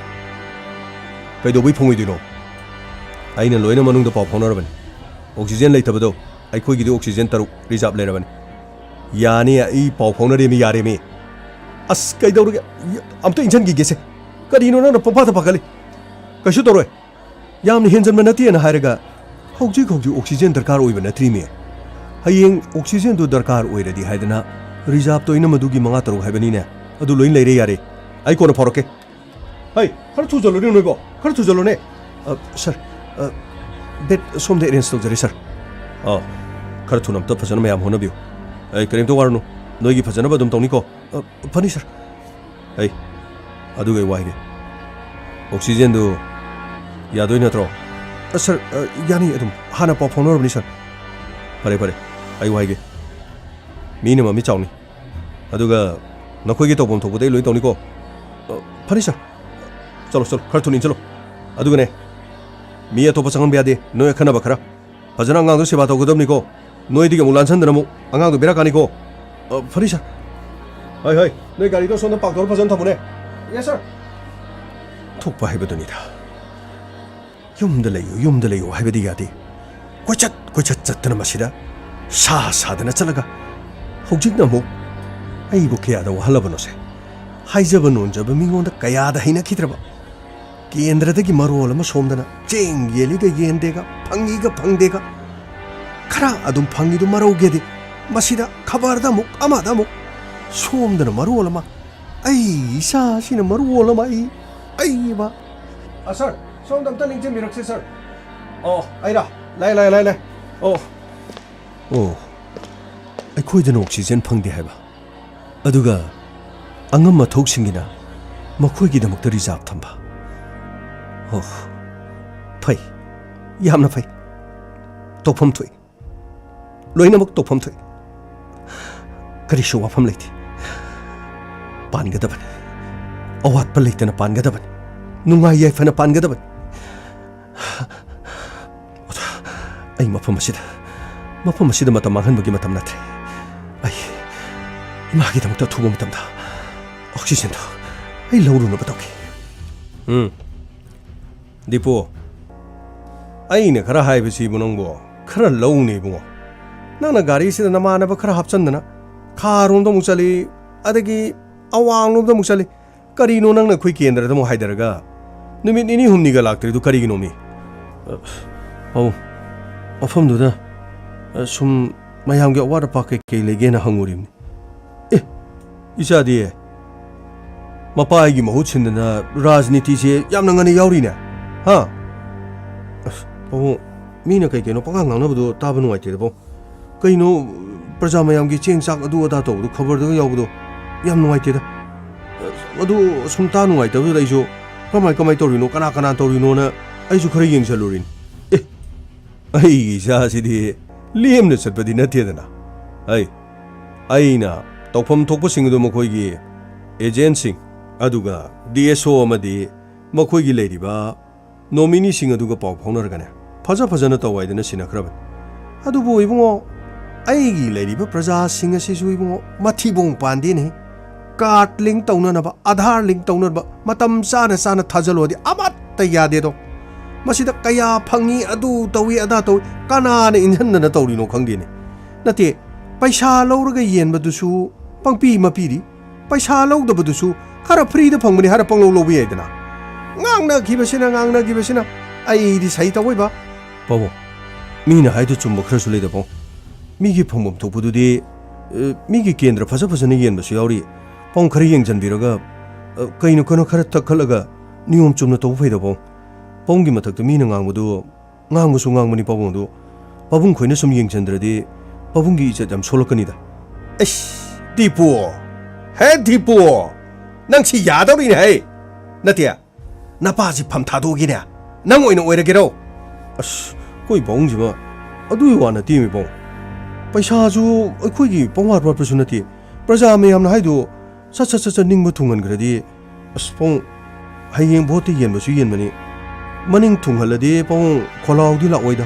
ꯀꯩꯗꯧꯕꯩ ꯐꯪꯉꯣꯏꯗꯣꯏꯅꯣ? ꯑꯩꯅ ꯂꯣꯏꯅ ꯃꯅꯨꯡꯗ ꯄꯥꯎ ꯐꯥꯎꯅꯔꯕꯅꯤ꯫ ꯑꯣꯛꯁꯤꯖꯦꯟ ꯂꯩꯇꯕꯗꯣ ꯑꯩꯈꯣꯏꯒꯤꯗꯤ ꯑꯣꯛꯁꯤꯖꯦꯟ ꯇꯔꯨꯛ ꯔꯤꯖꯥꯕ ꯂꯩꯔꯕꯅꯤ꯫ ꯌꯥꯅꯤ, ꯑꯩ ꯄꯥꯎ ꯐꯥꯎꯅꯔꯦꯃꯤ, ꯌꯥꯔꯦꯃꯤ꯫ ꯑꯁ, ꯀꯩꯗꯧꯔꯒꯦ? ꯑꯝꯇ ꯏꯟꯁꯤꯟꯈꯤꯒꯦꯁꯦ꯫ ꯀꯔꯤꯅꯣ ꯅꯪꯅ ꯄꯪꯐꯥꯗ ꯄꯥꯈꯠꯂꯤ? ꯀꯩꯁꯨ ꯇꯧꯔꯣꯏ꯫ ꯌꯥꯝꯅ ꯍꯦꯟꯖꯟꯕ ꯅꯠꯇꯦꯅ ꯍꯥꯏꯔꯒ ꯍꯧꯖꯤꯛ ꯍꯧꯖꯤꯛ ꯑꯣꯛꯁꯤꯖꯦꯟ ꯗꯔꯀꯥꯔ ꯑꯣꯏꯕ ꯅꯠꯇ꯭ꯔꯤꯃꯤ꯫ ꯍꯌꯦꯡ ꯑꯣꯛꯁꯤꯖꯦꯟꯗꯨ ꯗꯔꯀꯥꯔ ꯑꯣꯏꯔꯗꯤ ꯍꯥꯏꯗꯅ ꯔꯤꯖꯥꯕꯇ ꯑꯣꯏꯅ ꯃꯗꯨꯒꯤ ꯃꯉꯥ ꯇꯔꯨꯛ ꯍꯥꯏꯕꯅꯤꯅꯦ꯫ ꯑꯗꯨ ꯂꯣꯏꯅ ꯂꯩꯔꯦ, ꯌꯥꯔꯦ꯫ ꯑꯩ ꯀꯣꯟꯅ ꯐꯥꯎꯔꯛꯀꯦ꯫ ꯍꯩ, ꯈꯔ ꯊꯨꯖꯜꯂꯨꯅꯦ ꯅꯣꯏꯕꯣ, ꯈꯔ ꯊꯨꯖꯜꯂꯨꯅꯦ꯫ ꯑ, ꯁꯥꯔ, ꯑ, ꯕꯦꯗ ꯁꯣꯝꯗ ꯑꯦꯔꯦꯟꯖ ꯇꯧꯖꯔꯦ, ꯁꯥꯔ꯫ ꯑ, ꯈꯔ ꯊꯨꯅ ꯑꯝꯇ ꯐꯖꯅ ꯃꯌꯥꯝ ꯍꯣꯠꯅꯕꯤꯌꯨ꯫ ꯑꯩ ꯀꯔꯤꯝꯇ ꯋꯥꯔꯨꯅꯨ, ꯅꯣꯏꯒꯤ ꯐꯖꯅꯕ ꯑꯗꯨꯝ ꯇꯧꯅꯤꯀꯣ꯫ ꯑ, ꯐꯅꯤ, ꯁꯥꯔ꯫ ꯑꯩ, ꯑꯗꯨꯒ ꯑꯩ ꯋꯥ ꯍꯥꯏꯒꯦ꯫ ꯑꯣꯛꯁꯤꯖꯦꯟꯗꯨ ꯌꯥꯗꯣꯏ ꯅꯠꯇ꯭ꯔꯣ? ꯑ, ꯁꯥꯔ, ꯑ, ꯌꯥꯅꯤ, ꯑꯗꯨꯝ ꯍꯥꯟꯅ ꯄꯥꯎ ꯐꯥꯎꯅꯔꯕꯅꯤ, ꯁꯥꯔ꯫ ꯐꯔꯦ, ꯐꯔꯦ, ꯑꯩ ꯋꯥ ꯍꯥꯏꯒꯦ꯫ ꯃꯤꯅ ꯃꯃꯤꯠ ꯆꯥꯎꯅꯤ꯫ ꯑꯗꯨꯒ ꯅꯈꯣꯏꯒꯤ ꯇꯧꯐꯝ ꯊꯣꯛꯄꯗꯤ ꯑꯩ ꯂꯣꯏ ꯇꯧꯅꯤꯀꯣ꯫ ꯑ, ꯐꯅꯤ, ꯁꯥꯔ꯫ ꯆꯠꯂꯣ, ꯆꯠꯂꯣ, ꯈꯔ ꯊꯨꯅ ꯏꯟꯁꯤꯜꯂꯣ꯫ ꯑꯗꯨꯒꯅꯦ, ꯃꯤ ꯑꯇꯣꯞꯄ ꯆꯪꯍꯟꯕ ꯌꯥꯗꯦ, ꯅꯣꯏ ꯑꯈꯟꯅꯕ ꯈꯔ꯫ ꯐꯖꯅ ꯑꯉꯥꯡꯗꯣ ꯁꯦꯕꯥ ꯇꯧꯒꯗꯕꯅꯤꯀꯣ꯫ ꯅꯣꯏꯗꯒꯤ ꯑꯃꯨꯛ ꯂꯥꯟꯁꯟꯗꯅ ꯑꯃꯨꯛ ꯑꯉꯥꯡꯗꯣ ꯕꯦꯔꯥ ꯀꯥꯅꯤꯀꯣ꯫ ꯑ, ꯐꯅꯤ, ꯁꯥꯔ꯫ ꯍꯣꯏ, ꯍꯣꯏ, ꯅꯣꯏ ꯒꯥꯔꯤꯗꯣ ꯁꯣꯝꯗ ꯄꯥꯛ ꯇꯧꯔ ꯐꯖꯅ ꯊꯝꯃꯨꯅꯦ꯫ ꯌꯦꯁ, ꯁꯥꯔ꯫ ꯊꯣꯛꯄ ꯍꯥꯏꯕꯗꯨꯅꯤꯗ꯫ ꯌꯨꯝꯗ ꯂꯩꯌꯨ, ꯌꯨꯝꯗ ꯂꯩꯌꯨ ꯍꯥꯏꯕꯗꯤ ꯌꯥꯗꯦ꯫ ꯀꯣꯏꯆꯠ ꯀꯣꯏꯆꯠ ꯆꯠꯇꯅ ꯃꯁꯤꯗ ꯁꯥ ꯁꯥꯗꯅ ꯆꯠꯂꯒ ꯍꯧꯖꯤꯛꯅ ꯑꯃꯨꯛ ꯑꯩꯕꯨ ꯀꯌꯥꯗ ꯋꯥꯍꯜꯂꯕꯅꯣꯁꯦ꯫ ꯍꯥꯏꯖꯕ ꯅꯣꯟꯖꯕ ꯃꯤꯉꯣꯟꯗ ꯀꯌꯥꯗ ꯍꯩꯅꯈꯤꯗ꯭ꯔꯕ꯫ ꯀꯦꯟꯗ꯭ꯔꯗꯒꯤ ꯃꯔꯣꯜ ꯑꯃ ꯁꯣꯝꯗꯅ ꯆꯦꯡ ꯌꯦꯜꯂꯤꯒ ꯌꯦꯟꯗꯦꯒ, ꯐꯪꯉꯤꯒ ꯐꯪꯗꯦꯒ꯫ ꯈꯔ ꯑꯗꯨꯝ ꯐꯪꯉꯤꯗꯨ ꯃꯔꯧꯒꯦꯗꯤ ꯃꯁꯤꯗ ꯈꯕꯔꯗ ꯑꯃꯨꯛ ꯑꯃꯗ ꯑꯃꯨꯛ꯫ ꯁꯣꯝꯗꯅ ꯃꯔꯣꯜ ꯑꯃ ꯑꯩ ꯏꯆꯥꯁꯤꯅ ꯃꯔꯣꯜ ꯑꯃ ꯑꯩ, ꯑꯩꯕ꯫ ꯑ, ꯁꯥꯔ, ꯁꯣꯝꯗ ꯑꯝꯇ ꯅꯤꯡꯁꯤꯡꯕꯤꯔꯛꯁꯦ, ꯁꯥꯔ꯫ ꯑꯣ, ꯑꯩꯔꯥ? ꯂꯥꯏ, ꯂꯥꯏ, ꯂꯥꯏ, ꯂꯥꯏ꯫ ꯑꯣ꯫ ꯑꯣ, ꯑꯩꯈꯣꯏꯗꯅ ꯑꯣꯛꯁꯤꯖꯦꯟ ꯐꯪꯗꯦ ꯍꯥꯏꯕ, ꯑꯗꯨꯒ ꯑꯉꯝ ꯑꯊꯧꯁꯤꯡꯒꯤꯅ ꯃꯈꯣꯏꯒꯤꯗꯃꯛꯇ ꯔꯤꯖꯥꯔꯚ ꯊꯝꯕ꯫ ꯑꯣ, ꯐꯩ, ꯌꯥꯝꯅ ꯐꯩ꯫ ꯇꯧꯐꯝ ꯊꯣꯛꯏ꯫ ꯂꯣꯏꯅꯃꯛ ꯇꯧꯐꯝ ꯊꯣꯛꯏ꯫ ꯀꯔꯤꯁꯨ ꯋꯥꯐꯝ ꯂꯩꯇꯦ꯫ ꯄꯥꯟꯒꯗꯕꯅꯤ꯫ ꯑꯋꯥꯠꯄ ꯂꯩꯇꯅ ꯄꯥꯟꯒꯗꯕꯅꯤ꯫ ꯅꯨꯡꯉꯥꯏ ꯌꯥꯏꯐꯅ ꯄꯥꯟꯒꯗꯕꯅꯤ꯫ ꯑꯣꯖꯥ, ꯑꯩ ꯃꯐꯝ ꯑꯁꯤꯗ, ꯃꯐꯝ ꯑꯁꯤꯗ ꯃꯇꯝ ꯃꯥꯡꯍꯟꯕꯒꯤ ꯃꯇꯝ ꯅꯠꯇ꯭ꯔꯦ꯫ ꯑꯩ ꯏꯃꯥꯒꯤꯗꯃꯛꯇ ꯑꯊꯨꯕ ꯃꯇꯝꯗ ꯑꯣꯛꯁꯤꯖꯦꯟꯗꯨ ꯑꯩ ꯂꯧꯔꯨꯅꯕ ꯇꯧꯒꯦ꯫ ꯎꯝ꯫ ꯗꯤꯄꯨ, ꯑꯩꯅ ꯈꯔ ꯍꯥꯏꯕꯁꯤꯕꯨ ꯅꯪꯕꯨ ꯈꯔ ꯂꯧꯅꯦ ꯏꯕꯨꯡꯉꯣ꯫ ꯅꯪꯅ ꯒꯥꯔꯤꯁꯤꯗ ꯅꯃꯥꯟꯅꯕ ꯈꯔ ꯍꯥꯞꯆꯟꯗꯅ ꯈꯥꯔꯣꯝꯗ ꯑꯃꯨꯛ ꯆꯠꯂꯤ, ꯑꯗꯒꯤ ꯑꯋꯥꯡꯂꯣꯝꯗ ꯑꯃꯨꯛ ꯆꯠꯂꯤ꯫ ꯀꯔꯤꯅꯣ ꯅꯪꯅ ꯑꯩꯈꯣꯏ ꯀꯦꯟꯗ꯭ꯔꯗ ꯑꯃꯨꯛ ꯍꯥꯏꯗꯔꯒ ꯅꯨꯃꯤꯠ ꯅꯤꯅꯤ ꯍꯨꯝꯅꯤꯒ ꯂꯥꯛꯇ꯭ꯔꯤꯗꯨ ꯀꯔꯤꯒꯤꯅꯣꯃꯤ? ꯑ, ꯄꯥꯕꯨꯡ, ꯃꯐꯝꯗꯨꯗ, ꯑ, ꯁꯨꯝ ꯃꯌꯥꯝꯒꯤ ꯑꯋꯥꯠ ꯑꯄꯥ ꯀꯩꯀꯩ ꯂꯩꯒꯦꯅ ꯍꯪꯉꯨꯔꯤꯕꯅꯤ꯫ ꯑꯦ, ꯏꯆꯥꯗꯤ ꯃꯄꯥꯒꯤ ꯃꯍꯨꯠ ꯁꯤꯟꯗꯅ ꯔꯥꯖꯅꯤꯇꯤꯁꯦ ꯌꯥꯝꯅ ꯉꯟꯅ ꯌꯥꯎꯔꯤꯅꯦ? ꯍꯥ? ꯑꯁ, ꯄꯥꯕꯨꯡ, ꯃꯤꯅ ꯀꯩ ꯀꯩꯅꯣ ꯄꯪꯉꯥꯡ ꯉꯥꯡꯅꯕꯗꯣ ꯇꯥꯕ ꯅꯨꯡꯉꯥꯏꯇꯦꯗ, ꯄꯥꯕꯨꯡ꯫ ꯀꯩꯅꯣ, ꯄ꯭ꯔꯖꯥ ꯃꯌꯥꯝꯒꯤ ꯆꯦꯡ ꯆꯥꯛ ꯑꯗꯨ ꯑꯗꯥ ꯇꯧꯕꯗꯣ, ꯈꯕꯔꯗꯒ ꯌꯥꯎꯕꯗꯣ ꯌꯥꯝ ꯅꯨꯡꯉꯥꯏꯇꯦꯗ꯫ ꯑꯗꯨ ꯁꯨꯝ ꯇꯥ ꯅꯨꯡꯉꯥꯏꯇꯕꯗꯨꯗ ꯑꯩꯁꯨ ꯀꯃꯥꯏ ꯀꯃꯥꯏ ꯇꯧꯔꯤꯅꯣ, ꯀꯅꯥ ꯀꯅꯥ ꯇꯧꯔꯤꯅꯣꯅ ꯑꯩꯁꯨ ꯈꯔ ꯌꯦꯡꯁꯜꯂꯨꯔꯤꯅꯤ꯫ ꯑꯦ, ꯑꯩꯒꯤ ꯏꯆꯥꯁꯤꯗꯤ ꯂꯦꯝꯅ ꯆꯠꯄꯗꯤ ꯅꯠꯇꯦꯗꯅ꯫ ꯑꯩ, ꯑꯩꯅ ꯇꯧꯐꯝ ꯊꯣꯛꯄꯁꯤꯡ ꯑꯗꯨ ꯃꯈꯣꯏꯒꯤ ꯑꯦꯖꯦꯟꯁꯤꯡ, ꯑꯗꯨꯒ ꯗꯤ ꯑꯦꯁ ꯑꯣ ꯑꯃꯗꯤ ꯃꯈꯣꯏꯒꯤ ꯂꯩꯔꯤꯕ ꯅꯣꯃꯤꯅꯤꯁꯤꯡ ꯑꯗꯨꯒ ꯄꯥꯎ ꯐꯥꯎꯅꯔꯒꯅꯦ, ꯐꯖ ꯐꯖꯅ ꯇꯧ ꯍꯥꯏꯗꯅ ꯁꯤꯟꯅꯈ꯭ꯔꯕꯅꯤ꯫ ꯑꯗꯨꯕꯨ ꯏꯕꯨꯡꯉꯣ, ꯑꯩꯒꯤ ꯂꯩꯔꯤꯕ ꯄ꯭ꯔꯖꯥꯁꯤꯡ ꯑꯁꯤꯁꯨ ꯏꯕꯨꯡꯉꯣ, ꯃꯊꯤꯕꯣꯡ ꯄꯥꯟꯗꯦꯅꯦ꯫ ꯀꯥꯔꯗ ꯂꯤꯡ ꯇꯧꯅꯅꯕ, ꯑꯙꯥꯔ ꯂꯤꯡ ꯇꯧꯅꯅꯕ ꯃꯇꯝ ꯆꯥꯅ ꯆꯥꯅ ꯊꯥꯖꯜꯂꯣꯗꯤ ꯑꯃꯠꯇ ꯌꯥꯗꯦꯗꯣ꯫ ꯃꯁꯤꯗ ꯀꯌꯥ ꯐꯪꯉꯤ, ꯑꯗꯨ ꯇꯧꯏ, ꯑꯗꯥ ꯇꯧꯏ, ꯀꯅꯥꯅ ꯏꯟꯁꯤꯟꯗꯅ ꯇꯧꯔꯤꯅꯣ ꯈꯪꯗꯦꯅꯦ꯫ ꯅꯠꯇꯦ, ꯄꯩꯁꯥ ꯂꯧꯔꯒ ꯌꯦꯟꯕꯗꯨꯁꯨ ꯄꯪꯄꯤ ꯃꯄꯤꯔꯤ, ꯄꯩꯁꯥ ꯂꯧꯗꯕꯗꯨꯁꯨ ꯈꯔ ꯐ꯭ꯔꯤꯗ ꯐꯪꯕꯅꯤ ꯍꯥꯏꯔ ꯄꯪꯂꯧ ꯂꯧꯕ ꯌꯥꯏꯗꯅ꯫ ꯉꯥꯡꯅꯈꯤꯕꯁꯤꯅ, ꯉꯥꯡꯅꯈꯤꯕꯁꯤꯅ ꯑꯩꯗꯤ ꯁꯍꯤ ꯇꯧꯋꯣꯏꯕ꯫ ꯄꯥꯕꯨꯡ, ꯃꯤꯅ ꯍꯥꯏꯗꯨ ꯆꯨꯝꯕ ꯈꯔꯁꯨ ꯂꯩꯗ ꯄꯥꯕꯨꯡ꯫ ꯃꯤꯒꯤ ꯐꯪꯐꯝ ꯊꯣꯛꯄꯗꯨꯗꯤ, ꯑ, ꯃꯤꯒꯤ ꯀꯦꯟꯗ꯭ꯔ ꯐꯖ ꯐꯖꯅ ꯌꯦꯟꯕꯁꯨ ꯌꯥꯎꯔꯤ꯫ ꯄꯥꯕꯨꯡ ꯈꯔ ꯌꯦꯡꯁꯤꯟꯕꯤꯔꯒ, ꯑ, ꯀꯩꯅꯣ ꯀꯩꯅꯣ ꯈꯔ ꯇꯛꯈꯠꯂꯒ ꯅꯤꯌꯣꯝ ꯆꯨꯝꯅ ꯇꯧꯕ ꯐꯩꯗ ꯄꯥꯕꯨꯡ꯫ ꯄꯥꯕꯨꯡꯒꯤ ꯃꯊꯛꯇ ꯃꯤꯅ ꯉꯥꯡꯕꯗꯨ ꯉꯥꯡꯕꯁꯨ ꯉꯥꯡꯕꯅꯤ ꯄꯥꯕꯨꯡ ꯑꯗꯨ꯫ ꯄꯥꯕꯨꯡ ꯈꯣꯏꯅ ꯁꯨꯝ ꯌꯦꯡꯁꯤꯟꯗ꯭ꯔꯗꯤ ꯄꯥꯕꯨꯡꯒꯤ ꯏꯖꯠ ꯌꯥꯝ ꯁꯣꯛꯂꯛꯀꯅꯤꯗ꯫ ꯑꯩꯁ, ꯗꯤꯄꯨ! ꯍꯦ ꯗꯤꯄꯨ! ꯅꯪ ꯁꯤ ꯌꯥꯗꯧꯔꯤꯅꯦ ꯍꯦ! ꯅꯠꯇꯦ, ꯅꯄꯥꯁꯤ ꯐꯝ ꯊꯥꯗꯣꯛꯑꯒꯦꯅꯦ, ꯅꯪ ꯑꯣꯏꯅ ꯑꯣꯏꯔꯒꯦꯔꯣ? ꯑꯁ, ꯑꯩꯈꯣꯏ ꯄꯥꯕꯨꯡꯁꯤꯃ ꯑꯗꯨꯒꯤ ꯋꯥ ꯅꯠꯇꯦꯃꯤ ꯄꯥꯕꯨꯡ꯫ ꯄꯩꯁꯥꯁꯨ ꯑꯩꯈꯣꯏꯒꯤ ꯄꯪꯋꯥꯠ ꯋꯥꯠꯄꯁꯨ ꯅꯠꯇꯦ꯫ ꯄ꯭ꯔꯖꯥ ꯃꯌꯥꯝꯅ ꯍꯥꯏꯗꯣ ꯁꯠ ꯁꯠ ꯁꯠ ꯁꯠ ꯅꯤꯡꯕ ꯊꯨꯡꯍꯟꯈ꯭ꯔꯗꯤ, ꯑꯁ ꯄꯥꯕꯨꯡ, ꯍꯌꯦꯡ ꯚꯣꯠꯇ ꯌꯦꯟꯕꯁꯨ ꯌꯦꯟꯕꯅꯤ, ꯃꯅꯤꯡ ꯊꯨꯡꯍꯜꯂꯗꯤ ꯄꯥꯕꯨꯡ ꯈꯣꯜꯂꯥꯎꯗꯤ ꯂꯥꯛꯑꯣꯏꯗ,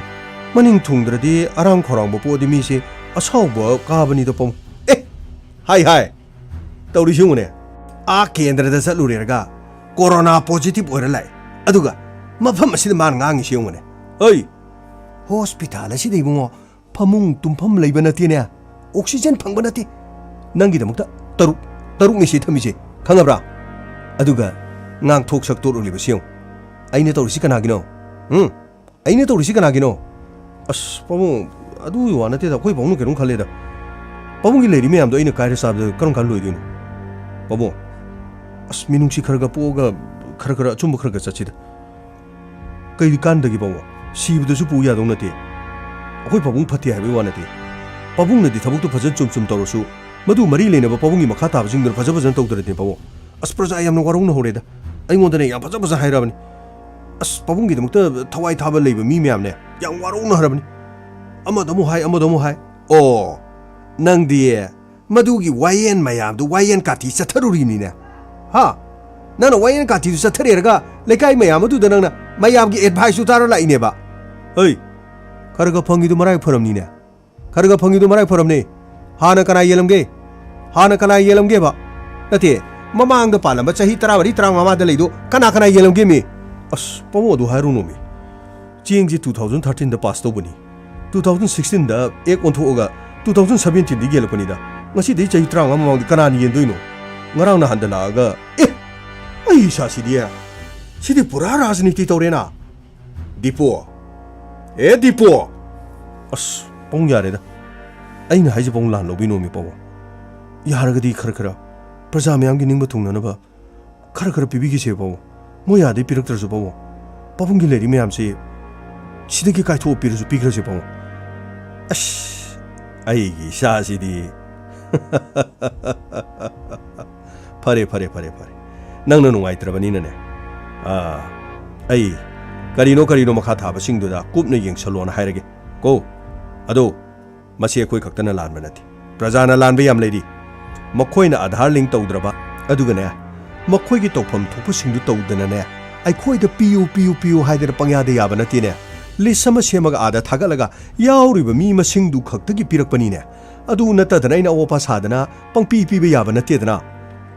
ꯃꯅꯤꯡ ꯊꯨꯡꯗ꯭ꯔꯗꯤ ꯑꯔꯥꯡ ꯈꯧꯔꯥꯡꯕ ꯄꯣꯛꯑꯗꯤ ꯃꯤꯁꯦ ꯑꯁꯥꯎꯕ ꯀꯥꯕꯅꯤꯗ ꯄꯥꯕꯨꯡ꯫ ꯑꯦ, ꯍꯥꯏ ꯍꯥꯏ, ꯇꯧꯔꯤꯁꯤ ꯌꯦꯡꯉꯨꯅꯦ, ꯑꯥ ꯀꯦꯟꯗ꯭ꯔꯗ ꯆꯠꯂꯨꯔꯦꯔꯒ ꯀꯣꯔꯣꯅꯥ ꯄꯣꯖꯤꯇꯤꯚ ꯑꯣꯏꯔ ꯂꯥꯛꯑꯦ, ꯑꯗꯨꯒ ꯃꯐꯝ ꯑꯁꯤꯗ ꯃꯥꯅ ꯉꯥꯡꯉꯤꯁꯤ ꯌꯦꯡꯉꯨꯅꯦ꯫ ꯍꯩ, ꯍꯣꯁꯄꯤꯇꯥꯜ ꯑꯁꯤꯗ ꯏꯕꯨꯡꯉꯣ, ꯐꯃꯨꯡ ꯇꯨꯝꯐꯝ ꯂꯩꯕ ꯅꯠꯇꯦꯅꯦ, ꯑꯣꯛꯁꯤꯖꯦꯟ ꯐꯪꯕ ꯅꯠꯇꯦ꯫ ꯅꯪꯒꯤꯗꯃꯛꯇ ꯇꯔꯨꯛ, ꯇꯔꯨꯛꯅꯤ ꯁꯤ ꯊꯝꯃꯤꯁꯦ, ꯈꯪꯉꯕ꯭ꯔꯥ? ꯑꯗꯨꯒ ꯉꯥꯡꯊꯣꯛ ꯁꯛꯇꯣꯛꯂꯤꯕꯁꯤ ꯌꯦꯡꯉꯨ꯫ ꯑꯩꯅ ꯇꯧꯔꯤꯁꯤ ꯀꯅꯥꯒꯤꯅꯣ? ꯎꯝ? ꯑꯩꯅ ꯇꯧꯔꯤꯁꯤ ꯀꯅꯥꯒꯤꯅꯣ? ꯑꯁ ꯄꯥꯕꯨꯡ, ꯑꯗꯨꯒꯤ ꯋꯥ ꯅꯠꯇꯦꯗ, ꯑꯩꯈꯣꯏ ꯄꯥꯕꯨꯡꯅ ꯀꯩꯅꯣꯝ ꯈꯜꯂꯦꯗ꯫ ꯄꯥꯕꯨꯡꯒꯤ ꯂꯩꯔꯤ ꯃꯌꯥꯝꯗꯣ ꯑꯩꯅ ꯀꯥꯏꯔ ꯆꯥꯕꯗ ꯀꯔꯝ ꯀꯥꯟ ꯂꯣꯏꯗꯣꯏꯅꯣ? ꯄꯥꯕꯨꯡ, ꯑꯁ ꯃꯤꯅꯨꯡꯁꯤ ꯈꯔ ꯈꯔ ꯄꯣꯛꯑꯒ ꯈꯔ ꯈꯔ ꯑꯆꯨꯝꯕ ꯈꯔ ꯈꯔ ꯆꯠꯁꯤꯗ꯫ ꯀꯩ ꯀꯥꯟꯗꯒꯦ ꯄꯥꯕꯨꯡ? ꯁꯤꯕꯗꯁꯨ ꯄꯨ ꯌꯥꯗꯧ ꯅꯠꯇꯦ꯫ ꯑꯩꯈꯣꯏ ꯄꯥꯕꯨꯡ ꯐꯠꯇꯦ ꯍꯥꯏꯕꯒꯤ ꯋꯥ ꯅꯠꯇꯦ꯫ ꯄꯥꯕꯨꯡꯅꯗꯤ ꯊꯕꯛꯇꯨ ꯐꯖꯅ ꯆꯨꯝ ꯆꯨꯝ ꯇꯧꯔꯁꯨ, ꯃꯗꯨ ꯃꯔꯤ ꯂꯩꯅꯕ ꯄꯥꯕꯨꯡꯒꯤ ꯃꯈꯥ ꯇꯥꯕꯁꯤꯡꯗꯨꯅ ꯐꯖ ꯐꯖꯅ ꯇꯧꯗ꯭ꯔꯗꯤ ꯄꯥꯕꯨꯡ꯫ ꯑꯁ, ꯄ꯭ꯔꯖꯥ ꯌꯥꯝꯅ ꯋꯥꯔꯧꯅ ꯍꯧꯔꯦꯗ꯫ ꯑꯩꯉꯣꯟꯗꯅꯦ ꯌꯥꯝ ꯐꯖ ꯐꯖ ꯍꯥꯏꯔꯕꯅꯤ꯫ ꯑꯁ, ꯄꯥꯕꯨꯡꯒꯤꯗꯃꯛꯇ ꯊꯋꯥꯏ ꯊꯥꯕ ꯂꯩꯕ ꯃꯤ ꯃꯌꯥꯝꯅꯦ ꯌꯥꯝ ꯋꯥꯔꯧꯅ ꯍꯥꯏꯔꯕꯅꯤ꯫ ꯑꯃꯗ ꯑꯃꯨꯛ ꯍꯥꯏ, ꯑꯃꯗ ꯑꯃꯨꯛ ꯍꯥꯏ꯫ ꯑꯣ, ꯅꯪꯗꯤ ꯃꯗꯨꯒꯤ ꯋꯥꯌꯦꯟ ꯃꯌꯥꯝꯗꯨ ꯋꯥꯌꯦꯟ ꯀꯥꯇꯤ ꯆꯠꯊꯔꯨꯔꯤꯅꯤꯅꯦ꯫ ꯍꯥ? ꯅꯪꯅ ꯋꯥꯌꯦꯟ ꯀꯥꯇꯤꯗꯨ ꯆꯠꯊꯔꯦꯔꯒ ꯂꯩꯀꯥꯏ ꯃꯌꯥꯝ ꯑꯗꯨꯗ ꯅꯪꯅ ꯃꯌꯥꯝꯒꯤ ꯑꯦꯗꯚꯥꯏꯁꯇꯨ ꯇꯥꯔ ꯂꯥꯛꯏꯅꯦꯕ꯫ ꯍꯩ, ꯈꯔ ꯈꯔ ꯐꯪꯉꯤꯗꯨ ꯃꯔꯥꯏ ꯐꯔꯝꯅꯤꯅꯦ꯫ ꯈꯔ ꯈꯔ ꯐꯪꯉꯤꯗꯨ ꯃꯔꯥꯏ ꯐꯔꯝꯅꯦ꯫ ꯍꯥꯟꯅ ꯀꯅꯥ ꯌꯦꯜꯂꯝꯒꯦ? ꯍꯥꯟꯅ ꯀꯅꯥ ꯌꯦꯜꯂꯝꯒꯦꯕ? ꯅꯠꯇꯦ, ꯃꯃꯥꯡꯗ ꯄꯥꯜꯂꯝꯕ ꯆꯍꯤ ꯇꯔꯥꯃꯔꯤ, ꯇꯔꯥꯃꯉꯥꯗ ꯂꯩꯗꯣ ꯀꯅꯥ ꯀꯅꯥ ꯌꯦꯜꯂꯝꯒꯦꯃꯤ? ꯑꯁ, ꯄꯥꯕꯨꯡ ꯑꯗꯨ ꯍꯥꯏꯔꯨꯅꯣꯃꯤ꯫ ꯆꯦꯡꯁꯦ two thousand thirteenꯗ ꯄꯥꯁ ꯇꯧꯕꯅꯤ꯫ Two thousand sixteenꯗ ꯑꯦꯛ ꯑꯣꯟꯊꯣꯛꯑꯒ two thousand seventeenꯗ ꯌꯦꯜꯂꯛꯄꯅꯤꯗ꯫ ꯉꯁꯤꯗꯩ ꯆꯍꯤ ꯇꯔꯥꯃꯉꯥ ꯃꯃꯥꯡꯗ ꯀꯅꯥꯅ ꯌꯦꯟꯗꯣꯏꯅꯣ? ꯉꯔꯥꯡ ꯅꯍꯥꯟꯗ ꯂꯥꯛꯑꯒ, ꯑꯦ! ꯑꯩ ꯏꯁꯥꯁꯤꯗꯤ, ꯁꯤꯗꯤ ꯄꯨꯔꯥ ꯔꯥꯖꯅꯤꯇꯤ ꯇꯧꯔꯦꯅ꯫ ꯗꯤꯄꯣ! ꯑꯦ ꯗꯤꯄꯣ! ꯑꯁ, ꯄꯥꯕꯨꯡ ꯌꯥꯔꯦꯗ꯫ ꯑꯩꯅ ꯍꯥꯏꯁꯦ ꯄꯥꯕꯨꯡ ꯂꯥꯟ ꯂꯧꯕꯤꯅꯣꯃꯤ ꯄꯥꯕꯨꯡ꯫ ꯌꯥꯔꯒꯗꯤ ꯈꯔ ꯈꯔ ꯄ꯭ꯔꯖꯥ ꯃꯌꯥꯝꯒꯤ ꯅꯤꯡꯕ ꯊꯨꯡꯅꯅꯕ ꯈꯔ ꯈꯔ ꯄꯤꯕꯤꯈꯤꯁꯦ ꯄꯥꯕꯨꯡ꯫ ꯃꯣꯏ ꯑꯥꯗꯩ ꯄꯤꯔꯛꯇ꯭ꯔꯁꯨ ꯄꯥꯕꯨꯡ, ꯄꯥꯕꯨꯡꯒꯤ ꯂꯩꯔꯤ ꯃꯌꯥꯝꯁꯦ ꯁꯤꯗꯒꯤ ꯀꯥꯏꯊꯣꯛꯑ ꯄꯤꯔꯁꯨ ꯄꯤꯈ꯭ꯔꯁꯦ ꯄꯥꯕꯨꯡ꯫ ꯑꯁ, ꯑꯩꯒꯤ ꯏꯆꯥꯁꯤꯗꯤ꯫ ꯐꯔꯦ, ꯐꯔꯦ, ꯐꯔꯦ, ꯐꯔꯦ꯫ ꯅꯪꯅ ꯅꯨꯡꯉꯥꯏꯇ꯭ꯔꯕꯅꯤꯅꯅꯦ꯫ ꯑꯥ, ꯑꯩ ꯀꯔꯤꯅꯣ ꯀꯔꯤꯅꯣ ꯃꯈꯥ ꯊꯥꯕꯁꯤꯡꯗꯨꯗ ꯀꯨꯞꯅ ꯌꯦꯡꯁꯜꯂꯣꯅ ꯍꯥꯏꯔꯒꯦ ꯀꯣ꯫ ꯑꯗꯣ ꯃꯁꯤ ꯑꯩꯈꯣꯏ ꯈꯛꯇꯅ ꯂꯥꯟꯕ ꯅꯠꯇꯦ꯫ ꯄ꯭ꯔꯖꯥꯅ ꯂꯥꯟꯕ ꯌꯥꯝ ꯂꯩꯔꯤ꯫ ꯃꯈꯣꯏꯅ ꯑꯥꯙꯥꯔ ꯂꯤꯡ ꯇꯧꯗ꯭ꯔꯕ, ꯑꯗꯨꯒꯅꯦ, ꯃꯈꯣꯏꯒꯤ ꯇꯧꯐꯝ ꯊꯣꯛꯄꯁꯤꯡꯗꯨ ꯇꯧꯗꯅꯅꯦ, ꯑꯩꯈꯣꯏꯗ ꯄꯤꯌꯨ, ꯄꯤꯌꯨ, ꯄꯤꯌꯨ ꯍꯥꯏꯗꯅ ꯄꯪꯌꯥꯗ ꯌꯥꯕ ꯅꯠꯇꯦꯅꯦ꯫ ꯂꯤꯁ ꯑꯃ ꯁꯦꯝꯃꯒ ꯑꯥꯗ ꯊꯥꯒꯠꯂꯒ ꯌꯥꯎꯔꯤꯕ ꯃꯤ ꯃꯁꯤꯡꯗꯨ ꯈꯛꯇꯒꯤ ꯄꯤꯔꯛꯄꯅꯤꯅꯦ꯫ ꯑꯗꯨ ꯅꯠꯇꯗꯅ ꯑꯩꯅ ꯑꯋꯣꯄꯥ ꯁꯥꯗꯅ ꯄꯪꯄꯤ ꯄꯤꯕ ꯌꯥꯕ ꯅꯠꯇꯦꯗꯅ꯫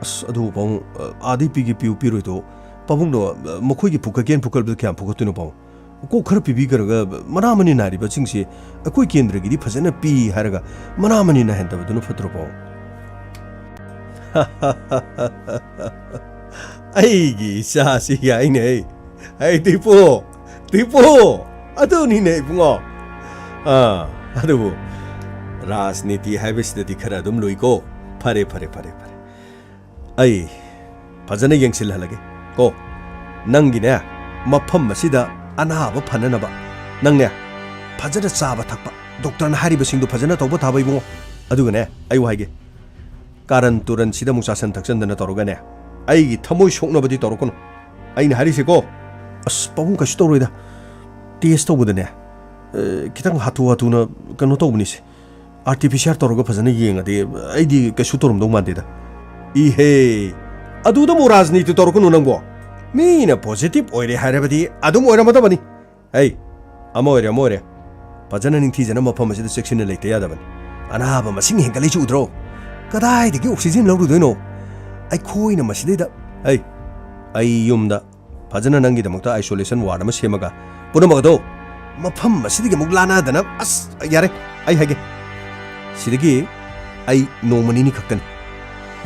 ꯑꯁ, ꯑꯗꯨ ꯄꯥꯕꯨꯡ, ꯑ, ꯑꯥꯗꯩ ꯄꯤꯒꯦ ꯄꯤꯌꯨ ꯄꯤꯔꯣꯏꯗꯣ, ꯄꯥꯕꯨꯡꯗꯣ, ꯑ, ꯃꯈꯣꯏꯒꯤ ꯄꯨꯈꯠꯀꯦꯅ ꯄꯨꯈꯠꯄꯗ ꯀꯌꯥꯝ ꯄꯨꯈꯠꯇꯣꯏꯅꯣ ꯄꯥꯕꯨꯡ? ꯀꯣꯛ ꯈꯔ ꯄꯤꯕꯤꯈ꯭ꯔꯒ ꯃꯅꯥ ꯃꯅꯤꯟ ꯅꯥꯏꯔꯤꯕꯁꯤꯡꯁꯦ ꯑꯩꯈꯣꯏ ꯀꯦꯟꯗ꯭ꯔꯒꯤꯗꯤ ꯐꯖꯅ ꯄꯤ ꯍꯥꯏꯔꯒ ꯃꯅꯥ ꯃꯅꯤꯟ ꯅꯥꯏꯍꯟꯗꯕꯗꯨꯅ ꯐꯠꯇ꯭ꯔꯣ ꯄꯥꯕꯨꯡ? ꯑꯩꯒꯤ ꯏꯆꯥꯁꯤ ꯌꯥꯏꯅꯦ꯫ ꯑꯩ ꯗꯤꯄꯨ, ꯗꯤꯄꯨ, ꯑꯗꯨꯅꯤꯅꯦ ꯏꯕꯨꯡꯉꯣ꯫ ꯑꯥ, ꯑꯗꯨꯕꯨ ꯔꯥꯖꯅꯤꯇꯤ ꯍꯥꯏꯕꯁꯤꯗꯗꯤ ꯈꯔ ꯑꯗꯨꯝ ꯂꯨꯏꯀꯣ꯫ ꯐꯔꯦ, ꯐꯔꯦ, ꯐꯔꯦ, ꯐꯔꯦ꯫ ꯑꯩ ꯐꯖꯅ ꯌꯦꯡꯁꯤꯜꯍꯜꯂꯒꯦ ꯀꯣ꯫ ꯅꯪꯒꯤꯅꯦ, ꯃꯐꯝ ꯑꯁꯤꯗ ꯑꯅꯥꯕ ꯐꯅꯅꯕ ꯅꯪꯅꯦ, ꯐꯖꯅ ꯆꯥꯕ ꯊꯛꯄ, ꯗꯣꯛꯇꯔꯅ ꯍꯥꯏꯔꯤꯕꯁꯤꯡꯗꯣ ꯐꯖꯅ ꯇꯧꯕ ꯊꯥꯕ ꯏꯕꯨꯡꯉꯣ꯫ ꯑꯗꯨꯒꯅꯦ, ꯑꯩ ꯋꯥ ꯍꯥꯏꯒꯦ, ꯀꯥꯔꯟ ꯇꯨꯔꯟꯁꯤꯗ ꯑꯃꯨꯛ ꯆꯥꯁꯟ ꯊꯛꯆꯟꯗꯅ ꯇꯧꯔꯒꯅꯦ, ꯑꯩꯒꯤ ꯊꯃꯣꯏ ꯁꯣꯛꯅꯕꯗꯤ ꯇꯧꯔꯛꯀꯅꯨ꯫ ꯑꯩꯅ ꯍꯥꯏꯔꯤꯁꯦꯀꯣ, ꯑꯁ, ꯄꯥꯕꯨꯡ ꯀꯩꯁꯨ ꯇꯧꯔꯣꯏꯗ꯫ ꯇꯦꯁ ꯇꯧꯕꯗꯅꯦ, ꯑ, ꯈꯤꯇꯪ ꯍꯥꯊꯨ ꯍꯥꯊꯨꯅ ꯀꯩꯅꯣ ꯇꯧꯕꯅꯤꯁꯦ꯫ R T P C R ꯇꯧꯔꯒ ꯐꯖꯅ ꯌꯦꯡꯉꯗꯤ ꯑꯩꯗꯤ ꯀꯩꯁꯨ ꯇꯧꯔꯝꯗꯧ ꯃꯥꯟꯗꯦꯗ꯫ ꯏꯍꯦ, ꯑꯗꯨꯗ ꯑꯃꯨꯛ ꯔꯥꯖꯅꯤꯇꯤ ꯇꯧꯔꯛꯀꯅꯨ ꯅꯪꯕꯣ꯫ ꯃꯤꯅ ꯄꯣꯖꯤꯇꯤꯚ ꯑꯣꯏꯔꯦ ꯍꯥꯏꯔꯕꯗꯤ ꯑꯗꯨꯝ ꯑꯣꯏꯔꯝꯃꯗꯕꯅꯤ꯫ ꯍꯩ, ꯑꯃ ꯑꯣꯏꯔꯦ, ꯑꯃ ꯑꯣꯏꯔꯦ꯫ ꯐꯖꯅ ꯅꯤꯡꯊꯤꯖꯅ ꯃꯐꯝ ꯑꯁꯤꯗ ꯆꯦꯛꯁꯤꯟꯅ ꯂꯩꯇ ꯌꯥꯗꯕꯅꯤ꯫ ꯑꯅꯥꯕ ꯃꯁꯤꯡ ꯍꯦꯟꯒꯠꯂꯛꯏꯁꯤ ꯎꯗ꯭ꯔꯣ? ꯀꯗꯥꯏꯗꯒꯤ ꯑꯣꯛꯁꯤꯖꯦꯟ ꯂꯧꯔꯨꯗꯣꯏꯅꯣ? ꯑꯩꯈꯣꯏꯅ ꯃꯁꯤꯗꯩꯗ, ꯍꯩ, ꯑꯩ ꯌꯨꯝꯗ ꯐꯖꯅ ꯅꯪꯒꯤꯗꯃꯛꯇ ꯑꯥꯏꯁꯣꯂꯦꯁꯟ ꯋꯥꯔꯗ ꯑꯃ ꯁꯦꯝꯃꯒ ꯄꯨꯝꯅꯃꯛ ꯑꯗꯣ ꯃꯐꯝ ꯑꯁꯤꯗꯒꯤ ꯑꯃꯨꯛ ꯂꯥꯟꯅꯗꯅ, ꯑꯁ, ꯌꯥꯔꯦ, ꯑꯩ ꯍꯥꯏꯒꯦ꯫ ꯁꯤꯗꯒꯤ ꯑꯩ ꯅꯣꯡꯃ ꯅꯤꯅꯤ ꯈꯛꯇꯅꯤ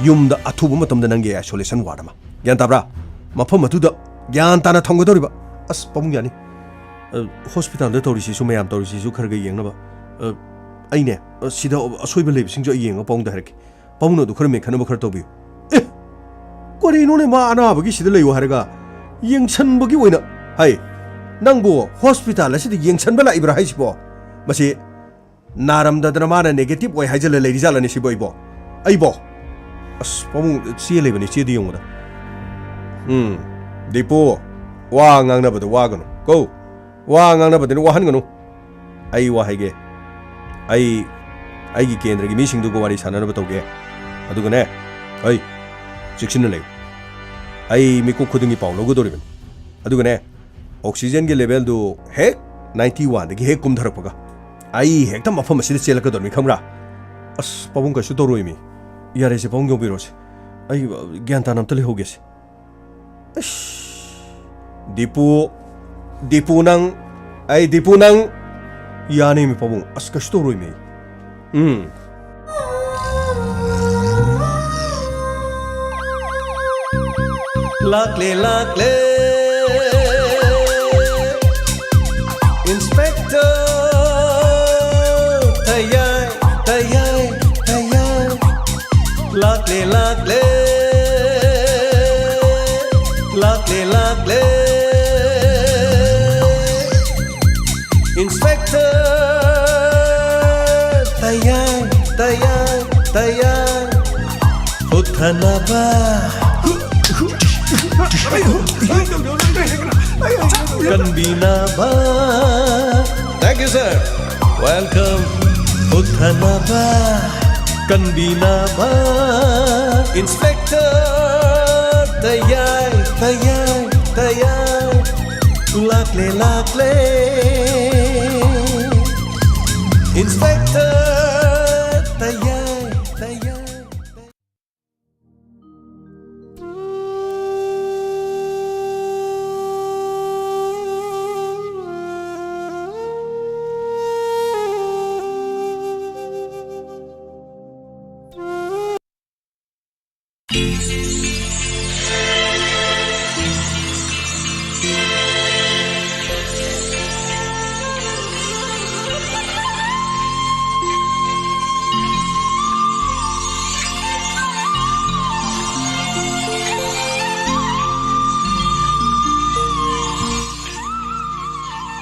ꯌꯨꯝꯗ ꯑꯊꯨꯕ ꯃꯇꯝꯗ ꯅꯪꯒꯤ ꯑꯥꯏꯁꯣꯂꯦꯁꯟ ꯋꯥꯔꯗ ꯑꯃ, ꯒ꯭ꯌꯥꯟ ꯇꯥꯕ꯭ꯔꯥ? ꯃꯐꯝ ꯑꯗꯨꯗ ꯒ꯭ꯌꯥꯟ ꯇꯥꯅ ꯊꯝꯒꯗꯧꯔꯤꯕ꯫ ꯑꯁ, ꯄꯥꯕꯨꯡ ꯌꯥꯅꯤ꯫ ꯑ, ꯍꯣꯁꯄꯤꯇꯥꯜꯗ ꯇꯧꯔꯤꯁꯤꯁꯨ, ꯃꯌꯥꯝ ꯇꯧꯔꯤꯁꯤꯁꯨ ꯈꯔ ꯈꯔ ꯌꯦꯡꯅꯕ꯫ ꯑ, ꯑꯩꯅꯦ, ꯑ, ꯁꯤꯗ ꯑꯁꯣꯏꯕ ꯂꯩꯕꯁꯤꯡꯁꯨ ꯑꯩ ꯌꯦꯡꯉꯒ ꯄꯥꯕꯨꯡꯗ ꯍꯥꯏꯔꯛꯀꯦ꯫ ꯄꯥꯕꯨꯡꯅ ꯑꯗꯨ ꯈꯔ ꯃꯦꯟꯈꯠꯅꯕ ꯈꯔ ꯇꯧꯕꯤꯌꯨ꯫ ꯑꯦ, ꯀꯔꯤꯅꯣꯅꯦ, ꯃꯥ ꯑꯅꯥꯕꯒꯤ ꯁꯤꯗ ꯂꯩꯌꯨ ꯍꯥꯏꯔꯒ? ꯌꯦꯡꯁꯟꯕꯒꯤ ꯑꯣꯏꯅ, ꯍꯥꯏ, ꯅꯪꯕꯨ ꯍꯣꯁꯄꯤꯇꯥꯜ ꯑꯁꯤꯗ ꯌꯦꯡꯁꯟꯕ ꯂꯥꯛꯏꯕ꯭ꯔꯥ ꯍꯥꯏꯁꯤꯕꯣ? ꯃꯁꯤ ꯅꯥꯔꯝꯗꯗꯅ ꯃꯥꯅ ꯅꯦꯒꯦꯇꯤꯚ ꯑꯣꯏ ꯍꯥꯏꯖꯜꯂ ꯂꯩꯔꯤꯖꯥꯠꯂꯅꯦ ꯁꯤꯕꯣ ꯑꯩꯕꯣ? ꯑꯩꯕꯣ? ꯑꯁ, ꯄꯥꯕꯨꯡ, ꯆꯦ ꯂꯩꯕꯅꯤ, ꯆꯦꯗ ꯌꯦꯡꯉꯨꯗ꯫ ꯎꯝ, ꯗꯤꯄꯨ, ꯋꯥ ꯉꯥꯡꯅꯕꯗ ꯋꯥꯒꯅꯨ ꯀꯣ꯫ ꯋꯥ ꯉꯥꯡꯅꯕꯗꯅ ꯋꯥꯍꯟꯒꯅꯨ꯫ ꯑꯩ ꯋꯥ ꯍꯥꯏꯒꯦ꯫ ꯑꯩ ꯑꯩꯒꯤ ꯀꯦꯟꯗ꯭ꯔꯒꯤ ꯃꯤꯁꯤꯡꯗꯨꯒ ꯋꯥꯔꯤ ꯁꯥꯟꯅꯅꯕ ꯇꯧꯒꯦ꯫ ꯑꯗꯨꯒꯅꯦ, ꯑꯩ ꯆꯦꯛꯁꯤꯟꯅ ꯂꯩꯌꯨ꯫ ꯑꯩ ꯃꯤꯀꯨꯞ ꯈꯨꯗꯤꯡꯒꯤ ꯄꯥꯎ ꯂꯧꯒꯗꯧꯔꯤꯕꯅꯤ꯫ ꯑꯗꯨꯒꯅꯦ, ꯑꯣꯛꯁꯤꯖꯦꯟꯒꯤ ꯂꯦꯚꯦꯜꯗꯨ ꯍꯦꯛ ꯅꯥꯏꯟꯇꯤ ꯋꯥꯟꯗꯒꯤ ꯍꯦꯛ ꯀꯨꯝꯊꯔꯛꯄꯒ ꯑꯩ ꯍꯦꯛꯇ ꯃꯐꯝ ꯑꯁꯤꯗ ꯆꯦꯜꯂꯛꯀꯗꯧꯔꯤꯕꯅꯤ, ꯈꯪꯕ꯭ꯔꯥ? ꯑꯁ, ꯄꯥꯕꯨꯡ ꯀꯩꯁꯨ ꯇꯧꯔꯣꯏꯃꯤ꯫ ꯌꯥꯔꯦꯁꯦ, ꯄꯥꯕꯨꯡ ꯌꯧꯕꯤꯔꯣꯁꯦ꯫ ꯑꯩ, ꯑ, ꯒ꯭ꯌꯥꯟ ꯇꯥꯅ ꯑꯝꯇ ꯂꯩꯍꯧꯒꯦꯁꯦ꯫ ꯑꯁ, ꯗꯤꯄꯨ, ꯗꯤꯄꯨ ꯅꯪ, ꯑꯩ ꯗꯤꯄꯨ ꯅꯪ꯫ ꯌꯥꯅꯤꯃꯤ ꯄꯥꯕꯨꯡ, ꯑꯁ, ꯀꯩꯁꯨ ꯇꯧꯔꯣꯏꯃꯤ꯫ ꯎꯝ꯫ ꯂꯥꯛꯂꯦ, ꯂꯥꯛꯂꯦ, Inspector ꯇꯌꯥꯏ, ꯇꯌꯥꯏ, ꯇꯌꯥꯏ꯫ ꯂꯥꯛꯂꯦ, ꯂꯥꯛꯂꯦ, ꯂꯥꯛꯂꯦ, ꯂꯥꯛꯂꯦ, Inspector꯫ ꯀꯟꯕꯤꯅꯕ꯫ Thank you, sir. Welcome. ꯍꯨꯠꯊꯅꯕ, ꯀꯟꯕꯤꯅꯕ꯫ Inspector ꯇꯌꯥꯏ, ꯇꯌꯥꯏ, ꯇꯌꯥꯏ꯫ ꯂꯥꯛꯂꯦ, ꯂꯥꯛꯂꯦ꯫ Inspector ꯇꯌꯥꯏ, ꯇꯌꯥꯏ꯫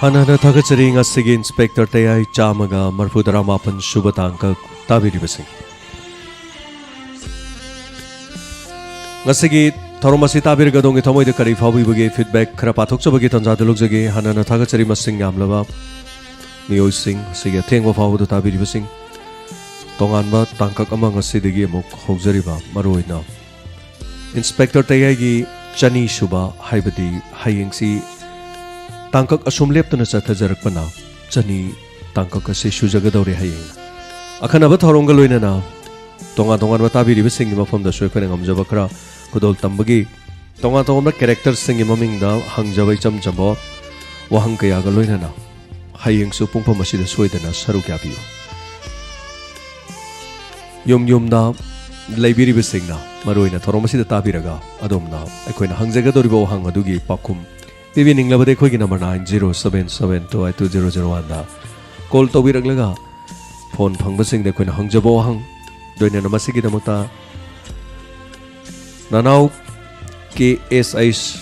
ꯍꯥꯟꯅ ꯍꯥꯟꯅ ꯊꯥꯒꯠꯆꯔꯤ, ꯉꯁꯤꯒꯤ ꯏꯟꯁꯄꯦꯛꯇꯔ ꯇꯌꯥꯏ ꯆꯥꯝꯃꯒ ꯃꯔꯤꯐꯨꯇꯔꯥ ꯃꯥꯄꯟ ꯁꯨꯕ ꯇꯥꯡꯀꯛ ꯇꯥꯕꯤꯔꯤꯕꯁꯤꯡ꯫ ꯉꯁꯤꯒꯤ ꯊꯧꯔꯝ ꯑꯁꯤ ꯇꯥꯕꯤꯔꯒ ꯑꯗꯣꯝꯒꯤ ꯊꯃꯣꯏꯗ ꯀꯔꯤ ꯐꯥꯎꯕꯤꯕꯒꯦ? Feedback ꯈꯔ ꯄꯥꯊꯣꯛꯆꯕꯒꯤ ꯇꯥꯟꯖꯥꯗꯨ ꯂꯧꯖꯒꯦ꯫ ꯍꯥꯟꯅ ꯍꯥꯟꯅ ꯊꯥꯒꯠꯆꯔꯤ, ꯃꯁꯤꯡ ꯌꯥꯝꯂꯕ ꯃꯤꯑꯣꯏꯁꯤꯡ, ꯑꯁꯤꯒꯤ ꯑꯊꯦꯡꯕ ꯐꯥꯎꯕꯗ ꯇꯥꯕꯤꯔꯤꯕꯁꯤꯡ꯫ ꯇꯣꯉꯥꯟꯕ ꯇꯥꯡꯀꯛ ꯑꯃ ꯉꯁꯤꯗꯒꯤ ꯑꯃꯨꯛ ꯍꯧꯖꯔꯤꯕ, ꯃꯔꯨꯑꯣꯏꯅ ꯏꯟꯁꯄꯦꯛꯇꯔ ꯇꯌꯥꯏꯒꯤ ꯆꯅꯤ ꯁꯨꯕ, ꯍꯥꯏꯕꯗꯤ ꯍꯌꯦꯡꯁꯤ ꯇꯥꯡꯀꯛ ꯑꯁꯨꯝ ꯂꯦꯞꯇꯅ ꯆꯠꯊꯖꯔꯛꯄꯅ ꯆꯅꯤ ꯇꯥꯡꯀꯛ ꯑꯁꯤ ꯁꯨꯖꯒꯗꯧꯔꯦ ꯍꯌꯦꯡ꯫ ꯑꯈꯟꯅꯕ ꯊꯧꯔꯝꯒ ꯂꯣꯏꯅꯅ ꯇꯣꯉꯥꯟ ꯇꯣꯉꯥꯟꯕ ꯇꯥꯕꯤꯔꯤꯕꯁꯤꯡꯒꯤ ꯃꯐꯝꯗꯁꯨ ꯑꯩꯈꯣꯏꯅ ꯉꯝꯖꯕ ꯈꯔ ꯈꯨꯗꯣꯜ ꯇꯝꯕꯒꯤ ꯇꯣꯉꯥꯟ ꯇꯣꯉꯥꯟꯕ ꯀꯦꯔꯦꯛꯇꯔꯁꯤꯡꯒꯤ ꯃꯃꯤꯡꯗ ꯍꯪꯖꯕ ꯏꯆꯝ ꯆꯝꯕ ꯋꯥꯍꯪ ꯀꯌꯥꯒ ꯂꯣꯏꯅꯅ ꯍꯌꯦꯡꯁꯨ ꯄꯨꯡꯐꯝ ꯑꯁꯤꯗ ꯁꯣꯏꯗꯅ ꯁꯔꯨꯛ ꯌꯥꯕꯤꯌꯨ꯫ ꯌꯨꯝ ꯌꯨꯝꯗ ꯂꯩꯕꯤꯔꯤꯕꯁꯤꯡꯅ ꯃꯔꯨꯑꯣꯏꯅ ꯊꯧꯔꯝ ꯑꯁꯤꯗ ꯇꯥꯕꯤꯔꯒ ꯑꯗꯣꯝꯅ ꯑꯩꯈꯣꯏꯅ ꯍꯪꯖꯒꯗꯧꯔꯤꯕ ꯋꯥꯍꯪ ꯑꯗꯨꯒꯤ ꯄꯥꯎꯈꯨꯝ ꯄꯤꯕꯤꯅꯤꯡꯂꯕꯗꯤ ꯑꯩꯈꯣꯏꯒꯤ number nine zero seven seven two eight two zero zero one ꯗ call ꯇꯧꯕꯤꯔꯛꯂꯒ ꯐꯣꯟ ꯐꯪꯕꯁꯤꯡꯗ ꯑꯩꯈꯣꯏꯅ ꯍꯪꯖꯕ ꯋꯥꯍꯪ, ꯂꯣꯏꯅꯅ ꯃꯁꯤꯒꯤꯗꯃꯛꯇ ꯅꯅꯥꯎ ꯀꯦ ꯑꯦꯁ ꯑꯩꯁ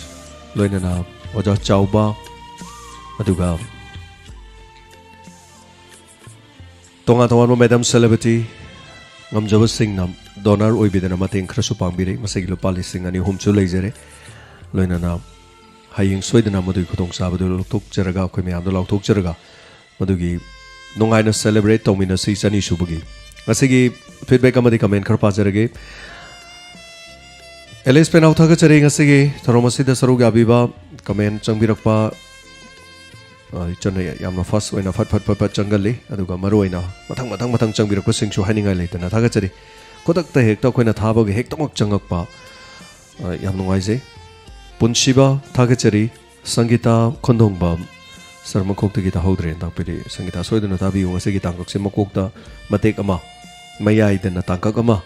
ꯂꯣꯏꯅꯅ ꯑꯣꯖꯥ ꯆꯥꯎꯕ, ꯑꯗꯨꯒ ꯇꯣꯉꯥꯟ ꯇꯣꯉꯥꯟꯕ ꯃꯦꯗꯥꯝ ꯁꯦꯂꯦꯕ꯭ꯔꯤꯇꯤ, ꯉꯝꯖꯕꯁꯤꯡꯅ ꯗꯣꯅꯔ ꯑꯣꯏꯕꯤꯗꯅ ꯃꯇꯦꯡ ꯈꯔꯁꯨ ꯄꯥꯡꯕꯤꯔꯦ꯫ ꯃꯁꯤꯒꯤ ꯂꯨꯄꯥ ꯂꯤꯁꯤꯡ ꯑꯅꯤ ꯑꯍꯨꯝꯁꯨ ꯂꯩꯖꯔꯦ꯫ ꯂꯣꯏꯅꯅ ꯍꯌꯦꯡ ꯁꯣꯏꯗꯅ ꯃꯗꯨꯒꯤ ꯈꯨꯗꯣꯡꯆꯥꯕꯗꯨ ꯂꯧꯊꯣꯛꯆꯔꯒ, ꯑꯩꯈꯣꯏ ꯃꯌꯥꯝꯗ ꯂꯥꯎꯊꯣꯛꯆꯔꯒ, ꯃꯗꯨꯒꯤ ꯅꯨꯡꯉꯥꯏꯅ ꯁꯦꯂꯦꯕ꯭ꯔꯦꯠ ꯇꯧꯃꯤꯟꯅꯁꯤ꯫ ꯆꯅꯤ ꯁꯨꯕꯒꯤ ꯉꯁꯤꯒꯤ ꯐꯤꯗꯕꯦꯛ ꯑꯃꯗꯤ ꯀꯃꯦꯟ ꯈꯔ ꯄꯥꯖꯔꯒꯦ꯫ ꯑꯦꯂꯤꯁ ꯄꯦꯅꯥꯎ, ꯊꯥꯒꯠꯆꯔꯤ ꯉꯁꯤꯒꯤ ꯊꯧꯔꯝ ꯑꯁꯤꯗ ꯁꯔꯨꯛ ꯌꯥꯕꯤꯕ꯫ ꯀꯃꯦꯟ ꯆꯪꯕꯤꯔꯛꯄ, ꯑ, ꯏꯆꯟꯅ ꯌꯥꯝꯅ ꯐꯥꯁ ꯑꯣꯏꯅ ꯐꯠ ꯐꯠ ꯐꯠ ꯐꯠ ꯆꯪꯒꯜꯂꯤ, ꯑꯗꯨꯒ ꯃꯔꯨ ꯑꯣꯏꯅ ꯃꯊꯪ ꯃꯊꯪ ꯃꯊꯪ ꯆꯪꯕꯤꯔꯛꯄꯁꯤꯡꯁꯨ ꯍꯥꯏꯅꯤꯡꯉꯥꯏ ꯂꯩꯇꯅ ꯊꯥꯒꯠꯆꯔꯤ꯫ ꯈꯨꯗꯛꯇ ꯍꯦꯛꯇ ꯑꯩꯈꯣꯏꯅ ꯊꯥꯕꯒ ꯍꯦꯛꯇꯃꯛ ꯆꯪꯉꯛꯄ, ꯑ, ꯌꯥꯝ ꯅꯨꯡꯉꯥꯏꯖꯩ꯫ ꯄꯨꯟꯁꯤꯕ, ꯊꯥꯒꯠꯆꯔꯤ꯫ ꯁꯪꯒꯤꯇꯥ ꯈꯣꯟꯗꯣꯡꯕꯝ, ꯁꯥꯔ ꯃꯈꯣꯛꯇꯒꯤ ꯇꯥꯍꯧꯗ꯭ꯔꯦꯅ ꯇꯥꯛꯄꯤꯔꯤ꯫ ꯁꯪꯒꯤꯇꯥ, ꯁꯣꯏꯗꯅ ꯇꯥꯕꯤꯌꯨ꯫ ꯉꯁꯤꯒꯤ ꯇꯥꯡꯀꯛꯁꯦ ꯃꯀꯣꯛꯇ ꯃꯇꯦꯛ ꯑꯃ, ꯃꯌꯥꯏꯗꯅ ꯇꯥꯡꯀꯛ ꯑꯃ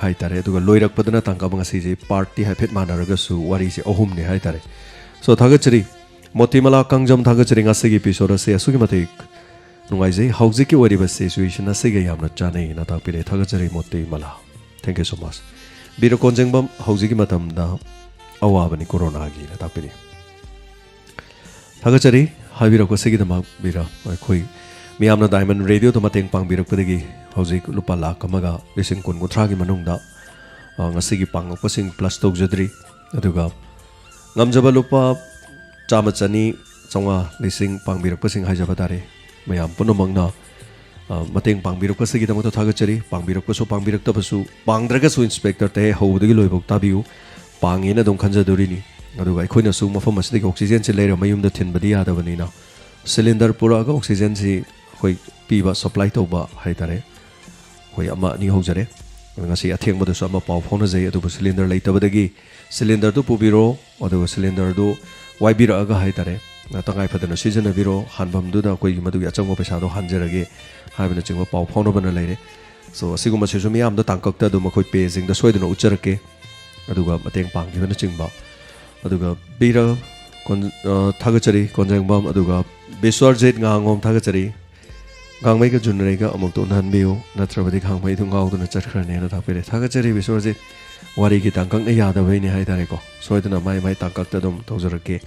ꯍꯥꯏꯇꯥꯔꯦ, ꯑꯗꯨꯒ ꯂꯣꯏꯔꯛꯄꯗꯅ ꯇꯥꯡꯀꯛ ꯑꯃ꯫ ꯉꯁꯤꯁꯦ ꯄꯥꯔꯠꯇꯤ ꯍꯥꯏꯐꯦꯠ ꯃꯥꯟꯅꯔꯒꯁꯨ ꯋꯥꯔꯤꯁꯦ ꯑꯍꯨꯝꯅꯤ ꯍꯥꯏꯇꯥꯔꯦ꯫ ꯁꯣ, ꯊꯥꯒꯠꯆꯔꯤ꯫ ꯃꯣꯇꯤꯃꯂꯥ ꯀꯥꯡꯖꯝ, ꯊꯥꯒꯠꯆꯔꯤ꯫ ꯉꯁꯤꯒꯤ ꯏꯄꯤꯁꯣꯗ ꯑꯁꯤ ꯑꯁꯨꯛꯀꯤ ꯃꯇꯤꯛ ꯅꯨꯡꯉꯥꯏꯖꯩ꯫ ꯍꯧꯖꯤꯛꯀꯤ ꯑꯣꯏꯔꯤꯕ ꯁꯤꯆꯨꯋꯦꯁꯟ ꯑꯁꯤꯒ ꯌꯥꯝꯅ ꯆꯥꯅꯩꯅ ꯇꯥꯛꯄꯤꯔꯦ꯫ ꯊꯥꯒꯠꯆꯔꯤ ꯃꯣꯇꯤꯃꯂꯥ꯫ Thank you so much꯫ ꯕꯤꯔ ꯀꯣꯟꯖꯦꯡꯕꯝ, ꯍꯧꯖꯤꯛꯀꯤ ꯃꯇꯝꯗ ꯑꯋꯥꯕꯅꯤ ꯀꯣꯔꯣꯅꯥꯒꯤꯅ ꯇꯥꯛꯄꯤꯔꯤ꯫ ꯊꯥꯒꯠꯆꯔꯤ ꯍꯥꯏꯕꯤꯔꯛꯄꯁꯤꯒꯤꯗꯃꯛ꯫ ꯕꯤꯔ, ꯑꯩꯈꯣꯏ ꯃꯤꯌꯥꯝꯅ ꯗꯥꯏꯃꯟ ꯔꯦꯗꯤꯑꯣꯗ ꯃꯇꯦꯡ ꯄꯥꯡꯕꯤꯔꯛꯄꯗꯒꯤ ꯍꯧꯖꯤꯛ ꯂꯨꯄꯥ ꯂꯥꯈ ꯑꯃꯒ ꯂꯤꯁꯤꯡ ꯀꯨꯟ ꯀꯨꯟꯊ꯭ꯔꯥꯒꯤ ꯃꯅꯨꯡꯗ, ꯑ, ꯉꯁꯤꯒꯤ ꯄꯥꯡꯉꯛꯄꯁꯤꯡ ꯄ꯭ꯂꯁ ꯇꯧꯖꯗ꯭ꯔꯤ꯫ ꯑꯗꯨꯒ ꯉꯝꯖꯕ ꯂꯨꯄꯥ ꯆꯥꯝꯃ, ꯆꯅꯤ, ꯆꯥꯝꯃꯉꯥ, ꯂꯤꯁꯤꯡ ꯄꯥꯡꯕꯤꯔꯛꯄꯁꯤꯡ ꯍꯥꯏꯖꯕ ꯇꯥꯔꯦ꯫ ꯃꯌꯥꯝ ꯄꯨꯝꯅꯃꯛꯅ, ꯑ, ꯃꯇꯦꯡ ꯄꯥꯡꯕꯤꯔꯛꯄꯁꯤꯒꯤꯗꯃꯛꯇ ꯊꯥꯒꯠꯆꯔꯤ꯫ ꯄꯥꯡꯕꯤꯔꯛꯄꯁꯨ ꯄꯥꯡꯕꯤꯔꯛꯇꯕꯁꯨ, ꯄꯥꯡꯗ꯭ꯔꯒꯁꯨ ꯏꯟꯁꯄꯦꯛꯇꯔ ꯇꯍꯦ ꯍꯧꯕꯗꯒꯤ ꯂꯣꯏꯐꯥꯎ ꯇꯥꯕꯤꯌꯨ, ꯄꯥꯡꯉꯦꯅ ꯑꯗꯨꯝ ꯈꯟꯖꯗꯣꯔꯤꯅꯤ꯫ ꯑꯗꯨꯒ ꯑꯩꯈꯣꯏꯅꯁꯨ ꯃꯐꯝ ꯑꯁꯤꯗꯒꯤ ꯑꯣꯛꯁꯤꯖꯦꯟꯁꯤ ꯂꯩꯔ ꯃꯌꯨꯝꯗ ꯊꯤꯟꯕꯗꯤ ꯌꯥꯗꯕꯅꯤꯅ, ꯁꯤꯂꯤꯟꯗꯔ ꯄꯨꯔꯛꯑꯒ ꯑꯣꯛꯁꯤꯖꯦꯟꯁꯤ ꯑꯩꯈꯣꯏ ꯄꯤꯕ, ꯁꯄ꯭ꯂꯥꯏ ꯇꯧꯕ ꯍꯥꯏꯇꯥꯔꯦ, ꯑꯩꯈꯣꯏ ꯑꯃ ꯑꯅꯤ ꯍꯧꯖꯔꯦ꯫ ꯑꯗꯨ ꯉꯁꯤ ꯑꯊꯦꯡꯕꯗꯁꯨ ꯑꯃ ꯄꯥꯎ ꯐꯥꯎꯅꯖꯩ, ꯑꯗꯨꯕꯨ ꯁꯤꯂꯤꯟꯗꯔ ꯂꯩꯇꯕꯗꯒꯤ ꯁꯤꯂꯤꯟꯗꯔꯗꯨ ꯄꯨꯕꯤꯔꯣ, ꯑꯗꯨꯒ ꯁꯤꯂꯤꯟꯗꯔꯗꯨ ꯋꯥꯏꯕꯤꯔꯛꯑꯒ ꯍꯥꯏꯇꯥꯔꯦ, ꯇꯉꯥꯏ ꯐꯗꯅ ꯁꯤꯖꯤꯟꯅꯕꯤꯔꯣ, ꯍꯥꯟꯐꯝꯗꯨꯗ ꯑꯩꯈꯣꯏꯒꯤ ꯃꯗꯨꯒꯤ ꯑꯆꯪꯕ ꯄꯩꯁꯥꯗꯣ ꯍꯟꯖꯔꯒꯦ ꯍꯥꯏꯕꯅꯆꯤꯡꯕ ꯄꯥꯎ ꯐꯥꯎꯅꯕꯅ ꯂꯩꯔꯦ꯫ ꯁꯣ, ꯑꯁꯤꯒꯨꯝꯕꯁꯤꯁꯨ ꯃꯤꯌꯥꯝꯗ ꯇꯥꯡꯀꯛꯇ ꯑꯗꯨꯝ ꯑꯩꯈꯣꯏ ꯄꯦꯖꯁꯤꯡꯗ ꯁꯣꯏꯗꯅ ꯎꯠꯆꯔꯛꯀꯦ꯫ ꯑꯗꯨꯒ ꯃꯇꯦꯡ ꯄꯥꯡꯈꯤꯕꯅꯆꯤꯡꯕ꯫ ꯑꯗꯨꯒ ꯕꯤꯔ ꯀꯣꯟ-, ꯑ, ꯊꯥꯒꯠꯆꯔꯤ ꯀꯣꯟꯖꯦꯡꯕꯝ, ꯑꯗꯨꯒ ꯕꯤꯁ꯭ꯋꯔꯖꯤꯠ ꯉꯥꯉꯣꯝ ꯊꯥꯒꯠꯆꯔꯤ꯫ ꯒꯥꯡꯃꯩꯒ ꯖꯨꯟꯔꯩꯒ ꯑꯃꯨꯛꯇ ꯎꯅꯍꯟꯕꯤꯌꯨ, ꯅꯠꯇ꯭ꯔꯕꯗꯤ ꯒꯥꯡꯃꯩꯗꯨ ꯉꯥꯎꯗꯨꯅ ꯆꯠꯈ꯭ꯔꯅꯦꯅ ꯇꯥꯛꯄꯤꯔꯦ꯫ ꯊꯥꯒꯠꯆꯔꯤ ꯕꯤꯁ꯭ꯋꯔꯖꯤꯠ꯫ ꯋꯥꯔꯤꯒꯤ ꯇꯥꯡꯀꯛꯅ ꯌꯥꯗꯕꯩꯅꯦ ꯍꯥꯏꯇꯥꯔꯦꯀꯣ꯫ ꯁꯣꯏꯗꯅ ꯃꯥꯏ ꯃꯥꯏ ꯇꯥꯡꯀꯛꯇ ꯑꯗꯨꯝ ꯇꯧꯖꯔꯛꯀꯦ꯫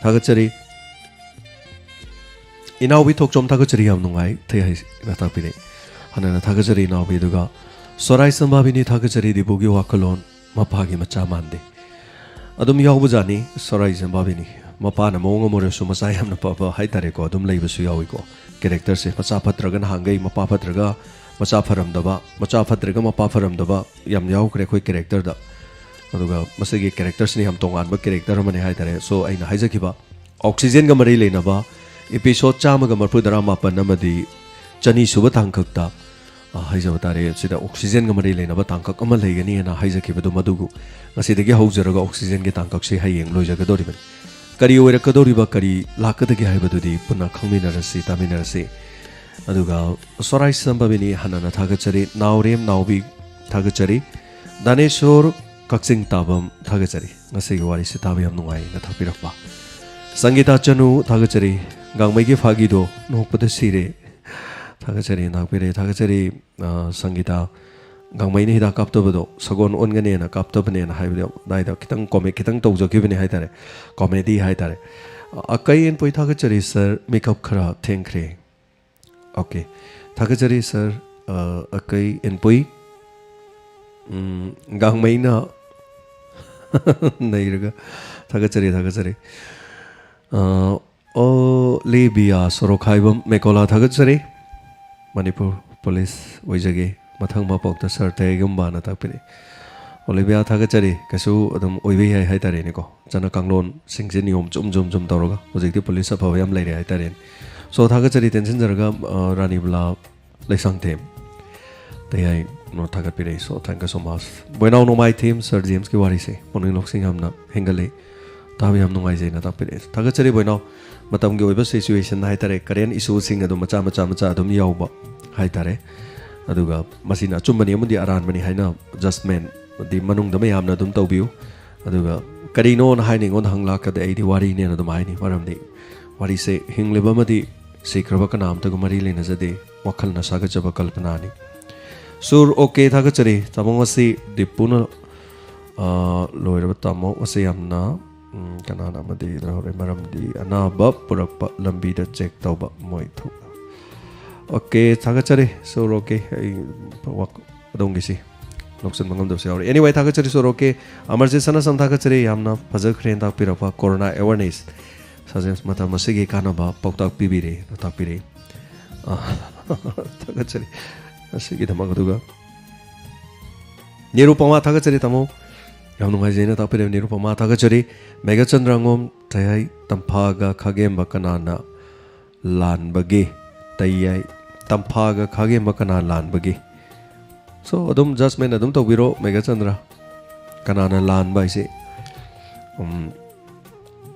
ꯊꯥꯒꯠꯆꯔꯤ꯫ ꯏꯅꯥꯎꯕꯤ ꯊꯣꯛꯆꯣꯝ, ꯊꯥꯒꯠꯆꯔꯤ, ꯌꯥꯝ ꯅꯨꯡꯉꯥꯏ ꯊꯩ ꯍꯥꯏ ꯇꯥꯛꯄꯤꯔꯦ꯫ ꯍꯟꯅ ꯍꯟꯅ ꯊꯥꯒꯠꯆꯔꯤ ꯏꯅꯥꯎꯕꯤ꯫ ꯑꯗꯨꯒ ꯁꯣꯔꯥꯏ ꯁꯝꯕꯥꯕꯤꯅꯤ ꯊꯥꯒꯠꯆꯔꯤ ꯗꯤꯄꯨꯒꯤ ꯋꯥꯈꯜꯂꯣꯟ, ꯃꯄꯥꯒꯤ ꯃꯆꯥ ꯃꯥꯟꯗꯦ꯫ ꯑꯗꯨꯝ ꯌꯥꯎꯕꯖꯥꯠꯅꯤ ꯁꯣꯔꯥꯏ ꯁꯝꯕꯥꯕꯤꯅꯤ꯫ ꯃꯄꯥꯅ ꯃꯑꯣꯡ ꯑꯃ ꯑꯣꯏꯔꯁꯨ ꯃꯆꯥ ꯌꯥꯝꯅ ꯐꯕ ꯍꯥꯏꯇꯥꯔꯦꯀꯣ, ꯑꯗꯨꯝ ꯂꯩꯕꯁꯨ ꯌꯥꯎꯏꯀꯣ꯫ ꯀꯦꯔꯦꯛꯇꯔꯁꯦ ꯃꯆꯥ ꯐꯠꯇ꯭ꯔꯒ ꯅꯍꯥꯟꯈꯩ ꯃꯄꯥ ꯐꯠꯇ꯭ꯔꯒ ꯃꯆꯥ ꯐꯔꯝꯗꯕ, ꯃꯆꯥ ꯐꯠꯇ꯭ꯔꯒ ꯃꯄꯥ ꯐꯔꯝꯗꯕ ꯌꯥꯝ ꯌꯥꯎꯈ꯭ꯔꯦ ꯑꯩꯈꯣꯏ ꯀꯦꯔꯦꯛꯇꯔꯗ꯫ ꯑꯗꯨꯒ ꯃꯁꯤꯒꯤ ꯀꯦꯔꯦꯛꯇꯔꯁꯤꯅ ꯌꯥꯝ ꯇꯣꯉꯥꯟꯕ ꯀꯦꯔꯦꯛꯇꯔ ꯑꯃꯅꯤ ꯍꯥꯏꯇꯥꯔꯦ꯫ ꯁꯣ ꯑꯩꯅ ꯍꯥꯏꯖꯈꯤꯕ ꯑꯣꯛꯁꯤꯖꯦꯟꯒ ꯃꯔꯤ ꯂꯩꯅꯕ ꯏꯄꯤꯁꯣꯠ ꯆꯥꯝꯃꯒ ꯃꯔꯐꯨ ꯇꯔꯥ ꯃꯥꯄꯟ ꯑꯃꯗꯤ ꯆꯅꯤ ꯁꯨꯕ ꯇꯥꯡꯀꯛꯇ, ꯑ, ꯍꯥꯏꯖꯕ ꯇꯥꯔꯦ, ꯁꯤꯗ ꯑꯣꯛꯁꯤꯖꯦꯟꯒ ꯃꯔꯤ ꯂꯩꯅꯕ ꯇꯥꯡꯀꯛ ꯑꯃ ꯂꯩꯒꯅꯤ ꯍꯥꯏꯅ ꯍꯥꯏꯖꯈꯤꯕꯗꯨ, ꯃꯗꯨꯕꯨ ꯉꯁꯤꯗꯒꯤ ꯍꯧꯖꯔꯒ ꯑꯣꯛꯁꯤꯖꯦꯟꯒꯤ ꯇꯥꯡꯀꯛꯁꯤ ꯍꯌꯦꯡ ꯂꯣꯏꯖꯒꯗꯧꯔꯤꯕꯅꯤ꯫ ꯀꯔꯤ ꯑꯣꯏꯔꯛꯀꯗꯧꯔꯤꯕ, ꯀꯔꯤ ꯂꯥꯛꯀꯗꯒꯦ ꯍꯥꯏꯕꯗꯨꯗꯤ ꯄꯨꯟꯅ ꯈꯪꯃꯤꯟꯅꯔꯁꯤ, ꯇꯥꯃꯤꯟꯅꯔꯁꯤ꯫ ꯑꯗꯨꯒ ꯁꯣꯔꯥꯏ ꯁꯝꯕꯕꯤꯅꯤ ꯍꯟꯅꯅ ꯊꯥꯒꯠꯆꯔꯤ, ꯅꯥꯎꯔꯦꯝ ꯅꯥꯎꯕꯤ ꯊꯥꯒꯠꯆꯔꯤ, ꯗꯥꯅꯦꯁꯣꯔ ꯀꯛꯆꯤꯡ ꯇꯥꯕꯝ ꯊꯥꯒꯠꯆꯔꯤ꯫ ꯉꯁꯤꯒꯤ ꯋꯥꯔꯤꯁꯤ ꯇꯥꯕ ꯌꯥꯝ ꯅꯨꯡꯉꯥꯏꯅ ꯊꯥꯛꯄꯤꯔꯛꯄ꯫ ꯁꯪꯒꯤꯇꯥ ꯆꯅꯨ ꯊꯥꯒꯠꯆꯔꯤ, ꯒꯥꯡꯃꯩꯒꯤ ꯐꯥꯒꯤꯗꯣ ꯅꯣꯛꯄꯗ ꯁꯤꯔꯦ ꯊꯥꯒꯠꯆꯔꯤ, ꯅꯥꯛꯄꯤꯔꯦ ꯊꯥꯒꯠꯆꯔꯤ꯫ ꯑ, ꯁꯪꯒꯤꯇꯥ, ꯒꯥꯡꯃꯩꯅ ꯍꯤꯗꯥꯛ ꯀꯥꯞꯇꯕꯗꯣ ꯁꯒꯣꯜ ꯑꯣꯟꯒꯅꯦꯅ ꯀꯥꯞꯇꯕꯅꯦꯅ ꯍꯥꯏꯕꯗꯣ ꯑꯗꯥꯏꯗ ꯈꯤꯇꯪ ꯀꯣꯃꯦ-, ꯈꯤꯇꯪ ꯇꯧꯖꯈꯤꯕꯅꯦ ꯍꯥꯏꯇꯥꯔꯦ, ꯀꯣꯃꯦꯗꯤ ꯍꯥꯏꯇꯥꯔꯦ꯫ ꯑ, ꯑꯀꯩ ꯑꯦꯟꯄꯣꯏ ꯊꯥꯒꯠꯆꯔꯤ ꯁꯥꯔ, ꯃꯤꯀꯞ ꯈꯔ ꯊꯦꯡꯈ꯭ꯔꯦ꯫ ꯑꯣꯀꯦ, ꯊꯥꯒꯠꯆꯔꯤ ꯁꯥꯔ, ꯑ, ꯑꯀꯩ ꯑꯦꯟꯄꯣꯏ꯫ ꯎꯝ, ꯒꯥꯡꯃꯩꯅ ꯅꯩꯔꯒ ꯊꯥꯒꯠꯆꯔꯤ, ꯊꯥꯒꯠꯆꯔꯤ꯫ ꯑ, ꯑꯣꯂꯤꯕꯤꯌꯥ ꯁꯣꯔꯣꯛꯈꯥꯏꯕꯝ ꯃꯦꯀꯣꯂꯥ ꯊꯥꯒꯠꯆꯔꯤ꯫ ꯃꯅꯤꯄꯨꯔ ꯄꯨꯂꯤꯁ ꯑꯣꯏꯖꯒꯦ꯫ ꯃꯊꯪ ꯃꯄꯣꯛꯇ ꯁꯥꯔ ꯇꯌꯥꯏꯒꯨꯝꯕꯅ ꯇꯥꯛꯄꯤꯔꯛꯏ꯫ ꯑꯣꯂꯤꯕꯤꯌꯥ ꯊꯥꯒꯠꯆꯔꯤ꯫ ꯀꯩꯁꯨ ꯑꯗꯨꯝ ꯑꯣꯏꯕ ꯌꯥꯏ ꯍꯥꯏꯇꯥꯔꯦꯅꯦꯀꯣ꯫ ꯆꯠꯅ ꯀꯥꯡꯂꯣꯟꯁꯤꯡꯁꯦ ꯅꯤꯌꯣꯝ ꯆꯨꯝ ꯆꯨꯝ ꯆꯨꯝ ꯇꯧꯔꯒ ꯍꯧꯖꯤꯛꯇꯤ ꯄꯨꯂꯤꯁ ꯑꯐꯕ ꯌꯥꯝ ꯂꯩꯔꯦ ꯍꯥꯏꯇꯥꯔꯦꯅꯦ꯫ ꯁꯣ ꯊꯥꯒꯠꯆꯔꯤ ꯇꯦꯟꯁꯤꯟꯖꯔꯒ, ꯑ, ꯔꯥꯅꯤꯕꯂꯥ ꯂꯩꯁꯥꯡꯊꯦꯝ꯫ ꯇꯌꯥꯏ ꯅꯣ ꯊꯥꯒꯠꯄꯤꯔꯛꯏ꯫ So, thank you so much꯫ ꯕꯣꯏꯅꯥꯎ ꯅꯣꯡꯃꯥꯏꯊꯦꯝ, ꯁꯥꯔ ꯖꯦꯝꯁꯀꯤ ꯋꯥꯔꯤꯁꯦ ꯄꯨꯛꯅꯤꯡ ꯂꯧꯁꯤꯡ ꯌꯥꯝꯅ ꯍꯦꯟꯒꯠꯂꯦ꯫ ꯇꯥꯕ ꯌꯥꯝ ꯅꯨꯡꯉꯥꯏꯖꯩꯅ ꯇꯥꯛꯄꯤꯔꯛꯑꯦ꯫ ꯊꯥꯒꯠꯆꯔꯤ ꯕꯣꯏꯅꯥꯎ꯫ ꯃꯇꯝꯒꯤ ꯑꯣꯏꯕ situation ꯍꯥꯏꯇꯥꯔꯦ, current issueꯁꯤꯡ ꯑꯗꯨꯝ ꯃꯆꯥ ꯃꯆꯥ ꯃꯆꯥ ꯑꯗꯨꯝ ꯌꯥꯎꯕ ꯍꯥꯏꯇꯥꯔꯦ꯫ ꯑꯗꯨꯒ ꯃꯁꯤꯅ ꯑꯆꯨꯝꯕꯅꯤ ꯑꯃꯗꯤ ꯑꯔꯥꯟꯕꯅꯤ ꯍꯥꯏꯅ judgement ꯗꯤ ꯃꯅꯨꯡꯗ ꯃꯌꯥꯝꯅ ꯑꯗꯨꯝ ꯇꯧꯕꯤꯌꯨ꯫ ꯑꯗꯨꯒ ꯀꯔꯤꯅꯣꯅ ꯍꯥꯏꯅ ꯑꯩꯉꯣꯟꯗ ꯍꯪꯂꯛꯀꯗꯤ ꯑꯩꯗꯤ ꯋꯥꯔꯤꯅꯦꯅ ꯑꯗꯨꯝ ꯍꯥꯏꯅꯤ꯫ ꯃꯔꯝꯗꯤ ꯋꯥꯔꯤꯁꯦ ꯍꯤꯡꯂꯤꯕ ꯑꯃꯗꯤ ꯁꯤꯈ꯭ꯔꯕ ꯀꯅꯥꯝꯇꯒ ꯃꯔꯤ ꯂꯩꯅꯖꯗꯦ꯫ ꯋꯥꯈꯜꯅ ꯁꯥꯒꯠꯆꯕ ꯀꯜꯄꯅꯥꯅꯤ꯫ ꯁꯨꯔ ꯑꯣꯀꯦ ꯊꯥꯒꯠꯆꯔꯤ꯫ ꯇꯥꯃꯣ ꯉꯁꯤ ꯗꯤꯄꯨꯅ, ꯑ, ꯂꯣꯏꯔꯕ ꯇꯥꯃꯣ꯫ ꯉꯁꯤ ꯌꯥꯝꯅ, ꯎꯝ, ꯀꯅꯥꯅ ꯑꯃꯗꯤ ꯂꯧꯍꯧꯔꯦ꯫ ꯃꯔꯝꯗꯤ ꯑꯅꯥꯕ ꯄꯨꯔꯛꯄ ꯂꯝꯕꯤꯗ check ꯇꯧꯕ ꯃꯣꯏ ꯊꯣꯛ-, ꯑꯣꯀꯦ ꯊꯥꯒꯠꯆꯔꯤ꯫ ꯁꯨꯔ ꯑꯣꯀꯦ꯫ ꯑꯩ ꯋꯥꯛ-, ꯑꯗꯣꯝꯒꯤꯁꯤ ꯂꯧꯁꯤꯟꯕ ꯉꯝꯗꯕꯁꯨ ꯌꯥꯎꯔꯦ꯫ Anyway, ꯊꯥꯒꯠꯆꯔꯤ ꯁꯣꯔꯣꯛꯀꯦ꯫ ꯑꯃꯔꯖꯤꯠ ꯁꯅꯥꯁꯝ, ꯊꯥꯒꯠꯆꯔꯤ, ꯌꯥꯝꯅ ꯐꯖꯈ꯭ꯔꯦꯅ ꯇꯥꯛꯄꯤꯔꯛꯄ꯫ Corona awareness ꯁꯖꯦꯁ ꯃꯇꯝ ꯑꯁꯤꯒꯤ ꯀꯥꯟꯅꯕ ꯄꯥꯎꯇꯥꯛ ꯄꯤꯕꯤꯔꯦ, ꯇꯥꯛꯄꯤꯔꯦ꯫ ꯑ, ꯊꯥꯒꯠꯆꯔꯤ ꯑꯁꯤꯒꯤꯗꯃꯛ꯫ ꯑꯗꯨꯒ ꯅꯤꯔꯨꯄꯃꯥ, ꯊꯥꯒꯠꯆꯔꯤ ꯇꯥꯃꯣ, ꯌꯥꯝ ꯅꯨꯡꯉꯥꯏꯖꯩꯅ ꯇꯥꯛꯄꯤꯔꯦ ꯅꯤꯔꯨꯄꯃꯥ, ꯊꯥꯒꯠꯆꯔꯤ꯫ ꯃꯦꯘꯆꯟꯗ꯭ꯔ ꯑꯉꯣꯝ, ꯇꯌꯥꯏ ꯇꯝꯐꯥꯒ ꯈꯥꯒꯦꯝꯕ ꯀꯅꯥꯅ ꯂꯥꯟꯕꯒꯦ? ꯇꯌꯥꯏ ꯇꯝꯐꯥꯒ ꯈꯥꯒꯦꯝꯕ ꯀꯅꯥ ꯂꯥꯟꯕꯒꯦ? So, ꯑꯗꯨꯝ judgment ꯑꯗꯨꯝ ꯇꯧꯕꯤꯔꯣ ꯃꯦꯘꯆꯟꯗ꯭ꯔ꯫ ꯀꯅꯥꯅ ꯂꯥꯟꯕ ꯍꯥꯏꯁꯦ, ꯎꯝ,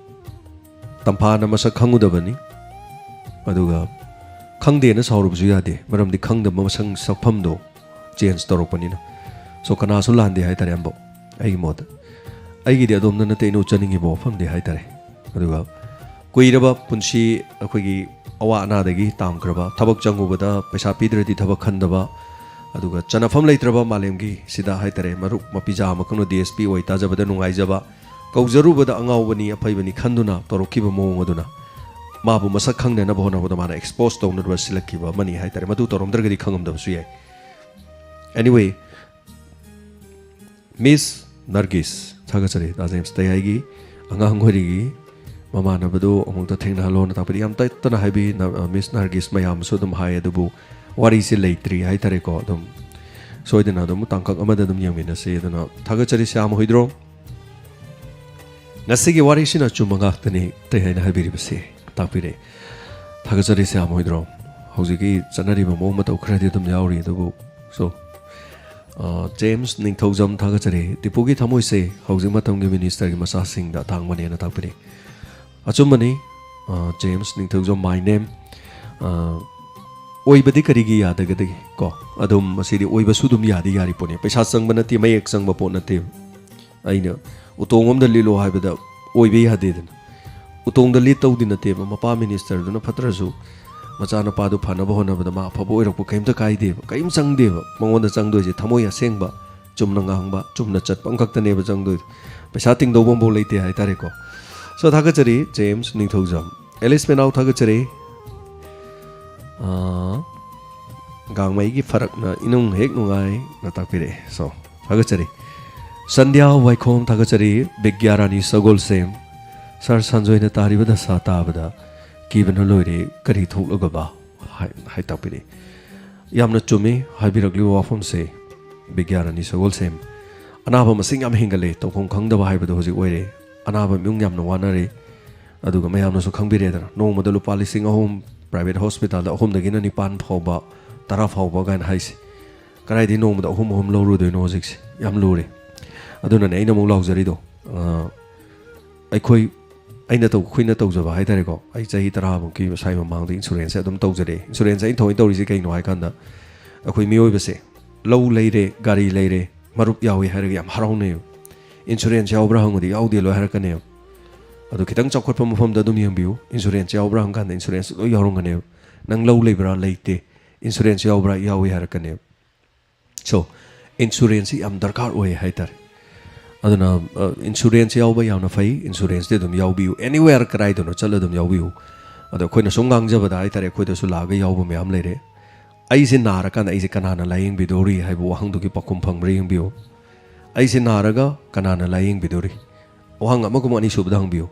ꯇꯝꯐꯥꯅ ꯃꯁꯛ ꯈꯪꯉꯨꯗꯕꯅꯤ꯫ ꯑꯗꯨꯒ ꯈꯪꯗꯦꯅ ꯁꯥꯎꯔꯨꯕꯁꯨ ꯌꯥꯗꯦ, ꯃꯔꯝꯗꯤ ꯈꯪꯗꯕ ꯃꯁꯛ, ꯁꯛꯐꯝꯗꯣ change ꯇꯧꯔꯛꯄꯅꯤꯅ꯫ So, ꯀꯅꯥꯁꯨ ꯂꯥꯟꯗꯦ ꯍꯥꯏꯇꯥꯔꯦ ꯑꯝꯕꯧ, ꯑꯩꯒꯤ ꯃꯣꯠꯇ꯫ ꯑꯩꯒꯤꯗꯤ ꯑꯗꯣꯝꯗ ꯅꯠꯇꯦ ꯑꯩꯅ ꯎꯠꯆꯅꯤꯡꯉꯤꯕ ꯋꯥꯐꯝꯗꯤ ꯍꯥꯏꯇꯥꯔꯦ꯫ ꯑꯗꯨꯒ ꯀꯨꯏꯔꯕ ꯄꯨꯟꯁꯤ ꯑꯩꯈꯣꯏꯒꯤ ꯑꯋꯥ ꯑꯅꯥꯗꯒꯤ ꯇꯥꯝꯈ꯭ꯔꯕ, ꯊꯕꯛ ꯆꯪꯉꯨꯕꯗ ꯄꯩꯁꯥ ꯄꯤꯗ꯭ꯔꯗꯤ ꯊꯕꯛ ꯈꯟꯗꯕ, ꯑꯗꯨꯒ ꯆꯅꯐꯝ ꯂꯩꯇ꯭ꯔꯕ ꯃꯥꯂꯦꯝꯒꯤ ꯁꯤꯗ ꯍꯥꯏꯇꯥꯔꯦ, ꯃꯔꯨꯞ ꯃꯄꯤꯖꯥ ꯑꯃꯈꯛꯅ D S P ꯑꯣꯏ ꯇꯥꯖꯕꯗ ꯅꯨꯡꯉꯥꯏꯖꯕ, ꯀꯧꯖꯔꯨꯕꯗ ꯑꯉꯥꯎꯕꯅꯤ ꯑꯐꯩꯕꯅꯤ ꯈꯟꯗꯨꯅ ꯇꯧꯔꯛꯈꯤꯕ ꯃꯑꯣꯡ ꯑꯗꯨꯅ ꯃꯥꯕꯨ ꯃꯁꯛ ꯈꯪꯅꯅꯕ ꯍꯣꯠꯅꯕꯗ ꯃꯥꯅ expose ꯇꯧꯅꯕ ꯁꯤꯜꯂꯛꯈꯤꯕ ꯑꯃꯅꯤ ꯍꯥꯏꯇꯥꯔꯦ꯫ ꯃꯗꯨ ꯇꯧꯔꯝꯗ꯭ꯔꯒꯗꯤ ꯈꯪꯉꯝꯗꯕꯁꯨ ꯌꯥꯏ꯫ Anyway, Miss Nargis, ꯊꯥꯒꯠꯆꯔꯤ꯫ ꯇꯥ ꯖꯦꯝꯁ ꯇꯌꯥꯏꯒꯤ ꯑꯉꯥꯡ ꯑꯣꯏꯔꯤꯉꯩꯒꯤ ꯃꯃꯥꯟꯅꯕꯗꯨ ꯑꯃꯨꯛꯇ ꯊꯦꯡꯅꯍꯜꯂꯣꯅ ꯇꯥꯛꯄꯗꯤ ꯌꯥꯝ ꯇꯠꯇꯅ ꯍꯥꯏꯕꯤ꯫ ꯅ-, ꯑ, Miss Nargis ꯃꯌꯥꯝꯁꯨ ꯑꯗꯨꯝ ꯍꯥꯏ, ꯑꯗꯨꯕꯨ ꯋꯥꯔꯤꯁꯦ ꯂꯩꯇ꯭ꯔꯤ ꯍꯥꯏꯇꯥꯔꯦꯀꯣ꯫ ꯑꯗꯨꯝ ꯁꯣꯏꯗꯅ ꯑꯗꯨꯝ ꯇꯥꯡꯀꯛ ꯑꯃꯗ ꯑꯗꯨꯝ ꯌꯦꯡꯃꯤꯟꯅꯁꯤ꯫ ꯑꯗꯨꯅ ꯊꯥꯒꯠꯆꯔꯤ ꯁ꯭ꯌꯥꯝ ꯍꯨꯏꯗ꯭ꯔꯣꯝ꯫ ꯉꯁꯤꯒꯤ ꯋꯥꯔꯤꯁꯤꯅ ꯑꯆꯨꯝꯕ ꯉꯥꯛꯇꯅꯤ ꯇꯌꯥꯏꯅ ꯍꯥꯏꯕꯤꯔꯤꯕꯁꯤ ꯇꯥꯛꯄꯤꯔꯦ꯫ ꯊꯥꯒꯠꯆꯔꯤ ꯁ꯭ꯌꯥꯝ ꯍꯨꯏꯗ꯭ꯔꯣꯝ꯫ ꯍꯧꯖꯤꯛꯀꯤ ꯆꯠꯅꯔꯤꯕ ꯃꯑꯣꯡ ꯃꯇꯧ ꯈꯔꯗꯤ ꯑꯗꯨꯝ ꯌꯥꯎꯔꯤ, ꯑꯗꯨꯕꯨ so, ꯑ, ꯖꯦꯝꯁ ꯅꯤꯡꯊꯧꯖꯝ, ꯊꯥꯒꯠꯆꯔꯤ꯫ ꯗꯤꯄꯨꯒꯤ ꯊꯃꯣꯏꯁꯦ ꯍꯧꯖꯤꯛ ꯃꯇꯝꯒꯤ ꯃꯤꯅꯤꯁꯇꯔꯒꯤ ꯃꯆꯥꯁꯤꯡꯗ ꯑꯇꯥꯡꯕꯅꯦꯅ ꯇꯥꯛꯄꯤꯔꯤ꯫ ꯑꯆꯨꯝꯕꯅꯤ, ꯑ, ꯖꯦꯝꯁ ꯅꯤꯡꯊꯧꯖꯝ, my name꯫ ꯑ, ꯑꯣꯏꯕꯗꯤ ꯀꯔꯤꯒꯤ ꯌꯥꯗꯒꯗꯒꯦ ꯀꯣ? ꯑꯗꯨꯝ ꯃꯁꯤꯗꯤ ꯑꯣꯏꯕꯁꯨ ꯑꯗꯨꯝ ꯌꯥꯗꯤ ꯌꯥꯔꯤ ꯄꯣꯠꯅꯤ꯫ ꯄꯩꯁꯥ ꯆꯪꯕ ꯅꯠꯇꯦ, ꯃꯌꯦꯛ ꯆꯪꯕ ꯄꯣꯠ ꯅꯠꯇꯦ꯫ ꯑꯩꯅ ꯎꯇꯣꯡ ꯑꯃꯗ ꯂꯤꯠꯂꯣ ꯍꯥꯏꯕꯗ ꯑꯣꯏꯕ ꯌꯥꯗꯦꯗꯅ꯫ ꯎꯇꯣꯡꯗ ꯂꯤꯠ ꯇꯧꯗꯤ ꯅꯠꯇꯦꯕ, ꯃꯄꯥ ꯃꯤꯅꯤꯁꯇꯔꯗꯨꯅ ꯐꯠꯇ꯭ꯔꯁꯨ ꯃꯆꯥꯅꯨꯄꯥꯗꯨ ꯐꯅꯕ ꯍꯣꯠꯅꯕꯗ ꯃꯥ ꯑꯐꯕ ꯑꯣꯏꯔꯛꯄ ꯀꯔꯤꯝꯇ ꯀꯥꯏꯗꯦꯕ꯫ ꯀꯔꯤꯝ ꯆꯪꯗꯦꯕ ꯃꯉꯣꯟꯗ ꯆꯪꯗꯣꯏꯁꯦ, ꯊꯃꯣꯏ ꯑꯁꯦꯡꯕ, ꯆꯨꯝꯅ ꯉꯥꯡꯕ, ꯆꯨꯝꯅ ꯆꯠꯄ ꯑꯃꯈꯛꯇꯅꯦꯕ ꯆꯪꯗꯣꯏꯗꯣ꯫ ꯄꯩꯁꯥ ꯇꯤꯡꯗꯧꯕ ꯑꯃꯐꯥꯎ ꯂꯩꯇꯦ ꯍꯥꯏꯇꯥꯔꯦꯀꯣ꯫ So, ꯊꯥꯒꯠꯆꯔꯤ ꯖꯦꯝꯁ ꯅꯤꯡꯊꯧꯖꯝ꯫ ꯑꯦꯂꯤꯁ ꯃꯦꯅꯥꯎ, ꯊꯥꯒꯠꯆꯔꯤ꯫ ꯑꯥ, ꯒꯥꯡꯃꯩꯒꯤ ꯐꯔꯛꯅ ꯏꯅꯨꯡ ꯍꯦꯛ ꯅꯨꯡꯉꯥꯏꯅ ꯇꯥꯛꯄꯤꯔꯛꯑꯦ꯫ So, ꯊꯥꯒꯠꯆꯔꯤ꯫ ꯁꯟꯙ꯭ꯌꯥ ꯋꯥꯏꯈꯣꯝ ꯊꯥꯒꯠꯆꯔꯤ꯫ ꯕꯤꯒ꯭ꯌꯥꯔꯥꯅꯤ ꯁꯒꯣꯜꯁꯦꯝ, ꯁꯥꯔ ꯁꯟꯖꯣꯏꯅ ꯇꯥꯔꯤꯕ ꯗꯁꯥ ꯇꯥꯕꯗ ꯀꯤꯕꯅ ꯂꯣꯏꯔꯦ, ꯀꯔꯤ ꯊꯣꯛꯂꯒꯕ? ꯍꯥꯏ, ꯍꯥꯏ ꯇꯥꯛꯄꯤꯔꯛꯏ꯫ ꯌꯥꯝꯅ ꯆꯨꯝꯃꯤ ꯍꯥꯏꯕꯤꯔꯛꯂꯤꯕ ꯋꯥꯐꯝꯁꯦ, ꯕꯤꯒ꯭ꯌꯥꯔꯥꯅꯤ ꯁꯒꯣꯜꯁꯦꯝ꯫ ꯑꯅꯥꯕ ꯃꯁꯤꯡ ꯌꯥꯝ ꯍꯦꯟꯒꯠꯂꯦ, ꯇꯧꯐꯝ ꯈꯪꯗꯕ ꯍꯥꯏꯕꯗꯣ ꯍꯧꯖꯤꯛ ꯑꯣꯏꯔꯦ꯫ ꯑꯅꯥꯕ ꯏꯃꯨꯡ ꯌꯥꯝꯅ ꯋꯥꯅꯔꯦ꯫ ꯑꯗꯨꯒ ꯃꯌꯥꯝꯅꯁꯨ ꯈꯪꯕꯤꯔꯦꯗꯅ, ꯅꯣꯡꯃꯗ ꯂꯨꯄꯥ ꯂꯤꯁꯤꯡ ꯑꯍꯨꯝ private hospitalꯗ ꯑꯍꯨꯝꯗꯒꯤꯅ ꯅꯤꯄꯥꯟ ꯐꯥꯎꯕ, ꯇꯔꯥ ꯐꯥꯎꯕ ꯀꯥꯏꯅ ꯍꯥꯏꯁꯦ꯫ ꯀꯗꯥꯏꯗꯒꯤ ꯅꯣꯡꯃꯗ ꯑꯍꯨꯝ ꯑꯍꯨꯝ ꯂꯧꯔꯨꯗꯣꯏꯅꯣ ꯍꯧꯖꯤꯛꯁꯦ? ꯌꯥꯝ ꯂꯨꯔꯦ꯫ ꯑꯗꯨꯅꯅꯦ ꯑꯩꯅ ꯑꯃꯨꯛ ꯂꯥꯎꯖꯔꯤꯗꯣ꯫ ꯑ, ꯑꯩꯈꯣꯏ, ꯑꯩꯅ ꯇꯧ-, ꯑꯩꯈꯣꯏꯅ ꯇꯧꯖꯕ ꯍꯥꯏ ꯇꯥꯔꯦꯀꯣ, ꯑꯩ ꯆꯍꯤ ꯇꯔꯥꯃꯨꯛꯀꯤ ꯁ꯭ꯋꯥꯏ ꯃꯃꯥꯡꯗ insuranceꯁꯦ ꯑꯗꯨꯝ ꯇꯧꯖꯔꯛꯑꯦ꯫ Insuranceꯁꯦ ꯑꯩꯅ ꯊꯑꯣꯏꯅ ꯇꯧꯔꯤꯁꯦ ꯀꯩꯅꯣ ꯍꯥꯏ ꯀꯥꯟꯗ, ꯑꯩꯈꯣꯏ ꯃꯤꯑꯣꯏꯕꯁꯦ ꯂꯧ ꯂꯩꯔꯦ, ꯒꯥꯔꯤ ꯂꯩꯔꯦ, ꯃꯔꯨꯞ ꯌꯥꯎꯏ ꯍꯥꯏꯔꯒ ꯌꯥꯝ ꯍꯔꯥꯎꯅꯩꯕ꯫ Insurance ꯌꯥꯎꯕ꯭ꯔꯥ ꯍꯪꯕꯗꯤ ꯌꯥꯎꯗꯦ ꯂꯣꯏ ꯍꯥꯏꯔꯛꯀꯅꯦꯕ꯫ ꯑꯗꯣ ꯈꯤꯇꯪ ꯆꯥꯎꯈꯠꯄ ꯃꯐꯝꯗ ꯑꯗꯨꯝ ꯌꯦꯡꯕꯤꯌꯨ, insurance ꯌꯥꯎꯕ꯭ꯔꯥ ꯍꯪꯀꯥꯟꯗ insurance ꯂꯣꯏ ꯌꯥꯎꯔꯝꯒꯅꯦꯕ꯫ ꯅꯪ ꯂꯧ ꯂꯩꯕ꯭ꯔꯥ? ꯂꯩꯇꯦ꯫ Insurance ꯌꯥꯎꯕ꯭ꯔꯥ? ꯌꯥꯎꯏ ꯍꯥꯏꯔꯛꯀꯅꯦꯕ꯫ So, insuranceꯁꯤ ꯌꯥꯝ ꯗꯔꯀꯥꯔ ꯑꯣꯏ ꯍꯥꯏꯇꯥꯔꯦ꯫ ꯑꯗꯨꯅ, ꯑ, insurance ꯌꯥꯎꯕ ꯌꯥꯝꯅ ꯐꯩ, insuranceꯇꯤ ꯑꯗꯨꯝ ꯌꯥꯎꯕꯤꯌꯨ꯫ Anywhere, ꯀꯗꯥꯏꯗꯅꯣ ꯆꯠꯂ ꯑꯗꯨꯝ ꯌꯥꯎꯕꯤꯌꯨ꯫ ꯑꯗꯣ ꯑꯩꯈꯣꯏꯅ ꯁꯨꯝ ꯉꯥꯡꯖꯕꯗ ꯍꯥꯏꯇꯥꯔꯦ, ꯑꯩꯈꯣꯏꯗꯁꯨ ꯂꯥꯛꯑꯒ ꯌꯥꯎꯕ ꯃꯌꯥꯝ ꯂꯩꯔꯦ꯫ ꯑꯩꯁꯦ ꯅꯥꯔꯀꯥꯟꯗ ꯑꯩꯁꯦ ꯀꯅꯥꯅ ꯂꯥꯏꯌꯦꯡꯕꯤꯗꯧꯔꯤ ꯍꯥꯏꯕ ꯋꯥꯍꯪꯗꯨꯒꯤ ꯄꯥꯎꯈꯨꯝ ꯐꯪꯕ꯭ꯔꯥ ꯌꯦꯡꯕꯤꯌꯨ꯫ ꯑꯩꯁꯦ ꯅꯥꯔꯒ ꯀꯅꯥꯅ ꯂꯥꯏꯌꯦꯡꯕꯤꯗꯧꯔꯤ? ꯋꯥꯍꯪ ꯑꯃꯒꯨꯝ ꯑꯅꯤꯁꯨꯕꯗ ꯍꯪꯕꯤꯌꯨ꯫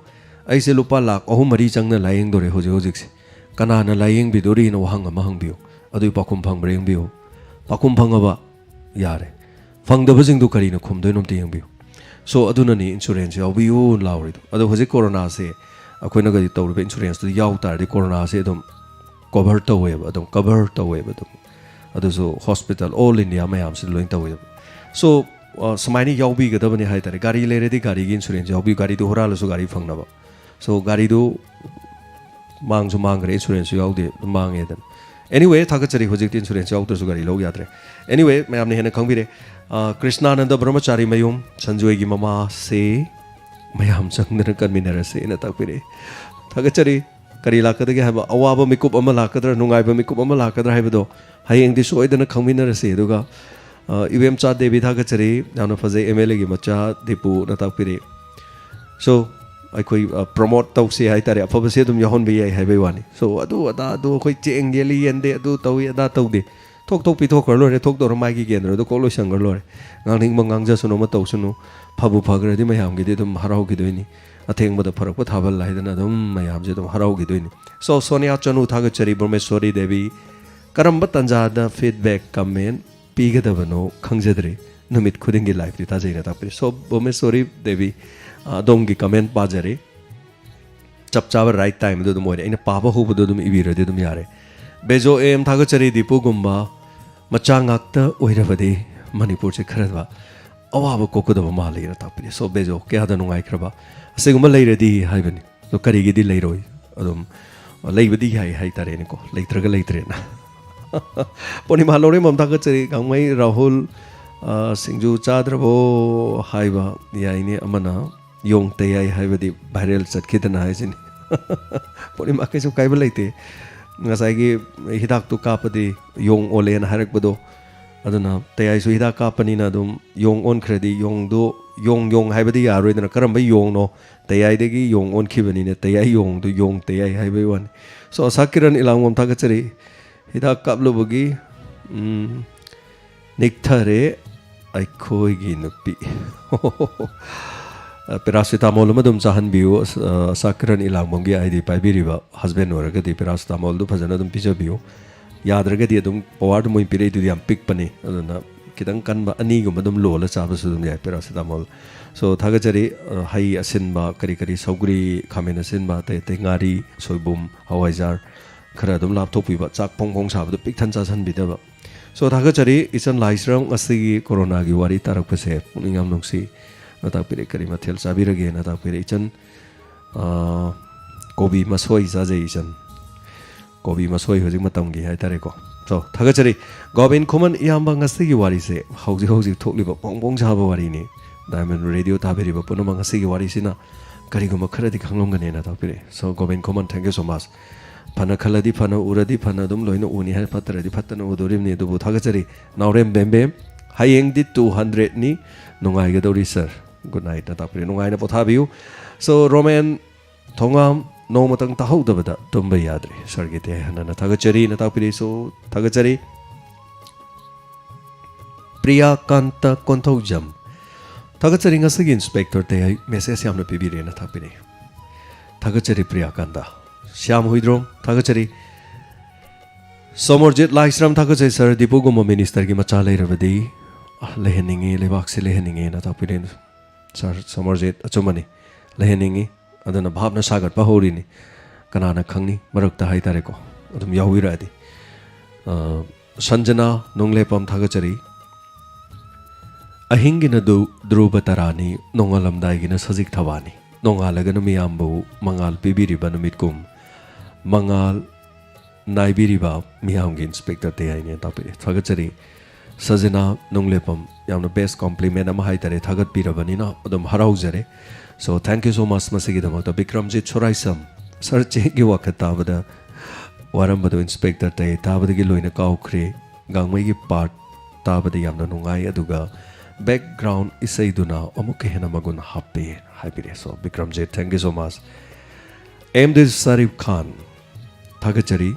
ꯑꯩꯁꯦ ꯂꯨꯄꯥ ꯂꯥꯈ ꯑꯍꯨꯝ ꯃꯔꯤ ꯆꯪꯅ ꯂꯥꯏꯌꯦꯡꯗꯣꯔꯦ ꯍꯧꯖꯤꯛ ꯍꯧꯖꯤꯛꯁꯦ꯫ ꯀꯅꯥꯅ ꯂꯥꯏꯌꯦꯡꯕꯤꯗꯣꯔꯤꯅ ꯋꯥꯍꯪ ꯑꯃ ꯍꯪꯕꯤꯌꯨ꯫ ꯑꯗꯨꯒꯤ ꯄꯥꯎꯈꯨꯝ ꯐꯪꯕ꯭ꯔꯥ ꯌꯦꯡꯕꯤꯌꯨ꯫ ꯄꯥꯎꯈꯨꯝ ꯐꯪꯉꯕ? ꯌꯥꯔꯦ꯫ ꯐꯪꯗꯕꯁꯤꯡꯗꯨ ꯀꯔꯤꯅ ꯈꯨꯝꯗꯣꯏꯅꯣ ꯑꯝꯇ ꯌꯦꯡꯕꯤꯌꯨ꯫ So, ꯑꯗꯨꯅꯅꯤ insurance ꯌꯥꯎꯕꯤꯌꯨ ꯂꯥꯎꯔꯤꯗꯣ꯫ ꯑꯗꯣ ꯍꯧꯖꯤꯛ ꯀꯣꯔꯣꯅꯥꯁꯦ ꯑꯩꯈꯣꯏꯅ ꯀꯔꯤ ꯇꯧꯔꯤꯕ insuranceꯇꯨ ꯌꯥꯎ ꯇꯥꯔꯗꯤ ꯀꯣꯔꯣꯅꯥꯁꯦ ꯑꯗꯨꯝ cover ꯇꯧꯋꯦꯕ, ꯑꯗꯨꯝ cover ꯇꯧꯋꯦꯕ ꯑꯗꯨꯝ꯫ ꯑꯗꯨꯁꯨ hospital all India ꯃꯌꯥꯝꯁꯤꯗ ꯂꯣꯏ ꯇꯧꯋꯦꯕ꯫ So, ꯑ, ꯁꯨꯃꯥꯏꯅ ꯌꯥꯎꯕꯤꯒꯗꯕꯅꯤ ꯍꯥꯏꯇꯥꯔꯦ꯫ ꯒꯥꯔꯤ ꯂꯩꯔꯗꯤ ꯒꯥꯔꯤꯒꯤ insurance ꯌꯥꯎꯕꯤꯌꯨ, ꯒꯥꯔꯤꯗꯨ ꯍꯨꯔꯥꯜꯂꯁꯨ ꯒꯥꯔꯤ ꯐꯪꯅꯕ꯫ So, ꯒꯥꯔꯤꯗꯨ ꯃꯥꯡꯁꯨ ꯃꯥꯡꯈ꯭ꯔꯦ, insuranceꯁꯨ ꯌꯥꯎꯗꯦ, ꯑꯗꯨꯝ ꯃꯥꯡꯉꯦꯗꯅ꯫ Anyway, ꯊꯥꯒꯠꯆꯔꯤ, ꯍꯧꯖꯤꯛꯇꯤ insurance ꯌꯥꯎꯗ꯭ꯔꯁꯨ ꯒꯥꯔꯤ ꯂꯧ ꯌꯥꯗ꯭ꯔꯦ꯫ Anyway, ꯃꯌꯥꯝꯅ ꯍꯦꯟꯅ ꯈꯪꯕꯤꯔꯦ꯫ ꯑ, ꯀ꯭ꯔꯤꯁꯅꯥꯅꯟꯗ ꯕ꯭ꯔꯍꯃꯆꯥꯔꯤ ꯃꯌꯨꯝ, ꯁꯟꯖꯣꯏꯒꯤ ꯃꯃꯥꯁꯦ ꯃꯌꯥꯝ ꯆꯪꯗꯅ ꯀꯟꯃꯤꯟꯅꯔꯁꯦꯅ ꯇꯥꯛꯄꯤꯔꯛꯑꯦ꯫ ꯊꯥꯒꯠꯆꯔꯤ꯫ ꯀꯔꯤ ꯂꯥꯛꯀꯗꯒꯦ ꯍꯥꯏꯕ, ꯑꯋꯥꯕ ꯃꯤꯀꯨꯞ ꯑꯃ ꯂꯥꯛꯀꯗ꯭ꯔꯥ, ꯅꯨꯡꯉꯥꯏꯕ ꯃꯤꯀꯨꯞ ꯑꯃ ꯂꯥꯛꯀꯗ꯭ꯔꯥ ꯍꯥꯏꯕꯗꯣ ꯍꯌꯦꯡꯗꯤ ꯁꯣꯏꯗꯅ ꯈꯪꯃꯤꯟꯅꯔꯁꯤ꯫ ꯑꯗꯨꯒ, ꯑ, ꯏꯕꯦꯝꯆꯥ ꯗꯦꯕꯤ ꯊꯥꯒꯠꯆꯔꯤ, ꯌꯥꯝꯅ ꯐꯖꯩ, MLAꯒꯤ ꯃꯆꯥ ꯗꯤꯄꯨꯅ ꯇꯥꯛꯄꯤꯔꯤ꯫ So, ꯑꯩꯈꯣꯏ, ꯑ, promote ꯇꯧꯁꯤ ꯍꯥꯏꯇꯥꯔꯦ, ꯑꯐꯕꯁꯦ ꯑꯗꯨꯝ ꯌꯥꯎꯍꯟꯕ ꯌꯥꯏ ꯍꯥꯏꯕꯩ ꯋꯥꯅꯤ꯫ So, ꯑꯗꯨ ꯑꯗꯥ, ꯑꯗꯨ ꯑꯩꯈꯣꯏ ꯆꯦꯡ ꯌꯦꯜꯂꯤ ꯌꯦꯟꯗꯦ, ꯑꯗꯨ ꯇꯧꯏ ꯑꯗꯥ ꯇꯧꯗꯦ, ꯊꯣꯛ ꯊꯣꯛ ꯄꯤꯊꯣꯛꯈ꯭ꯔ ꯂꯣꯏꯔꯦ, ꯊꯣꯛꯇꯧꯔ ꯃꯥꯒꯤ ꯀꯦꯟꯗ꯭ꯔꯗꯣ ꯀꯣꯛ ꯂꯣꯏꯁꯟꯈ꯭ꯔ ꯂꯣꯏꯔꯦ꯫ ꯉꯥꯡꯅꯤꯡꯕ ꯉꯥꯡꯖꯁꯅꯨ, ꯑꯃ ꯇꯧꯁꯅꯨ꯫ ꯐꯕꯨ ꯐꯈ꯭ꯔꯗꯤ ꯃꯌꯥꯝꯒꯤꯗꯤ ꯑꯗꯨꯝ ꯍꯔꯥꯎꯈꯤꯗꯣꯏꯅꯤ꯫ ꯑꯊꯦꯡꯕꯗ ꯐꯔꯛꯄ ꯊꯥꯕꯜ ꯍꯥꯏꯗꯅ ꯑꯗꯨꯝ ꯃꯌꯥꯝꯁꯦ ꯑꯗꯨꯝ ꯍꯔꯥꯎꯈꯤꯗꯣꯏꯅꯤ꯫ ꯁꯣ ꯁꯣꯅꯤꯌꯥ ꯆꯅꯨ, ꯊꯥꯒꯠꯆꯔꯤ꯫ ꯕ꯭ꯔꯍꯃꯦꯁꯣꯔꯤ ꯗꯦꯕꯤ, ꯀꯔꯝꯕ ꯇꯥꯟꯖꯥꯗ ꯐꯤꯗꯕꯦꯛ ꯀꯃꯦꯟ ꯄꯤꯒꯗꯕꯅꯣ ꯈꯪꯖꯗ꯭ꯔꯦ꯫ ꯅꯨꯃꯤꯠ ꯈꯨꯗꯤꯡꯒꯤ ꯂꯥꯏꯐꯇꯤ ꯊꯥꯖꯩꯅ ꯇꯥꯛꯄꯤꯔꯤ꯫ ꯁꯣ ꯕ꯭ꯔꯍꯃꯦꯁꯣꯔꯤ ꯗꯦꯕꯤ, ꯑꯗꯣꯝꯒꯤ ꯀꯃꯦꯟ ꯄꯥꯖꯔꯤ꯫ ꯆꯞ ꯆꯥꯕ ꯔꯥꯏꯠ ꯇꯥꯏꯝꯗꯣ ꯑꯗꯨꯝ ꯑꯣꯏꯔꯦ꯫ ꯑꯩꯅ ꯄꯥꯕ ꯍꯧꯕꯗꯣ ꯑꯗꯨꯝ ꯏꯕꯤꯔꯗꯤ ꯑꯗꯨꯝ ꯌꯥꯔꯦ꯫ ꯕꯦꯖꯣ ꯑꯦꯝ, ꯊꯥꯒꯠꯆꯔꯤ꯫ ꯗꯤꯄꯨꯒꯨꯝꯕ ꯃꯆꯥ ꯉꯥꯛꯇ ꯑꯣꯏꯔꯕꯗꯤ ꯃꯅꯤꯄꯨꯔꯁꯦ ꯈꯔ ꯑꯋꯥꯕ ꯀꯣꯛꯀꯗꯕ ꯃꯥꯜꯂꯦꯅ ꯇꯥꯛꯄꯤꯔꯦ꯫ ꯁꯣ ꯕꯦꯖꯣ, ꯀꯌꯥꯗ ꯅꯨꯡꯉꯥꯏꯈ꯭ꯔꯕ꯫ ꯑꯁꯤꯒꯨꯝꯕ ꯂꯩꯔꯗꯤ ꯍꯥꯏꯕꯅꯤ꯫ ꯑꯗꯣ ꯀꯔꯤꯒꯤꯗꯤ ꯂꯩꯔꯣꯏ? ꯑꯗꯨꯝ ꯂꯩꯕꯗꯤ ꯌꯥꯏ ꯍꯥꯏꯇꯥꯔꯦꯅꯦꯀꯣ, ꯂꯩꯇ꯭ꯔꯒ ꯂꯩꯇ꯭ꯔꯦꯅ꯫ ꯄꯨꯔꯅꯤꯃꯥ ꯂꯧꯔꯦꯝꯕꯝ, ꯊꯥꯒꯠꯆꯔꯤ꯫ ꯒꯥꯡꯃꯩ ꯔꯥꯍꯨꯜ, ꯑ, ꯁꯤꯡꯖꯨ ꯆꯥꯗ꯭ꯔꯕꯣ ꯍꯥꯏꯕ ꯌꯥꯏꯅꯦ꯫ ꯑꯃꯅ ꯌꯣꯡ ꯇꯌꯥꯏ ꯍꯥꯏꯕꯗꯤ ꯚꯥꯏꯔꯦꯜ ꯆꯠꯈꯤꯗꯅ ꯍꯥꯏꯁꯤꯅꯤ꯫ ꯄꯨꯔꯅꯤꯃꯥ, ꯀꯩꯁꯨ ꯀꯥꯏꯕ ꯂꯩꯇꯦ꯫ ꯉꯁꯥꯏꯒꯤ ꯍꯤꯗꯥꯛꯇꯨ ꯀꯥꯞꯄꯗꯤ ꯌꯣꯡ ꯑꯣꯜꯂꯦꯅ ꯍꯥꯏꯔꯛꯄꯗꯣ, ꯑꯗꯨꯅ ꯇꯌꯥꯏꯁꯨ ꯍꯤꯗꯥꯛ ꯀꯥꯞꯄꯅꯤꯅ ꯑꯗꯨꯝ ꯌꯣꯡ ꯑꯣꯟꯈ꯭ꯔꯗꯤ, ꯌꯣꯡꯗꯣ ꯌꯣꯡ ꯌꯣꯡ ꯍꯥꯏꯕꯗꯤ ꯌꯥꯔꯣꯏꯗꯅ꯫ ꯀꯔꯝꯕ ꯌꯣꯡꯅꯣ? ꯇꯌꯥꯏꯗꯒꯤ ꯌꯣꯡ ꯑꯣꯟꯈꯤꯕꯅꯤꯅ ꯇꯌꯥꯏ ꯌꯣꯡꯗꯨ ꯌꯣꯡ ꯇꯌꯥꯏ ꯍꯥꯏꯕꯩ ꯋꯥꯅꯤ꯫ ꯁꯣ ꯑꯁꯥ ꯀꯤꯔꯟ ꯏꯂꯥꯡꯕꯝ, ꯊꯥꯒꯠꯆꯔꯤ꯫ ꯍꯤꯗꯥꯛ ꯀꯥꯞꯂꯨꯕꯒꯤ, ꯎꯝ, ꯅꯤꯛꯊꯔꯦ ꯑꯩꯈꯣꯏꯒꯤ ꯅꯨꯄꯤ꯫ ꯄꯦꯔꯥꯁꯤꯇꯥꯃꯣꯜ ꯑꯃ ꯑꯗꯨꯝ ꯆꯥꯍꯟꯕꯤꯌꯨ꯫ ꯑꯁ-, ꯑ, ꯑꯁꯥ ꯀꯤꯔꯟ ꯏꯂꯥꯡꯕꯝꯒꯤ ꯑꯥꯏ ꯗꯤ ꯄꯥꯏꯕꯤꯔꯤꯕ ꯍꯁꯕꯦꯟ ꯑꯣꯏꯔꯒꯗꯤ ꯄꯦꯔꯥꯁꯤꯇꯥꯃꯣꯜꯗꯨ ꯐꯖꯅ ꯑꯗꯨꯝ ꯄꯤꯖꯕꯤꯌꯨ꯫ ꯌꯥꯗ꯭ꯔꯒꯗꯤ ꯑꯗꯨꯝ ꯄꯋꯥꯔꯗꯨ ꯃꯣꯏ ꯄꯤꯔꯛꯏꯗꯨꯗꯤ ꯌꯥꯝ ꯄꯤꯛꯄꯅꯤ꯫ ꯑꯗꯨꯅ ꯈꯤꯇꯪ ꯀꯟꯕ ꯑꯅꯤꯒꯨꯝꯕ ꯑꯗꯨꯝ ꯂꯣꯜꯂ ꯆꯥꯕꯁꯨ ꯑꯗꯨꯝ ꯌꯥꯏ ꯄꯦꯔꯥꯁꯤꯇꯥꯃꯣꯜ꯫ ꯁꯣ ꯊꯥꯒꯠꯆꯔꯤ꯫ ꯑ, ꯍꯩ ꯑꯁꯤꯟꯕ ꯀꯔꯤ ꯀꯔꯤ, ꯁꯧꯒ꯭ꯔꯤ, ꯈꯥꯃꯦꯟ ꯑꯁꯤꯟꯕ, ꯑꯇꯩ ꯑꯇꯩ ꯉꯥꯔꯤ, ꯁꯣꯏꯕꯨꯝ, ꯍꯋꯥꯏꯖꯥꯔ ꯈꯔ ꯑꯗꯨꯝ ꯂꯥꯞꯊꯣꯛꯄꯤꯕ, ꯆꯥꯛ ꯐꯣꯡ ꯐꯣꯡ ꯁꯥꯕꯗꯣ ꯄꯤꯛ ꯊꯟ ꯆꯥꯁꯤꯟꯕꯤꯗꯕ꯫ ꯁꯣ ꯊꯥꯒꯠꯆꯔꯤ꯫ ꯏꯆꯟ ꯂꯥꯏꯁ꯭ꯔꯝ, ꯉꯁꯤꯒꯤ ꯀꯣꯔꯣꯅꯥꯒꯤ ꯋꯥꯔꯤ ꯇꯥꯔꯛꯄꯁꯦ ꯄꯨꯛꯅꯤꯡ ꯌꯥꯝ ꯅꯨꯡꯁꯤ꯫ ꯅ ꯇꯥꯛꯄꯤꯔꯦ꯫ ꯀꯔꯤ ꯃꯊꯦꯜ ꯆꯥꯕꯤꯔꯒꯦꯅ ꯇꯥꯛꯄꯤꯔꯦ ꯏꯆꯟ꯫ ꯑ, ꯀꯣꯕꯤ ꯃꯁꯣꯏ ꯆꯥꯖꯩ ꯏꯆꯟ꯫ ꯀꯣꯕꯤ ꯃꯁꯣꯏ ꯍꯧꯖꯤꯛ ꯃꯇꯝꯒꯤ ꯍꯥꯏꯇꯥꯔꯦꯀꯣ꯫ ꯁꯣ ꯊꯥꯒꯠꯆꯔꯤ꯫ ꯒꯣꯕꯤꯟ ꯈꯨꯃꯟ ꯏꯌꯥꯝꯕ, ꯉꯁꯤꯒꯤ ꯋꯥꯔꯤꯁꯦ ꯍꯧꯖꯤꯛ ꯍꯧꯖꯤꯛ ꯊꯣꯛꯂꯤꯕ ꯐꯣꯡ ꯐꯣꯡ ꯁꯥꯕ ꯋꯥꯔꯤꯅꯤ꯫ ꯗꯥꯏꯃꯟ ꯔꯦꯗꯤꯑꯣ ꯇꯥꯕꯤꯔꯤꯕ ꯄꯨꯝꯅꯃꯛ ꯉꯁꯤꯒꯤ ꯋꯥꯔꯤꯁꯤꯅ ꯀꯔꯤꯒꯨꯝꯕ ꯈꯔꯗꯤ ꯈꯪꯂꯝꯒꯅꯦꯅ ꯇꯥꯛꯄꯤꯔꯛꯑꯦ꯫ ꯁꯣ ꯒꯣꯕꯤꯟ ꯈꯨꯃꯟ, thank you so much꯫ ꯐꯅ ꯈꯜꯂꯗꯤ ꯐꯅ, ꯎꯔꯗꯤ ꯐꯅ ꯑꯗꯨꯝ ꯂꯣꯏꯅ ꯎꯅꯤ ꯍꯥꯏ, ꯐꯠꯇ꯭ꯔꯗꯤ ꯐꯠꯇꯅ ꯎꯗꯣꯔꯤꯕꯅꯤ꯫ ꯑꯗꯨꯕꯨ ꯊꯥꯒꯠꯆꯔꯤ꯫ ꯅꯥꯎꯔꯦꯝ ꯕꯦꯝꯕꯦꯝ, ꯍꯌꯦꯡꯗꯤ two hundredꯅꯤ, ꯅꯨꯡꯉꯥꯏꯒꯗꯧꯔꯤ ꯁꯥꯔ꯫ ꯒꯨꯗ ꯅꯥꯏꯠꯅ ꯇꯥꯛꯄꯤꯔꯦ꯫ ꯅꯨꯡꯉꯥꯏꯅ ꯄꯣꯊꯥꯕꯤꯌꯨ꯫ ꯁꯣ ꯔꯣꯃꯦꯟ ꯊꯣꯉꯥꯝ, ꯅꯣꯡꯃꯇꯪ ꯇꯥꯍꯧꯗꯕꯗ ꯇꯨꯝꯕ ꯌꯥꯗ꯭ꯔꯦ꯫ ꯁꯥꯔꯒꯤꯗꯤ ꯍꯟꯅ ꯊꯥꯒꯠꯆꯔꯤ, ꯅ ꯇꯥꯛꯄꯤꯔꯛꯏꯁꯨ ꯊꯥꯒꯠꯆꯔꯤ꯫ ꯄ꯭ꯔꯤꯌꯥꯀꯥꯟꯇ ꯀꯣꯟꯊꯧꯖꯝ꯫ ꯊꯥꯒꯠꯆꯔꯤ, ꯉꯁꯤꯒꯤ ꯏꯟꯁꯄꯦꯛꯇꯔ ꯇꯦ ꯑꯩ ꯃꯦꯁꯦꯖ ꯌꯥꯝꯅ ꯄꯤꯕꯤꯔꯦꯅ ꯊꯥꯛꯄꯤꯔꯛꯏ꯫ ꯊꯥꯒꯠꯆꯔꯤ ꯄ꯭ꯔꯤꯌꯥꯀꯥꯟꯇ꯫ ꯁ꯭ꯌꯥꯝ ꯍꯨꯏꯗ꯭ꯔꯣꯝ, ꯊꯥꯒꯠꯆꯔꯤ꯫ ꯁꯣꯃꯔꯖꯤꯠ ꯂꯥꯏꯁ꯭ꯔꯝ, ꯊꯥꯒꯠꯆꯔꯤ ꯁꯥꯔ꯫ ꯗꯤꯄꯨꯒꯨꯝꯕ ꯃꯤꯅꯤꯁꯇꯔꯒꯤ ꯃꯆꯥ ꯂꯩꯔꯕꯗꯤ ꯂꯩꯍꯟꯅꯤꯡꯉꯤ, ꯂꯩꯕꯥꯛꯁꯤ ꯂꯩꯍꯟꯅꯤꯡꯉꯦꯅ ꯊꯥꯛꯄꯤꯔꯛꯏ꯫ ꯁꯥꯔ ꯁꯣꯃꯔꯖꯤꯠ, ꯑꯆꯨꯝꯕꯅꯤ, ꯂꯩꯍꯟꯅꯤꯡꯉꯤ꯫ ꯑꯗꯨꯅ ꯚꯥꯞꯅ ꯁꯥꯒꯠꯄ ꯍꯧꯔꯤꯅꯤ꯫ ꯀꯅꯥꯅ ꯈꯪꯅꯤ, ꯃꯔꯛꯇ ꯍꯥꯏꯇꯥꯔꯦꯀꯣ, ꯑꯗꯨꯝ ꯌꯥꯎꯕꯤꯔꯛꯑꯗꯤ꯫ ꯑ, ꯁꯟꯖꯅꯥ ꯅꯣꯡꯂꯦꯄꯝ, ꯊꯥꯒꯠꯆꯔꯤ꯫ ꯑꯍꯤꯡꯒꯤꯅ ꯗꯨ-, ꯙ꯭ꯔꯨꯕ ꯇꯔꯥꯅꯤ, ꯅꯣꯡꯉꯥꯜꯂꯝꯗꯥꯏꯒꯤꯅ ꯁꯖꯤꯛ ꯊꯋꯥꯅꯤ꯫ ꯅꯣꯡꯉꯥꯜꯂꯒꯅ ꯃꯤꯌꯥꯝꯕꯨ ꯃꯉꯥꯜ ꯄꯤꯕꯤꯔꯤꯕ ꯅꯨꯃꯤꯠꯀꯨꯝ, ꯃꯉꯥꯜ ꯅꯥꯏꯕꯤꯔꯤꯕ ꯃꯤꯌꯥꯝꯒꯤ ꯏꯟꯁꯄꯦꯛꯇꯔ ꯇꯦ ꯑꯩꯅ ꯇꯥꯛꯄꯤꯔꯦ꯫ ꯊꯥꯒꯠꯆꯔꯤ꯫ ꯁꯖꯤꯅꯥ ꯅꯣꯡꯂꯦꯄꯝ, ꯌꯥꯝꯅ ꯕꯦꯁ ꯀꯣꯝꯄ꯭ꯂꯤꯃꯦꯟ ꯑꯃ ꯍꯥꯏꯇꯥꯔꯦ, ꯊꯥꯒꯠꯄꯤꯔꯕꯅꯤꯅ ꯑꯗꯨꯝ ꯍꯔꯥꯎꯖꯔꯦ꯫ So, thank you so much꯫ ꯃꯁꯤꯒꯤꯗꯃꯛꯇ Bikramjit ꯁꯣꯔꯥꯏꯁꯝ, ꯁꯥꯔ ꯆꯦꯡꯒꯤ ꯋꯥꯈꯜ ꯇꯥꯕꯗ ꯋꯥꯔꯝꯕꯗꯣ ꯏꯟꯁꯄꯦꯛꯇꯔ ꯇꯦ ꯇꯥꯕꯗꯒꯤ ꯂꯣꯏꯅ ꯀꯥꯎꯈ꯭ꯔꯦ꯫ ꯒꯥꯡꯃꯩꯒꯤ ꯄꯥꯔꯠ ꯇꯥꯕꯗ ꯌꯥꯝꯅ ꯅꯨꯡꯉꯥꯏ, ꯑꯗꯨꯒ ꯕꯦꯛꯒ꯭ꯔꯥꯎꯟ ꯏꯁꯩꯗꯨꯅ ꯑꯃꯨꯛꯀ ꯍꯦꯟꯅ ꯃꯒꯨꯟ ꯍꯥꯞꯄꯦ ꯍꯥꯏꯕꯤꯔꯦ꯫ So, Bikramjit, thank you so much꯫ M D Sharif Khan, ꯊꯥꯒꯠꯆꯔꯤ꯫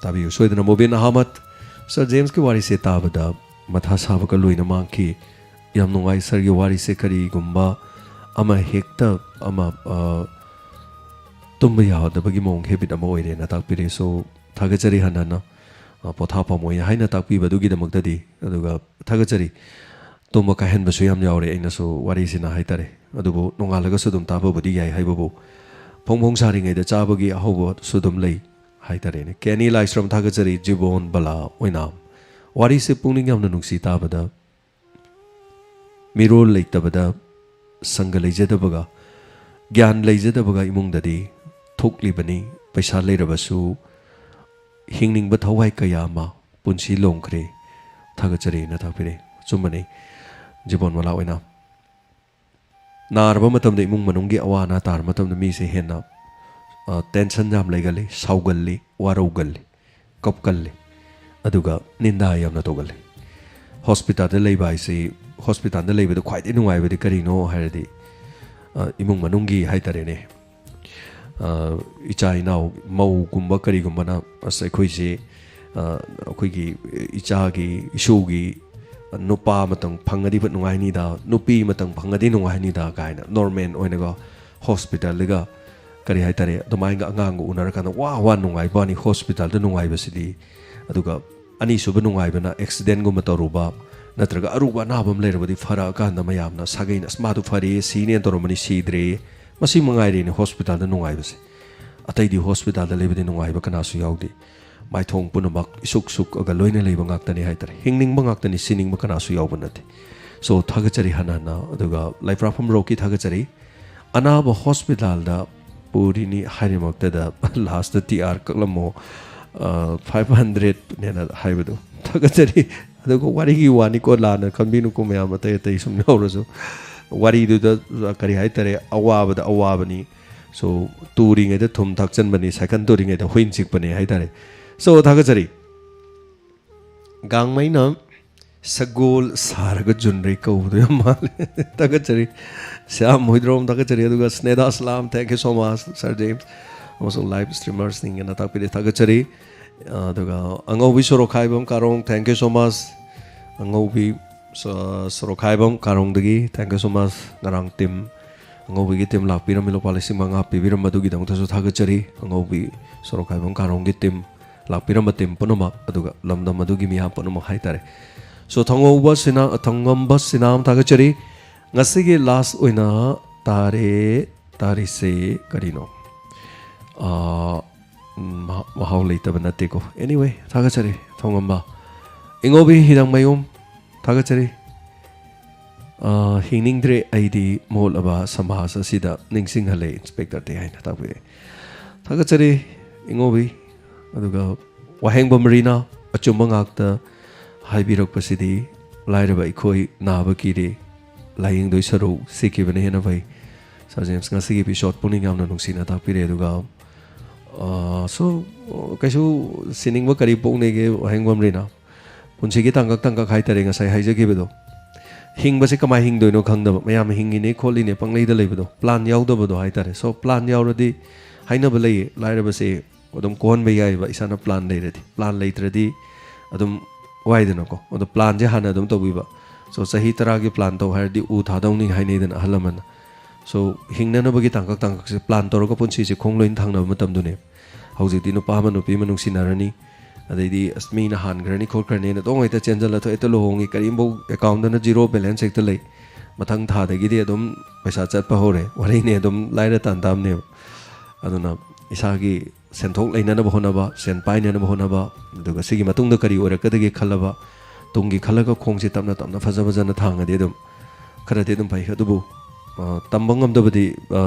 ꯇꯥꯕꯤꯌꯨ ꯁꯣꯏꯗꯅ꯫ ꯃꯨꯕꯤꯟ ꯑꯍꯃꯗ, ꯁꯥꯔ ꯖꯦꯝꯁꯀꯤ ꯋꯥꯔꯤꯁꯦ ꯇꯥꯕꯗ ꯃꯊꯥ ꯁꯥꯕꯒ ꯂꯣꯏꯅ ꯃꯥꯡꯈꯤ꯫ ꯌꯥꯝ ꯅꯨꯡꯉꯥꯏ ꯁꯥꯔꯒꯤ ꯋꯥꯔꯤꯁꯦ꯫ ꯀꯔꯤꯒꯨꯝꯕ ꯑꯃ ꯍꯦꯛꯇ ꯑꯃ, ꯑ, ꯇꯨꯝꯕ ꯌꯥꯗꯕꯒꯤ ꯃꯑꯣꯡ, ꯍꯦꯕꯤꯠ ꯑꯃ ꯑꯣꯏꯔꯦꯅ ꯇꯥꯛꯄꯤꯔꯦ꯫ So, ꯊꯥꯒꯠꯆꯔꯤ ꯍꯟꯅ ꯍꯟꯅ꯫ ꯑ, ꯄꯣꯊꯥꯐꯝ ꯑꯣꯏ ꯍꯥꯏꯅ ꯇꯥꯛꯄꯤꯕꯗꯨꯒꯤꯗꯃꯛꯇꯗꯤ꯫ ꯑꯗꯨꯒ ꯊꯥꯒꯠꯆꯔꯤ꯫ ꯇꯨꯝꯕ ꯀꯥꯏꯍꯟꯕꯁꯨ ꯌꯥꯝ ꯌꯥꯎꯔꯦ, ꯑꯩꯅꯁꯨ ꯋꯥꯔꯤꯁꯤꯅ ꯍꯥꯏꯇꯥꯔꯦ꯫ ꯑꯗꯨꯕꯨ ꯅꯣꯡꯉꯥꯜꯂꯒꯁꯨ ꯑꯗꯨꯝ ꯇꯥꯕꯕꯨꯗꯤ ꯌꯥꯏ ꯍꯥꯏꯕꯕꯨ, ꯐꯣꯡ ꯐꯣꯡ ꯁꯥꯔꯤꯉꯩꯗ ꯆꯥꯕꯒꯤ ꯑꯍꯧꯕꯁꯨ ꯑꯗꯨꯝ ꯂꯩ ꯍꯥꯏꯇꯥꯔꯦꯅꯦ꯫ ꯀꯦꯅꯤ ꯂꯥꯏꯁ꯭ꯔꯝ, ꯊꯥꯒꯠꯆꯔꯤ꯫ ꯖꯤꯕꯣꯟ ꯕꯂꯥ ꯑꯣꯏꯅꯥꯝ, ꯋꯥꯔꯤꯁꯦ ꯄꯨꯛꯅꯤꯡ ꯌꯥꯝꯅ ꯅꯨꯡꯁꯤ ꯇꯥꯕꯗ꯫ ꯃꯤꯔꯣꯜ ꯂꯩꯇꯕꯗ, ꯁꯪꯒ ꯂꯩꯖꯗꯕꯒ, ꯒ꯭ꯌꯥꯟ ꯂꯩꯖꯗꯕꯒ ꯏꯃꯨꯡꯗꯗꯤ ꯊꯣꯛꯂꯤꯕꯅꯤ꯫ ꯄꯩꯁꯥ ꯂꯩꯔꯕꯁꯨ ꯍꯤꯡꯅꯤꯡꯕ ꯊꯋꯥꯏ ꯀꯌꯥ ꯑꯃ ꯄꯨꯟꯁꯤ ꯂꯣꯡꯈ꯭ꯔꯦ꯫ ꯊꯥꯒꯠꯆꯔꯤꯅ ꯊꯥꯛꯄꯤꯔꯦ꯫ ꯑꯆꯨꯝꯕꯅꯤ꯫ ꯖꯤꯕꯣꯟ ꯃꯂꯥ ꯑꯣꯏꯅ ꯅꯥꯔꯕ ꯃꯇꯝꯗ, ꯏꯃꯨꯡ ꯃꯅꯨꯡꯒꯤ ꯑꯋꯥ ꯑꯅꯥ ꯇꯥꯔꯕ ꯃꯇꯝꯗ ꯃꯤꯁꯦ ꯍꯦꯟꯅ, ꯑ, ꯇꯦꯟꯁꯟ ꯌꯥꯝ ꯂꯩꯒꯜꯂꯤ, ꯁꯥꯎꯒꯜꯂꯤ, ꯋꯥꯔꯧꯒꯜꯂꯤ, ꯀꯞꯀꯜꯂꯤ, ꯑꯗꯨꯒ ꯅꯤꯟꯗꯥ ꯌꯥꯝꯅ ꯇꯧꯒꯜꯂꯤ꯫ ꯍꯣꯁꯄꯤꯇꯥꯜꯗ ꯂꯩꯕ ꯍꯥꯏꯁꯤ, ꯍꯣꯁꯄꯤꯇꯥꯜꯗ ꯂꯩꯕꯗ ꯈ꯭ꯋꯥꯏꯗꯒꯤ ꯅꯨꯡꯉꯥꯏꯕꯗꯤ ꯀꯔꯤꯅꯣ ꯍꯥꯏꯔꯗꯤ, ꯑ, ꯏꯃꯨꯡ ꯃꯅꯨꯡꯒꯤ ꯍꯥꯏꯇꯥꯔꯦꯅꯦ, ꯑ, ꯏꯆꯥ ꯏꯅꯥꯎ, ꯃꯧꯒꯨꯝꯕ ꯀꯔꯤꯒꯨꯝꯕꯅ, "ꯑꯁ, ꯑꯩꯈꯣꯏꯁꯤ, ꯑ, ꯑꯩꯈꯣꯏꯒꯤ ꯏꯆꯥꯒꯤ, ꯏꯁꯨꯒꯤ ꯅꯨꯄꯥ ꯑꯃꯇꯪ ꯐꯪꯉꯗꯤ ꯅꯨꯡꯉꯥꯏꯅꯤꯗ, ꯅꯨꯄꯤ ꯑꯃꯇꯪ ꯐꯪꯉꯗꯤ ꯅꯨꯡꯉꯥꯏꯅꯤꯗ ꯀꯥꯏꯅ ꯅꯣꯔꯃꯦꯜ ꯑꯣꯏꯅꯀꯣ ꯍꯣꯁꯄꯤꯇꯥꯜꯗꯒ ꯀꯔꯤ ꯍꯥꯏꯇꯥꯔꯦ, ꯑꯗꯨꯃꯥꯏꯅꯒ ꯑꯉꯥꯡꯒ ꯎꯅꯔꯀꯥꯟꯗ ꯋꯥ ꯋꯥ ꯅꯨꯡꯉꯥꯏꯕ ꯋꯥꯅꯤ ꯍꯣꯁꯄꯤꯇꯥꯜꯗ ꯅꯨꯡꯉꯥꯏꯕꯁꯤꯗꯤ꯫ ꯑꯗꯨꯒ ꯑꯅꯤꯁꯨꯕ ꯅꯨꯡꯉꯥꯏꯕꯅ ꯑꯦꯛꯁꯤꯗꯦꯟꯒꯨꯝꯕ ꯇꯧꯔꯨꯕ ꯅꯠꯇ꯭ꯔꯒ ꯑꯔꯨꯕ ꯑꯅꯥꯕ ꯑꯃ ꯂꯩꯔꯕꯗꯤ ꯐꯔꯛꯑꯀꯥꯟꯗ ꯃꯌꯥꯝꯅ ꯁꯥꯒꯩꯅ "ꯑꯁ ꯃꯥꯗꯨ ꯐꯔꯦ, ꯁꯤꯅꯦꯅ ꯇꯧꯔꯝꯕꯅꯤ, ꯁꯤꯗ꯭ꯔꯦ"꯫ ꯃꯁꯤ ꯃꯉꯥꯏꯔꯦꯅꯦ ꯍꯣꯁꯄꯤꯇꯥꯜꯗ ꯅꯨꯡꯉꯥꯏꯕꯁꯦ꯫ ꯑꯇꯩꯗꯤ ꯍꯣꯁꯄꯤꯇꯥꯜꯗ ꯂꯩꯕꯗꯤ ꯅꯨꯡꯉꯥꯏꯕ ꯀꯅꯥꯁꯨ ꯌꯥꯎꯗꯦ꯫ ꯃꯥꯏꯊꯣꯡ ꯄꯨꯝꯅꯃꯛ ꯏꯁꯨꯛ ꯁꯨꯛꯑꯒ ꯂꯣꯏꯅ ꯂꯩꯕ ꯉꯥꯛꯇꯅꯤ ꯍꯥꯏꯇꯥꯔꯦ꯫ ꯍꯤꯡꯅꯤꯡꯕ ꯉꯥꯛꯇꯅꯤ, ꯁꯤꯅꯤꯡꯕ ꯀꯅꯥꯁꯨ ꯌꯥꯎꯕ ꯅꯠꯇꯦ꯫ ꯁꯣ ꯊꯥꯒꯠꯆꯔꯤ ꯍꯟꯅ ꯍꯟꯅ, ꯑꯗꯨꯒ ꯂꯥꯏꯐ꯭ꯔꯥꯐꯝ ꯔꯣꯛꯀꯤ ꯊꯥꯒꯠꯆꯔꯤ꯫ ꯑꯅꯥꯕ ꯍꯣꯁꯄꯤꯇꯥꯜꯗ ꯄꯨꯔꯤꯅꯤ ꯍꯥꯏꯔꯤꯃꯛꯇꯗ ꯂꯥꯁꯇ ꯇꯤ ꯑꯥꯔ ꯀꯛꯂꯝꯃꯣ, ꯐꯥꯏꯚ ꯍꯟꯗ꯭ꯔꯦꯠꯅꯦꯅ ꯍꯥꯏꯕꯗꯣ ꯊꯥꯒꯠꯆꯔꯤ꯫ ꯑꯗꯨꯒ ꯋꯥꯔꯤꯒꯤ ꯋꯥꯅꯤꯀꯣ, ꯂꯥꯟꯅ ꯈꯟꯕꯤꯅꯨꯀꯣ ꯃꯌꯥꯝ, ꯑꯇꯩ ꯑꯇꯩ ꯁꯨꯝ ꯌꯥꯎꯔꯁꯨ꯫ ꯋꯥꯔꯤꯗꯨꯗ ꯀꯔꯤ ꯍꯥꯏꯇꯥꯔꯦ, ꯑꯋꯥꯕꯗ ꯑꯋꯥꯕꯅꯤ꯫ ꯁꯣ ꯇꯨꯔꯤꯉꯩꯗ ꯊꯨꯝ ꯊꯥꯛꯆꯟꯕꯅꯤ, ꯁꯥꯏꯀꯜ ꯇꯨꯔꯤꯉꯩꯗ ꯍꯨꯏꯅ ꯆꯤꯛꯄꯅꯤ ꯍꯥꯏꯇꯥꯔꯦ꯫ ꯁꯣ ꯊꯥꯒꯠꯆꯔꯤ꯫ ꯒꯥꯡꯃꯩꯅ ꯁꯒꯣꯜ ꯁꯥꯔꯒ ꯖꯨꯟꯔꯩ ꯀꯧꯕꯗꯣ ꯌꯥꯝ ꯃꯥꯜꯂꯦ꯫ ꯊꯥꯒꯠꯆꯔꯤ꯫ ꯁ꯭ꯌꯥꯝ ꯍꯨꯏꯗ꯭ꯔꯣꯝ ꯊꯥꯒꯠꯆꯔꯤ꯫ ꯑꯗꯨꯒ ꯁ꯭ꯅꯦꯗꯥ ꯁꯂꯥꯝ, thank you so much, Sir James꯫ ꯑꯃꯁꯨꯡ ꯂꯥꯏꯚ ꯁ꯭ꯇ꯭ꯔꯤꯃꯔꯁꯤꯡꯒꯤꯅ ꯇꯥꯛꯄꯤꯔꯦ, ꯊꯥꯒꯠꯆꯔꯤ꯫ ꯑꯗꯨꯒ ꯑꯉꯧꯕꯤ ꯁꯣꯔꯣꯛꯈꯥꯏꯕꯝ ꯀꯥꯔꯣꯡ, thank you so much꯫ ꯑꯉꯧꯕꯤ ꯁ-, ꯁꯣꯔꯣꯛꯈꯥꯏꯕꯝ ꯀꯥꯔꯣꯡꯗꯒꯤ thank you so much꯫ ꯉꯔꯥꯡ ꯇꯤꯝ ꯑꯉꯧꯕꯤꯒꯤ ꯇꯤꯝ ꯂꯥꯛꯄꯤꯔꯝꯃꯤ, ꯂꯨꯄꯥ ꯂꯤꯁꯤꯡ ꯃꯉꯥ ꯄꯤꯕꯤꯔꯝꯕꯗꯨꯒꯤꯗꯃꯛꯇꯁꯨ ꯊꯥꯒꯠꯆꯔꯤ꯫ ꯑꯉꯧꯕꯤ ꯁꯣꯔꯣꯛꯈꯥꯏꯕꯝ ꯀꯥꯔꯣꯡꯒꯤ ꯇꯤꯝ, ꯂꯥꯛꯄꯤꯔꯝꯕ ꯇꯤꯝ ꯄꯨꯝꯅꯃꯛ, ꯑꯗꯨꯒ ꯂꯝꯗꯝ ꯑꯗꯨꯒꯤ ꯃꯤꯌꯥꯝ ꯄꯨꯝꯅꯃꯛ ꯍꯥꯏꯇꯥꯔꯦ꯫ ꯁꯣ ꯊꯧꯉꯧꯕ ꯁꯤꯅꯥ-, ꯊꯧꯉꯝꯕ ꯁꯤꯅꯥꯝ ꯊꯥꯒꯠꯆꯔꯤ꯫ ꯉꯁꯤꯒꯤ ꯂꯥꯁ ꯑꯣꯏꯅ ꯇꯥꯔꯦ, ꯇꯥꯔꯤꯁꯦ ꯀꯔꯤꯅꯣ? ꯑꯥ, ꯃꯍꯥ-, ꯃꯍꯥꯎ ꯂꯩꯇꯕ ꯅꯠꯇꯦꯀꯣ꯫ Anyway, ꯊꯥꯒꯠꯆꯔꯤ ꯊꯧꯉꯝꯕ꯫ ꯏꯉꯧꯕꯤ ꯍꯤꯗꯥꯡꯃꯌꯨꯝ, ꯊꯥꯒꯠꯆꯔꯤ꯫ ꯑꯥ, ꯍꯤꯡꯅꯤꯡꯗ꯭ꯔꯦ ꯑꯩꯗꯤ ꯃꯣꯠꯂꯕ ꯁꯃꯥꯖ ꯑꯁꯤꯗ ꯅꯤꯡꯁꯤꯡꯍꯜꯂꯦ ꯏꯟꯁꯄꯦꯛꯇꯔꯗꯤ ꯍꯥꯏꯅ ꯇꯥꯛꯄꯤꯔꯛꯑꯦ꯫ ꯊꯥꯒꯠꯆꯔꯤ ꯏꯉꯧꯕꯤ꯫ ꯑꯗꯨꯒ ꯋꯥꯍꯦꯡꯕꯝ ꯔꯤꯅꯥ, ꯑꯆꯨꯝꯕ ꯉꯥꯛꯇ ꯍꯥꯏꯕꯤꯔꯛꯄꯁꯤꯗꯤ ꯂꯥꯏꯔꯕ ꯑꯩꯈꯣꯏ ꯅꯥꯕ ꯀꯤꯔꯦ, ꯂꯥꯏꯌꯦꯡꯗꯣꯏ ꯁꯔꯨꯛ ꯁꯤꯈꯤꯕꯅ ꯍꯦꯟꯅ ꯐꯩ꯫ ꯁꯥꯔ ꯖꯦꯝꯁ, ꯉꯁꯤꯒꯤ ꯏꯄꯤꯁꯣꯗ ꯄꯨꯛꯅꯤꯡ ꯌꯥꯝꯅ ꯅꯨꯡꯁꯤꯅ ꯇꯥꯛꯄꯤꯔꯦ꯫ ꯑꯗꯨꯒ, ꯑꯥ, ꯁꯣ, ꯀꯩꯁꯨ ꯁꯤꯅꯤꯡꯕ ꯀꯔꯤ ꯄꯣꯛꯅꯤꯒꯦ ꯋꯥꯍꯦꯡꯕꯝ ꯔꯤꯅꯥ? ꯄꯨꯟꯁꯤꯒꯤ ꯇꯥꯡꯀꯛ ꯇꯥꯡꯀꯛ ꯍꯥꯏꯇꯥꯔꯦ, ꯉꯁꯥꯏ ꯍꯥꯏꯖꯈꯤꯕꯗꯣ꯫ ꯍꯤꯡꯕꯁꯦ ꯀꯃꯥꯏꯅ ꯍꯤꯡꯗꯣꯏꯅꯣ ꯈꯪꯗꯕ, ꯃꯌꯥꯝ ꯍꯤꯡꯉꯤꯅꯦ ꯈꯣꯠꯂꯤꯅꯦ ꯄꯪꯂꯩꯗ ꯂꯩꯕꯗꯣ, ꯄ꯭ꯂꯥꯟ ꯌꯥꯎꯗꯕꯗꯣ ꯍꯥꯏꯇꯥꯔꯦ꯫ ꯁꯣ ꯄ꯭ꯂꯥꯟ ꯌꯥꯎꯔꯗꯤ ꯍꯥꯏꯅꯕ ꯂꯩꯌꯦ, ꯂꯥꯏꯔꯕꯁꯦ ꯑꯗꯨꯝ ꯀꯣꯛꯍꯟꯕ ꯌꯥꯏꯑꯕ, ꯏꯁꯥꯅ ꯄ꯭ꯂꯥꯟ ꯂꯩꯔꯗꯤ꯫ ꯄ꯭ꯂꯥꯟ ꯂꯩꯇ꯭ꯔꯗꯤ ꯑꯗꯨꯝ ꯋꯥꯏꯗꯅꯀꯣ꯫ ꯑꯗꯣ ꯄ꯭ꯂꯥꯟꯁꯦ ꯍꯥꯟꯅ ꯑꯗꯨꯝ ꯇꯧꯕꯤꯕ꯫ ꯁꯣ ꯆꯍꯤ ꯇꯔꯥꯒꯤ ꯄ꯭ꯂꯥꯟ ꯇꯧ ꯍꯥꯏꯔꯗꯤ ꯎ ꯊꯥꯗꯧꯅꯤ ꯍꯥꯏꯅꯩꯗꯅ ꯑꯍꯜ ꯂꯃꯟꯅ꯫ ꯁꯣ ꯍꯤꯡꯅꯅꯕꯒꯤ ꯇꯥꯡꯀꯛ ꯇꯥꯡꯀꯛꯁꯦ ꯄ꯭ꯂꯥꯟ ꯇꯧꯔꯒ ꯄꯨꯟꯁꯤꯁꯦ ꯈꯣꯡ ꯂꯣꯏꯅ ꯊꯥꯡꯅꯕ ꯃꯇꯝꯗꯨꯅꯦ꯫ ꯍꯧꯖꯤꯛꯇꯤ ꯅꯨꯄꯥ ꯑꯃ ꯅꯨꯄꯤ ꯑꯃ ꯅꯨꯡꯁꯤꯅꯔꯅꯤ, ꯑꯗꯩꯗꯤ ꯑꯁ ꯃꯤꯅ ꯍꯥꯟꯈ꯭ꯔꯅꯤ ꯈꯣꯠꯈ꯭ꯔꯅꯤꯅ ꯑꯗꯨꯝ ꯍꯦꯛꯇ ꯆꯦꯟꯖꯜꯂ ꯊꯣꯛ ꯍꯦꯛꯇ ꯂꯨꯍꯣꯡꯉꯤ, ꯀꯔꯤꯝꯐꯧ ꯑꯦꯀꯥꯎꯟꯗꯅ ꯖꯤꯔꯣ ꯕꯦꯂꯦꯟꯁ ꯍꯦꯛꯇ ꯂꯩ꯫ ꯃꯊꯪ ꯊꯥꯗꯒꯤꯗꯤ ꯑꯗꯨꯝ ꯄꯩꯁꯥ ꯆꯠꯄ ꯍꯧꯔꯦ, ꯋꯥꯔꯤꯅꯦ, ꯑꯗꯨꯝ ꯂꯥꯏꯔ ꯇꯥꯟ ꯇꯥꯕꯅꯦꯕ꯫ ꯑꯗꯨꯅ ꯏꯁꯥꯒꯤ ꯁꯦꯟꯊꯣꯛ ꯂꯩꯅꯅꯕ ꯍꯣꯠꯅꯕ, ꯁꯦꯟ ꯄꯥꯏꯅꯅꯕ ꯍꯣꯠꯅꯕ, ꯑꯗꯨꯒ ꯁꯤꯒꯤ ꯃꯇꯨꯡꯗ ꯀꯔꯤ ꯑꯣꯏꯔꯛꯀꯗꯒꯦ ꯈꯜꯂꯕ, ꯇꯨꯡꯒꯤ ꯈꯜꯂꯒ ꯈꯣꯡꯁꯦ ꯇꯞꯅ ꯇꯞꯅ ꯐꯖ ꯐꯖꯅ ꯊꯥꯡꯉꯗꯤ ꯑꯗꯨꯝ ꯈꯔꯗꯤ ꯑꯗꯨꯝ ꯐꯩ꯫ ꯑꯗꯨꯕꯨ ꯑ, ꯇꯝꯕ ꯉꯝꯗꯕꯗꯤ, ꯑ,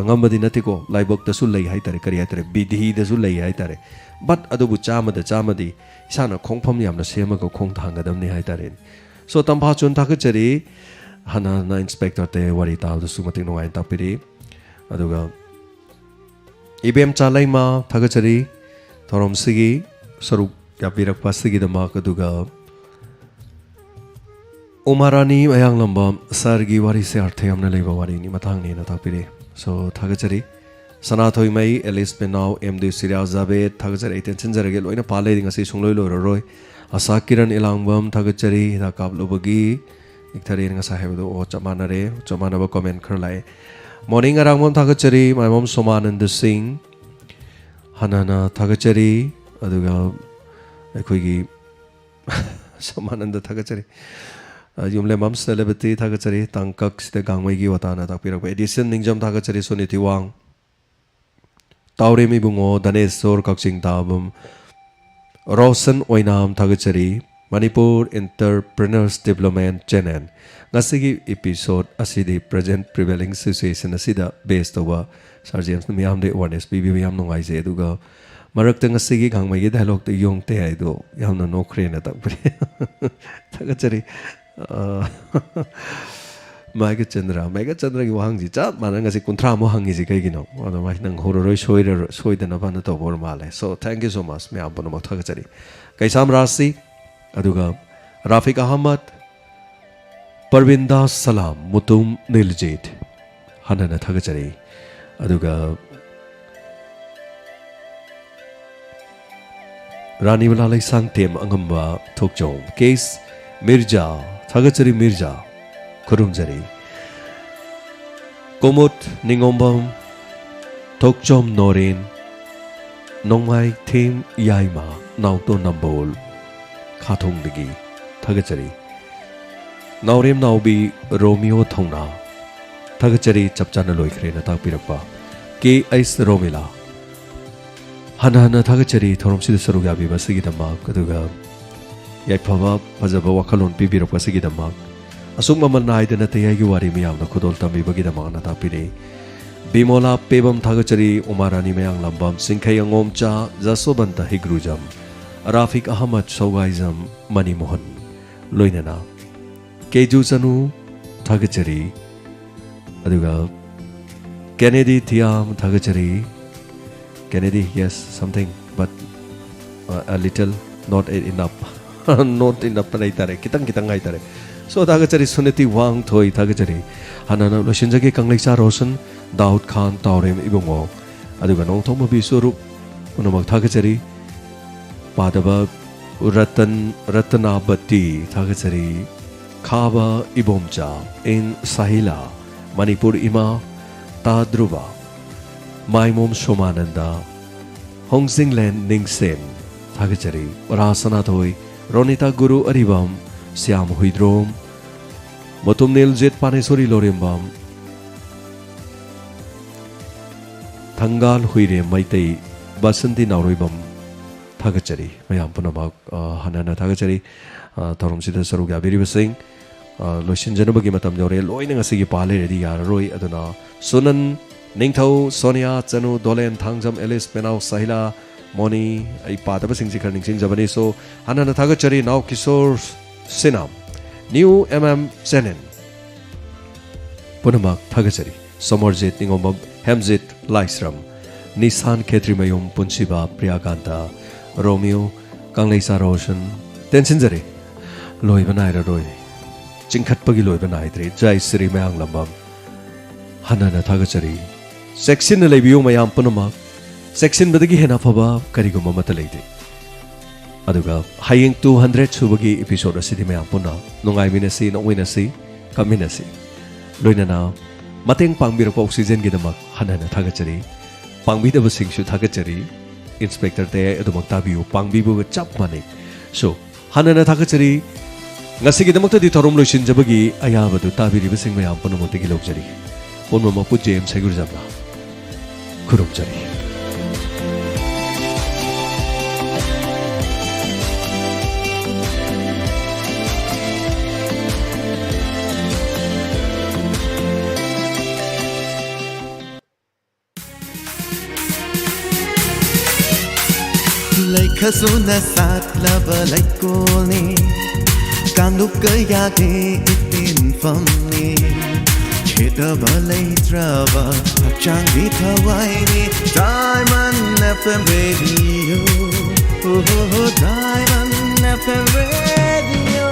ꯉꯝꯕꯗꯤ ꯅꯠꯇꯦꯀꯣ, ꯂꯥꯏꯕꯛꯇꯁꯨ ꯂꯩ ꯍꯥꯏꯇꯥꯔꯦ, ꯀꯔꯤ ꯍꯥꯏꯇꯥꯔꯦ, ꯕꯤꯙꯤꯗꯁꯨ ꯂꯩ ꯍꯥꯏꯇꯥꯔꯦ꯫ ꯕꯠ ꯑꯗꯨꯕꯨ ꯆꯥꯝꯃꯗ ꯆꯥꯝꯃꯗꯤ ꯏꯁꯥꯅ ꯈꯣꯡꯐꯝ ꯌꯥꯝꯅ ꯁꯦꯝꯃꯒ ꯈꯣꯡ ꯊꯥꯡꯒꯗꯕꯅꯤ ꯍꯥꯏꯇꯥꯔꯦꯅꯦ꯫ ꯁꯣ ꯇꯝꯐꯥꯆꯣꯟ ꯊꯥꯒꯠꯆꯔꯤ꯫ ꯍꯥꯟꯅ ꯍꯥꯟꯅ ꯏꯟꯁꯄꯦꯛꯇꯔ ꯇꯦ ꯋꯥꯔꯤ ꯇꯥꯕꯗꯁꯨ ꯃꯇꯤꯛ ꯅꯨꯡꯉꯥꯏꯅ ꯇꯥꯛꯄꯤꯔꯤ꯫ ꯑꯗꯨꯒ ꯏꯕꯦꯝꯆꯥ ꯂꯩꯃ ꯊꯥꯒꯠꯆꯔꯤ ꯊꯧꯔꯝꯁꯤꯒꯤ ꯁꯔꯨꯛ ꯌꯥꯕꯤꯔꯛꯄ ꯑꯁꯤꯒꯤꯗꯃꯛ꯫ ꯑꯗꯨꯒ ꯎꯃꯥꯔꯥꯅꯤ ꯃꯌꯥꯡꯂꯝꯕꯝ ꯁꯥꯔꯒꯤ ꯋꯥꯔꯤꯁꯦ ꯑꯔꯊ ꯌꯥꯝꯅ ꯂꯩꯕ ꯋꯥꯔꯤꯅꯤ, ꯃꯇꯥꯡꯅꯦꯅ ꯇꯥꯛꯄꯤꯔꯛꯑꯦ꯫ ꯁꯣ ꯊꯥꯒꯠꯆꯔꯤ꯫ ꯁꯅꯥꯊꯣꯏꯃꯩ, Alice ꯄꯦꯅꯥꯎ, M D Siraj Javed ꯊꯥꯒꯠꯆꯔꯤ꯫ ꯑꯩ ꯇꯦꯟꯁꯤꯟꯖꯔꯒꯦ, ꯂꯣꯏꯅ ꯄꯥ ꯂꯩꯔꯤ, ꯉꯁꯤ ꯁꯨꯡꯂꯣꯏ ꯂꯣꯏꯔꯔꯣꯏ꯫ ꯑꯁꯥ ꯀꯤꯔꯟ ꯏꯂꯥꯡꯕꯝ ꯊꯥꯒꯠꯆꯔꯤ, ꯍꯤꯗꯥꯛ ꯀꯥꯞꯂꯨꯕꯒꯤ ꯏꯛꯊꯔꯦꯅ ꯉꯁꯥꯏ ꯍꯥꯏꯕꯗꯣ꯫ ꯑꯣ, ꯆꯞ ꯃꯥꯟꯅꯔꯦ, ꯆꯞ ꯃꯥꯟꯅꯕ ꯀꯣꯃꯦꯟ ꯈꯔ ꯂꯥꯛꯑꯦ꯫ ꯃꯣꯔꯅꯤꯡ ꯑꯔꯥꯡꯕꯝ ꯊꯥꯒꯠꯆꯔꯤ, ꯃꯥꯏꯕꯝ ꯁꯣꯃꯥꯅꯟꯗ ꯁꯤꯡ ꯍꯟꯅ ꯍꯟꯅ ꯊꯥꯒꯠꯆꯔꯤ꯫ ꯑꯗꯨꯒ ꯑꯩꯈꯣꯏꯒꯤ ꯁꯣꯃꯥꯅꯟꯗ ꯊꯥꯒꯠꯆꯔꯤ꯫ ꯑ, ꯌꯨꯝꯂꯦꯝꯕꯝ ꯁꯦꯂꯦꯕ꯭ꯔꯤꯇꯤ ꯊꯥꯒꯠꯆꯔꯤ꯫ ꯇꯥꯡꯀꯛꯁꯤꯗ ꯒꯥꯡꯃꯩꯒꯤ ꯋꯥꯇꯥꯅ ꯇꯥꯛꯄꯤꯔꯛꯄ꯫ ꯑꯦꯗꯤꯁꯟ ꯅꯤꯡꯖꯝ ꯊꯥꯒꯠꯆꯔꯤ꯫ ꯁꯨꯅꯤꯇꯤ ꯋꯥꯡ꯫ ꯇꯥꯎꯔꯦꯝ ꯏꯕꯨꯡꯉꯣ, ꯙꯅꯦꯁꯣꯔ ꯀꯛꯆꯤꯡ ꯇꯥꯕꯝ, ꯔꯣꯁꯟ ꯑꯣꯏꯅꯥꯝ ꯊꯥꯒꯠꯆꯔꯤ꯫ Manipur entrepreneurs development channel. ꯉꯁꯤꯒꯤ ꯏꯄꯤꯁꯣꯗ ꯑꯁꯤꯗꯤ ꯄ꯭ꯔꯖꯦꯟ ꯄ꯭ꯔꯤꯚꯦꯂꯤꯡ ꯁꯤꯆꯨꯋꯦꯁꯟ ꯑꯁꯤꯗ ꯕꯦꯁ ꯇꯧꯕ ꯁꯥꯔ ꯖꯦꯝꯁꯅ ꯃꯤꯌꯥꯝꯗ ꯑꯦꯋꯥꯔꯅꯦꯁ ꯄꯤꯕꯤꯕ ꯌꯥꯝ ꯅꯨꯡꯉꯥꯏꯖꯩ꯫ ꯑꯗꯨꯒ ꯃꯔꯛꯇ ꯉꯁꯤꯒꯤ ꯒꯥꯡꯃꯩꯒꯤ ꯗꯥꯏꯂꯣꯛꯇ ꯌꯣꯡꯇꯦ ꯍꯥꯏꯗꯣ ꯌꯥꯝꯅ ꯅꯣꯛꯈ꯭ꯔꯦꯅ ꯇꯥꯛꯄꯤꯔꯦ꯫ ꯊꯥꯒꯠꯆꯔꯤ꯫ ꯑ, ꯃꯦꯘꯆꯟꯗ꯭ꯔ, ꯃꯦꯘꯆꯟꯗ꯭ꯔꯒꯤ ꯋꯥꯍꯪꯁꯤ ꯆꯞ ꯃꯥꯟꯅꯅ ꯉꯁꯤ ꯀꯨꯟꯊ꯭ꯔꯥꯃꯨꯛ ꯍꯪꯉꯤꯁꯤ ꯀꯩꯒꯤꯅꯣ? ꯑꯗꯣ ꯃꯥꯁꯤ ꯅꯪꯍꯧꯔꯔꯣꯏ, ꯁꯣꯏꯔꯔꯣꯏ, ꯁꯣꯏꯗꯅꯕꯅ ꯇꯧꯕ ꯑꯣꯏꯔ ꯃꯥꯜꯂꯦ꯫ So, thank you so much, ꯃꯌꯥꯝ ꯄꯨꯝꯅꯃꯛ ꯊꯥꯒꯠꯆꯔꯤ꯫ ꯀꯩꯁꯥꯝ ꯔꯥꯖꯁꯤ, ꯑꯗꯨꯒ ꯔꯥꯐꯤꯛ ꯑꯍꯃꯗ, ꯄꯔꯕꯤꯟꯗꯥ ꯁꯂꯥꯝ, ꯃꯨꯇꯨꯝ ꯅꯤꯜꯖꯤꯠ, ꯍꯟꯅ ꯍꯟꯅ ꯊꯥꯒꯠꯆꯔꯤ꯫ ꯑꯗꯨꯒ ꯔꯥꯅꯤꯃꯂꯥ ꯂꯩꯁꯥꯡꯊꯦꯝ ꯑꯉꯝꯕ ꯊꯣꯛꯆꯣꯝ, ꯀꯦꯁ ꯃꯤꯔꯖꯥ, ꯊꯥꯒꯠꯆꯔꯤ ꯃꯤꯔꯖꯥ, ꯈꯨꯔꯨꯝꯖꯔꯤ꯫ ꯀꯣꯃꯨꯠ ꯅꯤꯉꯣꯝꯕꯝ, ꯊꯣꯛꯆꯣꯝ ꯅꯣꯔꯦꯟ, ꯅꯣꯡꯃꯥꯏꯊꯦꯝ ꯌꯥꯏꯃ, ꯅꯥꯎꯇꯣꯟ ꯅꯝꯕꯣꯜ, ꯈꯥꯊꯣꯡꯗꯒꯤ ꯊꯥꯒꯠꯆꯔꯤ꯫ ꯅꯥꯎꯔꯦꯝ ꯅꯥꯎꯕꯤ ꯔꯣꯃꯤꯌꯣ ꯊꯧꯅꯥ, ꯊꯥꯒꯠꯆꯔꯤ, ꯆꯞ ꯆꯥꯅ ꯂꯣꯏꯈ꯭ꯔꯦꯅ ꯇꯥꯛꯄꯤꯔꯛꯄ꯫ ꯀꯦ ꯑꯩꯁ ꯔꯣꯃꯤꯂꯥ, ꯍꯟꯅ ꯍꯟꯅ ꯊꯥꯒꯠꯆꯔꯤ ꯊꯧꯔꯝꯁꯤꯗ ꯁꯔꯨꯛ ꯌꯥꯕꯤꯕ ꯑꯁꯤꯒꯤꯗꯃꯛ, ꯑꯗꯨꯒ ꯌꯥꯏꯐꯕ ꯐꯖꯕ ꯋꯥꯈꯜꯂꯣꯟ ꯄꯤꯕꯤꯔꯛꯄ ꯑꯁꯤꯒꯤꯗꯃꯛ꯫ ꯑꯁꯨꯛ ꯃꯃꯜ ꯅꯥꯏꯗꯅ ꯇꯌꯥꯏꯒꯤ ꯋꯥꯔꯤ ꯃꯤꯌꯥꯝꯅ ꯈꯨꯗꯣꯜ ꯇꯝꯕꯤꯕꯒꯤꯗꯃꯛꯅ ꯇꯥꯛꯄꯤꯔꯤ꯫ ꯕꯤꯃꯣꯂꯥ ꯄꯦꯕꯝ ꯊꯥꯒꯠꯆꯔꯤ, ꯎꯃꯥꯔꯥꯅꯤ ꯃꯌꯥꯡꯂꯝꯕꯝ, ꯁꯤꯡꯈꯩ ꯑꯉꯣꯝꯆꯥ, ꯖꯁꯣꯕꯟꯇ ꯍꯤꯒ꯭ꯔꯨꯖꯝ, ꯔꯥꯐꯤꯛ ꯑꯍꯃꯗ ꯁꯧꯒꯥꯏꯖꯝ, ꯃꯅꯤꯃꯣꯍꯟ, ꯂꯣꯏꯅꯅ ꯀꯦꯖꯨ ꯆꯅꯨ ꯊꯥꯒꯠꯆꯔꯤ, ꯑꯗꯨꯒ ꯀꯦꯅꯦꯗꯤ ꯊꯤꯌꯥꯝ ꯊꯥꯒꯠꯆꯔꯤ꯫ ꯀꯦꯅꯦꯗꯤ, yes, something, but, uh, a little, not enough. Not enough ꯍꯥꯏꯇꯥꯔꯦ, ꯈꯤꯇꯪ ꯈꯤꯇꯪ ꯍꯥꯏꯇꯥꯔꯦ꯫ So, ꯊꯥꯒꯠꯆꯔꯤ꯫ ꯁꯨꯅꯤꯇꯤ ꯋꯥꯡꯊꯣꯏ ꯊꯥꯒꯠꯆꯔꯤ꯫ ꯍꯥꯟꯅꯅ ꯂꯣꯏꯁꯤꯟꯖꯒꯦ꯫ ꯀꯪꯂꯩꯆꯥ ꯔꯣꯁꯟ, ꯗꯥꯎꯗ ꯈꯥꯟ, ꯇꯥꯎꯔꯦꯝ ꯏꯕꯨꯡꯉꯣ, ꯑꯗꯨꯒ ꯅꯣꯡꯊꯣꯝꯕ ꯕꯤꯁ꯭ꯋꯔꯨꯞ, ꯄꯨꯝꯅꯃꯛ ꯊꯥꯒꯠꯆꯔꯤ꯫ ꯄꯥꯗꯕ ꯔꯇꯟ, ꯔꯇꯅꯥꯕꯇꯤ ꯊꯥꯒꯠꯆꯔꯤ꯫ ꯈꯥꯕ ꯏꯕꯣꯝꯆꯥ, ꯏꯟ ꯁꯥꯍꯤꯂꯥ, ꯃꯅꯤꯄꯨꯔ ꯏꯃꯥ, ꯇꯥ ꯙ꯭ꯔꯨꯕ, ꯃꯥꯏꯃꯣꯝ ꯁꯣꯃꯥꯅꯟꯗ, ꯍꯣꯡꯖꯤꯡꯂꯦꯟ ꯅꯤꯡꯁꯦꯟ ꯊꯥꯒꯠꯆꯔꯤ꯫ ꯔꯥ ꯁꯅꯥꯊꯣꯏ, ꯔꯣꯅꯤꯇꯥ ꯒꯨꯔꯨ ꯑꯔꯤꯕꯝ, ꯁ꯭ꯌꯥꯝ ꯍꯨꯏꯗ꯭ꯔꯣꯝ, ꯃꯣꯇꯨꯝ ꯅꯤꯜꯖꯤꯠ ꯄꯥꯅꯦꯁꯣꯔꯤ ꯂꯣꯔꯦꯝꯕꯝ, ꯊꯪꯒꯥꯜ ꯍꯨꯏꯔꯦꯝ ꯃꯩꯇꯩ, ꯕꯁꯟꯇꯤ ꯅꯥꯎꯔꯣꯏꯕꯝ ꯊꯥꯒꯠꯆꯔꯤ꯫ ꯃꯌꯥꯝ ꯄꯨꯝꯅꯃꯛ, ꯑ, ꯍꯟꯅ ꯍꯟꯅ ꯊꯥꯒꯠꯆꯔꯤ꯫ ꯑ, ꯊꯧꯔꯝꯁꯤꯗ ꯁꯔꯨꯛ ꯌꯥꯕꯤꯔꯤꯕꯁꯤꯡ, ꯑ, ꯂꯣꯏꯁꯤꯟꯖꯅꯕꯒꯤ ꯃꯇꯝ ꯌꯧꯔꯦ꯫ ꯂꯣꯏꯅ ꯉꯁꯤꯒꯤ ꯄꯥ ꯂꯩꯔꯗꯤ ꯌꯥꯔꯔꯣꯏ꯫ ꯑꯗꯨꯅ ꯁꯨꯅꯟ, ꯅꯤꯡꯊꯧ, ꯁꯣꯅꯤꯌꯥ, ꯆꯅꯨ, ꯗꯣꯂꯦꯟ, ꯊꯥꯡꯖꯝ, ꯑꯦꯂꯤꯁ, ꯄꯦꯅꯥꯎ, ꯁꯥꯍꯤꯂꯥ, ꯃꯣꯅꯤ, ꯑꯩ ꯄꯥꯗꯕꯁꯤꯡꯁꯤ ꯈꯔ ꯅꯤꯡꯁꯤꯡꯖꯕꯅꯤ꯫ So, ꯍꯟꯅ ꯍꯟꯅ ꯊꯥꯒꯠꯆꯔꯤ꯫ Nao Kishore Sinam, new M M channel, ꯄꯨꯝꯅꯃꯛ ꯊꯥꯒꯠꯆꯔꯤ꯫ ꯁꯣꯃꯔꯖꯤꯠ ꯅꯤꯉꯣꯝꯕꯝ, ꯍꯦꯝꯖꯤꯠ ꯂꯥꯏꯁ꯭ꯔꯝ, ꯅꯤꯁꯥꯟ ꯈꯦꯇ꯭ꯔꯤꯃꯌꯨꯝ, ꯄꯨꯟꯁꯤꯕ, ꯄ꯭ꯔꯤꯌꯥꯀꯥꯟꯇ, ꯔꯣꯃꯤꯌꯣ, ꯀꯪꯂꯩꯆꯥ ꯔꯣꯁꯟ, ꯇꯦꯟꯁꯤꯟꯖꯔꯤ꯫ ꯂꯣꯏꯕ ꯅꯥꯏꯔꯔꯣꯏ꯫ ꯆꯤꯡꯈꯠꯄꯒꯤ ꯂꯣꯏꯕ ꯅꯥꯏꯗ꯭ꯔꯦ꯫ ꯖꯥꯏ ꯁ꯭ꯔꯤ ꯃꯌꯥꯡꯂꯝꯕꯝ, ꯍꯟꯅ ꯍꯟꯅ ꯊꯥꯒꯠꯆꯔꯤ꯫ ꯆꯦꯛꯁꯤꯟꯅ ꯂꯩꯕꯤꯌꯨ ꯃꯌꯥꯝ ꯄꯨꯝꯅꯃꯛ꯫ ꯆꯦꯛꯁꯤꯟꯕꯗꯒꯤ ꯍꯦꯟꯅ ꯑꯐꯕ ꯀꯔꯤꯒꯨꯝꯕ ꯑꯃꯠꯇ ꯂꯩꯇꯦ꯫ ꯑꯗꯨꯒ ꯍꯌꯦꯡ two hundred ꯁꯨꯕꯒꯤ episode ꯑꯁꯤꯗꯤ ꯃꯌꯥꯝ ꯄꯨꯟꯅ ꯅꯨꯡꯉꯥꯏꯃꯤꯟꯅꯁꯤ, ꯅꯣꯛꯃꯤꯟꯅꯁꯤ, ꯀꯞꯃꯤꯟꯅꯁꯤ꯫ ꯂꯣꯏꯅꯅ ꯃꯇꯦꯡ ꯄꯥꯡꯕꯤꯔꯛꯄ Oxygenꯒꯤꯗꯃꯛ ꯍꯟꯅ ꯍꯟꯅ ꯊꯥꯒꯠꯆꯔꯤ꯫ ꯄꯥꯡꯕꯤꯗꯕꯁꯤꯡꯁꯨ ꯊꯥꯒꯠꯆꯔꯤ꯫ Inspector ꯇꯌꯥꯏ ꯑꯗꯨꯃꯛ ꯇꯥꯕꯤꯌꯨ, ꯄꯥꯡꯕꯤꯕꯒ ꯆꯞ ꯃꯥꯟꯅꯩ꯫ So, ꯍꯟꯅ ꯍꯟꯅ ꯊꯥꯒꯠꯆꯔꯤ꯫ ꯉꯁꯤꯒꯤꯗꯃꯛꯇꯗꯤ ꯊꯧꯔꯝ ꯂꯣꯏꯁꯤꯟꯖꯕꯒꯤ ꯑꯌꯥꯕꯗꯨ ꯇꯥꯕꯤꯔꯤꯕꯁꯤꯡ ꯃꯌꯥꯝ ꯄꯨꯝꯅꯃꯛꯇꯒꯤ ꯂꯧꯖꯔꯤ꯫ ꯄꯨꯝꯅꯃꯛꯄꯨ J M ꯁꯩꯒꯨꯔꯖꯝꯅ ꯈꯨꯔꯨꯝꯖꯔꯤ꯫ ꯂꯩꯈꯁꯨꯅ ꯁꯥꯠꯂꯕ ꯂꯩꯀꯣꯜꯅꯤ, ꯀꯥꯡꯂꯨꯞ ꯀꯌꯥꯒꯤ ꯏꯇꯤꯟꯐꯝꯅꯤ꯫ ꯈꯦꯠꯅꯕ ꯂꯩꯇ꯭ꯔꯕ ꯍꯛꯆꯥꯡꯒꯤ ꯊꯋꯥꯏꯅꯤ, Diamond F M Radio, oh, Diamond F M Radio.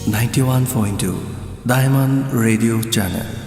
Ninety-one point two Diamond Radio Channel.